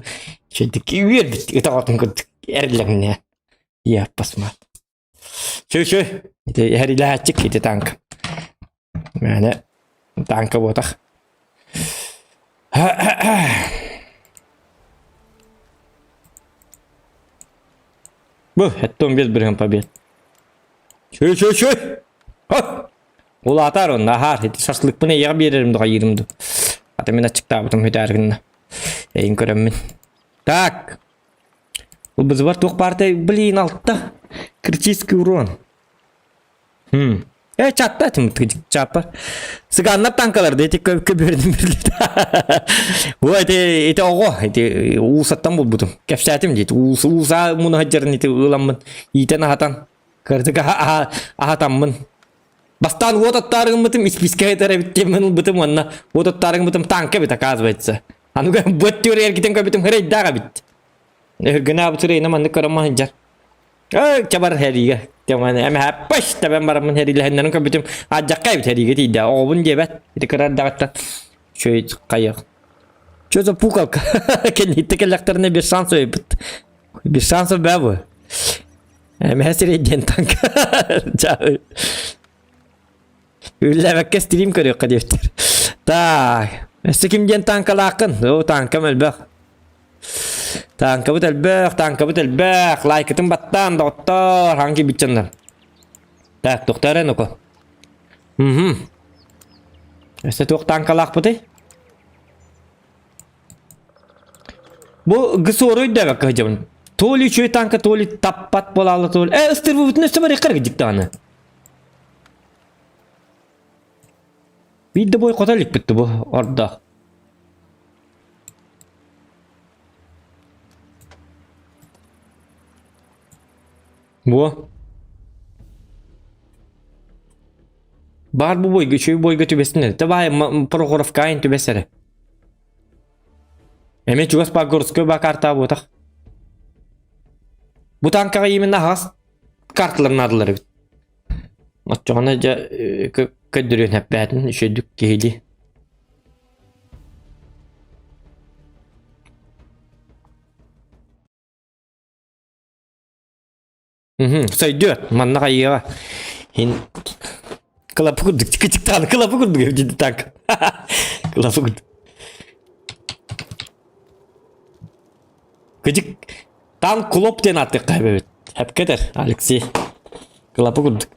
Шөйдүк үөрбүт ытаҕатын курдук эрэллэҥнэ. Я посмотрю. Чү-чү, ити эһэрилээччик ити танк. Мээнэ танка буотах. Бу, эттон без бирген побед. Чү-чү-чү! Улаатар онно аһаар, ити шашлыкпын эйиэхэ биэрэрим дуҕайыырым ду. Ата мин аччыктаабытым хүтээргинна. Эйин көрөммүн. Так, Ылбызыбар туох баартай, блин, алта. Критический урон. Хм. Э, чатта этим чаппа. Сыганнар танкалар да эти көбөрдүм бирлит. Ой, эти эти ого, эти уусаттан булбутум. Кэпсээтим дейт. Уус ууса муну хаджарын эти ыламмын. Иитен ахатан. Кырдык ахатаммын. Бастаан уот аттаарыгыммытым испискэ этэр эбит диэммин ылбытым уонна уот аттаарыгыммытым танка эбит оказывается. Аныга быат түөрэ эргитэн көрбүтүм хырайдаах эбит. Өһүргэнэ аабыт сырайына маннык көрөн маһынчар. Эй, чабар хэриигэ. Тэмэн эмэ паш тэбэн бараммын хэриилэһиннэрин көрбүтүм адьакка эбит хэриигэ тиийдэ. Оҕобун диэбэт. Ити кыра эрдэҕиттэн чөй хайыах. Чё за пукалка? Кэнниттэ кэллэхтэринэ без шансов эбит. Без шансов бээ бу. Эмэһэ сирэй диэн танка. Үллээбэккэ стрим көрүөххэ диэбиттэр. Так, өссө ким диэн танкалааххын? Оо, танкам элбэх. Танкабыт элбэх, танкабыт элбэх. Лайкытын баттаан, доҕоттор, хаҥ кийбит дьоннор. Так, тохтоо ну-ка. Угу. Өссө туох тааҥкалаахпытый? Бу ГСО-ру өйдөөбөккө сылдьабын. То ли үчүгэй тааҥка, то ли таппат буолаалла, то ли... Э, ыстырбыбытын өссө барыахха эрэ даҕаны. Биир да бой хото иликпит бу ордо. Бу Баар бу бойга, үчүгэй бойга түбэстин. Давай Прохоровкаин түбэс эрэ. Эмиэ чугас баар городской баа картаа буотах. Бу танкаҕа именно аһаҕас карталар наадалар эбит. Оччоҕуна дьэ көрдөрүөн эппээтин үчүгэйдик киһилии. Сойдуо, манна хайыаҕа. Ин кылапы курдук, кычыктааны кылапы курдук эбит так. Кылапы курдук. Кыдьык там клоп диэн ааттыахха эбит. Эпкетер, Алексей. Кылапы курдук.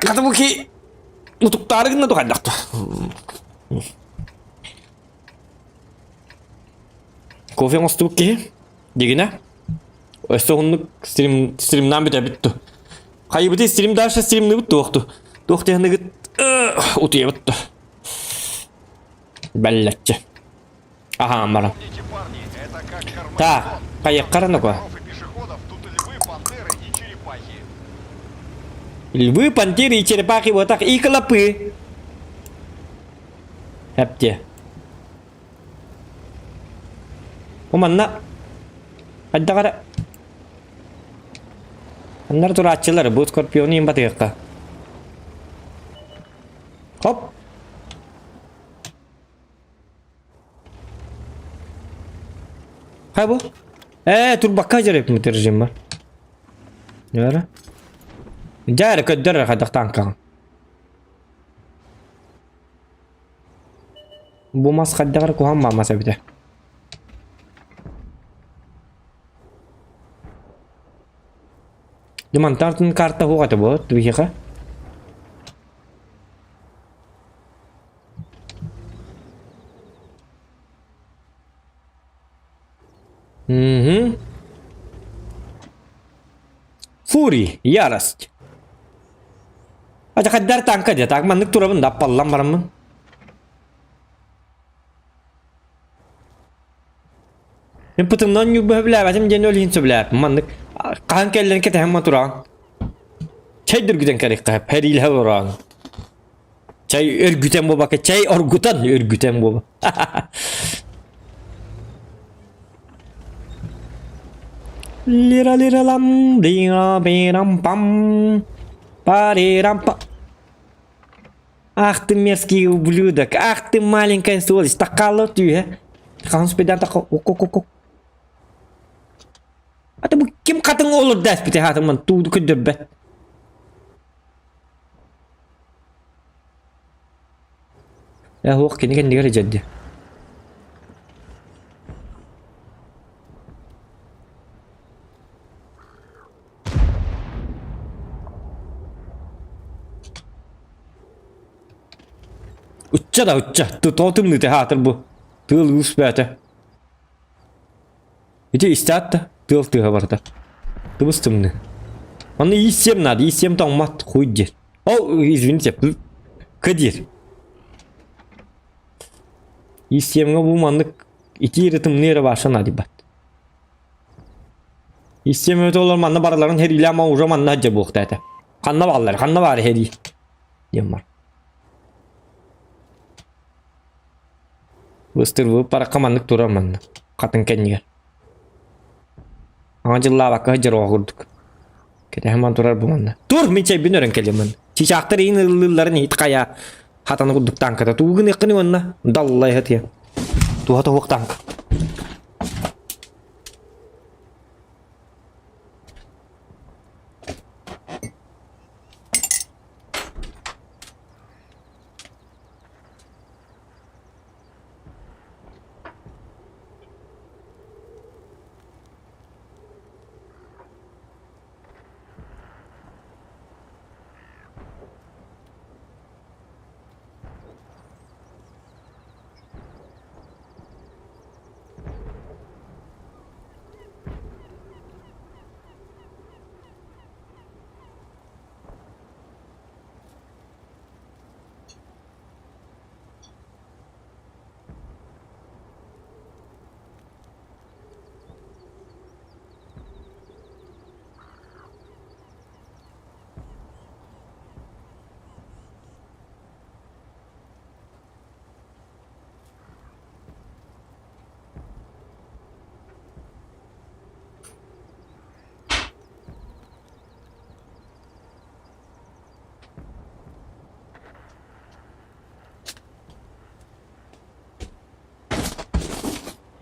Катабуки утуктаары гынна тухайдахта. Кофе оҥостубут киһи дигинэ өссө уһуннук стрим стримнаан бүтэбит ту. Хайыбыты стрим дальше стримныбыт туохту. Туох диэхныгыт утуйабыт ту. Бэллэччи. Аһаан баран. Помните, парни, это как Так, Кармагеддон. хайыаххара Только нука. тигров и пешеходов тут львы, пантеры и черепахи. Львы, пантеры и черепахи вот так и клопы. Эпте. Бу манна хайдах эрэ Аннар турааччылар бу скорпиону иһин батыахха. Хоп! Хай бу? Ээ, турбакка дьарык режим бар. Нөрө? Дьэ эрэ көрдөр эрэ хайдах таанкаҕын. Бу мас хайдах эрэ куһаҕан мас эбитэ. Дьэ мантан карта суох этэ буолуо биһиэхэ. Угу. Фури, ярость. Ата танка дьэ, так маннык турабын да аппаллан бараммын. Мин пытымнан ньурба сөбүлээбэтим диэн ол иһин сөбүлээппин. Маннык хаһан кэллэрин кэтэһэн матураан. Чай дүргүтэн кэлиэххэ хэриилэһэ олороон. Чай өргүтэн буолбакка, чай оргутан өргүтэн буолба. Лира лира лам дира бирам пам парирам па Ах ты мерзкий ублюдок, ах ты маленькая сволочь, такала ты, Хаһан спидан таха ок Ата бу ким хатын олор дэспите хатыман тууду көдөрбөт. Э хуох кини кэннигэр дьэрди. Ычча да ычча, тоҕо тымныыта хаатыр бу. Тыал уус бээтэ. Ити истэт да, тыал тыаһа барда. Тыбыс тымныы. Онно ииссиэм наада, ииссиэм тоҥмот, хуй диир. О, извините, К диир. Ииссиэмҥэ бу маннык итии эрэ тымныы эрэ баша наадыйбат. Ииссиэм өтө олор манна барыларын хэриилээн ма уже манна дьэ буохта этэ. Ханна бааллар, ханна баар хэрии диэн бар. Быстырбы паракка маннык турар манна. Хатын кэннигэр. Аҥа дьыллаабакка сылдьар оҕо курдук. Кэтэһэн турар бу манна. Тур, мин чэйбин өрөн кэлиэм манна. Чичаахтар иин ыллыылларын иһит хайа хатаны курдук тааҥката. Тугу гыныаххыный уонна? Даллай хатыа. Туһа тоһуох тааҥка.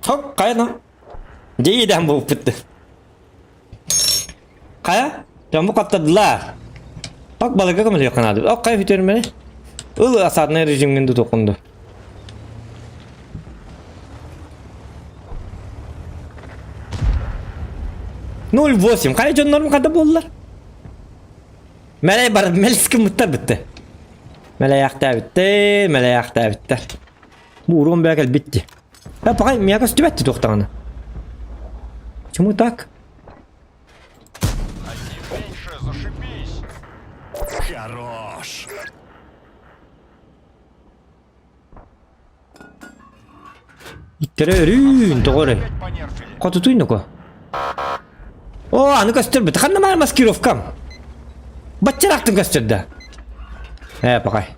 Хоп, хайа Дьиэдэн буолбут. Хайа? Дьомму хаптардылар. Ок балыга көмөлүөххэ наада. Ок хайа бүтэрмэни. Ыл осадный режимҥин тутуоххун дуу. Ноль восемь. Хайа дьоннорум хата буоллар? Мэлэй бар мэлс гыммыттар бытты. Мэлэйэхтээбиттэр, мэлэйэхтээбиттэр. Бу уруон бэйэ кэлбит дии. Э, паҕай, миэхэ көстүбэт дии туохтаҕына. Почему так? Один меньше, зашибись. Хорош. Иттере өрүүн тоҕо эрэ. Опять понерфили. Хотутуй ноко. О, аны көстөрбүт. Ханна маар маскировкам? Баччараахтын көстөрдө. Э, пакай.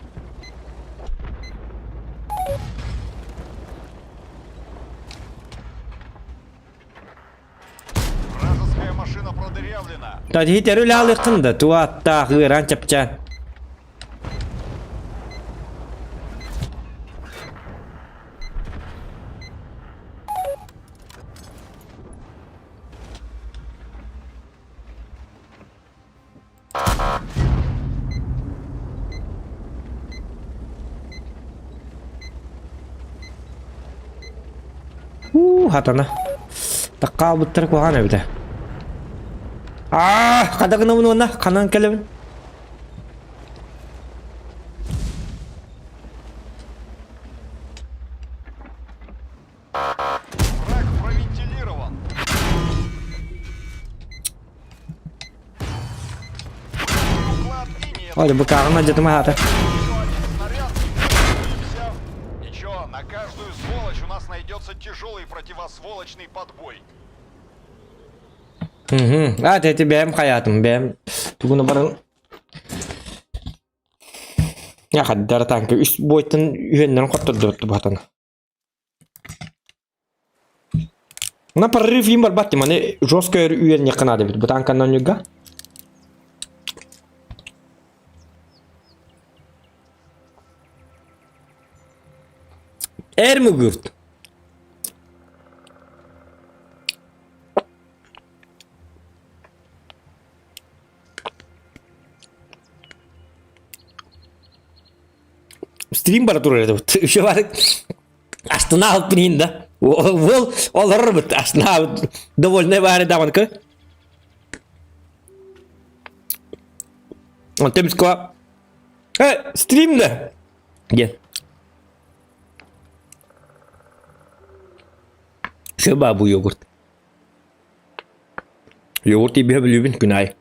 Вражеская машина продырявлена. Тадиһит өрүлэ да, туаттаах ыараан чапчаан. Уу, хатана. Таккаабыттар куһаҕан эбитэ. Аа, хата гынабын уонна ханан кэлэбин? Враг провентилирован. Уклад и нет. Ой, быкааҕын алдьатым аһаата. Еще один снаряд и мы двигаемся. Ничего, на каждую сволочь у нас найдется тяжелый противосволочный подбой. Угу. А, ты бэйэм хайаатым, бэйэм тугуна баран Хаддар танка үс буойтан үһүөннэрин хоттордубут баатан. На прорыв им барбат маны жестко үөрниэххэ наада эбит. Бу танканан ньуга. Эрмугурт. Стрим бара турар этэ. Еще бар астына алпын иһин да. Ол олорор астына довольный баары даҕаны көр. Онтон Москва э стрим да диэн. Все бабу йогурт. Йогурт ибиһэ бүлүүбүн күн аайы.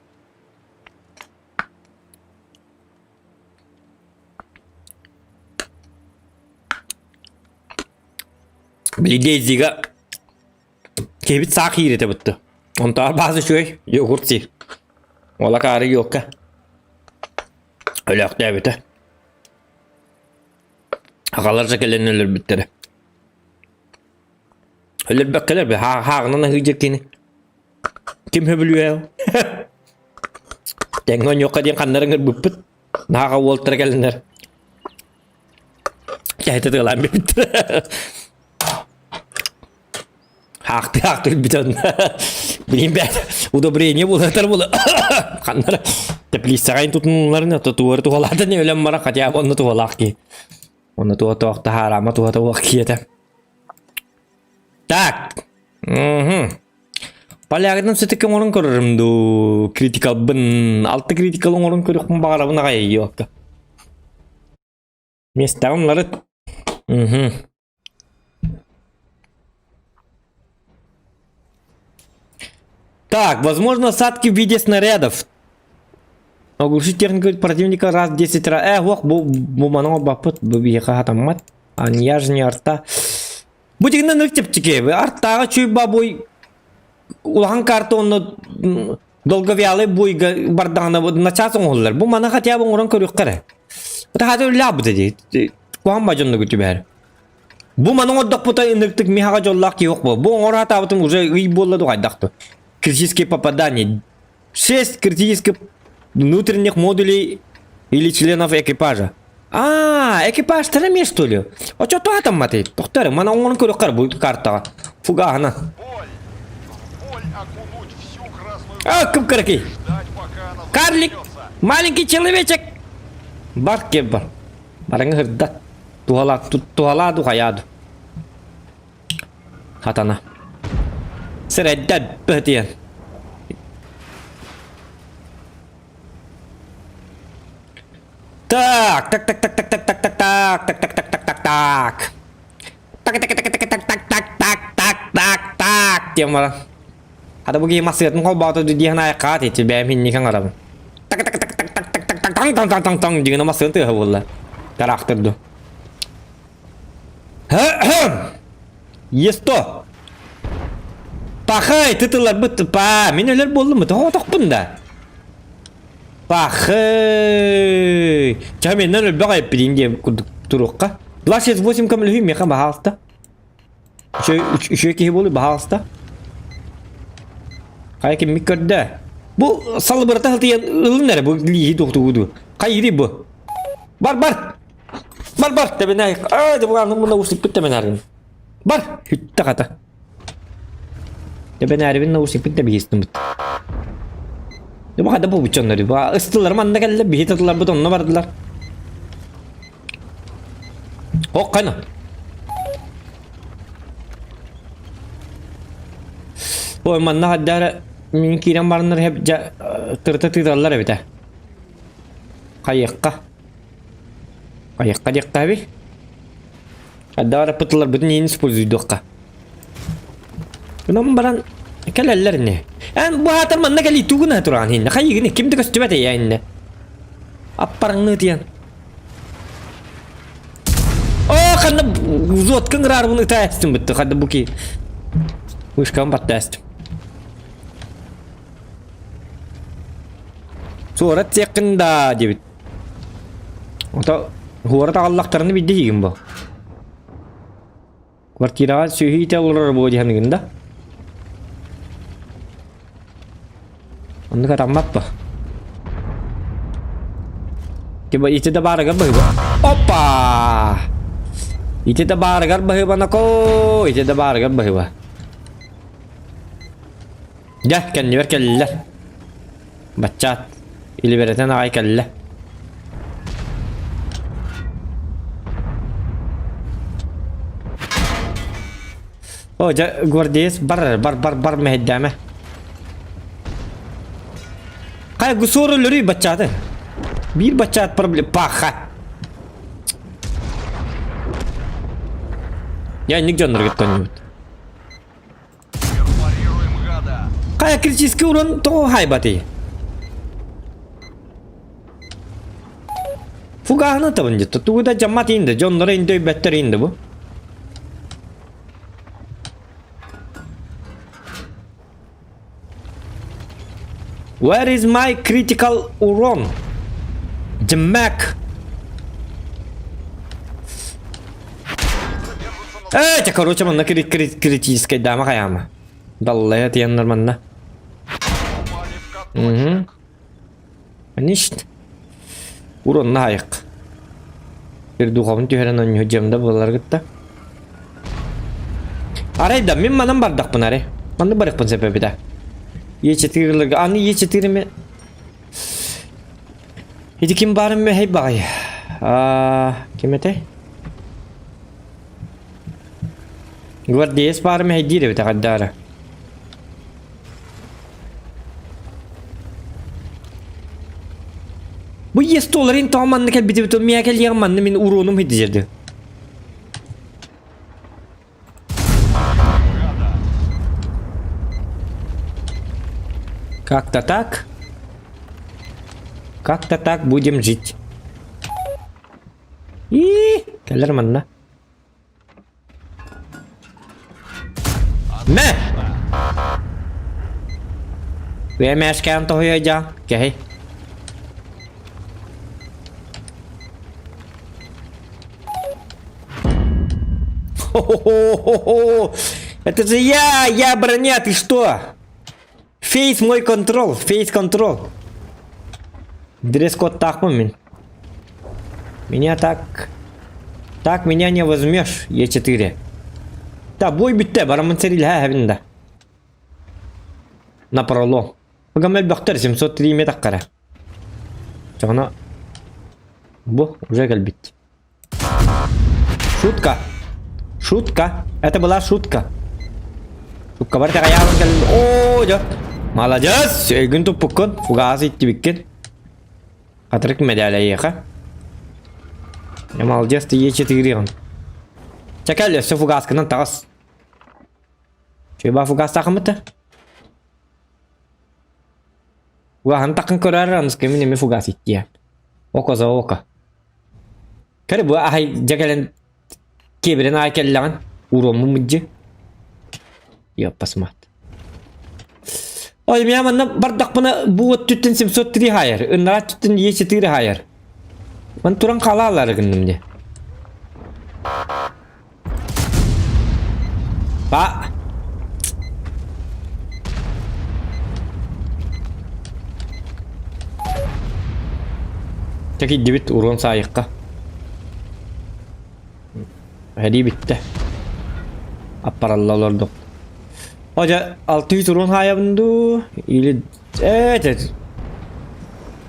Били Дейзига киһибит саах иирэтэ бытты. Онтоор баас үчүгэй йогурт сиир. Уола каары йокка. Өлөөхтөөбүтэ. Аҕалар да кэлэн өлөрбүттэрэ. Өлөрбөккөлөр бе хааҕынан аһыы кини. Ким хөбүлүө? Тэҥҥэ онньуохха диэн ханнары ыҥырбыппыт. Наһаа уолтара кэлэннэр. Кэһэтэ тыалаан биэрбиттэр. Хаахты хаахты бүтэн. Билин бэт удобрение булатар була. Ханнара теплицаҕа тутунулларын тутуары туһалаатын өлөн бара хотя бы онно туһалаах киһи. Онно туһа туох таһаарама туһа туох киһи Так. Угу. Полягынан все-таки оҥорон көрөрүм дуу, критикалбын, алта критикал оҥорон көрүөхпүн баҕарабын аҕай йокка. Миэстэҕин уларыт. Угу. Так, возможно, осадки в виде снарядов. Оглушить технику противника раз 10 раз. Э, ох, бу, бу манан оҥорбоппут, бу биһиэхэ хатаммат. Аньяж не арта. Бу дигинэн ынырык чэпчэки. Артааҕа чуйба бой улахан карта онно долговялый буйга бардаҕына начаас оҥоһуллар. Бу маны хотя бы оҥорон көрүөххэ эрэ. Таһаата үллээбит дии. Куһаҕан ба дьоннугу түбэһэр. Бу маны оҥордохпута ынырыктык миэхэҕэ дьоллоох киһи бу. Бу оҥоро сатаабытым уже ый буолла дуҕайдах ту. Критические попадания. Шесть критических внутренних модулей или членов экипажа. А, экипаж эмиэ что ли? Очо туатамматый. Тохтор, мана оҥорон көрүөххэ бу картаҕа. Фугаһынан. А, кып-кыракый. Карлик! Маленький человечек! Бар кеп бар. Барыңы хырдат. Туһала, туһалаа ду хайаа ду. Хатана. Сирэйдэ бөтүйэн. Так, так, так, так, так, так, так, так, так, так, так, так, так, так, так. Так, так, так, так, так, так, так, так, так, так, так, диэн баран. Хата бу киһи массыынатын холбоото диэн айаккаат ити бэйэм инникэн арабын. Так так так так так так так так таң таң таң таң таң дигэн массыын тыаһа буолла. Тараахтырду. Есто. Пахай, тытыларбыт па, мин өлөр буоллум, тоҕотохпун да. Пахай. Ча менен өлбөх айыппидин диэн курдук туруохха. 28 көмөлөһүү миэхэ баһаалта. Үчүгэй киһи буолуй, баһаалыста. Хайа киммит көрдө? Бу салыбырата сылтыйан ылын эрэ бу лииһи туохтууду. Хайыри бу? Бар бар! Бар бар! Тэбинэ ай, дыбылааны муна усиппит тэбинээрин. Бар! Хүтте хата. Тэбинээрибин на усиппит да биһистимит. Бу хада бу бучоннор. Бу ыстылар манна кэллэ биһи татыларбыт онно бардылар. Ок кайна. Ой, манна хаддара мин киирэн бараннар хеп дьа тырта тыыталлар эбитэ. Хайыахха. Хайыахха диэххэ эби. Хаддара пытыларбытын иин используйдуохха. Онон баран кэлэллэр ини. Эн бу аатар манна кэлии тугуна тураан инне. Хайыгыны ким да көстүбэт эйэ инне. Аппараңныы тиэн. О, ханна зоткын ыраарбын ыта эстим бытты. Ханна буки. Вышкам батта эстим. Суорат сиэххин да диэбит. Ото хуорат аҕаллахтарына биирдэ иһигин бу. Квартираҕа сүөһү иитэ олорор буо дии саныгын да? Оннук атаммат ба. Типа ити да баарыгар быһыба. Опа! Ити да баарыгар быһыбанако, ити да баарыгар быһыба. Дьэ, кэннибэр кэллилэр. Баччаат. Илибэрэтэн аҕай кэллэ. О, дьэ, гвардеец бар, бар, бар, бар мэһэйдээмэ. Хай, гусор өлөрүй баччааты. Биир баччаат проблем. Паха. Я инник дьоннорго тоннубут. Хайа критический урон тоҕо хайбатый? Фугаһына табын дьэ. Тугу да дьаммат инде, дьонноро инде өйбөттөр инде бу. Where is my critical урон? Дьмэк. Э, короче, манна критическая дама хайама. Даллая тияннар манна. Угу. Ништ. Уронна хайык. Bir духовын түһэрэн онньу дьэмдэ буолар гытта. Арай да мин манан бардахпын арай. Манны барыхпын сөпөбүтэ. Е4 аны Е4 ми Ити ким баарын мөһэй баҕай. Ким этэй? Гвардеец баарын мэһэйдиир эбит аҕайдаара. Бу естоларын тоҕо манна кэлбитибит миэ кэлиэҕим манна мин уруонум хиддижерди. Как-то так. Как-то так будем жить. И кэлэр манна. Мэ! Вэмэшкээн тоһуйа дьа, кэһи. Хо-хо-хо-хо! Это же я! Я броня, ты что? Фейс мой контрол, фейс контрол. Дресс-код такмын мин. Меня так... Так меня не возьмешь, Е4. Та бой бүттэ, бараммын сэриилэһэ да. Напролом. Ыгам элбэхтэр 703 метр Чоҕуна бу уже кэлбит. Шутка. Шутка. Это была шутка. Шутка бар таҕайаабын кэлин. Оо, дьэ. Молодец! Өйгүн туппуккун. Фугаас иттибиккин. Хатырык мэдээлэйиэхэ. Молодец, ты Е4 Чэ кэл, өссө фугаскынан таҕыс. Чуйба фугастаахымыт Улахан такын көрөр аныска мин эми фугас иттиэ. Око за око. Көр бу аһай дьэ кэлэн киэбирэн аай кэллэҕин уруомму муддьи. Ёппасмат. Ой, меня манна бардахпына бу өттүттэн 703 хайар, ыннара өттүттэн Е4 хайар. Ман туран хаалаалар гынным де. Ба. Чэ киирдибит уруон саайыкка. Һэрии бүттэ. Аппаралла олордук. О дьэ 600 уруон хаайабын дуу или э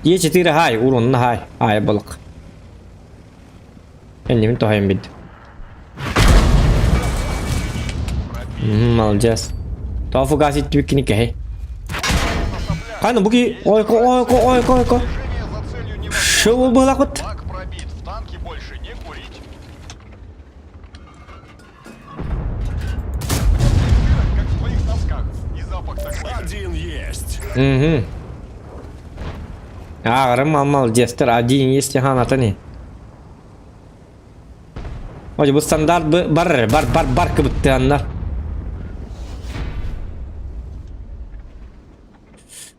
Е4 хаай уруонна хаай хаай балык. Эннибин тоһойон билдим. Молодец. Тоҕо фугас иттибиккини кэһэй. Ханы бу ки ойко ойко ойко ойко. Шо быһылахпыт? Бак пробит. В танке больше не курить. Как в твоих носках. И запах такой. Один есть. Угу. Ааҕарым молодецтар один есть хаанатани. Ой, бу стандарт бар бар бар бар кыбыттыаннар.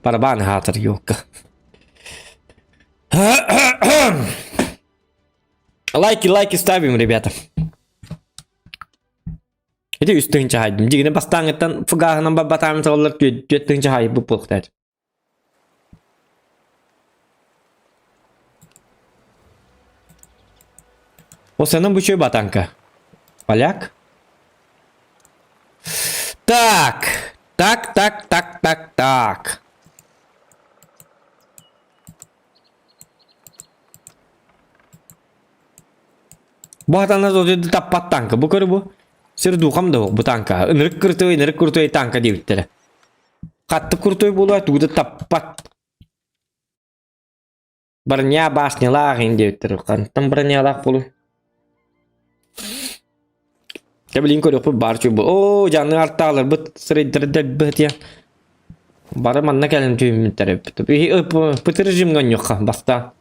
Барабан хаатар юкка. Лайки, лайки ставим, ребята. Ити үс тыһыынча хаайдым. Дьигинэ бастааҥҥыттан фугаһынан барбатаам саҕаллар түөрт тыһыынча хаайбыт буолуохтаах. Осанан бу батанка. Поляк. Так. Так, так, так, так, так. Бу хатана таппат танка. Бу көрү бу. Сир духам да бу танка. Ынырык кыртый, ынырык кыртый танка диэбиттэрэ. Хаттык крутой буолуо тугу да таппат. Броня башнялаах иһин диэбиттэр. Хантан бронялаах буолуй? Дьэ билигин көрүөхпүт баар чуй бу. Оо, дьааны артааларбыт сырайдары дэлбэтиэ. Бары манна кэлэн түүммүттэр эбит. Пытыр режимҥэ онньуохха бастаан.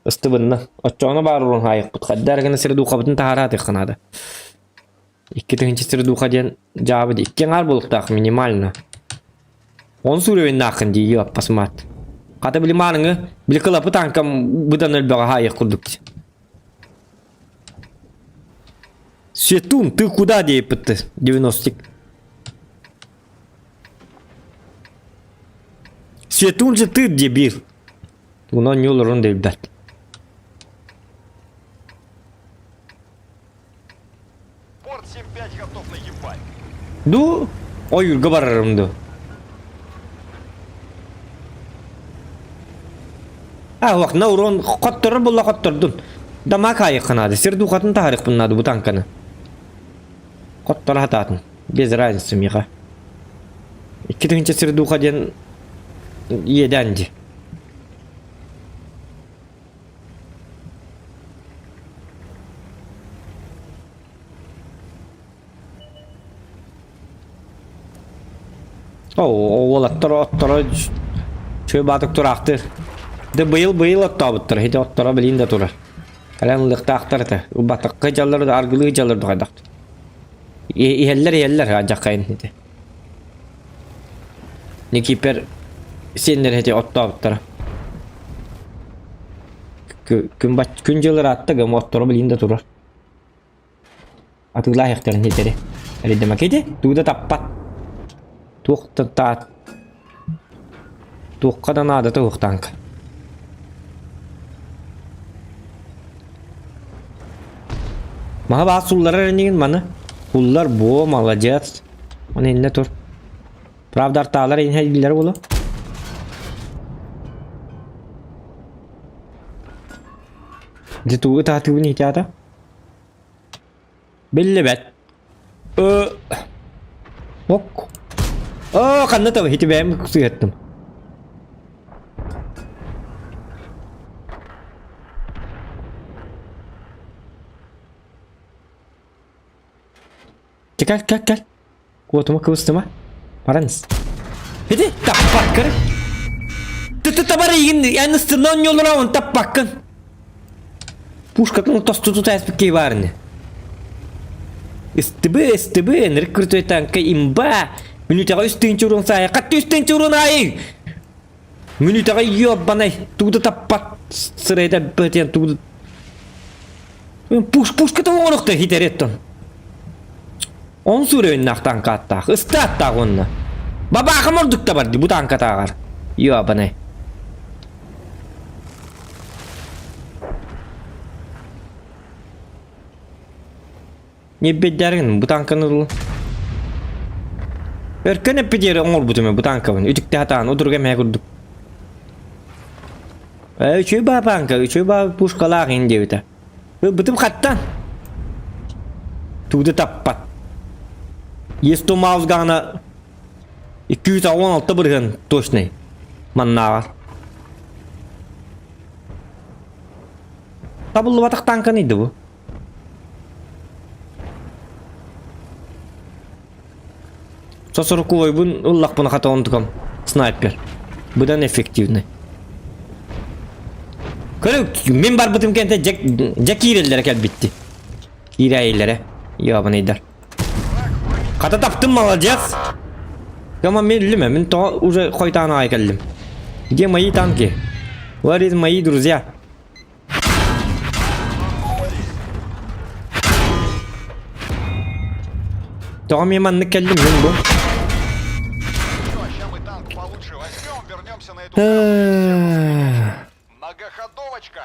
Ыстыбынна. Оччоҕуна баар урун хаайыкпыт. Хайда эрэ гына сири духабытын таһараатыахха наада. 2000 сирдуха диэн дьаабы икки аҥаар буолуохтаах минимально. Он уровеннааххын дии аппасмаат. Хата били мааныҥы били кылапы танкам быдан өлбөҕө хаайыах курдук. Светун, ты куда диэппитти 90 Светун же ты дебил. Онон ньулурун дэйбэт. Порт 7-5 готов наебать. Ду ойуурга барарым ду. А уақна урон хотторор буlla хоттордун. Дамак айыққанады. Сир духатын тахарықпыннады бу танканы. Хоттор хатаатын. Без разницы миха. Икки сир духа диэн иэдээн ди. Уолаттар отторо чөй баатык тураахтыыр. Дэ быйыл быйыл оттообуттар, ити отторо билин да турар. Кэлэн ылыахтаахтар этэ. Ылбатахха дьаллар да аргылыы дьаллар да хайдах. Иһэллэр иһэллэр адьаххайын ити. Никипер сиэннэр ити оттообуттара. Күн күн дьыл ыраатта гым отторо билин да турар. Атыылаһыахтарын ситэри. Эрийдэмэкити тугу да таппат. Туох да таат туохха да наадата суох танка. Маһа баас суулларар инигин маны. Куллар буо, молодец. Оны иннэ тур. Правда артаалар инһэ дииллэр буолу. Дьэ тугу таатыыбын иһитэ Биллибэт. Э Ок. Оо, ханна таба ити бэйэм сыһыаттым. Кэл, кэл, кэл. Куотума кыбыстыма. Баран ис. Ити таппаккын. Ты табар игин эн ыстына онньолора он таппаккын. Пушкатын тосту тута эспиккей баарыны. СТБ, СТБ, энрик крутой танка имба. Мүнүтэҕэ үс тыынча урун саайы. Хатты үс тыынча урун аайы. Мүнүтэҕэ ёббанай. Тугу да таппат сырайда бэтен тугу Пуш пушката оҥорохто хитереттон. Он сүрөйүннээх таҥка аттаах, ыста аттаах уонна. Бабаахам ордук да барды бу таҥкатааҕар. Ёбаный. Не бэддэрин бу таҥканы ыл. Өркөн эппитиэри оҥорбутум бу таҥкабын. Үтүктэ хатаан удурга мэ курдук. Э, үчүгэй баа пааҥка, үчүгэй баа пушкалаах ин диэбитэ. Бытым хаттан. Тугу да таппат. Есто маузгаҕына 216 бырыһыан точный. Маннааҕар. Табыллыбатах танканы иди бу. Сосорукуойбун ыллахпына хата онтукам снайпер. Быдан эффективный. Көрү, мин барбытым кэнтэ дьэ, дьэ киирэллэрэ кэлбитти. Киирээйилэрэ. Ёбаныйдар. Хата таптым, молодец! Кама мен үллүм, мин тоҕо уже хойтаан аҕай кэллим. Где мои танки? Where is мои друзья? Тоҕо мен маннык кэллим мин бу? Ща мы танк получше возьмем, вернемся на эту Многоходовочка!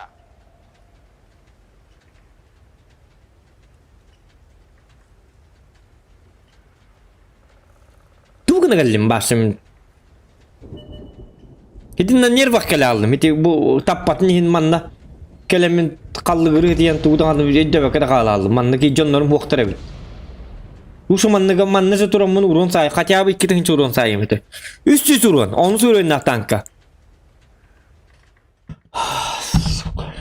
Тугу гына кэллим башым Итиннэ нервах кэлэ алдым. Ити бу таппатын иһин манна кэлэммин халлыгырыы диэн тугу даҕаны өйдөбөккө да хаалаалым. Манна ки дьоннорум уохтар эбит. Ушу манныга манна же тураммын урон саай хотя бы 2000 урон саайым этэ. 300 урон, онус уровеннаах танка. Сука.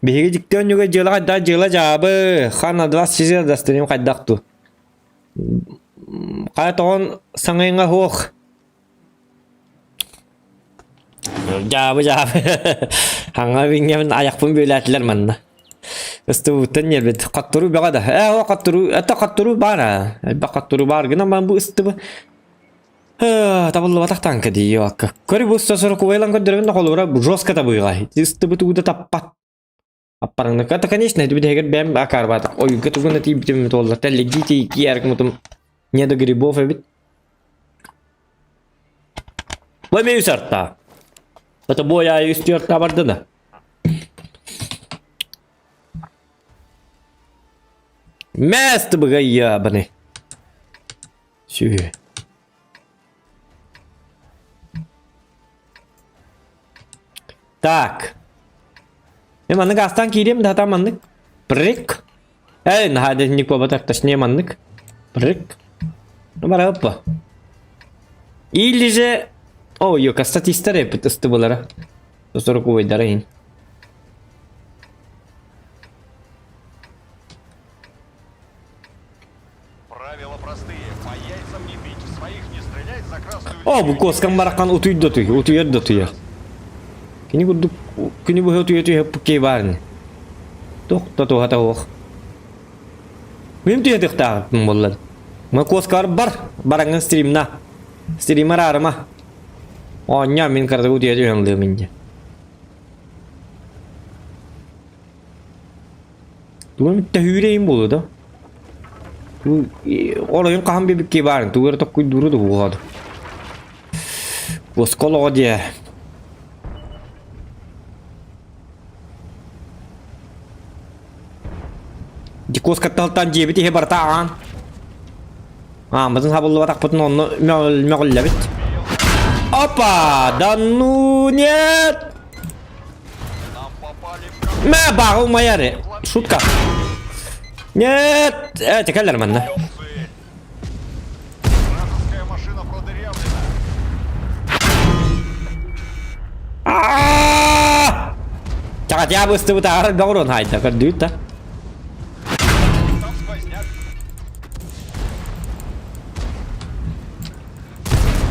Биһиги дьикти оонньууга дьыала хайдах дьыала дьаабы, хан адвас сизер дастырым хайдах ту. Хайа тоҕон саҥайҥа суох. Дьаабы дьаабы. Хаҥа биҥҥэбин айахпын бүөлээтилэр манна. Ыстыбыттан ньиэрбит. Хотторуу бөҕө да. Ээ ол хотторуу, это хотторуу баар аа. Элбэх хотторуу баар гынан бу ыстыбы. Табыллыбатах танка дии акка. Көрү бу сосорокувайлан көрдөрөбүн да холобура жестко табыыга. Ыстыбыт уу да таппат. Аппараңныкка это конечно, это бүтэһигэр бэйэм акаарбаатах. Ойууга тугуна тиийбитим туолла. Тэллэгии тиийкиэр мутум не до грибов эбит. Бой үс арта. Это бой ай үс төрт барды да. Место быга ябаны. Сү. Так. Мен маннык астан киириэм да хата маннык. Прик. Эй, наһаа ник буолбатах, точнее маннык. Прик. Ну, бараппа. Или же... О, ёка, статистар эпит ыстыбылара. Сорок убайдара иһин. Правила простые. По яйцам не бить, в своих не стрелять, за красную О, бу линию не куоскам барахан утуй да утуй, утуйар да утуйар. Кини курдук күнү быһа утуйа утуйа кей баарны. Туох да туһата суох. Мин түһэтихтааҕым буоллар. Ма куоскар бар, бараҥҥын стримна. Стример аарыма. Оонньоо мин кыратык утуйа түһэн ылыам инде. Тугун төһүүрэйим буолуо да? Оройун хаһан биэбиккэ баарын тугу эрэ токкуйдууру да буолуо Куоска олоҕо диэ. Ди куоскаттан дьиэбит иһэ барыта аан. Ааммытын хабыллыбатахпытын онно мөҕүллэбит. Опа! Да ну нет! Мэ баҕа умайар. Шутка. Нет! Э, кэлэр манна. Вражеская машина продырявлена. Чаҕатыйа быстыбыт аарар бөҕөрөн хайда көрдүүт да. Там сквозняк.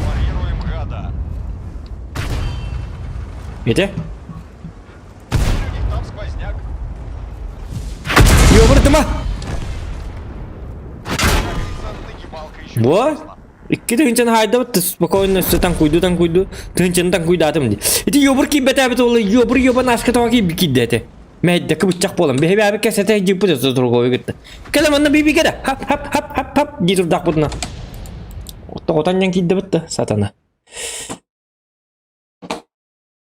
Парируем гада. Ити? Там сквозняк. Ёбырдыма! Бу? Икки тыһыынчаны хаайдабыт спокойно өссө таҥкуйду таҥкуйду тыһыынчаны таҥкуйдаатым дии. Ити ёбур киирбэтээбит уола ёбур ёба нашка тоҕо киирбит киирдэ этэ. Мэйдэки быччах буолан биһибээбит кэсэтэ дьиппит өссө торговый кытта. Кэлэ манна биби кэлэ хап хап хап хап хап дии турдахпытына. Тоҕотон дьан киирдибит да сатана.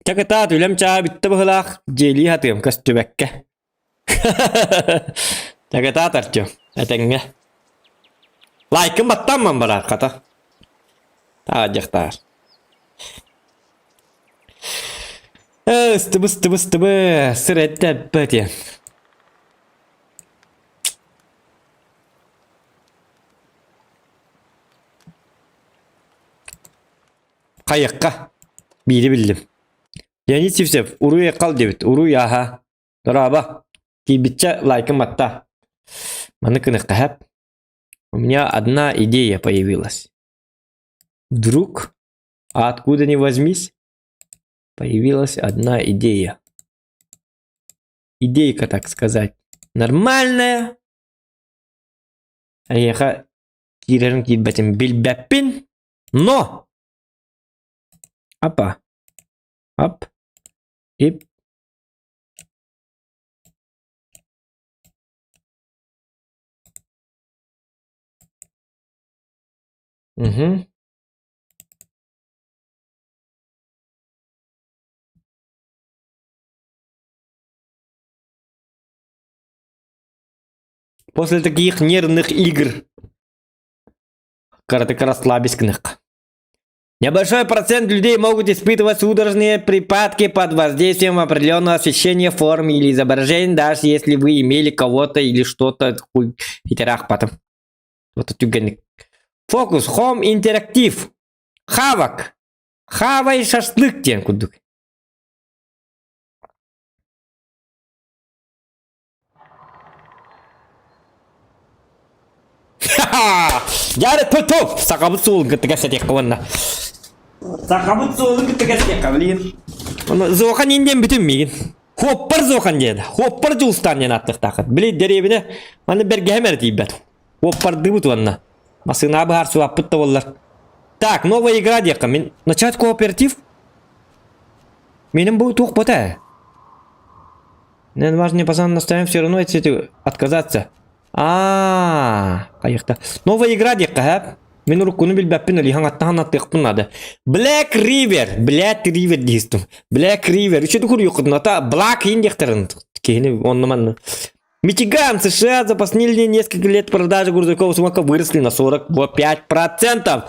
Чэ кытаат, үлэм чааһа бүттэ быһыылаах, дьиэлии сатыам көстүбэккэ. Чэ кытаат, Артем, этэҥҥэ. Лайкын баттааммын бараар хата. Таадьахтаар. Э, ыстыбы, ыстыбы, ыстыбы, сыр эттэппэ диэн. Хайыахха? Биири биллим. Леонид Сивцев, уруй айхал диэбит. Уруй ааһа. Дорообо. Киирбиччэ лайкын батта. Маны кыныхха У меня одна идея появилась. Вдруг, а откуда ни возьмись, появилась одна идея. Идейка, так сказать, нормальная. Эйиэхэ киирэрин киирбэтин билбэппин, но Апа. Ап. Ип. Угу. После таких нервных игр кыратык расслабись гынык. Небольшой процент людей могут испытывать судорожные припадки под воздействием определенного освещения формы или изображения, даже если вы имели кого-то или что-то хуй потом. Вот Фокус, Home Interactive, Хавак, Хавай шашлык диэн курдук. Дьэ ту-ту! Сахабыт суолун кытта кэпсэтиэххэ уонна. Сахабыт суолун кытта кэпсэтиэххэ, блин. Ону Зохан диэн бүтүн миигин. Хуоппар Зохан диэн. Хуоппар Дьулустаан диэн ааттыахтааххыт. Били дэриэбинэ маны бэргэһэм эрэ тиийбэт. Хуоппардыыбыт уонна. Массыынаа быһаарсыбаппыт да буоллар. Так, новая игра диэххэ. Мин начать кооператив. Менин бу туох бота? Наверное, важно пацан наставим все равно эти отказаться. А, хайықта. Новая игра диэххэ һэ. Мин уруккуну билбэппин өлиһаҥ аттахан аттыахпын наада. Black River, Black River диистум. Black River. Үчү куруйуккутун ата Black иин диэхтэрин киһини онно манна. Мичиган, США за последние несколько лет продажи грузовиков смока выросли на 45%.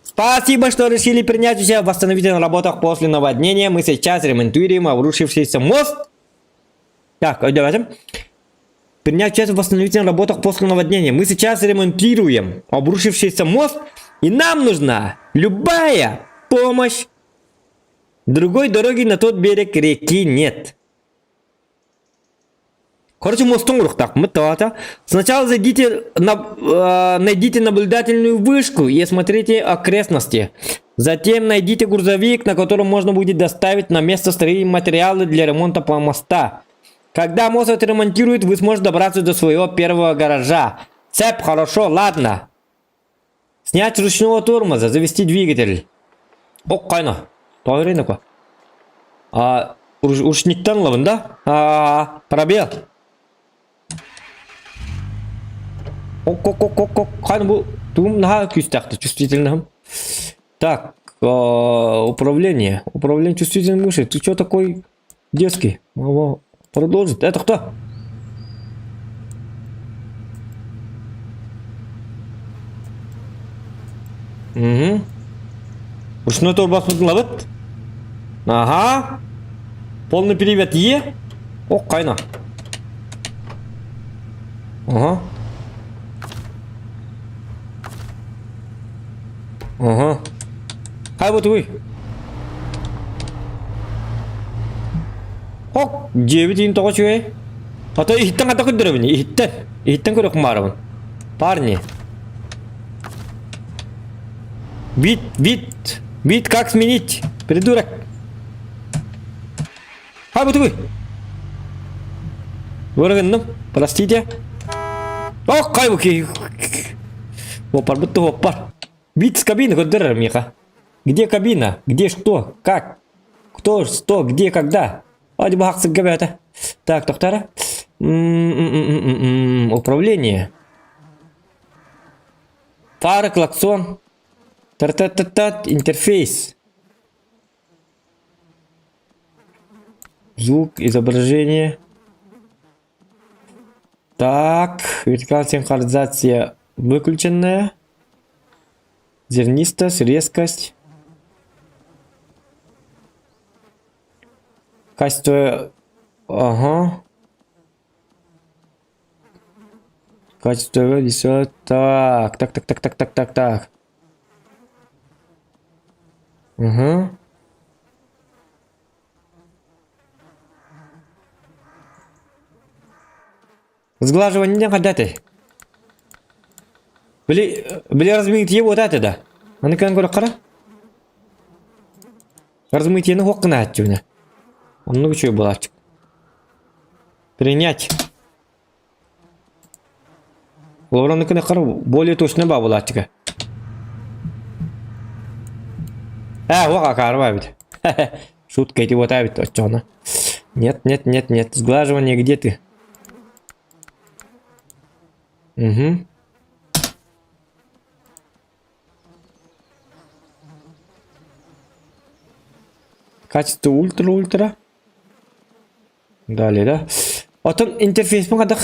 Спасибо, что решили принять участие в восстановительных работах после наводнения. Мы сейчас ремонтируем обрушившийся мост. Так, давайте. Принять участие в восстановительных работах после наводнения. Мы сейчас ремонтируем обрушившийся мост, и нам нужна любая помощь. Другой дороги на тот берег реки нет. Короче, мостун уруктаахпыт тоҕото. Сначала зайдите на, найдите наблюдательную вышку и осмотрите окрестности. Затем найдите грузовик, на котором можно будет доставить на место строительные материалы для ремонта моста. Когда мост отремонтируют, вы сможете добраться до своего первого гаража. Цепь, хорошо, ладно. Снять ручного тормоза, завести двигатель. Ок, кайна. Тоҕо ко. А, ручниктан ылабын да? А, пробел. Ок, ок, ок, ок, ок. Хайна бу тугум наһаа күүстээхтэ, чувствительным. Так, управление. Управление чувствительной мыши. Ты что такой детский? Могу продолжить. Это кто? Угу. Ручной тормоз лабыт. Ага. Полный привет Е. О, кайна. Ага. Ага. Хай вот вы. Хок, дьиэбит иһин тоҕо үчүгэй? Ото иһиттэн хата көрдөрөбүн, иһиттэн. Иһиттэн көрө кумаарабын. Парни. Вид, вид, вид как сменить? Придурок. Хай бутугуй. Выргынным, простите. Ох, хай бу Опар, бутты опар. Вид с кабины көрдөрөр миэхэ. Где кабина? Где что? Как? Кто, что, где, когда? Adi бахсырга бээтэ. Так, тохтара. Управление. Фары, клаксон. Тар-та-та-та, интерфейс. Звук, изображение. Так, вертикальная синхронизация выключенная. Зернистость, резкость. Качество... Ага. Качество все. Так, так, так, так, так, так, так, так. Угу. Сглаживание не хайдаты. Били, били размытие вот это да. Аны көн көрө кара. Размытиены хуох гынааччыбына. Оннук үчүгэй буолааччы. Принять. Олорон кына более точно баа буолааччыга. Ээ, уох акаарба эбит. Шутка ити вот эбит оччоҕуна. Нет, нет, нет, нет. Сглаживание где ты? Угу. Качество ультра-ультра. Далее, да? Отон интерфейспин хайдах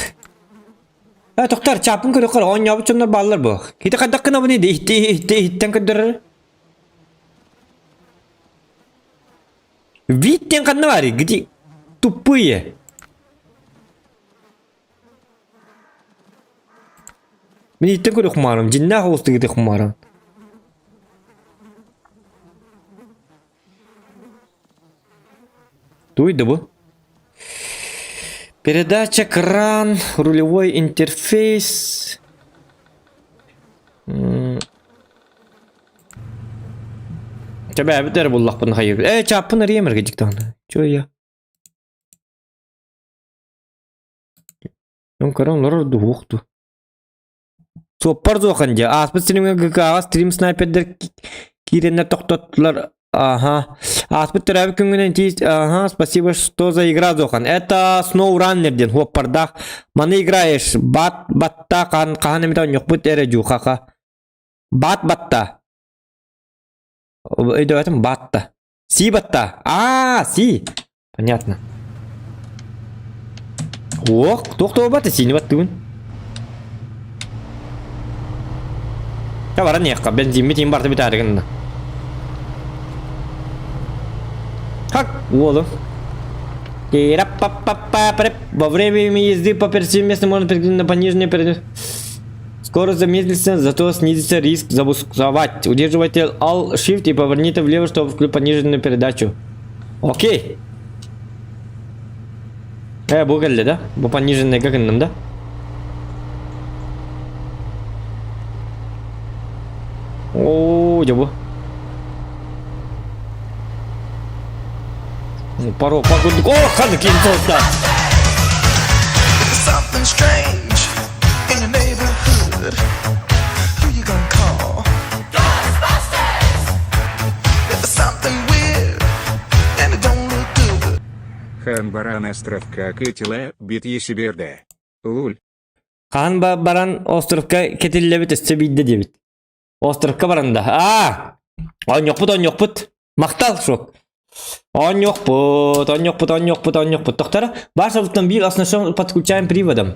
Э, тохтор, чааппын көрөххөр, оонньообут дьоннор бааллар буо. Ити хайдах гынабыный да иһитти иһитти иһиттэн көрдөрөр. Вид диэн ханна баарый? Где? Тупые. Мин иһиттэн көрүөх маарым, дьиннээх оҕустук итих маарым. Туй да бу? Передача кран, рулевой интерфейс. Чэбээбит эрэ буллахпын хайыыбын. Ээ, чааппын арыйам эргэ дьиктаҕына. Чё я? Дьон көрөн олорор дуу, дуу. Суоппар суохан дьэ, ааспыт стримҥэ ГК-ҕа стрим снайпердэр киирэннэр тохтоттулар. Ага. Ааспыт төрөөбүт күҥҥүнэн тиис ага, спасибо, что за игра Зохан. Это SnowRunner диэн хуоппардаах. Маны играешь. Бат батта хаһан хаһан эмит оонньуохпут эрэ дьуу хаха. Бат батта. Өйдөөтүм батта. Си батта. Аа, си. Понятно. Ох, туох туолбата сиини баттыбын. Баран иэххэ, бензиммит иин барта бүтээри гынна. Хак, уолу. Во время езды по пересечению можно переключить на пониженную перед... Скорость замедлится, зато снизится риск забуксовать. Удерживайте Alt Shift и поверните влево, чтобы включить пониженную передачу. Окей. Э, бу кэллэ да? Бу пониженныйга гынным да? Оо, дьэ бу. Паро, погоду. О, ханнык инсулта! Something strange in your neighborhood. good, who you gonna call? Ghostbusters! If there's something weird and it don't look good. Хан баран островка кытила бит есиберде. Луль. Хаһан баран островка кэтиллэбит өссө биирдэ диэбит. Островка баран да. Аа! Оонньуохпут, оонньуохпут. Махтал, шок. Оонньуохпут, оонньуохпут, оонньуохпут, оонньуохпут. Тохтара, ваш автомобиль оснащен подключаем приводом.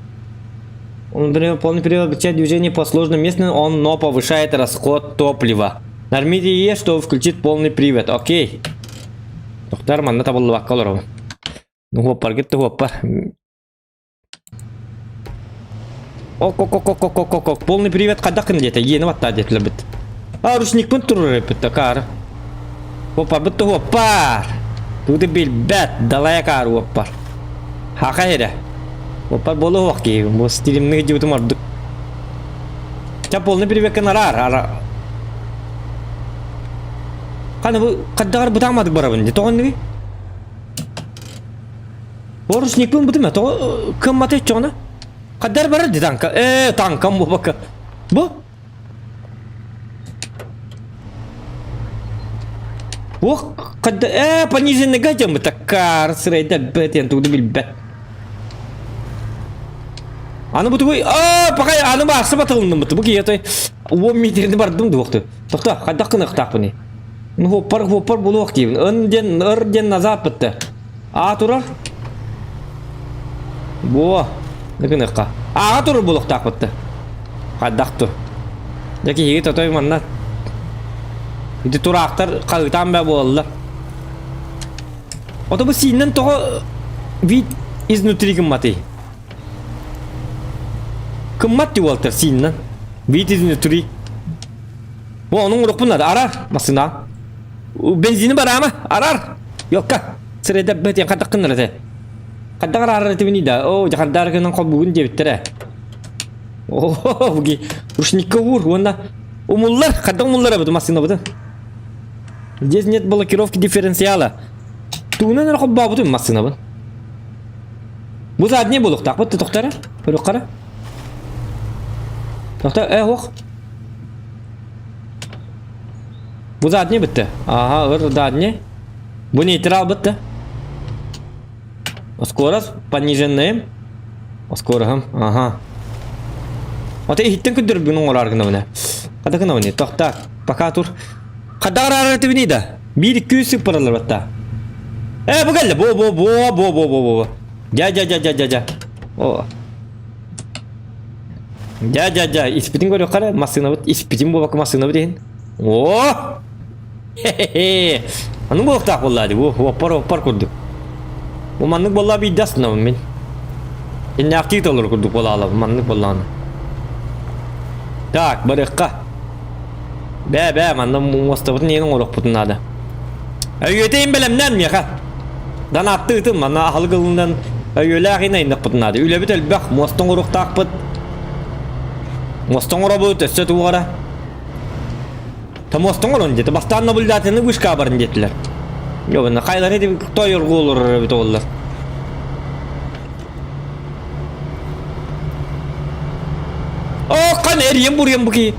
Он, например, полный привод облегчает движение по сложным местным, он, но повышает расход топлива. Нажмите Е, чтобы включить полный привод. Окей. Тохтар, манна табыллыбакка олоробун. Ну, хуоппаргыт да хуоппар. Ок-ок-ок-ок-ок-ок-ок. Полный привет хайдах гына диэтэ? Иэни баттаа диэтилэр бит. А, ручникпын турар эппит акаары. Уоппарбыт да уоппар. Тугу билбэт, далай акаары уоппар. Хака эрэ. Уоппар буолуох киһи, бу стилимный дьыбытым ордук. Ча полный привеккин араар, ара. Хана бу хаддагар бытаамадык барабын ди, тоҕон Орусникпын бутума, тоҕо кыммата иччоҕуна? Хаддар барар ди танка. Ээ, танкам бу бака. Бу? Ох, хадда ээ, пониженный гадям таккар сырайда бэтен тугу билбэт. Аны бу тугуй, аа, пока аны баарса батылынным бу. Бу киһи уон метрини бардым дуохту. Тохто, хайдах гыныахтаахпыный? Ну, хоппар, хоппар булуох диибин. Ын диэн, ыр диэн назад бытты. Аа турар. Буо. Гыныахха. Ааҕа турар буолуохтаахпытты. Хайдах ту. Дьэ киһиги тотой манна. Ити тураахтар хаһыытаан бэ буолаллар. Ото бу сииннэн тоҕо вид изнутри гымматый? Кыммат ди уолтар сииннэн. Вид изнутри. Бу онуҥ урукпун надо. Арар массыына. Бензини бараама. Арар. Йокка. Сирэйдэр бэтиэн хайдах гыннар этэ. Хайдах араарар этибиний да? Оо, дьахардаары гынан холбугун диэбиттэрэ. Оо, буги рушникка уур уонна умуллар. Хайдах умуллар эбит массыынабытын? Здесь нет блокировки дифференциала. Тугунан эрэ холбообутум массыынабын. Бу задний буолуохтаахпыт тохтор Көрүөххэ Тохто, э, ох. Бу задний бітті. Ага, ыр задний. Бу нейтрал бітті. Скорость пониженная. Скорохым, ага. Ата иһиттен күндүр бүгүн оҥорор гынабына. Хата гынабыны, тохта, пока тур. Хаддар арар да. Биир күүс сыппаралар батта. Э, бу кэллэ, бу бу бу бу бу бу бу. Дьа дьа дьа дьа дьа дьа. О. Дьа дьа дьа, испитин көрүөххэ эрэ, массыынабыт испитин буолбакка массыынабыт иһин. О! Хе-хе-хе. Аны буолуохтаах буоллаа дии, уоппар уоппар курдук. Бу маннык буоллаа биирдэ астынабын мин. Иннээхтии толору курдук буолаалабын маннык буоллаҕына. Так, барыахха. Бээ бээ, манна муостабытын иһин оҥоруохпутун наада. Өйүөтэ бэлэмнээн миэхэ. Данаатты ытым, манна аһылык ылынан өйүөлээх иһин айныахпытын наада. Үлэбит элбэх, муоста оҥоруохтаахпыт. Муоста оҥоробут, өссө туох эрэ. Та муоста оҥорон диэтэ. Бастаан наблюдательный вышка барын диэтилэр. Йобана, хайлары ити тойоргу олорор эбит оллар. О, кан эрийэн буруйан бу киһи.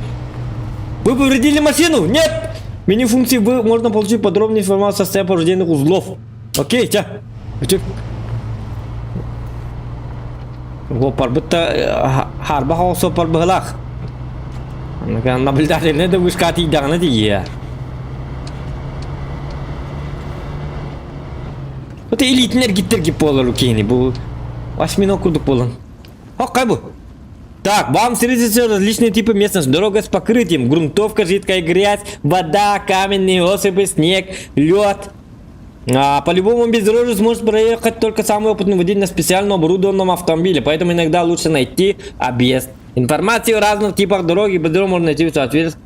Вы повредили машину? Нет! Меню функции вы можно получить подробную информацию о состоянии поврежденных узлов. Окей, ча. Үчүк. Суоппарбыт да харба хаҕыс суоппар быһылаах. Наблюдательный да вышка тиийдэҕинэ тиийиэ. Это илиитин эргиттэргит буолар киһини бу осьминог курдук буолан. Хоккай бу. Так, вам встретятся различные типы местности. Дорога с покрытием, грунтовка, жидкая грязь, вода, каменные осыпи, снег, лед. А, по-любому бездорожью сможет проехать только самый опытный водитель на специально оборудованном автомобиле, поэтому иногда лучше найти объезд. Информацию о разных типах дороги и бездорожья можно найти в соответствии.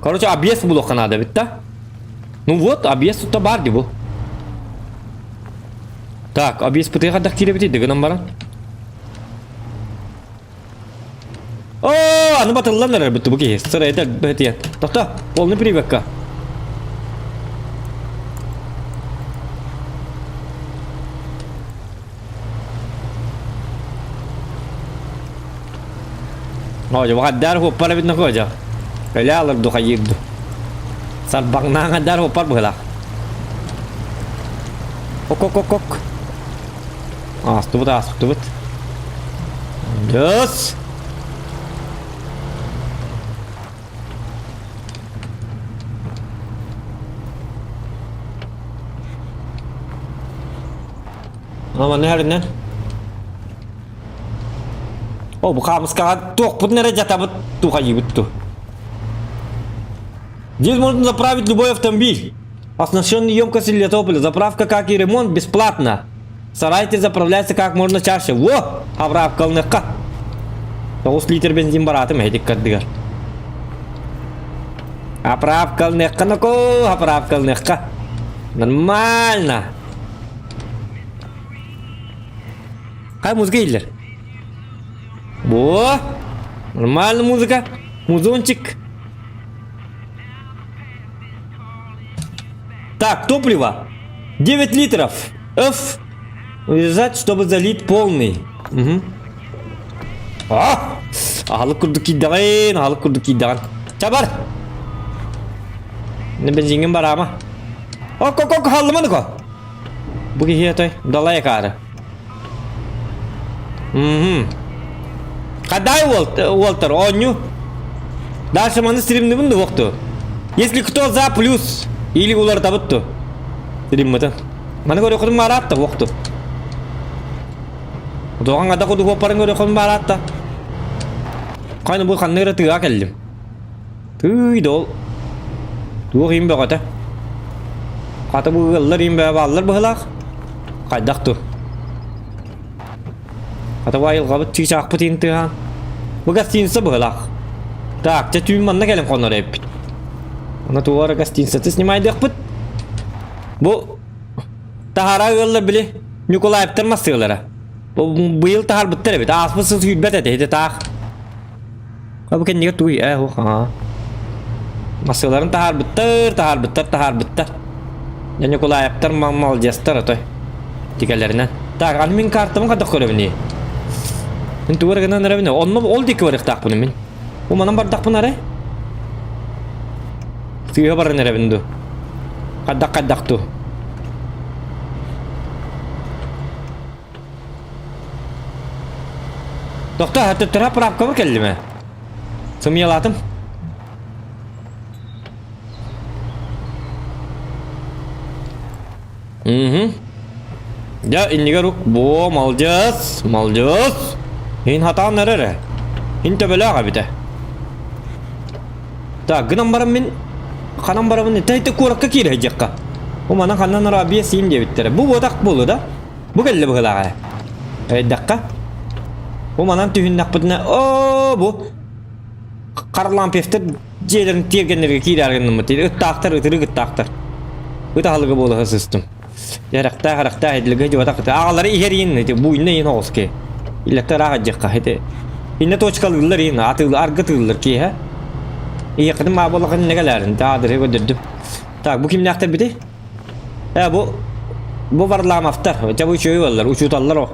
Короче, объезд булуохха надо ведь, да? Ну вот, объезд тут бар дии бу. Так, объезд пытыга хайдах киирэбитий гынан баран. О, аны батыллан эрэр буту бу киһи. Сырайда бэтиэн. Тохто, полный привекка. Оодьо, баҕардар хуоппар эбит нохуодьо. Өлө алыр ду хайыыр ду. Сарбаҥнаан хаддар хуоппар быһылаах. Ок-ок-ок-ок. Аастыбыт, аастыбыт. Дьос! Ама нэринэн. О, бу хаамыскаҕа туохпутун эрэ дьатабыт, тухайыбыт ту. Здесь можно заправить любой автомобиль. Оснащенный емкостью для топлива. Заправка, как и ремонт, бесплатно. Старайтесь заправляться как можно чаще. Во! Заправкалныхха. 9 литр бензин бараатым эһитик кардыгар. Заправкалныхха ноко, заправкалныхха. Нормально. Хай музыка иһиллэр. Во! Нормально музыка. Музончик. Так, топливо. 9 литров. F. Уезжать, чтобы залить полный. Угу. А! Аһылык курдук киирдэҕин, аһылык курдук киирдэҕин. Чабар! Не бензиҥҥин бараама. Ок, ок, ок, хааллыма ко. Бу киһи отой далай акаары. Мгм. Хадай Уолтер, оонньуу. Дальше маны стримныбын да уохту. Если кто за плюс или уларытабыт ту. Стриммытын. Маны көрөхүтүн баараатта уохту. Туохан ада куду хуоппарын көрөхүтүн баараатта. Хайны бу ханна эрэ тыаға кэллим. Тыый дол. Туох иһин бөҕөтө. Хата бу ыаллар иһин бөҕө бааллар быһылаах. Хайдах ту? Хата бу айылҕабыт чыычаахпыт иһин тыаһаан. Бу гостиница быһылаах. Так, дьэ түүн манна кэлэн хонор эбиппит. Аны туох эрэ гостиницаты снимайдыахпыт. Бу таһара ыаллар били Ньукулаевтар массыылара. Бу быйыл таһарбыттар эбит. Ааспыт сыл сүүрбэт этэ, ити таах. Бу кэннигэр тугуй ээ ух аа. Массыыларын таһаарбыттар, таһаарбыттар, таһаарбыттар. Дьэ Ньукулаевтар маладьыастар отой. Тикэлэринэн. Так, аны мин картабын хайдах көрөбүнүй? Мин тугу эрэ гынан эрэбин. Онно ол диэки барыахтаахпын мин. Бу манан бардахпын арай. Сыыһа баран эрэбин дуу. Хайдах хайдах дуу. Тохтоо, төттөрө правкабар кэллим ээ. Сымыйалаатым. Угу. Дьэ, иннигэр ук. Бо, молодец, молодец. Ин хатаан эрэр ээ. Ин төбөлөөх эбитэ. Так, гынан баран мин ханан барабын тэйте куоракка киирэ сылдьыахха. Бу манан ханнан арабия сиим диэбиттэрэ. Бу буотах буолуо да? Бу кэллэ быһыылааҕа. Өйдөөххө. Бу манан түһүннэхпитинэ, оо бу Харлампьевтар дьиэлэрин тиэргэннэргэ киирээри гынныммыт. Ыттаахтар, ытырык ыттаахтар. Ыт аһылыга буола сыстым. Эрэхтээх, эрэхтээх эдилгэ дьуотах ыты. Аҕалары иһэр иин, ити буйна иин оҕуски. Иллэттэр аах дьиэххэ ити. Инне точкалыыллар иин, атыыл аргы тыыллар киэһэ. Ийэххитин маа буоллаххын иннэгэлээрин, таадыры көрдөрдүм. Так, бу кимнээхтэр бити? Э, бу бу Варламовтар, дьэ бу үчүгэй буоллар, учууталлар о.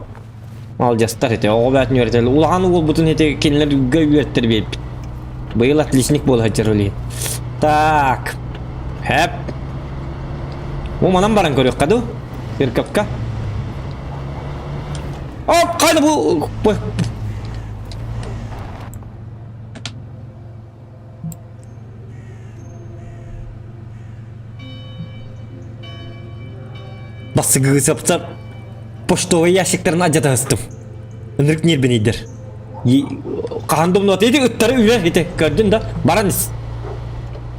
Малдьастар ити, оҕо бээтин үөрэтэллэр. Улахан уолбутун ити кинилэргэ үөрэттэр биэрбит. Быйыл отличник буола сылдьар ол иһин. Так. Хэп. Бу манан баран көрүөххэ дуу? Церковка. О, хайда бу Бассыгыысаптар почтовай ящиктарын алдьатаһыстым. Ынырык ньиэрбинийдэр. Хаһан да умнубат ити ыттары үрэр ити көрдүн да баран ис.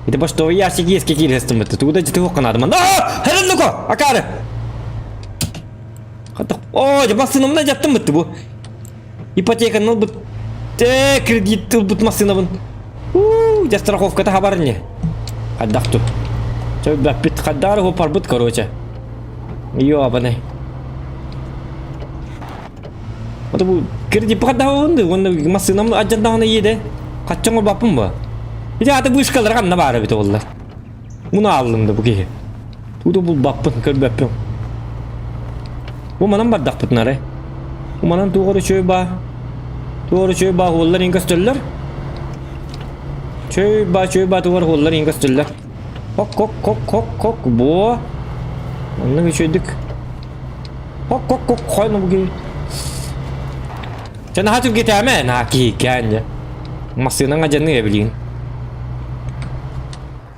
Ити почтовай ящик иэскэ киирэстим бытты. Тугу да дьити хуохханаадым. Аа! Хэрэллэко! Акаары! Оо, дьэ массыынамна дьаттым бытты бу. Ипотеканы ылбыт э, кредит ылбыт массыынабын. Уу, дьэ страховката хабар ини. Хайдах ту. Чэ баппит хайдаары хопарбыт короче. Ёбаный. Ото бу кредит хайдах уонна массыынам адьандаҕына иэдэ. Хаччаҥ олбаппын ба. Ити аты вышкалар ханна баар эбит оллар. Муну ааллым да бу киһи. Тугу да булбаппын, көрбөппүн. Бу манан бардахпытын арай. Бу манан туох эрэ үчүгэй баа. Туох эрэ үчүгэй баа уоллар иҥ көстөллөр. Чөй ба чөй ба тугар хуоллар иин көстөллөр. Хок хок хок хок хок буо. Оннук үчүгүйдүк. Хок хок хок хой ну буги. Чэ наһаа түргэтээмэ наһаа киһикээн дьэ. Массыынаҥ адьаныа билигин.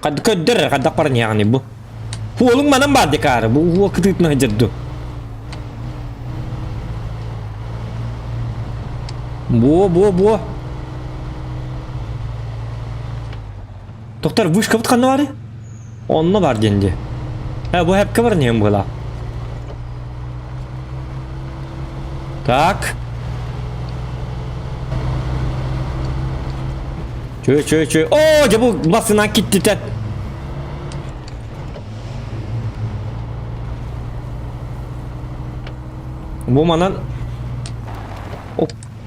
Көддөр хайдах баран иһэҕиний бу? Уолуҥ манан баар декаары, бу уол кытыытынан сылдьар дуу? Буо, буо, буо. Доктор, вышкабыт ханна баарый? Онно бар диэн дии. Э, бу хэпкэ баран иһэн быһыылаах. Так. Чө, чө, чө. Оо, дьэ бу массыынан киттитэн. Бу манан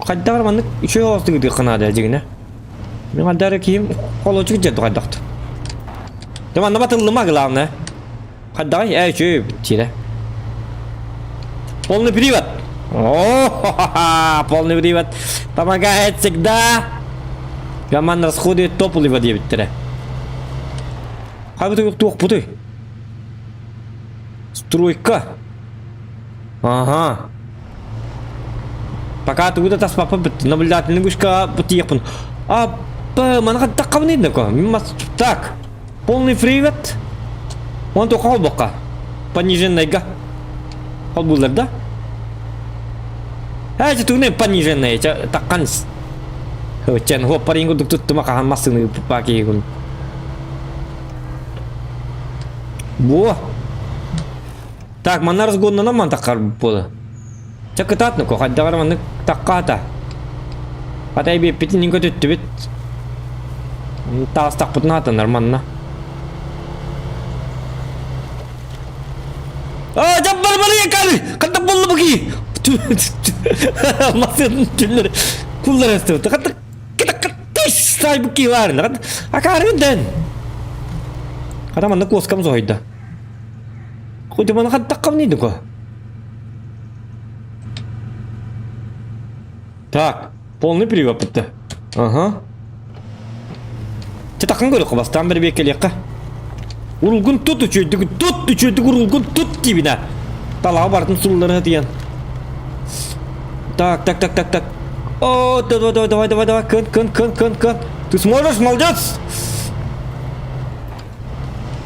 хайдах маннык үчүгэй оҕостук ытыахха наада дьигинэ. Мин хайдах киһим холочук дьэ хайдахт. Дьэ манна батыллыма главное. Хайдаҕый? Ээ үчүгэй тиэрэ. Полный привод. О, полный привод. Помогает всегда. Гаман расходует топливо диэбиттэрэ. Хайбыт туох бутуй? Стройка. Ага. Пока тугу да таспаппын наблюдательный вышка тиийэхпин. А, маны хаттаххабын инде Так, полный привод. Он только холбокка. Пониженныйга. Холбуулар да? Ээ, тугунай пониженная, таккан Чен хуоппарин курдук туттума хаһан массыыны ыыппыппаа киһигун. Буо. Так, манна разгоннанан ман таххар буола. Чэ кытаат нуку, хайдаҕар маннык таххаата. Атай биэппитин иҥ көтүттүбүт. Таастахпытын аатанар манна. Аа, дьаббар барыйа кали! Ханна булла бу кии? Массыын түллэр куллар эстибит. Ханна кытаккаттыс сай бу кии баар. Акаарын дэн. Хата манна куоскам соһуйда. Хоть маны хаттаккам дейді ко. Так, полный привод бітті. Ага. Чэ таххан көрүөххэ бастаан бэрэбиэркэлиэххэ. Урулгун тут үчүгэйдик тут үчүгэйдик урулгун тут диибинэ. Талаҕа барытын суруллара сытыйан. Так, так, так, так, так. О, давай, давай, давай, давай, давай, кын, кын, кын, кын, кын. Ты сможешь, молодец!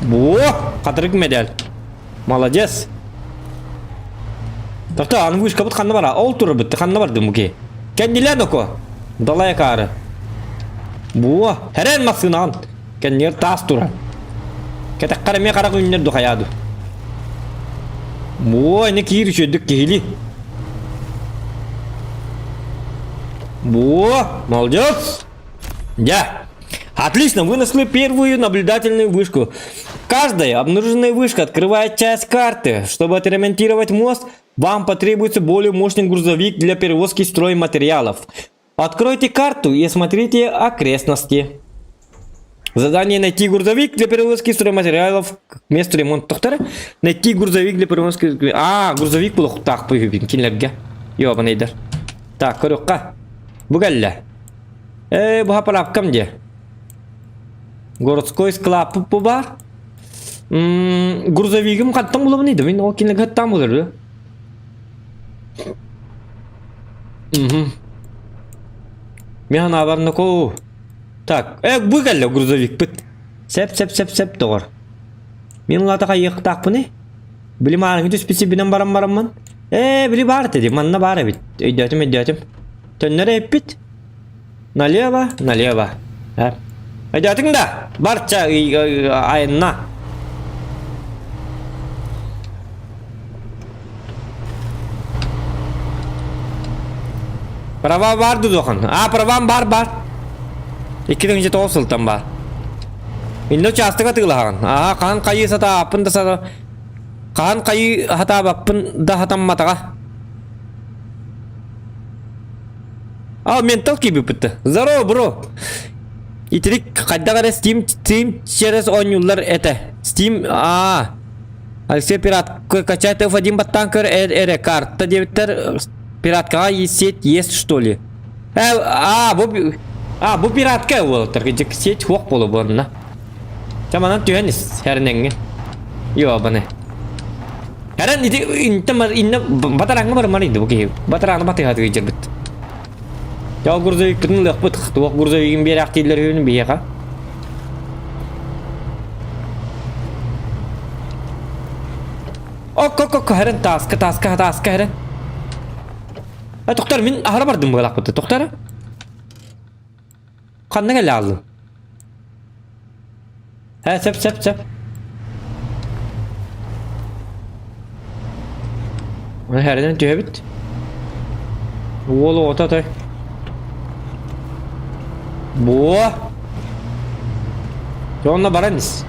Во, хатырык медаль. Молодец. Тоқта, аны вышкабыт ханна бара? Ол турар ханна барды муки? Кэннилэн око. Далай акаары. Буо, хэрэн массыынаҕын. Кэннигэр таас турар. Кэтэххэр эмиэ харах үүннэр духайаду. Буо, ини киир үчүөдүк киһили. Буо, молодец. Я. Отлично, вы нашли первую наблюдательную вышку. Каждая обнаруженная вышка открывает часть карты. Чтобы отремонтировать мост, вам потребуется более мощный грузовик для перевозки стройматериалов. Откройте карту и осмотрите окрестности. Задание найти грузовик для перевозки стройматериалов к месту ремонта. Тоқтар? Найти грузовик для перевозки... А, грузовик булуохтаах кинилэргэ. Ёбаныйдар. Так, көрүөххэ. Бу кэллэ. Ээ, бу хапараапкам дии. Городской склад бу баар. Грузовигым хантан булабын иди? Мин ол кинилэргэ хаттаан булар Мгм. Мин санаабар ноко. Так, э, бу кэллэ грузовикпыт. Сеп, сеп, сеп, сеп, доҕор. Мин улаата хайыахтаахпыный? Били маарыҥы түспүт сирбинэн баран бараммын. Ээ, били баар этэ дии, манна баар эбит. Өйдөөтүм, өйдөөтүм. Төннөрө эппит. Налево, налево. Э. Өйдөөтүҥ да? Барча айанна. Права бар дудухан. А, правам бар бар. 2009 сылтан бар. Инно участок атыылаһаҕын. Аа, хаһан хайыы сатааппын да сата... Хаһан хайыы хатаабаппын да хатамматаҕа. А, ментал киирбиппит. Здорово, бро. Итирик хайдах эрэ Steam, Steam через оонньууллар этэ. Steam, аа. Алексей Пират, качать F1 баттаан көр эрэ карта диэбиттэр. Пираткаҕа сеть есть что ли? Э, а, бу... А, бу пиратка уолаттар кыдьык сеть хуох буолу буонна. Ча манан түһэн ис, хэрнэҥҥэ. Йобаны. Хэрэн ити интэ инне батараҥҥа барымар инде бу киһи. Батарааны батыһа тыгыйдьырбыт. Дьэ грузовикпытын ылыахпыт. Туох грузовигын биэрээхтииллэр үһүн биһиэхэ. Ок, ок, ок, хэрэн тааска, тааска, тааска хэрэн. А, тоқтар, мин аһара бардым быалаахпыт. Тоқтар. Ханна кэлэ ааллым? Э, сөп, сөп, сөп. Оны хэринэн түһэбит. Уол оҕото той. Буо. Дьэ, онно баран ис.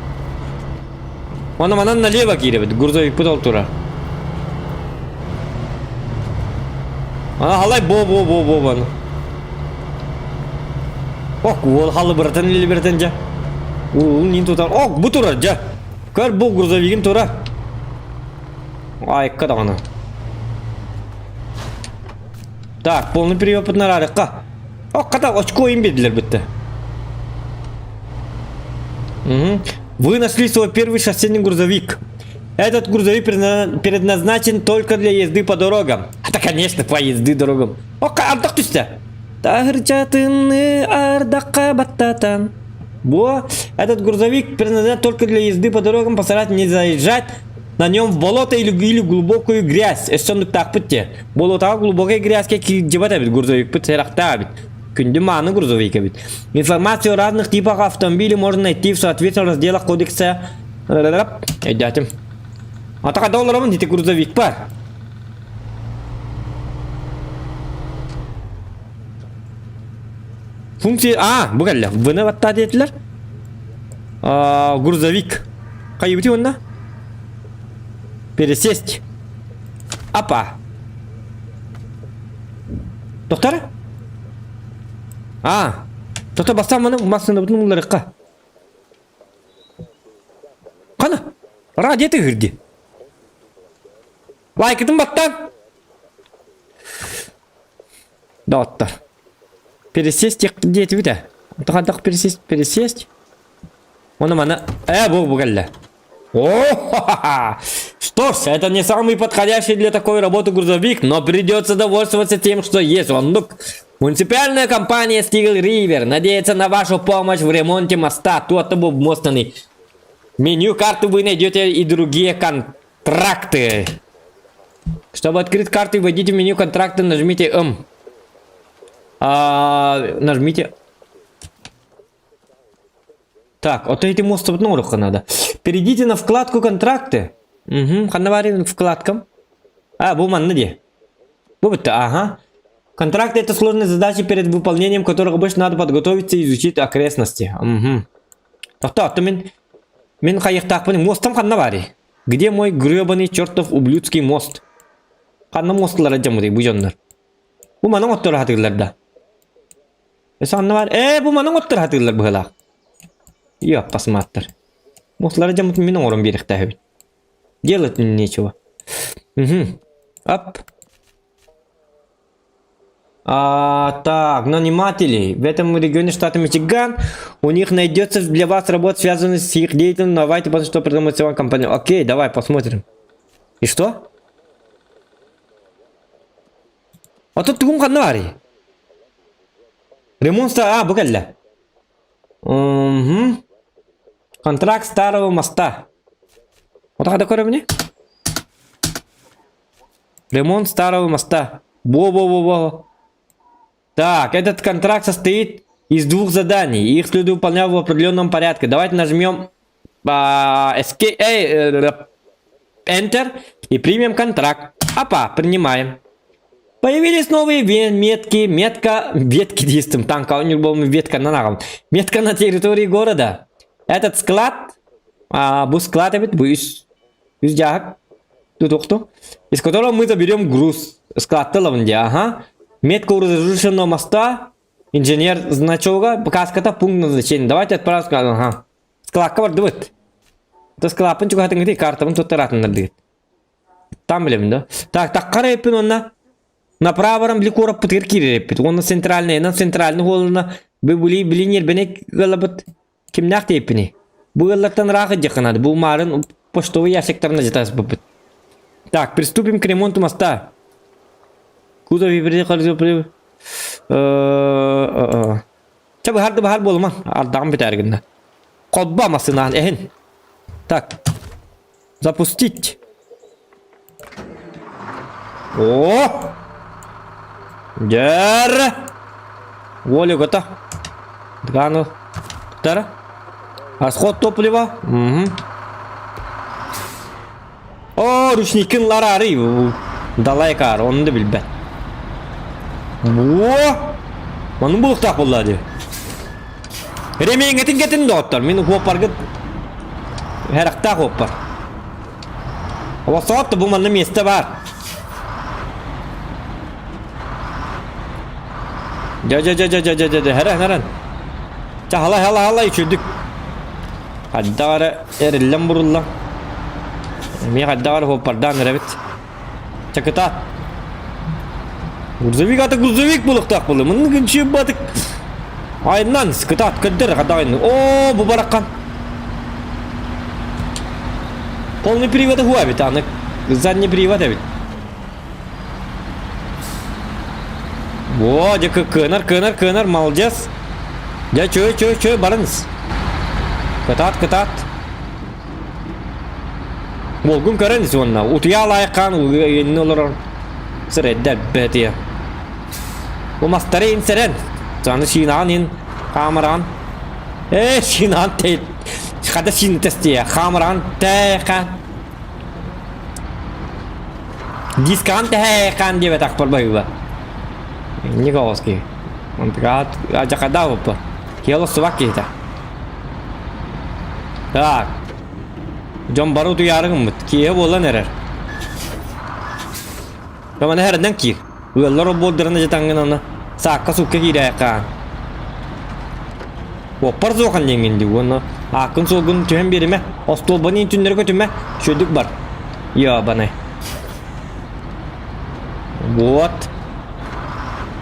Онно манан налево киирэбит. Грузовикпыт ол турар. Ана халай бо бо бо бо баны. Ок, уол халыбыратын илибиртен дьэ. Уул нин тутар. Ок, бу турар дьэ. Көр бу грузовигин тура. Айыкка даҕаны. Так, полный приемпыт нарарыкка. Ок, хата очко им бердилер бітті. Угу. Вы нашли свой первый шоссейный грузовик. Этот грузовик предназначен только для езды по дорогам. Это, конечно, по езды дорогам. Окка, ардах түстэ. Таһырдьатыны ардахха баттатан. Бо, этот грузовик предназначен только для езды по дорогам, постарайтесь не заезжать на нем в болото или, или глубокую грязь. Өссөннүк таахпыт те. Болотаҕа глубокая грязька киирдибэт эбит грузовикпыт сэрэхтээх эбит. Күндү мааны грузовик эбит. Информацию о разных типах автомобилей можно найти в соответственных разделах кодекса. Өйдөөтүм. Атака долларымын ити грузовик бар. Функция А, бу кэллэ. Вны баттаа диэтилэр. Грузовик. Хайыбыты онна? Пересесть. Апа. Доктор? А, доктор бастаан маны массыынабытын уларыкка. Қана? Радио тыгырди. Лайкытын баттан. Доттор. Пересесть диэтибит ээ. Онтон пересесть, пересесть. Оны маны... Э, бу бу кэллэ. О, Что ж, это не самый подходящий для такой работы грузовик, но придется довольствоваться тем, что есть. Оннук. Муниципальная компания Steel River надеется на вашу помощь в ремонте моста. Туох бу мостаны. Меню карты вы найдете и другие контракты. Чтобы открыть карту, вводите в меню контракты, нажмите М. А, нажмите. Так, вот эти мост норуху надо. Перейдите на вкладку контракты. Угу, ханна вкладкам. А, бу манна дии. Бу бутта, ага. Контракты это сложные задачи, перед выполнением которых обычно надо подготовиться и изучить окрестности. Угу. Тохтоо, мин мин хайыахтаахпын мостам ханна баарый? Где мой гребаный чертов ублюдский мост? Ханна мосталара дьаммытый бу дьоннор? Бу манан отторо сатыыллар да? Өссө ханна баар? Ээ, бу манан отторо сатыыллар быһыылаах. Иаппасмааттар. Мосталара дьаммытын мин оҥорон биэриэхтээхпин. Делать нечего. Угу. Ап. А, так, наниматели. В этом регионе штата Мичиган у них найдется для вас работа, связанная с их деятельностью. Давайте посмотрим, что придумает вам компания. Окей, давай посмотрим. И что? А тут тугум ханна баарый? Ремонт а, бу кэллэ. Угу. Контракт старого моста. Вот хада көрөбүнүй? Ремонт старого моста. Во-во-во-во. Так, этот контракт состоит из двух заданий. Их следует выполнять в определенном порядке. Давайте нажмем а, Escape, эй, Enter и примем контракт. Апа, принимаем. Появились новые метки, метка, ветки действуем, танка, у них был ветка на нагом. Метка на территории города. Этот склад, а, бу склад эбит, бу үс, үс дьааһык, тутукту, из которого мы заберем груз. Склад дии, ага. Метка у разрушенного моста, инженер значога, каската пункт назначения. Давайте отправим склад, ага. Складка бардыбыт. Это склапын чугатыҥ картабын туттаратыннар диит. Там билэбин да. Так, таккара эппин онна направо баран били куораппытыгар киирэр эппит. Уонна центральный, на центральный холлуна. Бу били били ньиэрбэни ыаллабыт кимнээх диэппиний? Бу ыаллартан ыраах ыдьаххынады. Бу маарын почтовый ящиктарына дьатаспыппыт. Так, приступим к ремонту моста. Кузов Чэ быһар да быһар буолума. Ардаҕым бүтээр гынна. Холбо массыынаан эһин. Так. Запустить. О! Дьэр! Воля готов. Дгану. Тара. Расход топлива. Угу. О, ручникин ларары. Далай каар, оны да билбэт. О! Манын булуктаах буолла дии. Ремеңҥитин кэтин доҕоттор, мин уоппаргыт Хэрэхтээх уоппар. Олохсоҕот да бу манна миэстэ баар. Дьэ дьэ дьэ дьэ дьэ дьэ дьэ хэрэн хэрэн. Чэ халай халай халай үчүрдүк. Хайдах эрэ эриллэн бурулла. Эмиэ хайдах эрэ уоппардаан эрэбит. Чэ кытаат. Грузовик аты грузовик булуктаах буолла. Мыннык үнчү батык. Айынан кытаат көрдөр хадайын. О, бу бараккан. Полный привод хуа бит аны. Задний привод эбит. О, дьэ кыанар, кыанар, кыанар, молодец. Дьэ, чөй, чөй, чөй, барыңыз. Кытаат, кытаат. Уолгун көрөн ис уонна утуйа алаайыккаан иннин олорор сирэйдэ бэтиэ. Бу мастары инсэрэн, аны сиинаҕын ин хаамыраҕын. Ээ сиинаҕын тей хата сиин тэстиэ хаамыраҕын тэйэхэ. Дискаҕын тэһээхаан диэбэтэх барбайыба. Николаевский. Онтугаат ажакадаа буппа. Киэло субак киһитэ. Так. Дьон бары утуйаары гыммыт. Киэһэ буолан эрэр. Маны эрдэн киир. Ыаллар обуордарына дьатаҥҥын аны саакка сукка киирээххэ. Уоппар суохан диэҥҥин дии уонна ааккын суолгун түһэн биэримэ. Остуолбаны түннэри көтүмэ. Үчүгэйдик бар. Ёбаный. Вот.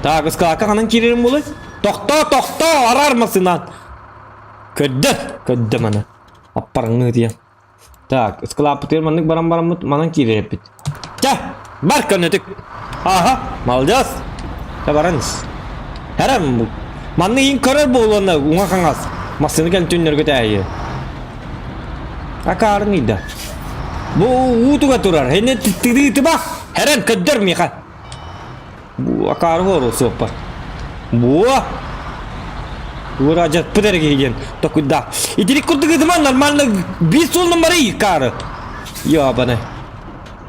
Так, ыскалаакка ханан киирэрим буолуй? Тохтоо, тохтоо, араар массыынан. Көрдө, көрдө маны. Аппарыңныы диэн. Так, ыскылааппытыгар маннык баран бараммыт манан киирэппит. Чэ, бар көнөтүк. Аха, молодец. Чэ баран ис. Хэрэн манны иин көрөр буолуонна уҥа хаҥас. Массыына кэлин түннэргэ тээйи. Акаарын ыйда. Бу уутуга турар. Хene тыдыытыба. Хэрэн көддөр миха. Бу акаары хоору суоппар. Буо! Ура дьаппыт эрэ киһи диэн токуйдаах. Итирик курдук ытыма нормально биир суолунан барый каары. Ёбаны.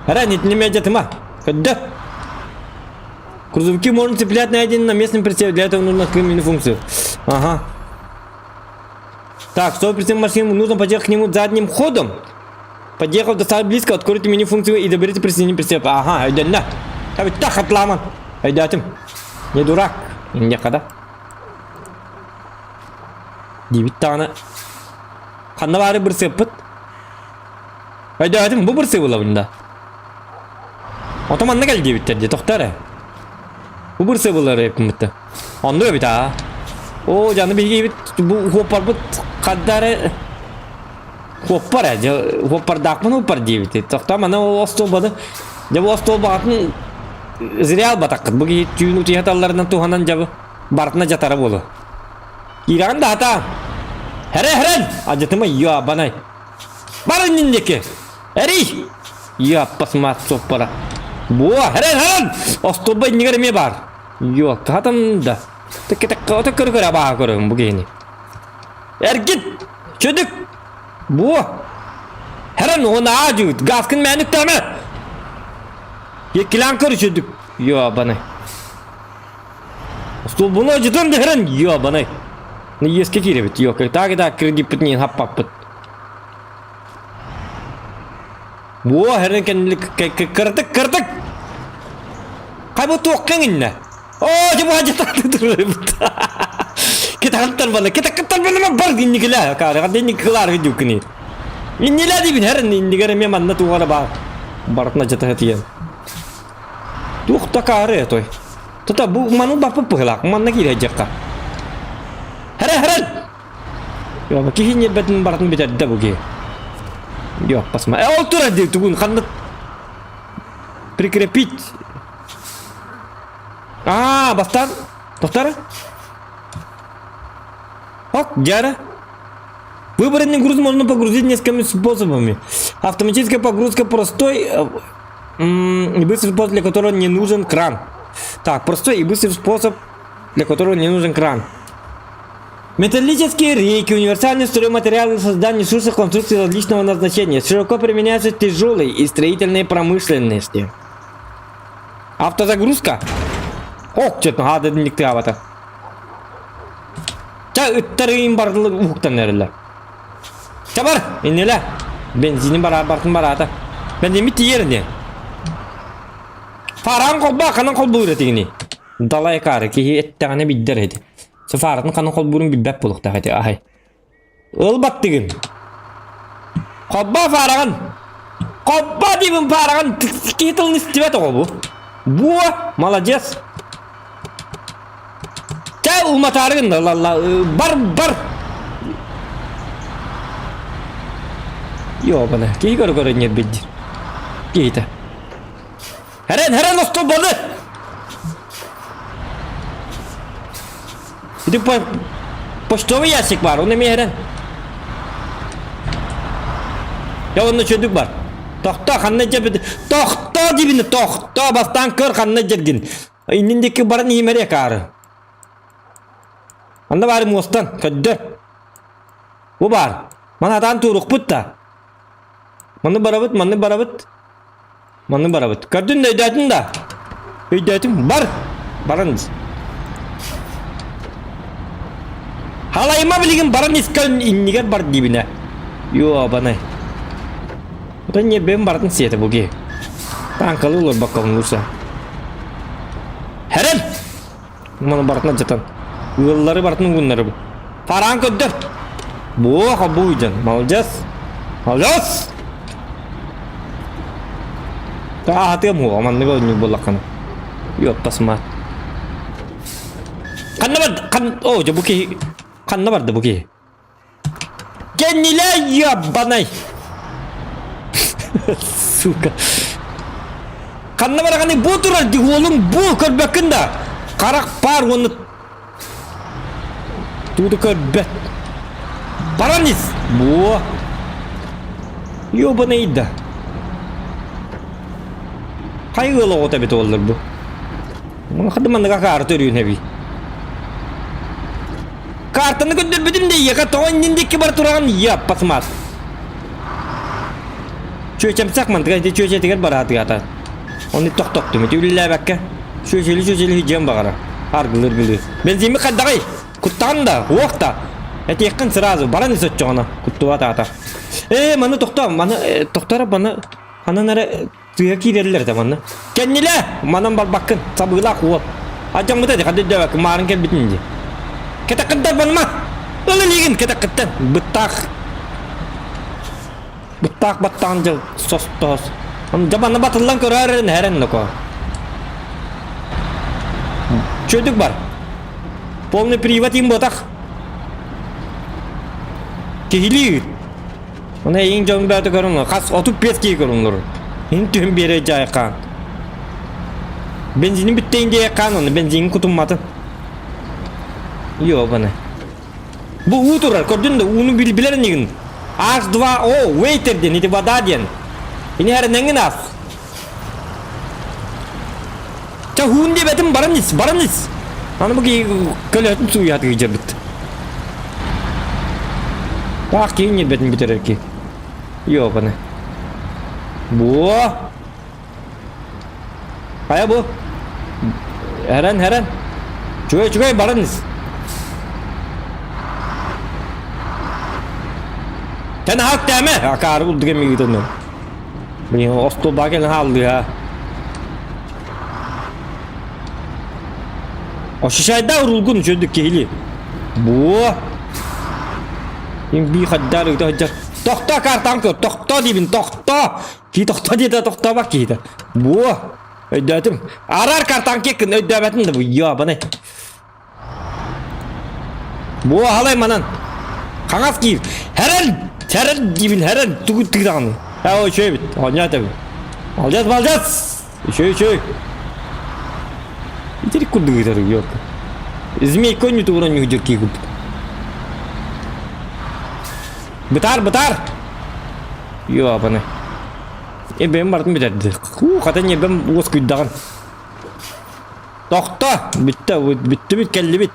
Эрэ итини дьатыма. Көддө. Грузовики можно цеплять на один на местном прицепе. Для этого нужно открыть мини-функцию. Ага. Так, чтобы прицеп машину, нужно подъехать к нему задним ходом. Подъехав достаточно близко, откройте меню-функцию и доберите присоединение прицеп. Ага, өйдөннө. Табитта хатламан. Өйдөөтүм. Не дурак. Инньэхэ да. Диибит даҕаны. Ханна баары бырсыаппыт? Өйдөөтүм, бу бырсыы булабын да. Ото манна кэл диэбиттэр дии, тохтоо эрэ. Бу бырсыы булар эппиммитте. Оннук эбит аа. Оо, дьаны биһиги бу хуоппарбыт хадда эрэ Хуоппар ээ, дьэ хуоппардаахпын уоппар диэбити. Тохтоо маны ол остуолбаны, дьэ бу остуолбаҕытын зря албатаххыт. Бу киһи түүн утуйа талларынан туһанан дьэ бу барытына дьатара буолуо. Киирэҕин да хата. Хэрэ хэрэн! Адьатыма ёбанай. Бар иннин диэки. Эрий! Ёппас маат суоппара. Буо, хэрэн хэрэн! Остуолба иннигэр эмиэ баар. Ёк, хатан да. Тэккэ көрө көрө абааһы көрөбүн бу киһини. Эргит! Чөдүк! Буо! Хэрэн уонаа дьүүт, газкын мээнүк тээмэ! Еккилээн көр чөдүк! Ёбаный. Столбуну ажытан да хэрэн, ёбаный. Иэскэ киирэбит, ёка, так и так кредиппит нин хаппаппыт. Буо, хэрэн кэннилик кырдык, кырдык! Хай бу туохха иннэ? Оо, дьэ бу хадьатааты Китахаттар бана, китахаттар бана бар инникилэ. Каары, хадда инникилар видюкни. Иннилэ дибин хэр иннигер эме манна тугара бар. Барытна жата тиен. Тух та каары той. Тута бу ману баппы пыхлак, манна кире жакка. Хара харан! Йо, киһи ньиэрбэтин барытын бүтэрдэ бу киһи. Йо, пасма. Э, ол турар дии тугун ханна прикрепить. Аа, бастан. Тохтар. Ок, дьара. Выбранный груз можно погрузить несколькими способами. Автоматическая погрузка простой и быстрый способ, для которого не нужен кран. Так, простой и быстрый способ, для которого не нужен кран. Металлические рейки – универсальный стройматериал для создания ресурсов конструкций различного назначения. Широко применяются в тяжелой и строительной промышленности. Автозагрузка? Ох, что-то надо не Ча ыттарыын бардылар уһуктан эрэллэр. Ча бар, иннилэ. Бензини бараа бартын бараата. Бензиммит тиийэр ини. Фараан холбоо ханан холбуур этигини. Далай каары киһи эттэҕинэ билдэр эти. Фаратын ханан холбуурун билбэт буолуохтаах эти аһай. Ылбаттыгын. Холбоо фараҕын. Холбоо диибин фараҕын. Киһи тылын истибэт оҕо бу. Буо, молодец. Чэ, уматаары гынна, бар, бар. Ёбана, киһи көрө-көрө ньирбиддир. Киһитэ. Хэрэн, хэрэн остуолбаны! Ити почтовый ящик бар, оны эмиэ хэрэн. Я онно чөдүк бар. Тохто, ханна дьэбит. Тохто дибини, тохто, бастаан көр ханна дьэргин. Иннин диэки баран иһимэри акаары. Анда баары муостан, көрдөр. Бу баар. Маны атаан туурукпут да. Маны барабыт, маны барабыт. Маны барабыт. Көрдүн да өйдөөтүн да. Өйдөөтүм. Бар. Баран ис. Халайма билигин баран искэн иннигэр бар диибинэ. Йоо, банай. Оттон ньиэрбэбин барытын сиэтэ бу киһи. Таанкалыы олорбоккобун Луса. Хэрэн! Маны барытын алдьатан. Ыаллары барытын угуннарыбын. Фараан көрдөр! Буо хобуйдьан. Молодец! Молодец! Аатыам уо, маннык оонньуур буоллаххына. Йоппас маат. Ханна бар... Хан... О, дьэ бу киһи... Ханна барды бу киһи? Кэннилээ ебаный! Сука. Ханна бараҕаный бу турар дии уолуҥ бу көрбөккүн да. Харах паар уонна тугу да көрбөт. Баран ис. Буо. Ёбаный да. Хай ыал оҕото эбит уоллар бу. Хады манныга хаары төрүүн эбий. Картаны көрдөрбүтүм да ийэхэ тоҕо иннин диэки бар тураҕын яппас мат. Чүөчэмсэх мантыга ити чүөчэтигэр бараатыгата. Оны тохтоттум ити үлэлээбэккэ. Чүөчэли чүөчэли дьиэм баҕара. Аргылыр билир. Бензимми хайдаҕый? Куттаҕын да, уох да. Этиэххин сразу баран ис оччоҕуна. Куттубат аата. Ээ, маны тохтоо, маны тохтор маны ханан эрэ Тыа киирэллэр этэ манна. Кэннилэ! Манан барбаккын, сабыылаах уол. Адьаммыта ди, хады өйдөөбөккүн, маарын кэлбитин дии. Кэтэххиттэн барма! Ыл илиигин кэтэххиттэн! Быттаах. Быттаах баттаҕын дьыл состоос. Дьэ манна батыллан көрөөр эрэн ноко. Чөдүк бар. Полный привод им ботах. Киһилии Оны эйиҥ дьон бэйэтэ көрүҥ хас 35 киһи көрүҥ Ин түһүн биэрэ дьайхаан. Бензини бүттэйин диэххаан оны бензин кутумматын. Ёбаны. Бу уу турар, көрдүн да ууну билбилер инигин. H2O, waiter диэн, ити вода диэн. Ини хэрэнэҥин ас. Ча хуун диэбэтим баран ис, баран ис. Аны бу киһи көлөһөтүн сууйаатыгы дьэрбит. Таах киһи ньирбэтин бүтэрэр ки. Ёбаны. Буо. Хайа бу? Хэрэн, хэрэн. Чугай, чугай баран ис. Тэн аһак тээмэ. Акаары булдук эмигитен. Блин, остуолбаҕа кэлэн хааллыа. Ощущайда урулгун үчүгдүк киһили. Буо. Им би хаддар ыта хаддар. Тохто картаң көр, тохто диибин, тохто. Ки тохто диэтэ тохтобак киһитэ. Буо. Өйдөөтүм. Арар картаң кеккин өйдөөбөтүн да бу ёбаный. Буо халай манан. Хаҥас киир. Хэрэл! Хэрэл диибин, хэрэл! Тугу тыыдаҕыный? Ээ, үчүгэй эбит. Оонньоо этэбин. Молодец, молодец! Үчүгэй, үчүгэй. Итирик курдук ыытар, ёлка. Змейка оонньууту уронньугу дьиркии курдук. Бытаар, бытаар! Ёбаны. Эбэм бартын бүтэрди. Хуу, хата ньэбэм уоскуйдаҕын. Тохто! Бүттэ, бүттүбүт, кэллибит.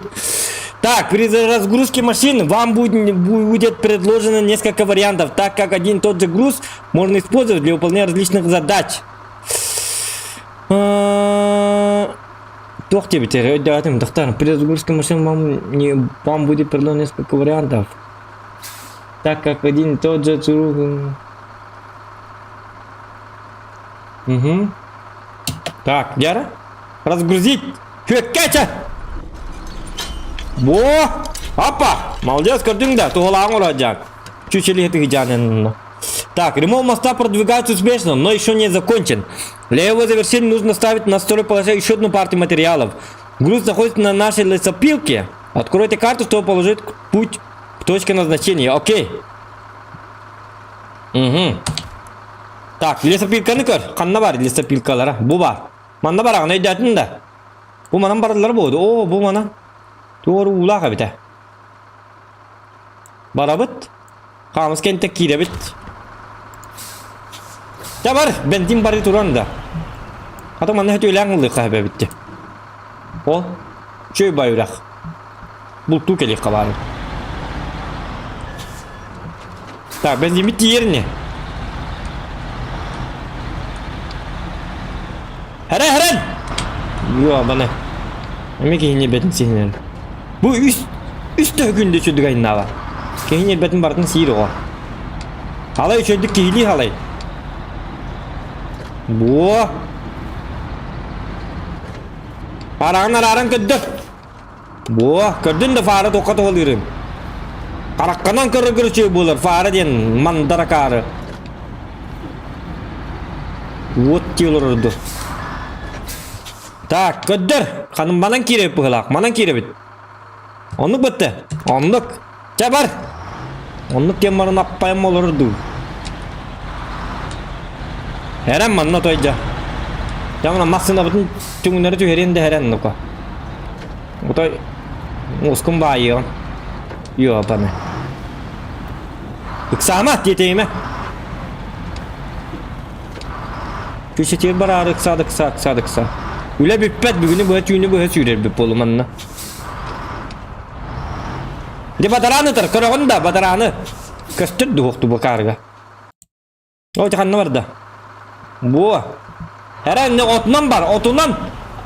Так, при разгрузке машин вам будет, будет предложено несколько вариантов, так как один и тот же груз можно использовать для выполнения различных задач. Туох диэбитэр, өйдөөтүм, тохтоор. При разгрузке машин вам, не, вам будет предложено несколько вариантов, так как один и тот же груз... Угу. Так, Яра? Разгрузить! Күөккэчэ! Во! Апа! Молодец, көрдүҥ да, туһалааҥ олордьаҥ. Чүчэлиһи тыгыдьаанын. Так, ремонт моста продвигается успешно, но еще не закончен. Для его завершения нужно ставить на строй положение еще одну партию материалов. Груз находится на нашей лесопилке. Откройте карту, чтобы положить путь к точке назначения. Окей. Угу. Так, лесопилканы көр. Ханна бар лесопилкалара? Бу бар. Манна бараҕын өйдөөтүн да. Бу манан бараллар буолду. Оо, бу манан. Туору уулаах эбитэ. Барабыт. Хаамыс кэнтэ киирэбит. Дьэ бар, бензин бары туран да. Хата манна хөтүөлээн ыллыахха эбэбит. Ол, чөй байырах. Бултуу кэлиэххэ баары. Так, бензиммит тиийэр ини. Хэрэн, хэрэн! Йоо, баны. Эми киһини бэтин сиһинэр. Бу үс үс төһө күндү үчүдүк айнаава. Киһини бэтин барытын сиир оҕо. Халай үчүдүк киһилии халай. Буо. Параҕын арааран көрдөр. Буо, көрдүн да фара туохха туһалыырын. Харахханан көрөр үчүгэй буолар фара диэн мандар акаары. Уот дии олорорду. Так, көрдөр. Ханым манан киирэбит быһылаах. Манан киирэбит. Оннук бытты. Оннук. Чэ бар. Оннук диэн баран аппайым олорор дуу. Эрэн манна тойдьа. Дьэ массыынабытын түҥнэри түһэриэн да эрэн нука. Отой мускун баайыаҕын. Ёбаны. Ыксаама диэтейме. Күчэтиэр бараары ыксаа да ыксаа ыксаа да ыксаа. Үлэ бүппэт бүгүнү быһа түүнү быһа сүүрэрбит буолу манна. Дьэ бадараан ытар, көрөҕүн да бадарааны. Көстөр дуһуохту бу каарга. Ол ханна барда? Буо. Эрэ не отунан бар, отунан.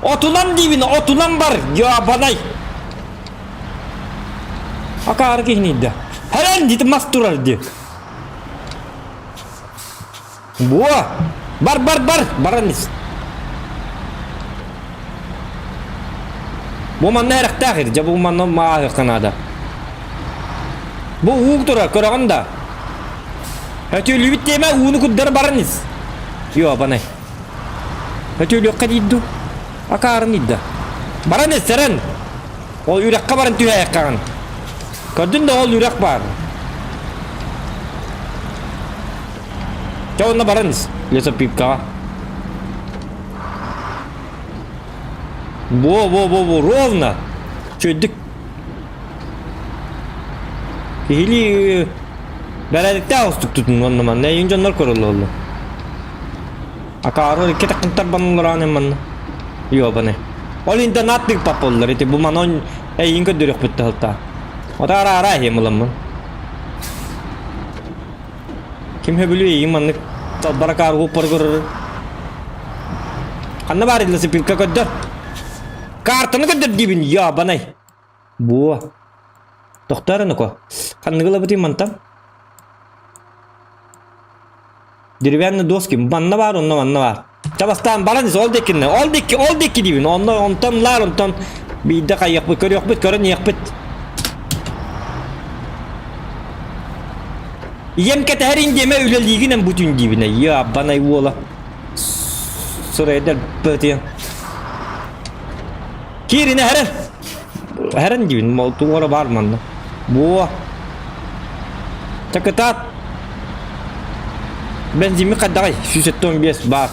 Отунан диибин, отунан бар. Ябанай. Акаары киһинийдэ. Хэрэн дити мас турар ди. Буо. Бар, бар, бар. Баран ис. Бу манна эрэхтээх ир. Дьэ бу манна мааһыахха наада. Бу уу турар, көрөҕүн да. Өтүүлүүбүт диэмэ ууну курдары баран ис. Ёбанай. Өтүүлүөххэ диир дуу? Акаарын ыйда. Баран ис, сэрэн! Ол үрэххэ баран түһээйэххэҕин. Көрдүн да ол үрэх баар. Чэ онно баран ис, лесопилкаҕа. Во, во, во, во, ровно. Чөйдүк. Киһилии бэрээдэктээх оҕустук тутун уонна манна эйин дьоннор көрөллөр. Акаары икки такынтар баннылараан манна. Ёбаны. Ол интернат тыыппат буоллар ити бу манон эйин көрдөрүөхпүт таһылта. Ота ара-ара иһим ыламмын. Ким хөбүлүү эйин маннык талбар акаары уппар көрөр. Ханна баар лесопилка көрдөр. Картаны көрдөр диибин, ябанай. Буо. Тохтоор ноко. Ханныгы ылабытый мантан? Деревянный доски. Манна баар, онно манна баар. Чабастаан баран ис, ол диэкинне, ол диэки, ол диэки диибин. Онно онтон лаар, онтон биирдэ хайыахпыт, көрүөхпүт, көрөн иһиэхпит. Ийэм кэтэһэрин диэмэ үлэлиигин эн бу түүн диибин. Я, банай уола. Сырайдар бөтүөн. Кииринэ хэрэн. Хэрэн диибин, туора баар манна. Буо. Чакытаат. Бензими хайдаҕай? 175 баар.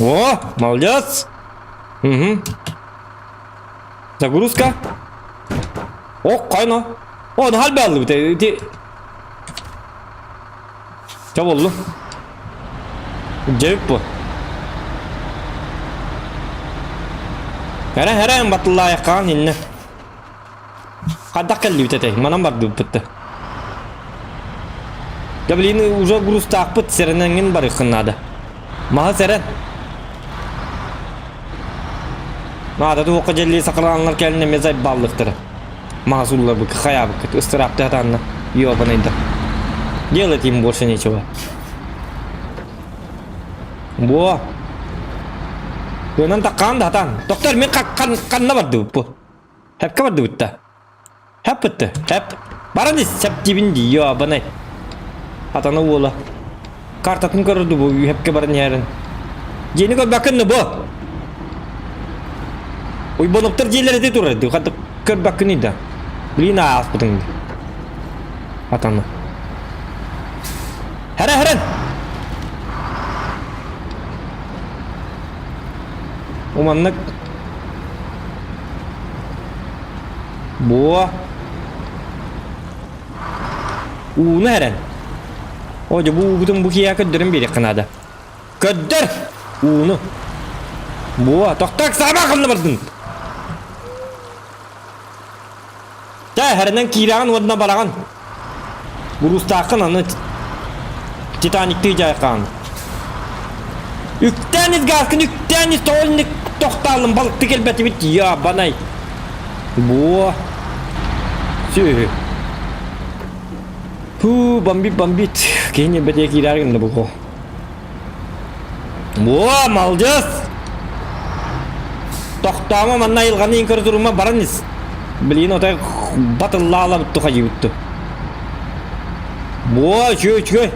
О, молодец! Угу. Загрузка. О, кайна. О, наһаа элбэҕи Ити Чэ буоллун. Дьэбит бу. Эрэ эрэ батыллаайаххаан иннэ. Хайдах кэллибит этэй? Манан бардыбыт да. Да блин, уже грузтаахпыт сэрэнэҥҥин барыаххын наада. Маһы сэрэн. Наада туохха дьэллии сакалааннар кэлин эмиэ зайбаллыктара. Маһа суулларбыкка хайаабыккыт ыстыраапты хатаанна ёбаный да. Делать им больше нечего. Буо. Кыанан таккаан да хатаан. Доктор мен ханна бардыбыт бу? Хэпкэ бардыбыт да. Хэп бытты. Хэп. Баран ис сэп дибин ди ёбаный. Хатана уола. Картатын көрөрдү бу үһэпкэ баран иһэрин. Дьиэни көрбөккүн бу. Уйбонуктар дьиэлэрэ ити турар дии. Хата көрбөккүн да. Блин ааспытыҥ дии. Атана. Хара харан! Уманнык. Буо. Ууну эрэн. О, дьэ бу уубутун бу киһиэхэ көрдөрөн биэриэххэ наада. Көрдөр! Ууну. Буо, тохтоо, саама ханна бардын? Тэ, хэрэнэн киирэҕин уонна бараҕын. Буруустааххын аны Титаниктыы дьайхаан. Үктээн ис гааскын үктээн ис тоҕо тохтаалым балыкты кэлбэтибит ябанай. Буо. Сүөһү. Фу, бомбит, бомбит. Киһини бэтиэ киирээр гынна бу. Буо, молодец! Тохтоомо манна айылҕаны иин көрө турума баран ис. Блин, отой батыллаалабытту хайыбытту. Буо, үчүгэй, үчүгэй.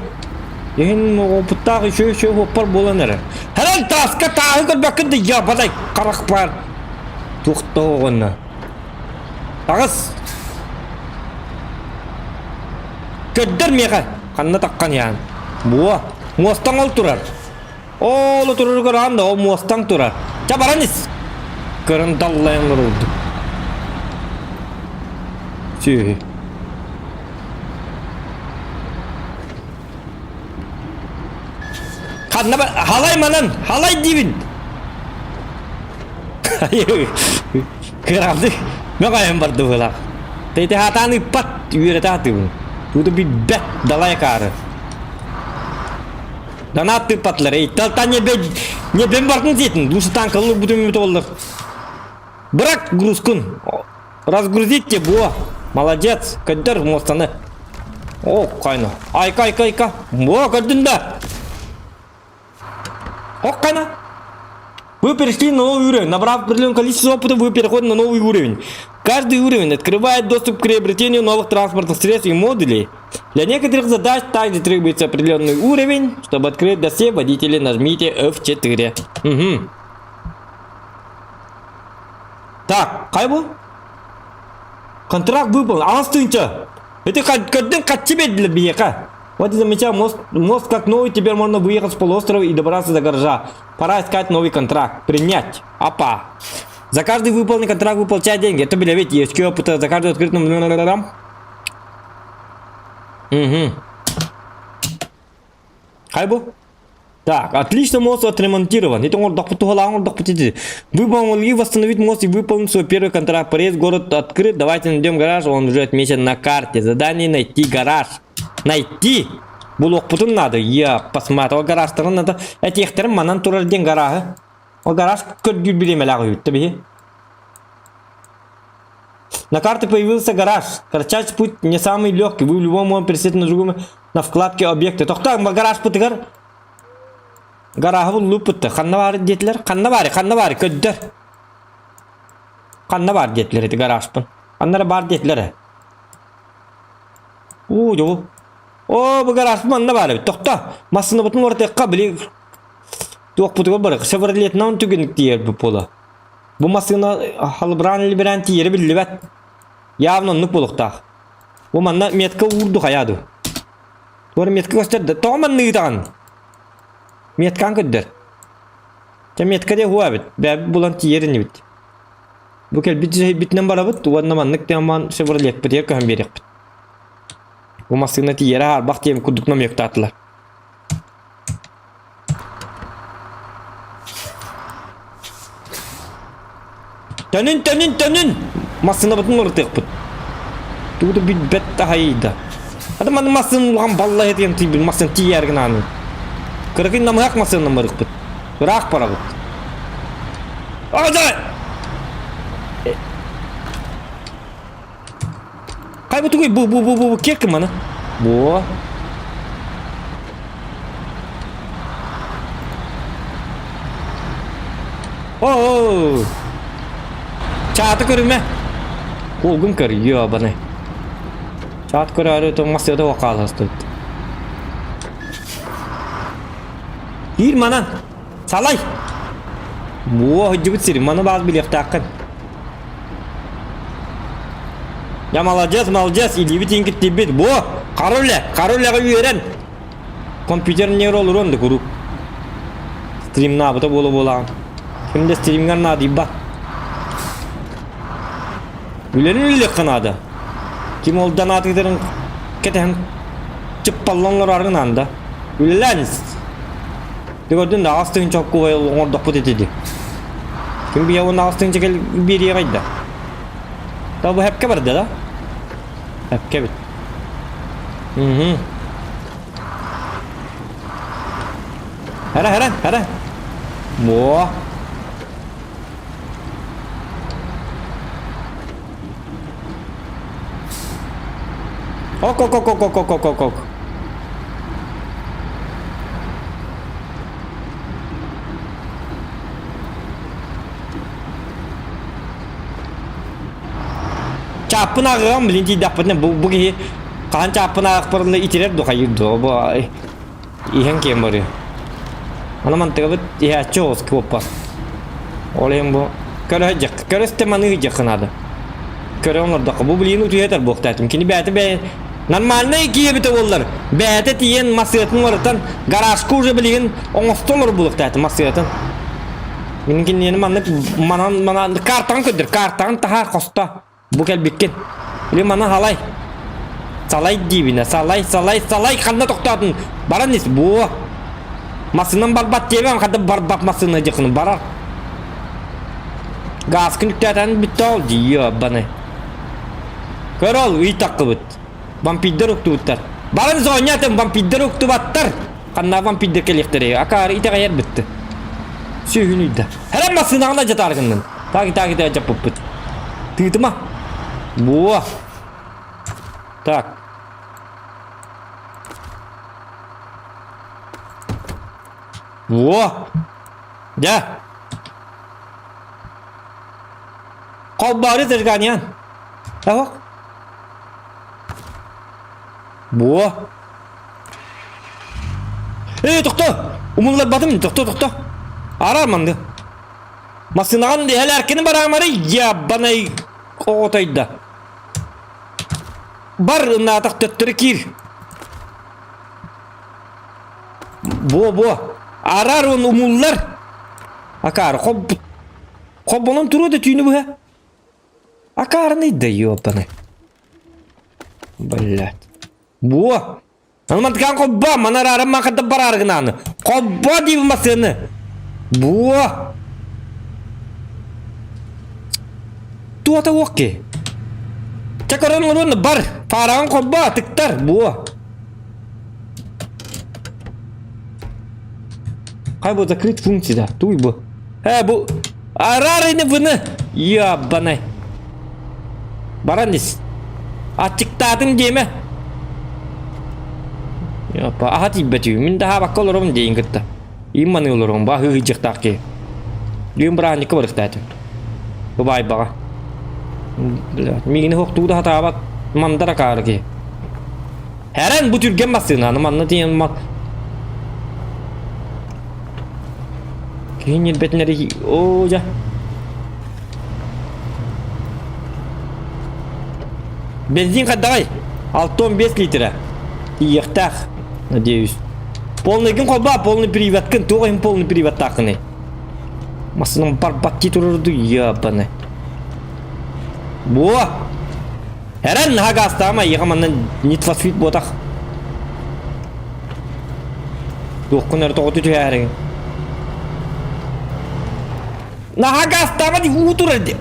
Иһин опыттаах үчүгэй үчүгэй уоппар буолан эрэр. Хэрэн тааска тааһы көрбөккүн да ябадай харах баар. Туохта оҕонно. Таҕыс! Көрдөр миэхэ! Ханна таххан яан? Буо! Муостаҥ ол турар. Ол турарыгар аан да ол муостаҥ турар. Ча баран ис! Көрөн даллайан олордум. Сүөһү. Ханна ба... Халай манан! Халай диибин! Кыраабды. Мөҕөйөн барды быһыылаах. Тэйти хаатаан ыппат, үөрэтэ сатыыбын. Тугу билбэт далай акаары. Донат тыыппатылар. Эй, та не бен, не бен бартын сиэтин. Лучше танкалар бүтүн боллар. Бырак грузкун. Разгрузить те буо. Молодец. Көдөр мостаны. О, кайна. Айка, айка, айка. Буо, көрдүн да. Ок, Вы перешли на новый уровень. Набрав определенное количество опыта, вы переходите на новый уровень. Каждый уровень открывает доступ к приобретению новых транспортных средств и модулей. Для некоторых задач также требуется определенный уровень. Чтобы открыть досье водителя, нажмите F4. Угу. Так, хайа бу? Контракт выполнен. Аҕыс тыһыынча. Ити көрдүн хаччы биэрдилэр биһиэхэ. Вот и замечал, мост, мост как новый, теперь можно выехать с полуострова и добраться до гаража. Пора искать новый контракт. Принять. Апа. За каждый выполненный контракт вы получаете деньги. Это, бля, ведь есть опыта. За каждый открытый... Угу. Хайа бу? Так, отлично мост отремонтирован. Это Вы помогли восстановить мост и выполнить свой первый контракт. Проезд в город открыт. Давайте найдем гараж. Он уже отмечен на карте. Задание найти гараж. Найти! Булуохпутун надо. Я посмотрел гаражтарын надо. Этиэхтэрин манан турар диэн гаражы. Ол гараж көрдүүр бириэмэлээх үһүттэ биһи. На карте появился гараж. Кратчайший путь не самый легкий. Вы в любом момент пересесть на другом на вкладке объекты. Тохтоо гараж пытыгар. Гарааһы буллуппут Ханна баар диэтилэр? Ханна баар? Ханна баар? Көрдөр. Ханна баар диэтилэр ити гаражпын. Ханна эрэ баар диэтилэр. Уу, дьобу. Оо, бу гаражпын манна баар эбит. Тохтоо. Массыынабытын уларытыахха били туохпутугар барыах. Шевролетынан түгэнник тиийэрбит буола. Бу массыына халыбыраан-илибирээн тиийэрэ биллибэт. Явно оннук буолуохтаах. Бу манна метка уурду хайаа дуу. Туора метка көстөр да тоҕо манна ыытаҕын? Меткаан көрдөр. Чэ метка диэ уһуа эбит. Бэйэбит булан тиийэр инибит. Бу кэлбит дьиһэйбитинэн барабыт уонна маннык тиэман Шевролетпытыгар көһөн биэриэхпит. Бу массыына тиийэрэ хаарбах диэн курдук намыктаатылар. Төнүн, төнүн, төнүн! Массыынабытын уларытыахпыт. Тугу да билбэт аһайда. Ата маны массыын улахан баллаһы диэн тиийбит массыын тиийэр гынааны. Кыракый намыһах массыыннан барыахпыт. Ыраах барабыт. Ада! Хай бу тугуй бу бу бу бу киэк маны. Бу. Оо! Чааты көрүмэ. Кулгун көр, ёбаный. Чаат көрөөрү тоҥмас сыата хааластыбыт. Киир манан. Салай! Буо, сылдьыбыт сирим, маны баас билиэхтээххин. Я молодец, молодец, илиибит иҥкиттийбит. Буо, хара үлэ, хара үлэҕэ үөрэн. Компьютер ньиэр олоруон да куруук. Стримнаабыта буола-буолаҕын. Ким да стримҥэр наадыйбат. Үлэни үлэлиэххэ наада. Ким ол донатыытарын кэтэһэн чыппаллан олорорун наада. Үлэлээн ис. Дьэ көрдүн да аҕыс тыһыынча холкуобай оҥордохпут ити дии. Ким бийэ уонна аҕыс тыһыынча кэл биэриэҕэй да. Да бу хэпкэ барда да? Хэпкэ эбит. Угу. Хара, хара, хара. Во. Ок, ок, ок, ок, ок, ок, ок, ок. Чааппын ааҕыам, билин тиийдэхпитинэ бу, бу киһи хаһан чааппын ааҕахпарына итирэр ду хайыыр ду бу иһэн киэн барыа. Аны мантыгабыт иһээччи оҕус куоппас. Ол иһин бу көрө сылдьах, көрө истэ маныы сылдьахха наада. Көрө оҥордоххо бу билигин утуйа этэр буолуохтаатым. Кини бэйэтэ бэйэ нормальнай киһи эбитэ буоллар, бэйэтэ тиийэн массыынатын уларытан гаражка уже билигин оҥосто олорор буолуохтаатым массыынатын. Мин кинини маннык манан манан картаҕын көрдөр, картаҕын таһаар хосто. Бу кэлбиккин. Или маны халай. Салай диибинэ, салай, салай, салай, ханна тохтоотун? Баран ис, буо. Массыынан барбат диэбэм, хата барбат массыына дьыкын барар. Газкын үктээтэн бүттэ ол дии, баны. Көр ол, ый таккыбыт. Вампирдар уктубуттар. Баран зоонньатын, вампирдар уктубаттар. Ханна вампирдар кэлиэхтэрэй, акаары итэҕэйэр бытты. Сүөһүн ыйда. Хэрэн массыынаҕын адьатаар гыннын. Так, так, так, дьаппыппыт. Тыытыма. Буо. Так. Во. Дьэ. Холбоору зажиганиан. Ох. Буо. Эй, тохто! Умулларбатым, тохто, тохто. Араар манды. Массыынаҕын эһэлээркини бараамары ябанай оҕотойда. Бар ынаатах төттөрү киир. Буо-буо. Араар он умуллар. Акаар хоб хоббонон туруо да түүнү быһа. Акаарный да ёбаный. Блять. Буо. Аны хоббо, маны арааран маахадда бараары гынааны. Хоббо диибин массыаны. Буо. Туота уокки. Чэ көрөн олоруон бар. Фараҕын хоббо, тыктар. Буо. Хай бу закрыть функция да. Туй бу. Э бу араарыны выны. Ябанай. Баран ис. Аччыктаатым диэмэ. Япа, аха тиийбэтүү. Мин да хаабакка олоробун диэйин кытта. Им маны олоробун, ба хыһыйдьахтаах киһи. Лүм быраанньыкка барыктаатым. Бабайбаҕа. Блядь, миигини хохтуу да хатаабат мандар акаары киһи. Хэрэн бу түргэн массыынаны манна тиийэн ма... Киһи ньирбэтинэри... Оо, дьэ. Бензин хайдаҕай? 65 литра. Тиийиэхтээх, надеюсь. Полныйгын холбоо, полный приводкын. Туох иһин полный приводтааххыный? Массыынам барбаттыы турар дуу, ебаный. Буо! Эрэн наһаа гаастаама, эйиэхэ манна Need for Speed буотах. Туоххун эрэ тоҕо түһээриҥ. Наһаа гаастаама дии, уу турар дии.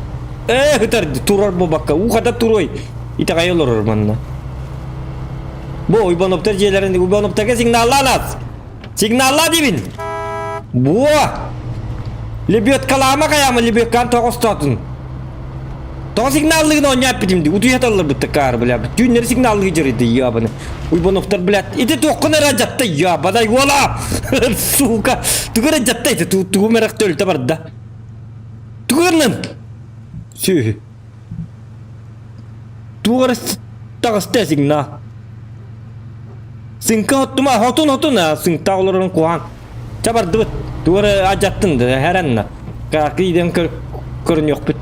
Ээ, ытар дии, турар буолбакка, уу хата туруой. Итэҕэйэ олорор манна. Бу Уйбаноптар дьиэлэрин Уйбаноптарга сигналлаан аас. Сигналлаа диибин. Буо! Лебедкалаама хайаама лебедкаан тоҕо остоотун. Тоҕо сигналлыгын оонньоо эппитим дии. Утуйа талларбыт такаар, бля. Түүннэри сигналлыы дьарыйды, ябаны. Уйбановтар, блядь, ити туоххун эрэ дьатта, ябадай уола! Сука! Тугу эрэ дьатта ити, тугу мерэх төлтө барда. Тугу гынным? Сүөһү. Туох эрэ таҕыста сигнал. Сыҥка хоттума, хотун хотун, сыҥтаах олорорун куһаҕан. Ча бардыбыт. Тугу эрэ адьаттын да, хэрэнна. Каракы иден көрүнүөхпүт.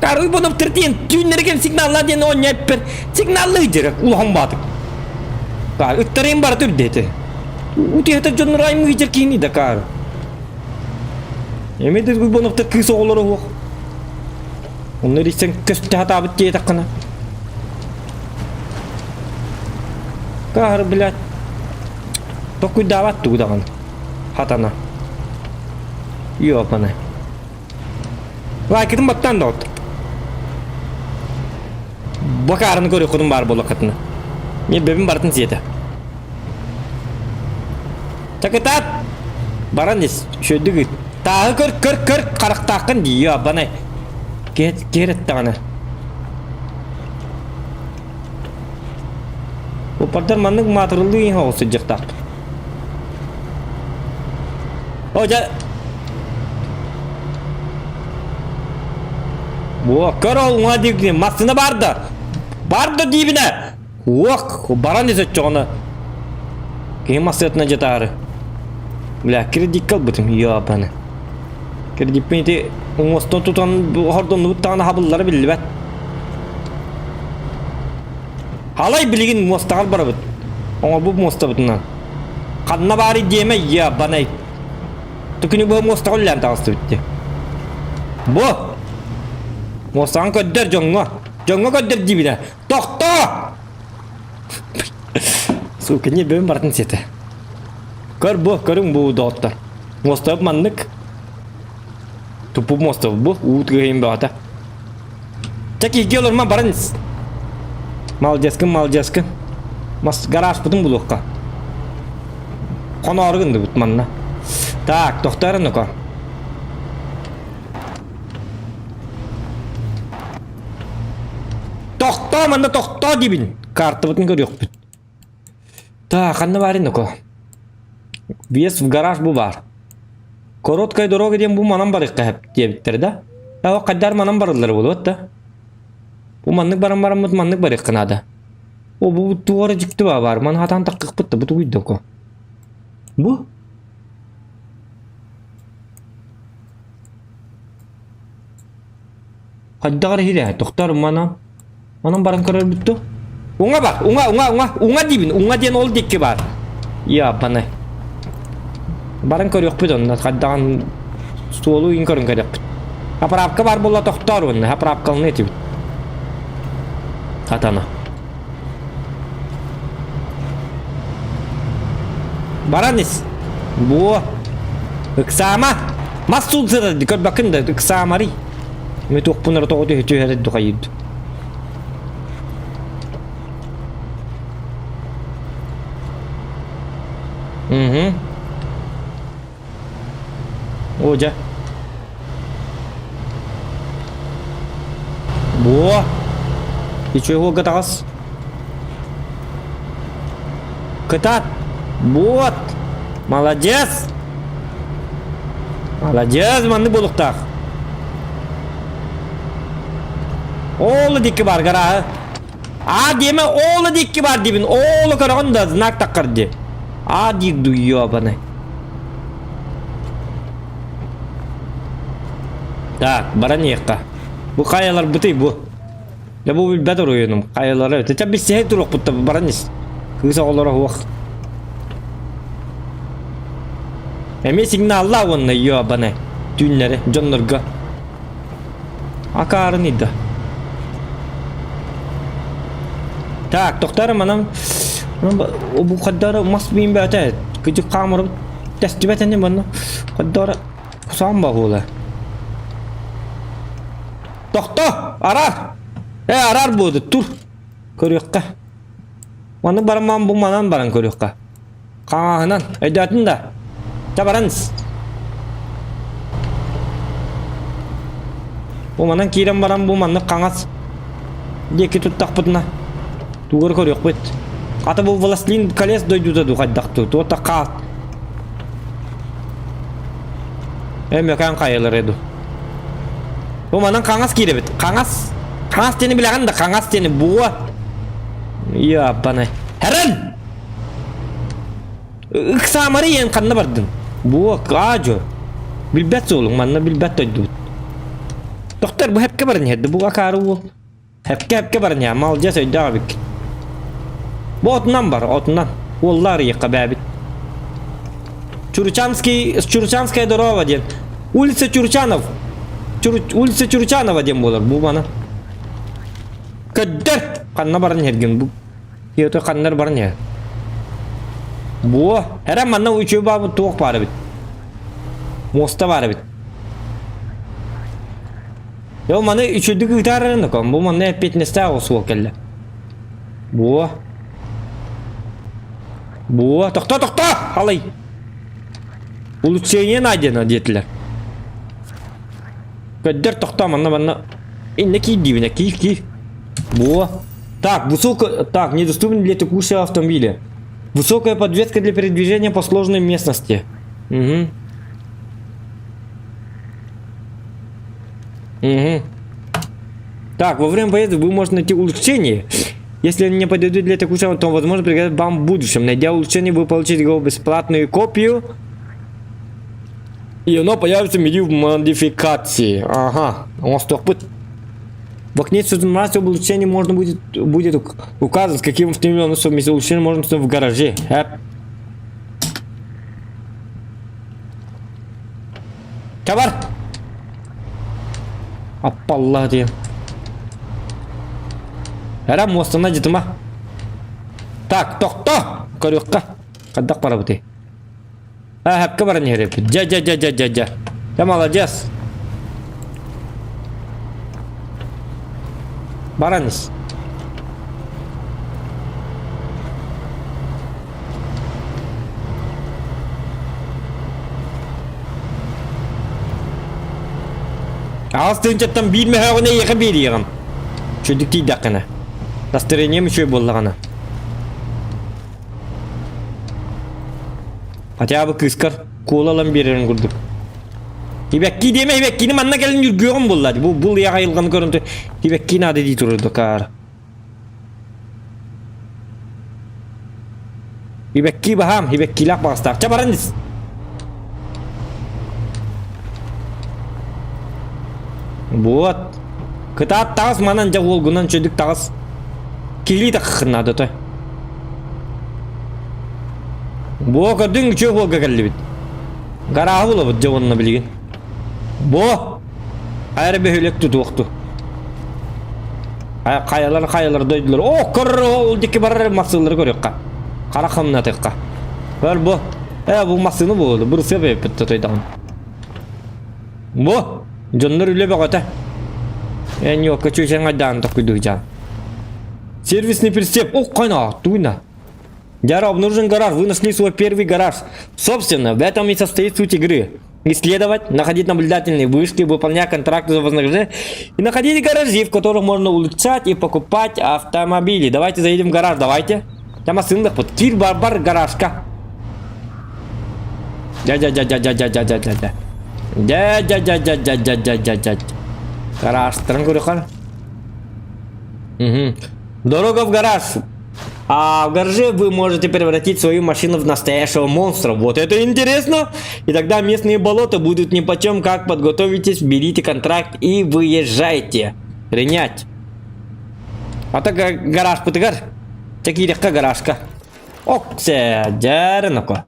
Карый буну тиртиэн түүннэригин сигналла диэн оонньо эппэр сигналлыы дьэрэ улахан баатык. Каар ыттарыйын бара түрдэ Утуйатар дьоннор аймыы дьэр киини да каар. Эми да Уйбановтар кыыс оҕолоро уох. Онно эрийсэн көстө сатаабыт диэтэххинэ. Каһар, блядь. Токуйдаабат тугу даҕаны. Хатана. Ёпаны. Лайкытын баттаан да от. Бакаарыны көрүөххүтүн баар буоллаххытына. Ньирбэбин барытын сиэтэ. Чакытаат! Баран ис, үчүгэйдик ыыт. Тааһы көр, көр, көр, харахтааххын дии, абанай. Киэр эттэҕинэ. Упардар маннык маатырыллыы иһин оҕус сылдьыахтаахпыт. О, дьэ. Буо, көр ол уҥа диэки массыына бар да. Бар да диибинэ. Уох, баран ис оччоҕуна. Киһи массыынатына дьатаары. Бля, кредикка ылбытым, ёбаны. Кредиппин ити уҥуостан тутан хордоннубут даҕаны хабыллара биллибэт. Халай билигин муостаҕар барабыт. Оҥорбут муостабытынан. Ханна баарый диэмэ, ебанай. Түкүнү быһа муостаҕа үллээн таҕыстыбыт дии. Бу! Муостаҕын көрдөр дьоҥҥо. Дьоҥҥо көрдөр диибинэ. Тохтоо! Сука, не бөм бартын сиэтэ. Көр бу, көрүҥ бу доҕоттор. Муостабыт маннык. Туппут муостабыт бу, уу тыаһын бөҕөтө. Чэ киһиги олорма баран ис. Малдьаскын, малдьаскын. Мас гаражпытын булуохха. Хоноору гынныбыт манна. Так, тохтоор ну-ка. Тохтоо манна тохтоо диибин. Картабытын көрүөхпүт. Так, ханна баарый ну-ка? Въезд в гараж бу баар. Короткая дорога диэн бу манан барыахха сөп диэбиттэр да. Ээ хайдар манан барыллар буолуот да. Бу маннык баран бараммыт маннык барыахха наада. О бу туора дьикти баар. Маны хатаан таххыппыт да бу тугуй да Бу? Хайдах эрэ иһирэ, тохтоор манан. Манан баран көрөрбүт дуо? Уҥа бар, уҥа, уҥа, уҥа, уҥа диибин, уҥа диэн ол диэки бар. Япаны. Баран көрүөхпүт онно, хайдаҕын суолу иин көрөн көрүөхпүт. Заправка бар буолла тохтоор уонна, заправкалыны этибит. Хатана. Баран ис. Буо. Ыксаама. Мас суул сытар көрбөккүн да ыксаамарый. Мен туохпун эрэ тоҕо түһэ түһэр духайыд. Угу. О, дьэ. Буо. Ничего таҕыс. Кытаат. Вот. Молодец. Молодец, маннык буолуохтаах. Ол дикки бар гарааһы. А диэмэ, ол дикки бар диибин. Ол көрөҕүн да знак таххар ди. А диир ду ёбаный. Так, баран иһиэххэ. Бу хайаларбытый бу? Дьэ бу билбэт оройуонум хайалара эбит. Чэ билсиһэ туруохпут да баран ис. Кыыс оҕолоро суох. Эмиэ сигналлаа уонна ёбаны түүннэри дьоннорго. Акаарын ыйда. Так, тохтоор манан бу хаддара мас миин бөтө кыдьык хаамырым тэстибэт ини манна хаддара кусаан баҕуола. Тохто! Арар! Э, арар буолду, тур! Көрүөххэ. Маны бараман бу манан баран көрүөххэ. Хаҥаһынан, өйдөөтүн да. Ча баран Бу манан киирэн баран бу маннык хаҥас диэки туттахпытына тугу көрүөхпүт. Ата бу Властелин колец дойдута ду хайдах ту, туота хаат. Өмөкөн хайалар эду. Бу манан хаҥас киирэбит. Хаҥас. Хаҥас диэни билэҕин да, хаҥас диэни буо. Яппанай. Хэрэн! Ыксаамары иэн ханна бардын? Буо, аадьо. Билбэт суолуҥ, манна билбэт дойдубут. Доктор, бу хэпкэ баран иһэрди, бу акаары уол. Хэпкэ хэпкэ баран иһэ, малдьас өйдөөх эбиккин. Бу отунан бар, отунан. Уоллаар ыйыахха бээбит. Чуручанский, Чуручанская дорога диэн. Улица Чуручанов. Чур, улица Чуручанова диэн буолар бу мана. Көддөр! Ханна баран иһэргин бу Киото ханнар баран иһэр. Буо, эрэ манна үчүгэй баабыт туох баар эбит. Муоста баар эбит. Йо маны үчүгдүк ыытаарарын бу манна эппиэтинэстээх суол кэллэ. Буо. Буо, тохто, тохто! Халай! Улучшение найдено диэтилэр. Көддөр тохто манна манна. Инне киир диибинэ, киир киир. Буо. Так, высоко... Так, недоступен для текущего автомобиля. Высокая подвеска для передвижения по сложной местности. Угу. Угу. Так, во время поездки вы можете найти улучшение. Если они не подойдут для текущего, то, возможно, пригодят вам в будущем. Найдя улучшение, вы получите его бесплатную копию. И оно появится в меню модификации. Ага, он стопыт. В окне информации об улучшении можно будет, будет указан, с каким автомобилем совместить улучшение можно в гараже. Эп. Товар! Аппалла диэн. Эрэ муостана дьытыма. Так, тохто! Көрүөххэ. Хайдах барабытый? А, хапка баран иһэр Дьэ, дьэ, дьэ, дьэ, дьэ, дьэ. Дьэ, молодец. Баран ис. Аҕыс тыһыынчаттан биир мөһөөҕүнэ эйиэхэ биэриэҕим. Үчүгдүк тиийдэххинэ. Настроением үчүгэй буоллаҕына. Хотя бы кыыскар куола ылан биэрэрин курдук. Тибэкки диэмэ, тибэккини манна кэлин үргүөҕүм буолла. Бу бу ыйаҕа айылҕаны көрөн тибэкки наада дии турар докаар. Ибэкки баһаам, ибэккилээх баҕастаах. Чэ баран ис. Вот. Кытаат таҕыс манан дьэ уолгунан чөдүк таҕыс. Киһилии таххын наада той. Бу көрдүҥ үчүгэй уолга кэллибит. Гарааһы булабыт дьэ уонна билигин. Бу хайа эрэ бөһүөлэк тутуохту. Хайалар хайалар дойдулар. О, көр ол диэки барар массыылары көрүөххэ. Хара хамнатыахха. Көр бу. Э, бу массыына буолду. Бу сыап эппит тотойдаҕын. Бу дьоннор үлэ бөҕөтө. Эн ньуокка чүүчэн айдаан токуйдуһучаан. Сервисный прицеп. О, хайна, туйна. Дяра, обнаружен гараж. Вы нашли свой первый гараж. Собственно, в этом и состоит суть игры. Исследовать, находить наблюдательные вышки, выполнять контракты за вознаграждение и находить гаражи, в которых можно улучшать и покупать автомобили. Давайте заедем в гараж, давайте. Там под кир бар гаражка. Дя-дя-дя-дя-дя-дя-дя-дя-дя. Дя-дя-дя-дя-дя-дя-дя-дя. Гаражтарын көрөхөр. Угу. Дорога в гараж. А в гараже вы можете превратить свою машину в настоящего монстра. Вот это интересно! И тогда местные болота будут нипочем. Как подготовитесь, берите контракт и выезжайте. Принять. Ата гаражпытыгар. Чэ киириэххэ гаражка. Оксе, дьээрин око.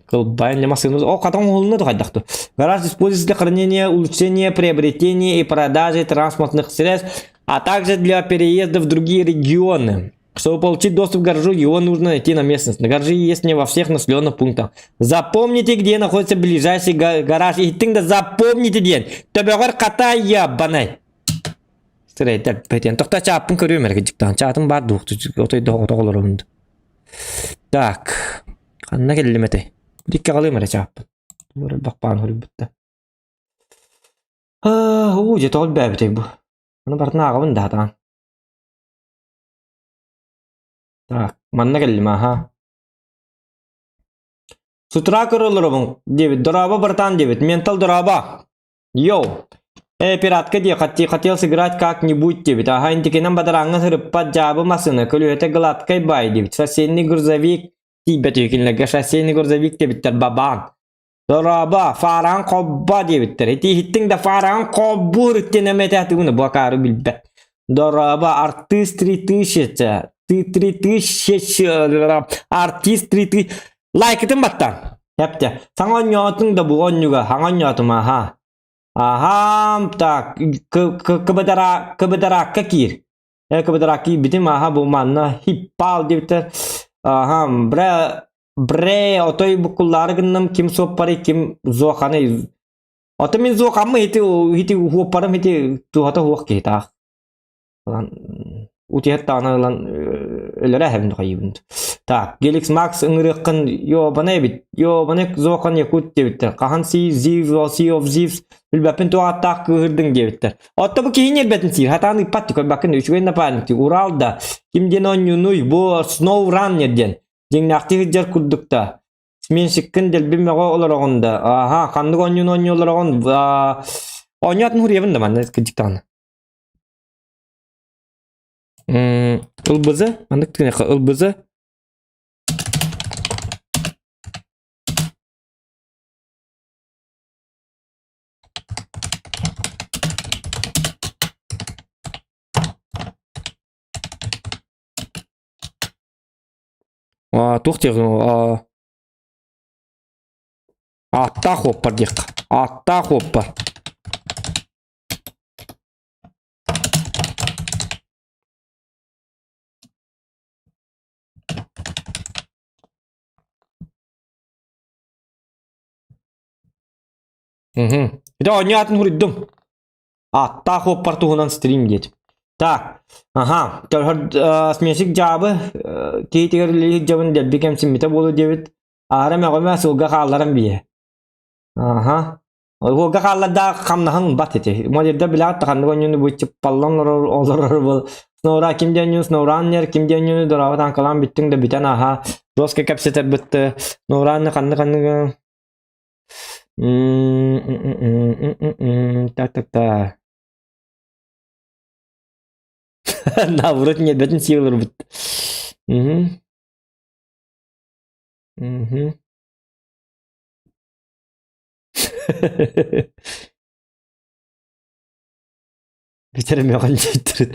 Кылбайын не массыына. О, хатан оһолуна да хайдахту. Гараж используется для хранения, улучшения, приобретения и продажи транспортных средств, а также для переезда в другие регионы. Чтобы получить доступ к гаражу, его нужно найти на местность. На гаражи есть не во всех населенных пунктах. Запомните, где находится ближайший гараж. Иһиттиҥ да запомните диэн. Төбөҕөр хатаайа банай. Сирэйдэр бэтиэн. Тохто чааппын көрүөм эрэ дьиктаан. Чаатым баар дуу? Отой оҕолоробун. Так. Ханна кэллим этэй? Дикке қалыым эрэ чааппын. Элбэх баан хоруйбутта. Уу, дьэ тоҕо элбээбитэй бу. Аны барытын ааҕабын да сатаан. Так, манна кэллим аха. С утра көрө олоробун диэбит. Дорообо, братан диэбит. Ментал дорообо. Йоу. Э, пиратка дии, хотел сыграть как-нибудь диэбит. Аха, интикинэн бадарааҥҥа сырыппат дьаабы массыына, көлүөһэтэ гладкай баай диэбит. Шоссейный грузовик тиийбэт үһү кинилэргэ шоссейный грузовик диэбиттэр бабаан. Дорообо, фараан хоббо диэбиттэр. Ити иһиттиҥ да фараан хоббуур иттин эмэтэ бу акаары билбэт. Дорообо, артист 3000, ты 3000, артист 3000. Лайкытын баттан. Эптэ. Саҥа оонньоотуҥ да бу оонньууга, саҥа оонньоотум аха. Аһаам, так, кыбытараакка киир. Э, кыбытараакка киирбитим, аха, бу манна хиппал диэбиттэр. Аха, бре, бре, отой буккуллаары гынным, ким суоппарый, ким зуоханый. Ото мин зуохаммы ити, ити хуоппарым ити туһата хуох киһи таах. Ылан утуйаттаҕына ылан өлөрө эһэбин хайыыбын. Так, Геликс Макс ыҥырыаххын ёбана эбит. Ёбана зохан якут диэбиттэр. Хаһан си зив sea of Thieves билбэппин туох ааттаах кыыһырдыҥ диэбиттэр. Отто бу киһини элбэтин сиир. Хатаан ыыппат көрбөккүн үчүгэй напарник Урал да ким диэн оонньуунуй бу Snow Runner диэн. Дьиҥнээхтии сылдьар курдук да. Сменщиккин дэлби мөҕө олороҕун да. Аха, ханнык оонньууну оонньуу олороҕун? Оонньуу атын хуруйабын да манна кырдьыктаҕына. Ылбызы, маннык тыыныхха ылбызы. Туох диэх ааттаах уоппар диэххэ. Ааттаах уоппар. Мгм. Ити оонньуу аатын суруйдум. Ааттаах уоппар туһунан стрим диэтим. Так, аха, сменщик дьаабы киһитигэр үлэлиир дьабын дэлби кэмсиммитэ буолуо диэбит. Аара мөҕүмэ сылга хаалларан биэ. Аха. Уолга хааллардаах хамнаһын ылбат ити. Модерда билэҕит да ханнык оонньууну бу чыппаллан олорор олорор был. Сноура ким диэн оонньуу Сноураннер, ким диэн оонньууну дорообо таҥкалаан бүттүҥ да бүтэн аха. Жестко кэпсэтэр бытты. Сноуранны ханнык ханнык так так так. Наоборот, ньиэрбэтин сии олорбут. Мгм. Мгм. Бүтэр мөҕөн диэбиттэр.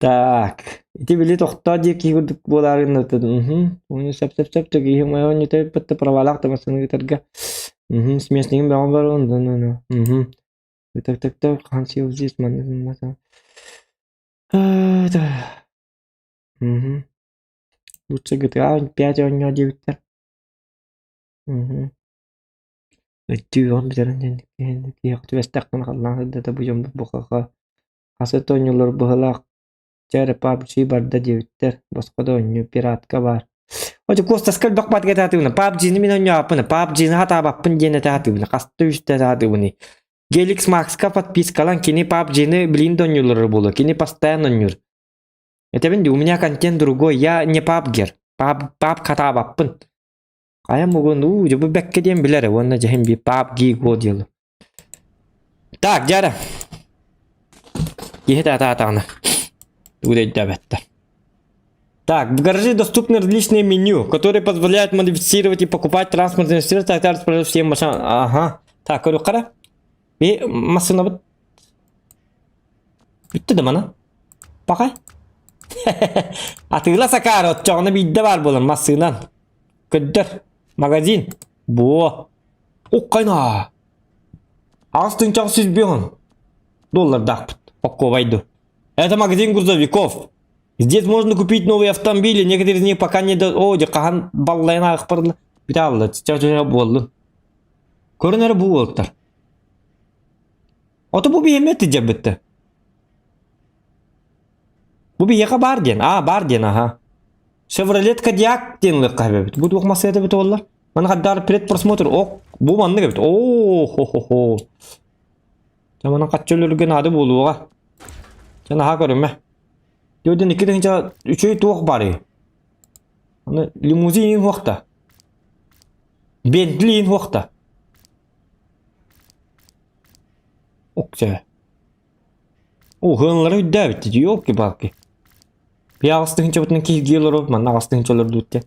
Так, ити били тохтоо диир киһи курдук буолаары гынныбыт. Мгм. Уонна сөп-сөп-сөп киһи оонньута правалаах да массыына ыытарга. Мгм. Смешнигин бөҕө баруон да ну Мгм. Так так так хаһан сил здесь манна Мгм. Лучше GTA 5 оонньоо диэбиттэр. Мгм. Өттүүҕүн бүтэрэн диэн киһиэхэ түбэстэххинэ халлаан сырдата бу дьоммут бухаха хас да оонньуулар быһыылаах чэ эрэ PUBG барда диэбиттэр босхо да оонньуу пиратка баар Очо Костаска элбэх баатыга этэ PUBG-ны мин оонньообоппун PUBG-ны хатаабаппын диэн этэ сатыыбын хаста үстэ этэ сатыыбыный Геликс Макска подпискалан кини PUBG-ны билигин да оонньууллар буолуо кини постоянно оонньуур Этэбин дии у меня контент другой я не пабгер паб паб хатаабаппын Хайа мугун уу дьэ бу бэккэ диэн билэр уонна дьэһин би PUBG Go диэлу. Так, дьара. Киһи таатаатаҕына. Тугу да өйдөөбөттөр. Так, в гараже доступны различные меню, которые позволяют модифицировать и покупать транспортные средства, а также всем машинам. Ага. Так, көрүк Би массыынабыт бүттэ да мана. Пахай. Атыыла сакаар оччоҕуна биирдэ баар буолар массыынан. Көрдөр. Магазин. Буо. Уккайна. Аҕыс тыһыынчаҕа 105 доллардаахпыт. Оккуобай ду. Это магазин грузовиков. Здесь можно купить новые автомобили, некоторые из них пока не до... О, дьэ хаһан баллайан аахпарла. Бүтэ ча-ча буоллун. Көрөн эрэ бу уолтар. Ото бу биһиэмэ тиджабытты. Бу биһиэхэ баар диэн. Аа, баар диэн, аха. Chevrolet Кодиак диэн ылыахха эбит. Бу туох массыына эбит буоллар? Маны хаддар предпросмотр. Ок, бу маннык эбит. Оо, хо-хо-хо. Дьэ, манан хаччы өлөргө наада буолуоҕа. Дьэ, наһаа көрүмэ. Дьэ, икки тыһыынча үчүгэй туох баарый? Аны лимузин иин хуохта. Бентли иин хуохта. Укча. Уһуонлары үрдээбит ёлки-палки. Пиаҕас тыһыынчабытынан киһиргии олоробут, манна аҕас тыһыынча олордубут диэн.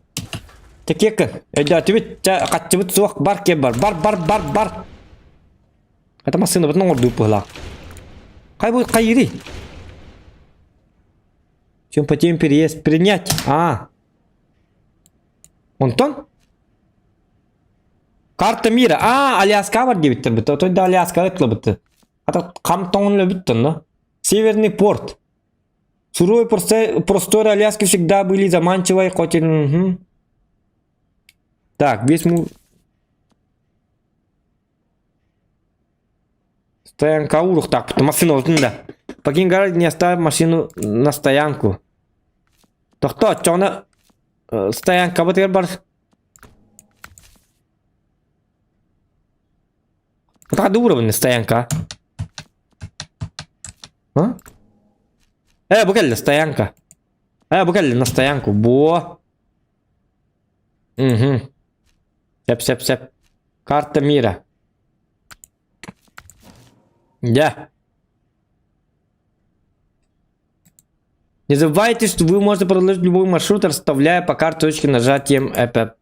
Тэкиэккэ, өйдөөтүбүт, чэ, хаччыбыт суох, бар киэр бар, бар, бар, бар, бар. Это массыынабытын оҥордубут быһыылаах. Хай будет хайыырый? Чем потем переезд принять? А. Онтон? Карта мира. А, Аляска бар диэбиттэр бит. Отой да Аляска ытлыбыт. Ата хам тоҥон өлөбүттэн, но. Северный порт. Суровые просторы Аляски всегда были заманчивой, хоть и... Угу. Так, весь му... Стоянка урух так, массыына отун да. Покинь гараж, не оставь машину на стоянку. Тохто, оччоҕуна стоянкабытыгар бар. Хата уровень стоянка. А? Э, бу кэллэ стоянка. Э, бу кэллэ на стоянку. Буо. Угу. Сеп, сеп, сеп. Карта мира. Да. Не забывайте, что вы можете продолжить любой маршрут, расставляя по карте точки нажатием это.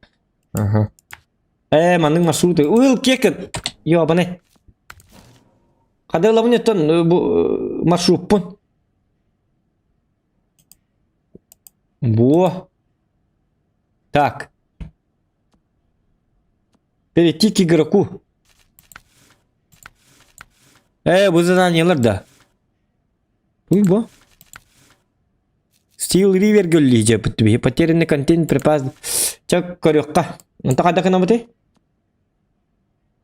Ага. Э, маннык маршруты. Уил кекет. Ёбаный. Хадыылабын оттон бу маршруппун. Во. Так. Перейти к игроку. Э, бу заданиелар да. Уй бо. Steel River гөллиже бүттүбү. Потерянный контент припас. Чак көрүөххэ. Онто хайдах гынабытый?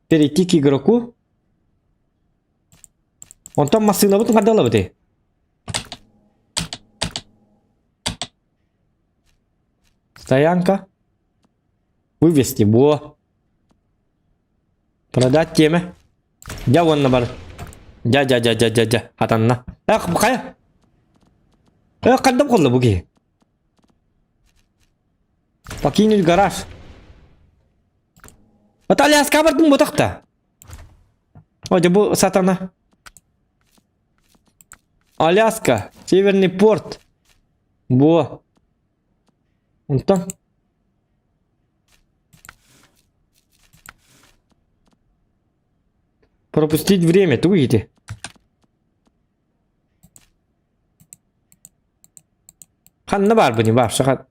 Перейти к игроку. Онтон массыынабытын хайдах ылабытый? Стоянка. Вывести. Во. Продать темэ. Дьэ уонна бар. Дьэ дьэ дьэ дьэ дьэ дьэ хатанна. Эх хайа. Эх ханна буолла бу киһи? Покинуть гараж. Вот Аляска бардым бутахта. О, дьэ бу сатана. Аляска, Северный порт. Бо. Онтон Пропустить время, тугу ити? Ханна баар бuni баар саха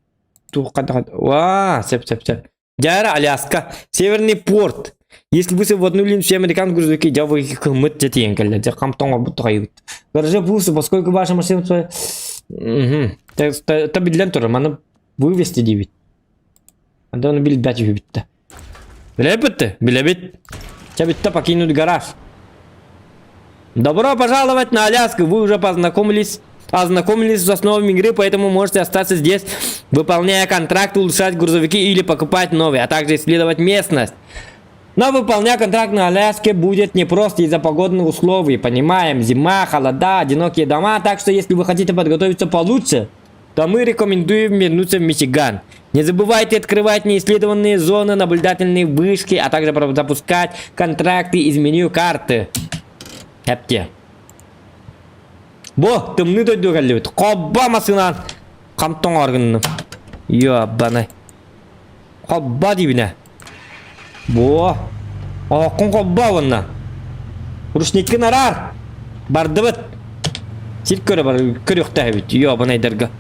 туохха да Уа, сөп сөп сөп. Дьара Аляска, Северный порт. Если вы в одну линию все американские грузовики, дьэ вы кыммыт дьэ тиийэн кэллэ. Дьэ хам тоҥорбут тоҕойбут. Гаража пусто, поскольку ваша машина... Угу. Та биллэн турар, маны вывести диибит. Анда ону билбэт үһү бүттэ. Билэбит билэбит. Чэ бүттэ покинуть гараж. Добро пожаловать на Аляску. Вы уже познакомились ознакомились с основами игры, поэтому можете остаться здесь, выполняя контракт, улучшать грузовики или покупать новые, а также исследовать местность. Но выполнять контракт на Аляске будет непросто из-за погодных условий. Понимаем, зима, холода, одинокие дома, так что если вы хотите подготовиться получше, то мы рекомендуем вернуться в Мичиган. Не забывайте открывать неисследованные зоны, наблюдательные вышки, а также запускать контракты из меню карты. Хэпте. Бу, тымныы дойдуга кэллибит. Хобба массыынан хам тоҥор гынным. Ёбаный. Хобба диибинэ. Бу. Оһоххун хобба уонна. Рушниккин араар. Бардыбыт. Сир көрө бар көрүөхтээх эбит ёбанайдарга.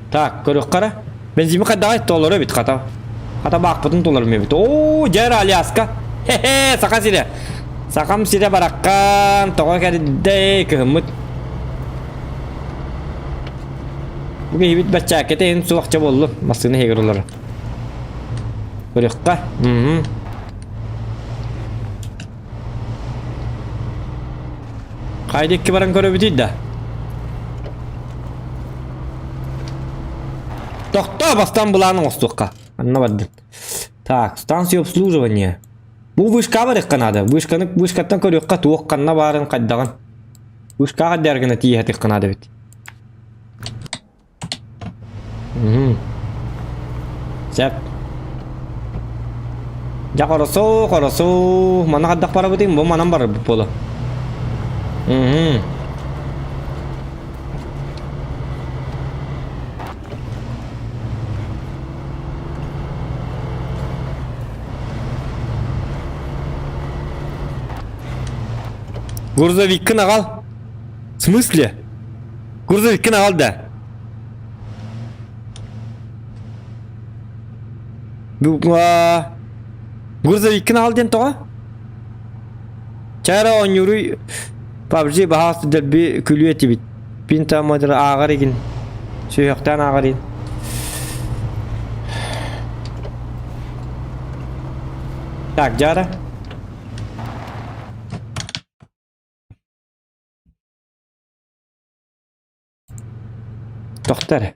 Так, көрүөххэ эрэ. Бензими хайдаҕай толору эбит хата. Хата баахпытын толору эбит. Оо, дьэр Аляска. Хе-хе, Саха сирэ. Сахам сирэ бараххан, тоҕо кэрдэй кыһыммыт. Бу киһибит баччаакката иһин суохча буоллун. Массыына иһигэр олорор. Көрүөххэ. Мм. Хайда икки баран көрөбүтүй да? Тохтоо, бастаан былаан оҥостуохха. Анна бардын. Так, станция обслуживания. Бу вышка барыахха наада. Вышканы вышкаттан көрүөххэ туох ханна баарын хайдаҕын. Вышкаҕа дэргэнэ тиийэ наада эбит. Мм. Сөп. Дьэ хоросуу, хоросуу. Манна хайдах барабытый? Бу манан барарбыт буолуо. Мм. Грузовиккын аҕал. В смысле? Грузовиккин аҕал да. Грузовиккин аҕал диэн тоҕо? Чара оонньууруй PUBG баһаас дөлбү күлүө этибит. Пин таамадыр ааҕар игин. Сүһүөхтээн ааҕар игин. Так, Жара. Тохто эрэ.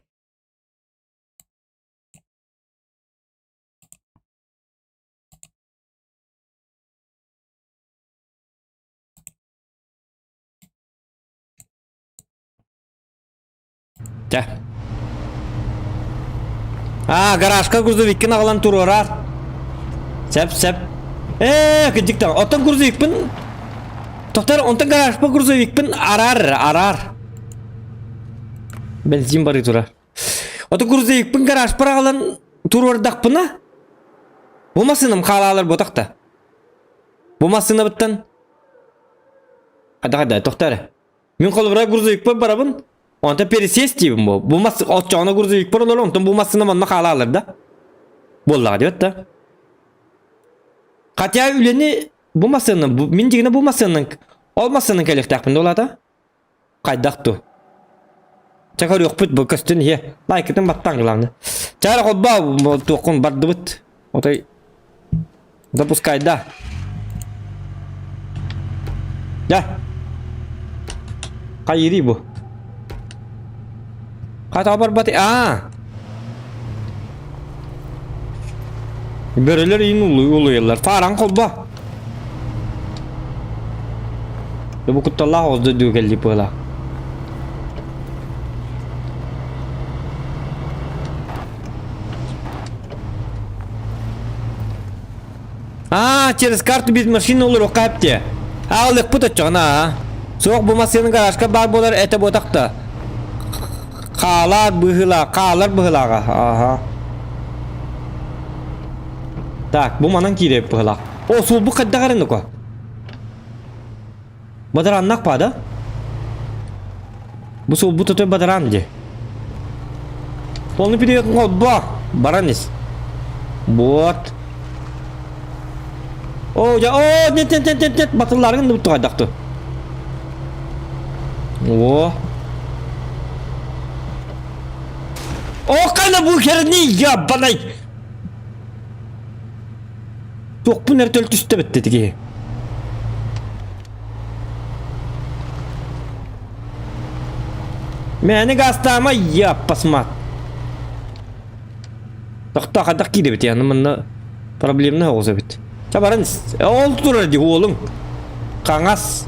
Чэ. Аа, гаражка грузовиккин аҕалан туруораар. Сөп, сөп. Ээ, кырдьык да. Оттон грузовикпын Тохтор, онтон гаражпа грузовикпын араар, араар. Бензин барыы турар. Ото грузовикпын гаражпар аҕалан туруордахпына, бу массыынам хаалаалар буотах да. Бу массыынабыттан Хайда-хайда, тохтоо эрэ. Мин холобура грузовикпар барабын, онтон пересесть диибин бу. Бу мас оччоҕуна грузовикпар олорор, онтон бу массыына манна хаалаалар да. Буоллаҕа диэбит да. Хотя үлэни бу массыына, мин дьиҥинэ бу массыынанан ол массыынанан кэлиэхтээхпин да улаата. Хайдах ту? Чэ көрүөхпүт бу көстөн иһиэ. Лайкытын баттаан главное. Чэ эрэ холбоо туоххун бардыбыт. Отой Запускай, да. Да. Хайырый бу. Хата барбат. Аа. Бөрөлөр иин улуйаллар. Фаран холбо. Бу кутталлаах оҕус дуу кэлли быала. Аа, через карту без машины олоруохха эптиэ. Аалыахпыт оччоҕуна аа. Суох бу массыына гаражка баар буолар этэ буотах да. Хаалаар быһыылаах, хаалар быһыылааҕа. Ааха. Так, бу манан киирэбит быһыылаах. О, суолбут хайдах эрэ нука. Бадарааннаах баа да? Бу суолбут отой бадараан дии. Полный период холбоо. Баран ис. Вот. О, я, о, нет, нет, нет, нет, нет, батылларгын да тугайдахты. О. О, кана бу херни, ябанай. Туохпун эрэ төлтүстэ бэтте киһи. Мэни газтаама яппасмат. Тохтоо хайдах киирэбит яны манна проблемный оҕус эбит. Ча баран ол турар дии уолуҥ. Хаҥас.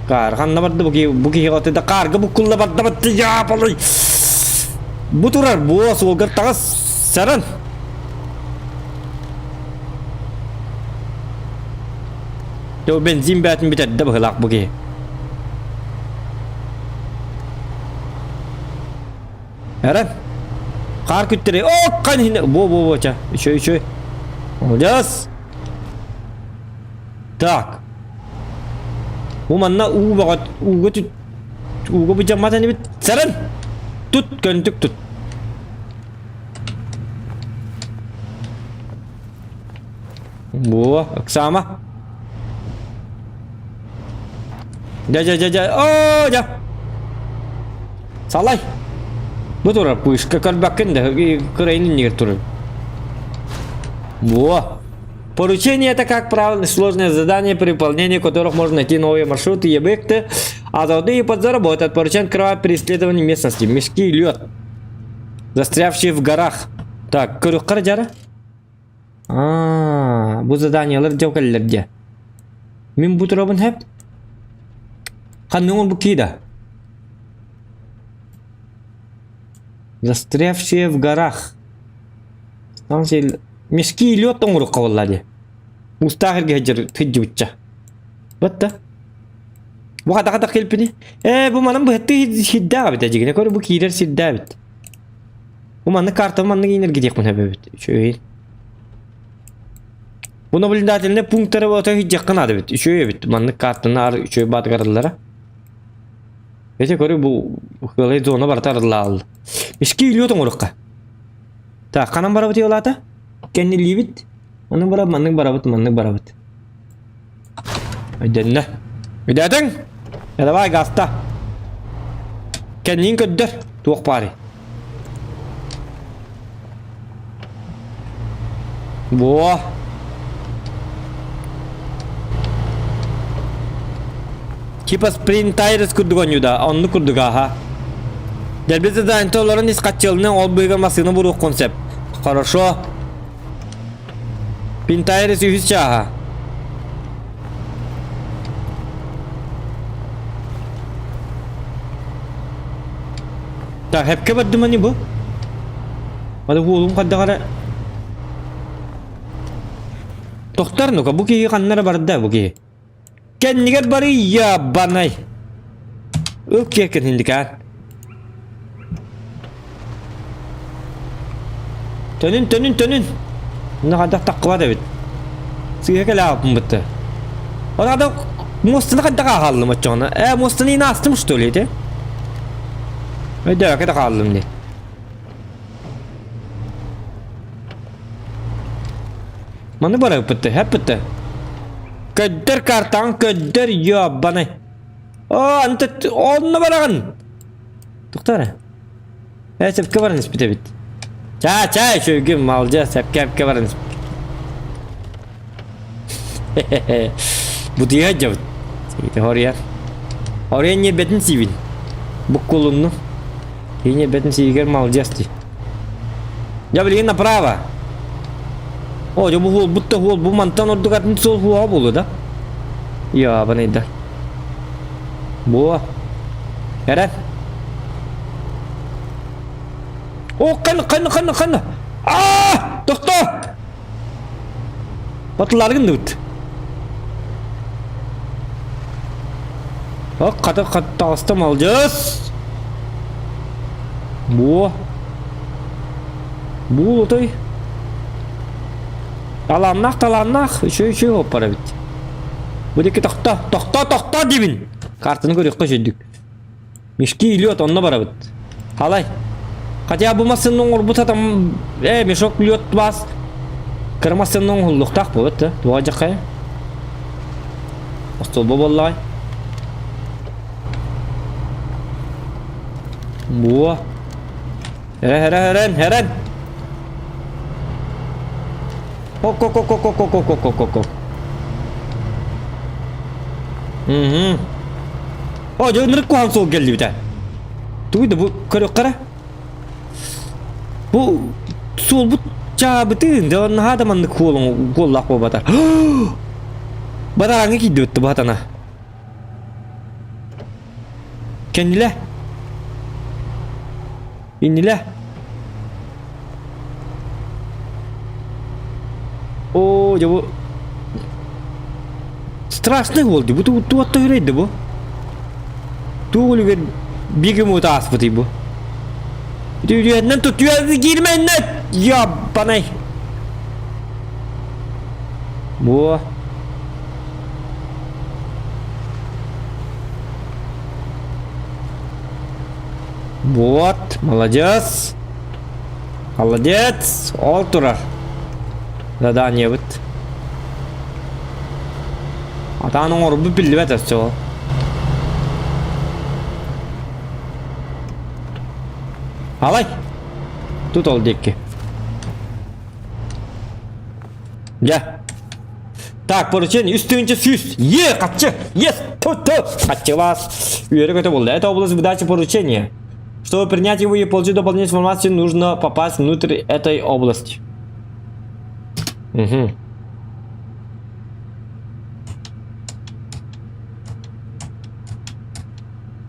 Каар ханна барда бу киһи бу киһи да каарга буккулла барда батты яапалый. Бу турар буо суолгар таҕыс саран. Дьэ бензин бээтин бүтэрдэ быһылаах бу киһи. Эрэн. Хаар күттэри. О, кан хине. Бо бо бо ча. Үчөй үчөй. Молодец. Так. Бу манна уу бөҕө ууга ууга быдьаммат инибит. Сарын! Тут көнтүк тут. Во, ыксаама. Дьэ, дьэ, дьэ, дьэ, оо, дьэ. Салай. Бу турар пышка көрбөккүн да, кырайын иннигэр турар. Во. Поручение это, как правило, сложное задание, при выполнении которых можно найти новые маршруты и объекты, а заодно и подзаработать. Поручение открывает при исследовании местности. Мешки и лед, застрявшие в горах. Так, көрүккар дьара. Аа, бу заданиелар дьэ кэллэр дьэ. Мин бу турабын хэп. Ханныҥ бу киида? Застрявшие в горах. Станция мешки лед оҥоруохха буолла дии. Муустаах эргэ сылдьар сылдьыбычча. Батта. Бу хата-хата кэлпини. Ээ, бу манан быһаттыы сирдээх эбит дьигинэ. Көр, бу киирэр сирдээх эбит. Бу маннык картабы маннык иинэргэ диэхпин сөп эбит. Үчүгэй. Бу наблюдательный пункттары ото сылдьыахха наада эбит. Үчүгэй эбит. Маннык картаны ар үчүгэй баатыгарыллара. Эти көрү бу кыалай зона барыта арыллаалла. Мешки илиот оҥоруохха. Так, ханан барабыт ыалаата? Кэннилиибит. Онон барабыт, маннык барабыт, маннык барабыт. Өйдөннө. Өйдөөтүҥ? Э, давай, гаста. Кэнниин көрдөр. Туох баарый? Во. Типа спринтайрес курдук оонньууда, оннук курдук аха. Дэлби заданиета олорон ис хаччылынан ол быыга массыына буруоххун сөп. Хорошо. Пинтайрес үһүс чааһа. Так, хэпкэ бардым ани бу. Аны уолум хайдах эрэ Тохтор ну-ка, бу киһи ханна эрэ барда бу киһи. Кэннигэр барый ябанай. Ыл киэкин индикаан. Төнүн, төнүн, төнүн. Мына хайдах таххыбат эбит. Сыыһа кэлэ аалпын бытты. Ол муостаны хайдах аахаллым оччоҕуна? Ээ, муостаны иин аастым что ли ити? Өйдөөкө да хааллым дии. Маны барыппытты, хэппитти. Көддөр картаҕын көддөр, ёбаный. Оо, анты онно бараҕын. Тоқтар. Ээ, сөпкө баран испит эбит. Чаа, чаа, үчүгүм, малдьа, сөпкө сөпкө баран испит. Бутуйа дьабыт. Хоруйар. Хоруйан ньиэрбэтин сиибин. Буккулунну. Киһи ньиэрбэтин сиигэр малдьас дии. Я билигин направо. О, дьэ бу хуолбут да хуол, бу мантан ордук атын суол хуоҕа буолуо да? Ябанайда. Буо. Эрэн. О, ханна, ханна, ханна, ханна. Аа! Тохтоо! Батыллары гынныбыт. Ок, хата таҕыста малдьыс. Буо. Бу отой. Талааннаах, талааннаах. Үчүгэй, үчүгэй оппар эбит. Бу диэки тохто, тохто, тохто диибин. Картаны көрүөххэ үчүйдүк. Мешки лед, онно барабыт. Халай. Хотя бу массыына оҥорбута там э мешок лед бас. Кыра массыына оҥоһуллуохтаах буолбат да. Туга дьаххай. Остуолба буоллаҕай. Буо. Эрэн, эрэн, эрэн. Ок-ок-ок-ок-ок-ок-ок-ок-ок. Угу. О, дьэ ынырык куһаҕан суол кэллибит ээ. Тугуй да бу көрүөххэ эрэ. Бу суолбут чаабытын, дьэ наһаа да маннык хуоллаах буолбатар. Бадааҥҥа киирдибит баатана. Кэннилэ. Иннилэ. Оо, дьэ бу страшный буолду. Бу туох үрэйдэ бу? Туох үлүгэр бегемот ааспытый бу? Үтүөннэн тутуя киирмэннэ! Яббанай! Бу. Вот, молодец. Молодец. Ол турар. Заданиебыт. Атаан оҥорбут биллибэт өссө ол. Алай. Тут ол диэки. Дьэ. Так, поручение 3300. Е, хаччы! Ес! Ту-ту! Хаччылас! Үөрэ-көтө буолла. Это область выдачи поручения. Чтобы принять его и получить дополнительную информацию, нужно попасть внутрь этой области. Угу.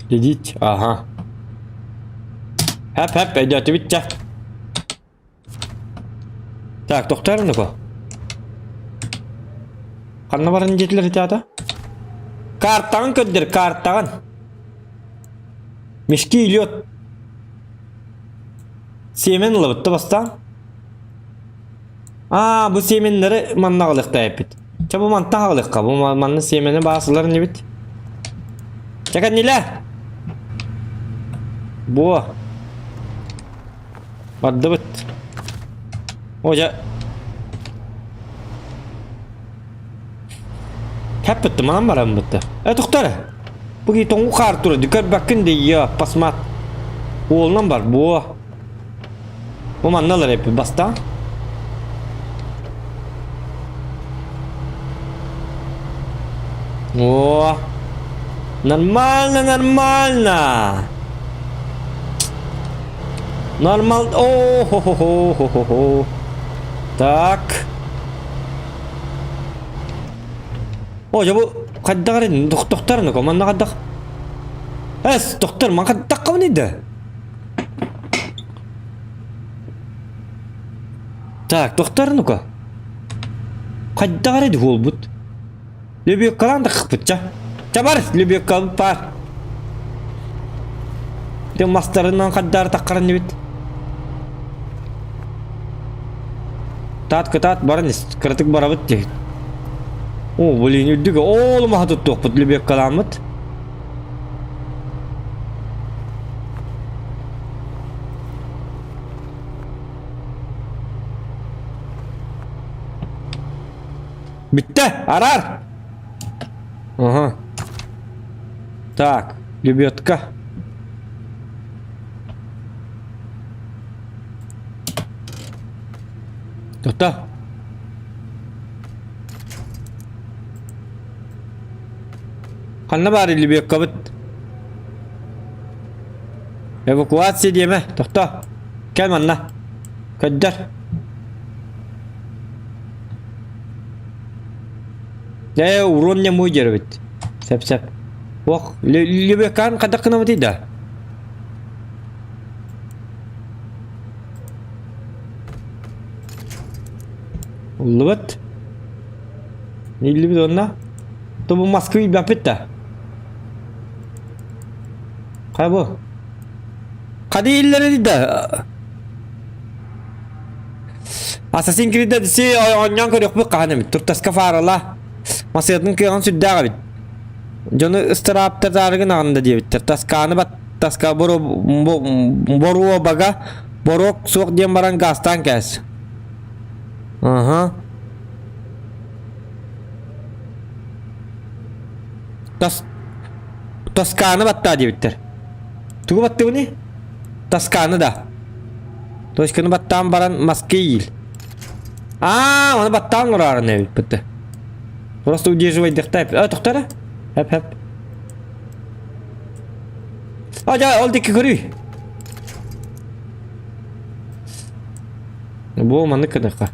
Идите, ага. Хэп-хэп, идете видите? Так, тохтоор ну-ка. Ханна баран диэтилэр ити аата? Картаҕын көрдөр, картаҕын. Мешки лед. Сиэмэн ылабыт да бастаан. Аа, бу сиэмэннэри манна аҕалыахтаах эппит. Чэ, бу мантан аҕалыахха. Бу манна сиэмэни баасылар инибит. Чэ, кэннилэ! Буо. Бардыбыт. О, дьэ. Кэппитти, манан баран бытты. Э, тухтар. Бу киһи тоҥу хаар турар, көрбөккүн дии, пасмат. Уолунан бар, буо. Бу манна ылар эппит бастаан. О, нормально, нормально. Нормал... О, хо хо хо хо хо хо. Так. О, дьэ бу хайдах эрэ тохтор ну манна хайдах. Эс, тохтор, ман хайдах кабын да. Так, тохтор ну-ка. Хайдах эрэ буолбут. Лебеккалаан да хыппыт ча. Ча бар, лебеккалбыт бар. Дэ мастарынан хаддаар таххаран эбит. Таат кытаат баран ис, кыратык барабыт диэбит. О, блин, үрдүк ол маһа туттуохпут лебеккалааммыт. Бүттэ! Араар! Ага. Так, лебедка. Тота. Ханна баар лебедкабыт? Эвакуация диэмэ. Тохто. Кэл манна. Көрдөр. Ээ, урон не мой дербит. Сеп сеп. Ох, лебекан хайдах гынабытый да? Уллубат. Иллибит онно. То бу Москвы билбэппит да. Хайа бу? Хadi иллэри да. Assassin's Creed Odyssey оонньоон көрүөхпүт хаһан эмит. Туртаска фаарала. Масыатын кыаҕын сүрдээх эбит. Дьону ыстырааптар гынаҕын да диэбиттэр. Таскааны бат таска боруобага боруок суох диэн баран гаастаан кээс. Аха. Тас Тоскааны баттаа диэбиттэр. Тугу баттыбыный? Тоскааны да. Точканы баттаан баран маска иил. Аа, оны баттаан урарын эбит бытты. Просто удерживайдыхта. А, тохтара. Хэп хэп. А, жа, ол дикки көрүй. Бу маннык кыныхха.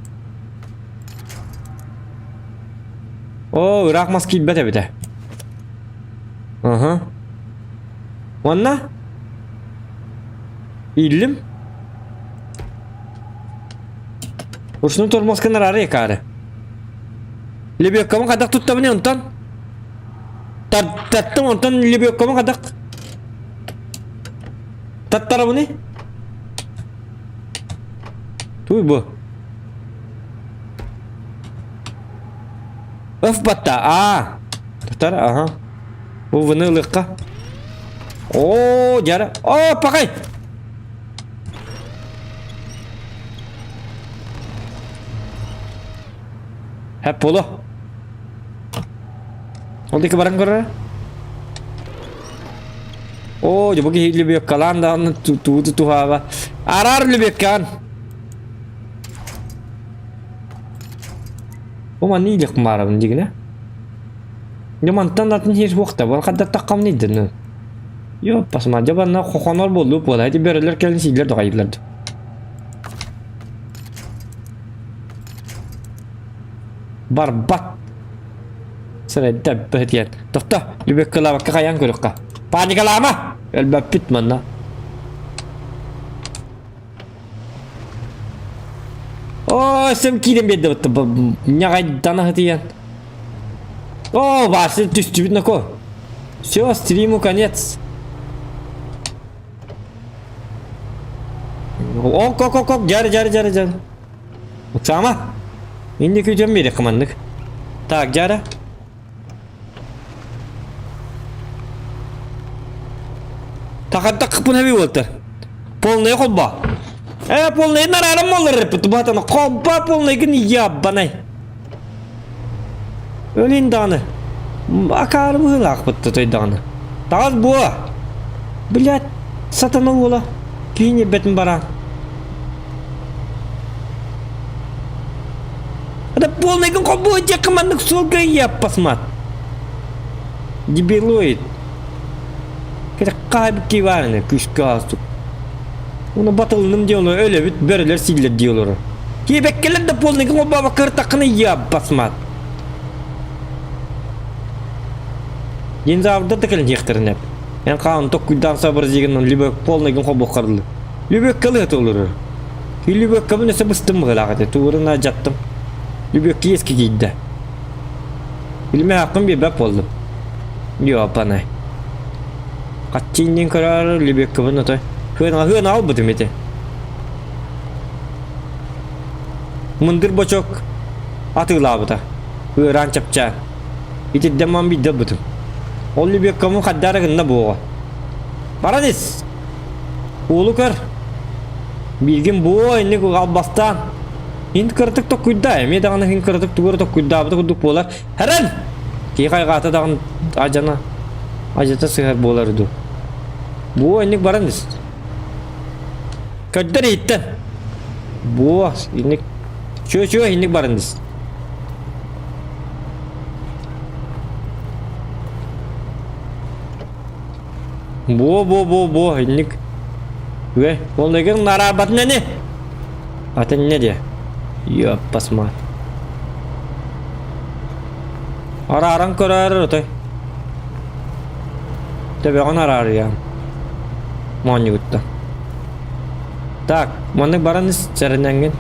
О, ыраах мас киирбэт эбитэ. Аха. Уонна? Ииллим. Урсунун тормозкын араары екаары. Лебеккабын хайдах туттабын онтон? Таттым онтон лебеккабын хайдах? Таттарабыны? Туй бу. Өф батта, аа. Тутар, ага. Бу выны ылыкка. О, жара. О, пакай! Хэп буолуо. Ол диэки баран көрөрө. Оо, дьэ бу киһи лүбүөккалаан даҕаны тугу тутуһааба. Араар лүбүөккаан. Бу манны иилэх баарабын дигинэ. Дьэ мантан атын сир суох да, бу хаддаттаххам нейден. Йо, пасма, дьэ банна хохонор буоллу буола. Эти бөрөлөр кэлин сииллэр доҕайдылар. Барбат. Сэрэнтэ бэһитиэн. Тохто, Любеккалаабакка хайаан көрүөххэ. Паникалаама! Өлбөппүт манна. Оо, сэм киирэн биэрдэ бытта ньаҕайдана сытыйан. Оо, Вася түстүбүт нако. Все, стриму конец. Ок, ок, ок, ок, жары, жары, жары, жары. Ыксаама. Инде күүтэн биэриэххэ маннык. Так, жара. Тахаттакпын эби буолтар. Полный холба. Э, полный нарарам болар тубатана холба полный гын яббанай. Өлін даҕаны. Акаары быһыылаахпыт той даҕаны. Таҕас буо. Блядь, сатана уола. Киһи ньирбэтин бараан. Это полный гын холбоо диэххэ маннык суолга яппасмат. Дебилоид. Кэтэх хаайбыт киһи баар ини күүскэ аастык. Уну батылыным диэн олору өлөбүт бөрөлөр сииллэр дии олорор. Киэбэккэлэр да полныйгын холбообокко ыртаххына яббасмат. Динозаврдар да кэлэн иһиэхтэрин эп. Эн хаан токкуйдаан сообразигын либо полныйгын холбуоххар Любеккалыы олорор. Любеккабын өссө быстым быһыылаах этэ. Туурун дьаттым. Любекка иэскэ киирдэ. Билимэ хаккын биэрбэт буоллум. Ёпанай. Хаччы иннин көрөр Любеккабын отой. Хыан хыан албытым ити. Мындыр бочок атыылаабыта. Ыараан чапчаан. Итирдэн ман биирдэ ылбытым. Ол Любеккабын хаддаара гынна буоҕа. Баран ис! Уолу көр. Бииргин буо инник албастаан. Ин кыратык токкуйдаа, эмиэ даҕаны иһин кыратык тугу эрэ токкуйдаабыта курдук буолар. Хэрэн! Киһи хайҕаата даҕаны ажана ажата сыһар буолар дуу. Буо инник баран ис. Көрдөр иһиттэн. Буо инник чүө-чүө инник баран ис. Буо-буо-буо-буо инник. Үө, ол эгин араарбатын ини. Атын не диэ? Ёппасмаат. Арааран көрөөр отой. Төбөҕүн араарыйаам. Моонньугуттан. Так, маннык баран ис сэрэнэҥҥин.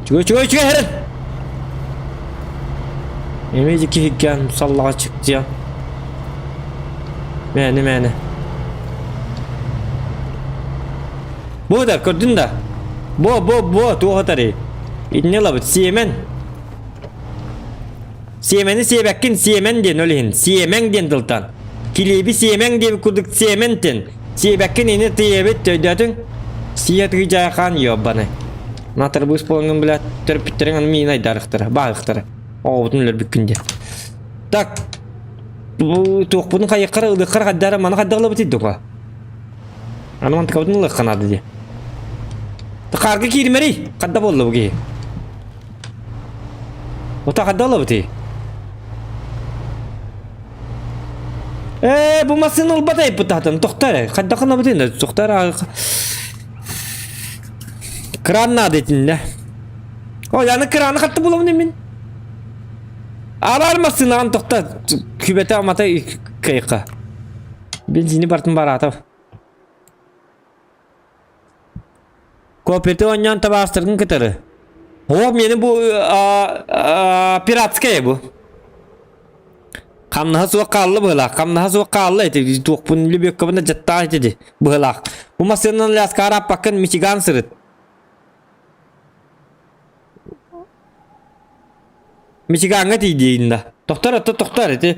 Чугай чугай чугай хэрэн! Эмиэ киһиггэн саллаҕа чыктыйан. Мээнэ мээнэ. Бу да көрдүн да. Бо бо бо туох атарый? Итини ылабыт сиэмэн. Сиэмэни сиэбэккин сиэмэн диэн ол иһин сиэмэҥ диэн тылтан. Килиэби сиэмэҥ диэбит курдук сиэмэнтин. Сиэбэккин ини тиийэбит өйдөөтүҥ? Сиэ тыы дьайхаан ёбаны. Натарбыыс буолаҥҥын блядь төрөппүттэриҥ аны миин айдарыхтара, баайыхтара. Оҕобутун өлөрбүккүн диэн. Так, туохпутун хайыаххара ылыаххара хайдара маны хайдах ылабытый дуга? Аны мантыкабытын ылыахха наада дии. Хаарга кииримэрий! Хадда буолла бу киһи? Ота хадда ылабытый? Ээ, бу массыына ылбат айыппыт таһтан. Тохтоо эрэ. Хайдах гынабытый да? Тохтоо эрэ. Кран наада итиннэ. Ой, аны краны хатта булабын мин. Араар массыынаҕын тохто. Күбэтэ амата кыйка. Бензини бартын бараатав. Кооператив оонньоон табаастаргын кытары. Оо, миэнэ бу пиратская бу. Хамнаһа суох хаалла быһылаах. Хамнаһа суох хаалла ити. Туохпун Любеккабына дьаттаах ити ди быһылаах. Бу массыынанан ляска арааппаккын Мичиган сырыт. Мичигаҥҥа тиийдиин да. Тохтор ото тохтор ити.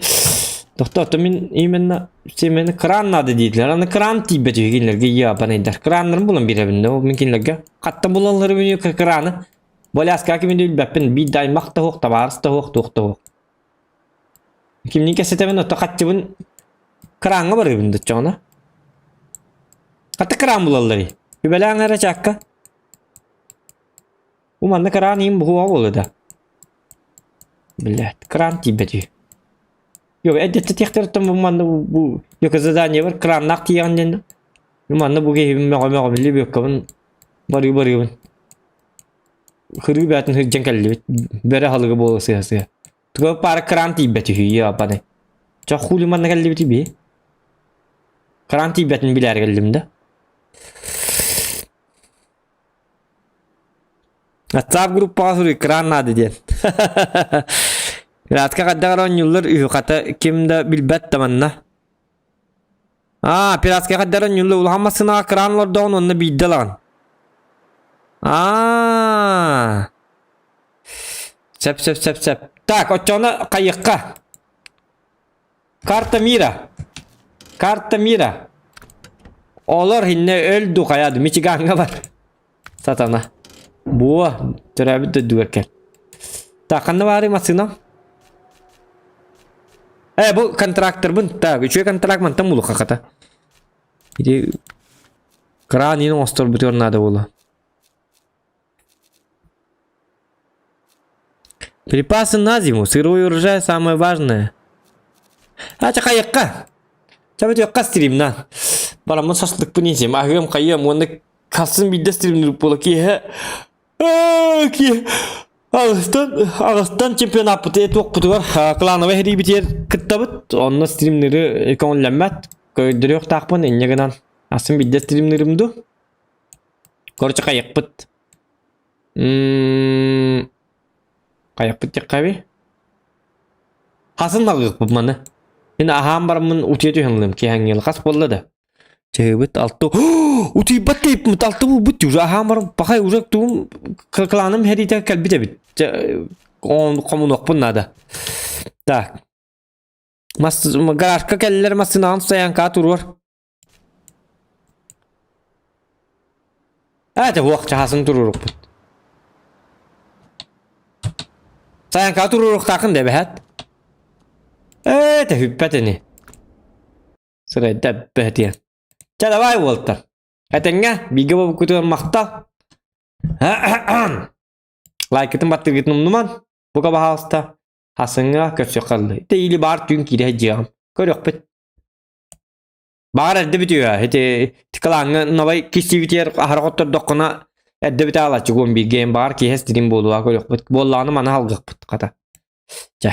Тохтор ото мин именно семени кран надо диэтилэр. Аны кран тиийбэт үһү кинилэргэ ебаныйдар. Краннарын булан биэрэбин да ол мин кинилэргэ. Хаттан булаллар билиэ краны. Боляска кимин билбэппин, биир да аймах да суох, табаарыс да суох, туох да суох. Кимниин кэпсэтэбин, ото хаччыбын кырааҥҥа барыыбын да оччоҕуна. Хата кыраан булалларый? Үбэлээҥ эрэ чаакка. Бу манна кыраан иһин буһуоҕа буолуо да. Блядь, кыраан тиийбэт үһү. Йо, эрдэттэтиэхтэриттэн бу манна бу бу заданиебар краннаах тиийэҕин диэн манна бу киһибин мөҕө-мөҕө били бүөккэбин барыы барыыбын. Хырыы бээтин сылдьан кэллибит. Бөрө аһылыга буола сыһа-сыһа. Туга пара кран тиийбэт үһү, ебаный. Чо хули манна кэллибит би? Кран тиийбэтин билээр кэллим да. WhatsApp группаҕа суруй кран наада диэн. Пиратка хайдах эрэ оонньууллар үһү хата ким да билбэт да манна. Аа, пиратка хайдах эрэ оонньууллар улахан массыынаҕа кран олордоҕун уонна биирдэ ылаҕын. Аа. Сөп сөп сөп сөп. Так, оччоҕуна хайыахха? Карта мира. Карта мира. Олор иннэ өл ду хайа ду Мичигаҥҥа бар. Сатана. Буо, төрөөбүт дойдугар кэл. Так, ханна баарый массыынам? Э, бу контракторбын. Так, үчүгэй контракт мантан булуха хата. Ити кран иин оҥосторбутугар наада буолуо. Припасы на зиму, сырой урожай самое важное. А чакайыкка. Чабытыакка стримна. Бараммын шашлыкпын иһим, аһыам хайыам уонна хасын биирдэ стримниир буола киэһэ киэһэ аҕыстан аҕыстан чемпионаппыт туохпутугар клановай сэриибитигэр кыттабыт. Онно стримниры көҥүллэммэт. Көрдөрүөхтаахпын инньэ гынан асын биирдэ стримнирым ду. Короче, хайыкпыт. Хайахпыт диэххэ Хасын алгыппыт маны. Мин аһаан бараммын утуйа түһэн ылыам киэһэҥҥи хас буолла да. Чаһыыбыт алты утуйбат дейиппит алты буолбут уже аһаан баран пахай уже тугум кылааным хэриитэ кэлбит эбит. Хомунуохпун наада. Так. Мас гаражка кэллэр массыынаҕын стоянкаҕа туруор. Ээ, уох чаһасын туруорукпут. Сайаҥка туруоруохтааххын да эбэһээт. Ээ, тэһиппэт ини. Сырайда эбэһэтиэн. Чэ, давай уолтар. Этэҥҥэ, бииргэ буолбуккутугар махтал. Лайкытын баттыыргытын умнуман. Бука баһаалыста. Хасыҥҥа көрсүөххэ ыллы. Ити или баар түүн киирэ сылдьыаҕым. Көрүөхпүт. Баҕар эрдэ бүтүө. Ити кылааҥҥа новай кистиибитигэр аһара хоттордоххуна эрдэ бүтэ аалаччы уон бииргэ баҕар киэһэ стрим буолуо көрүөхпүт. Буоллаҕына маны алгыахпыт хата. Чэ.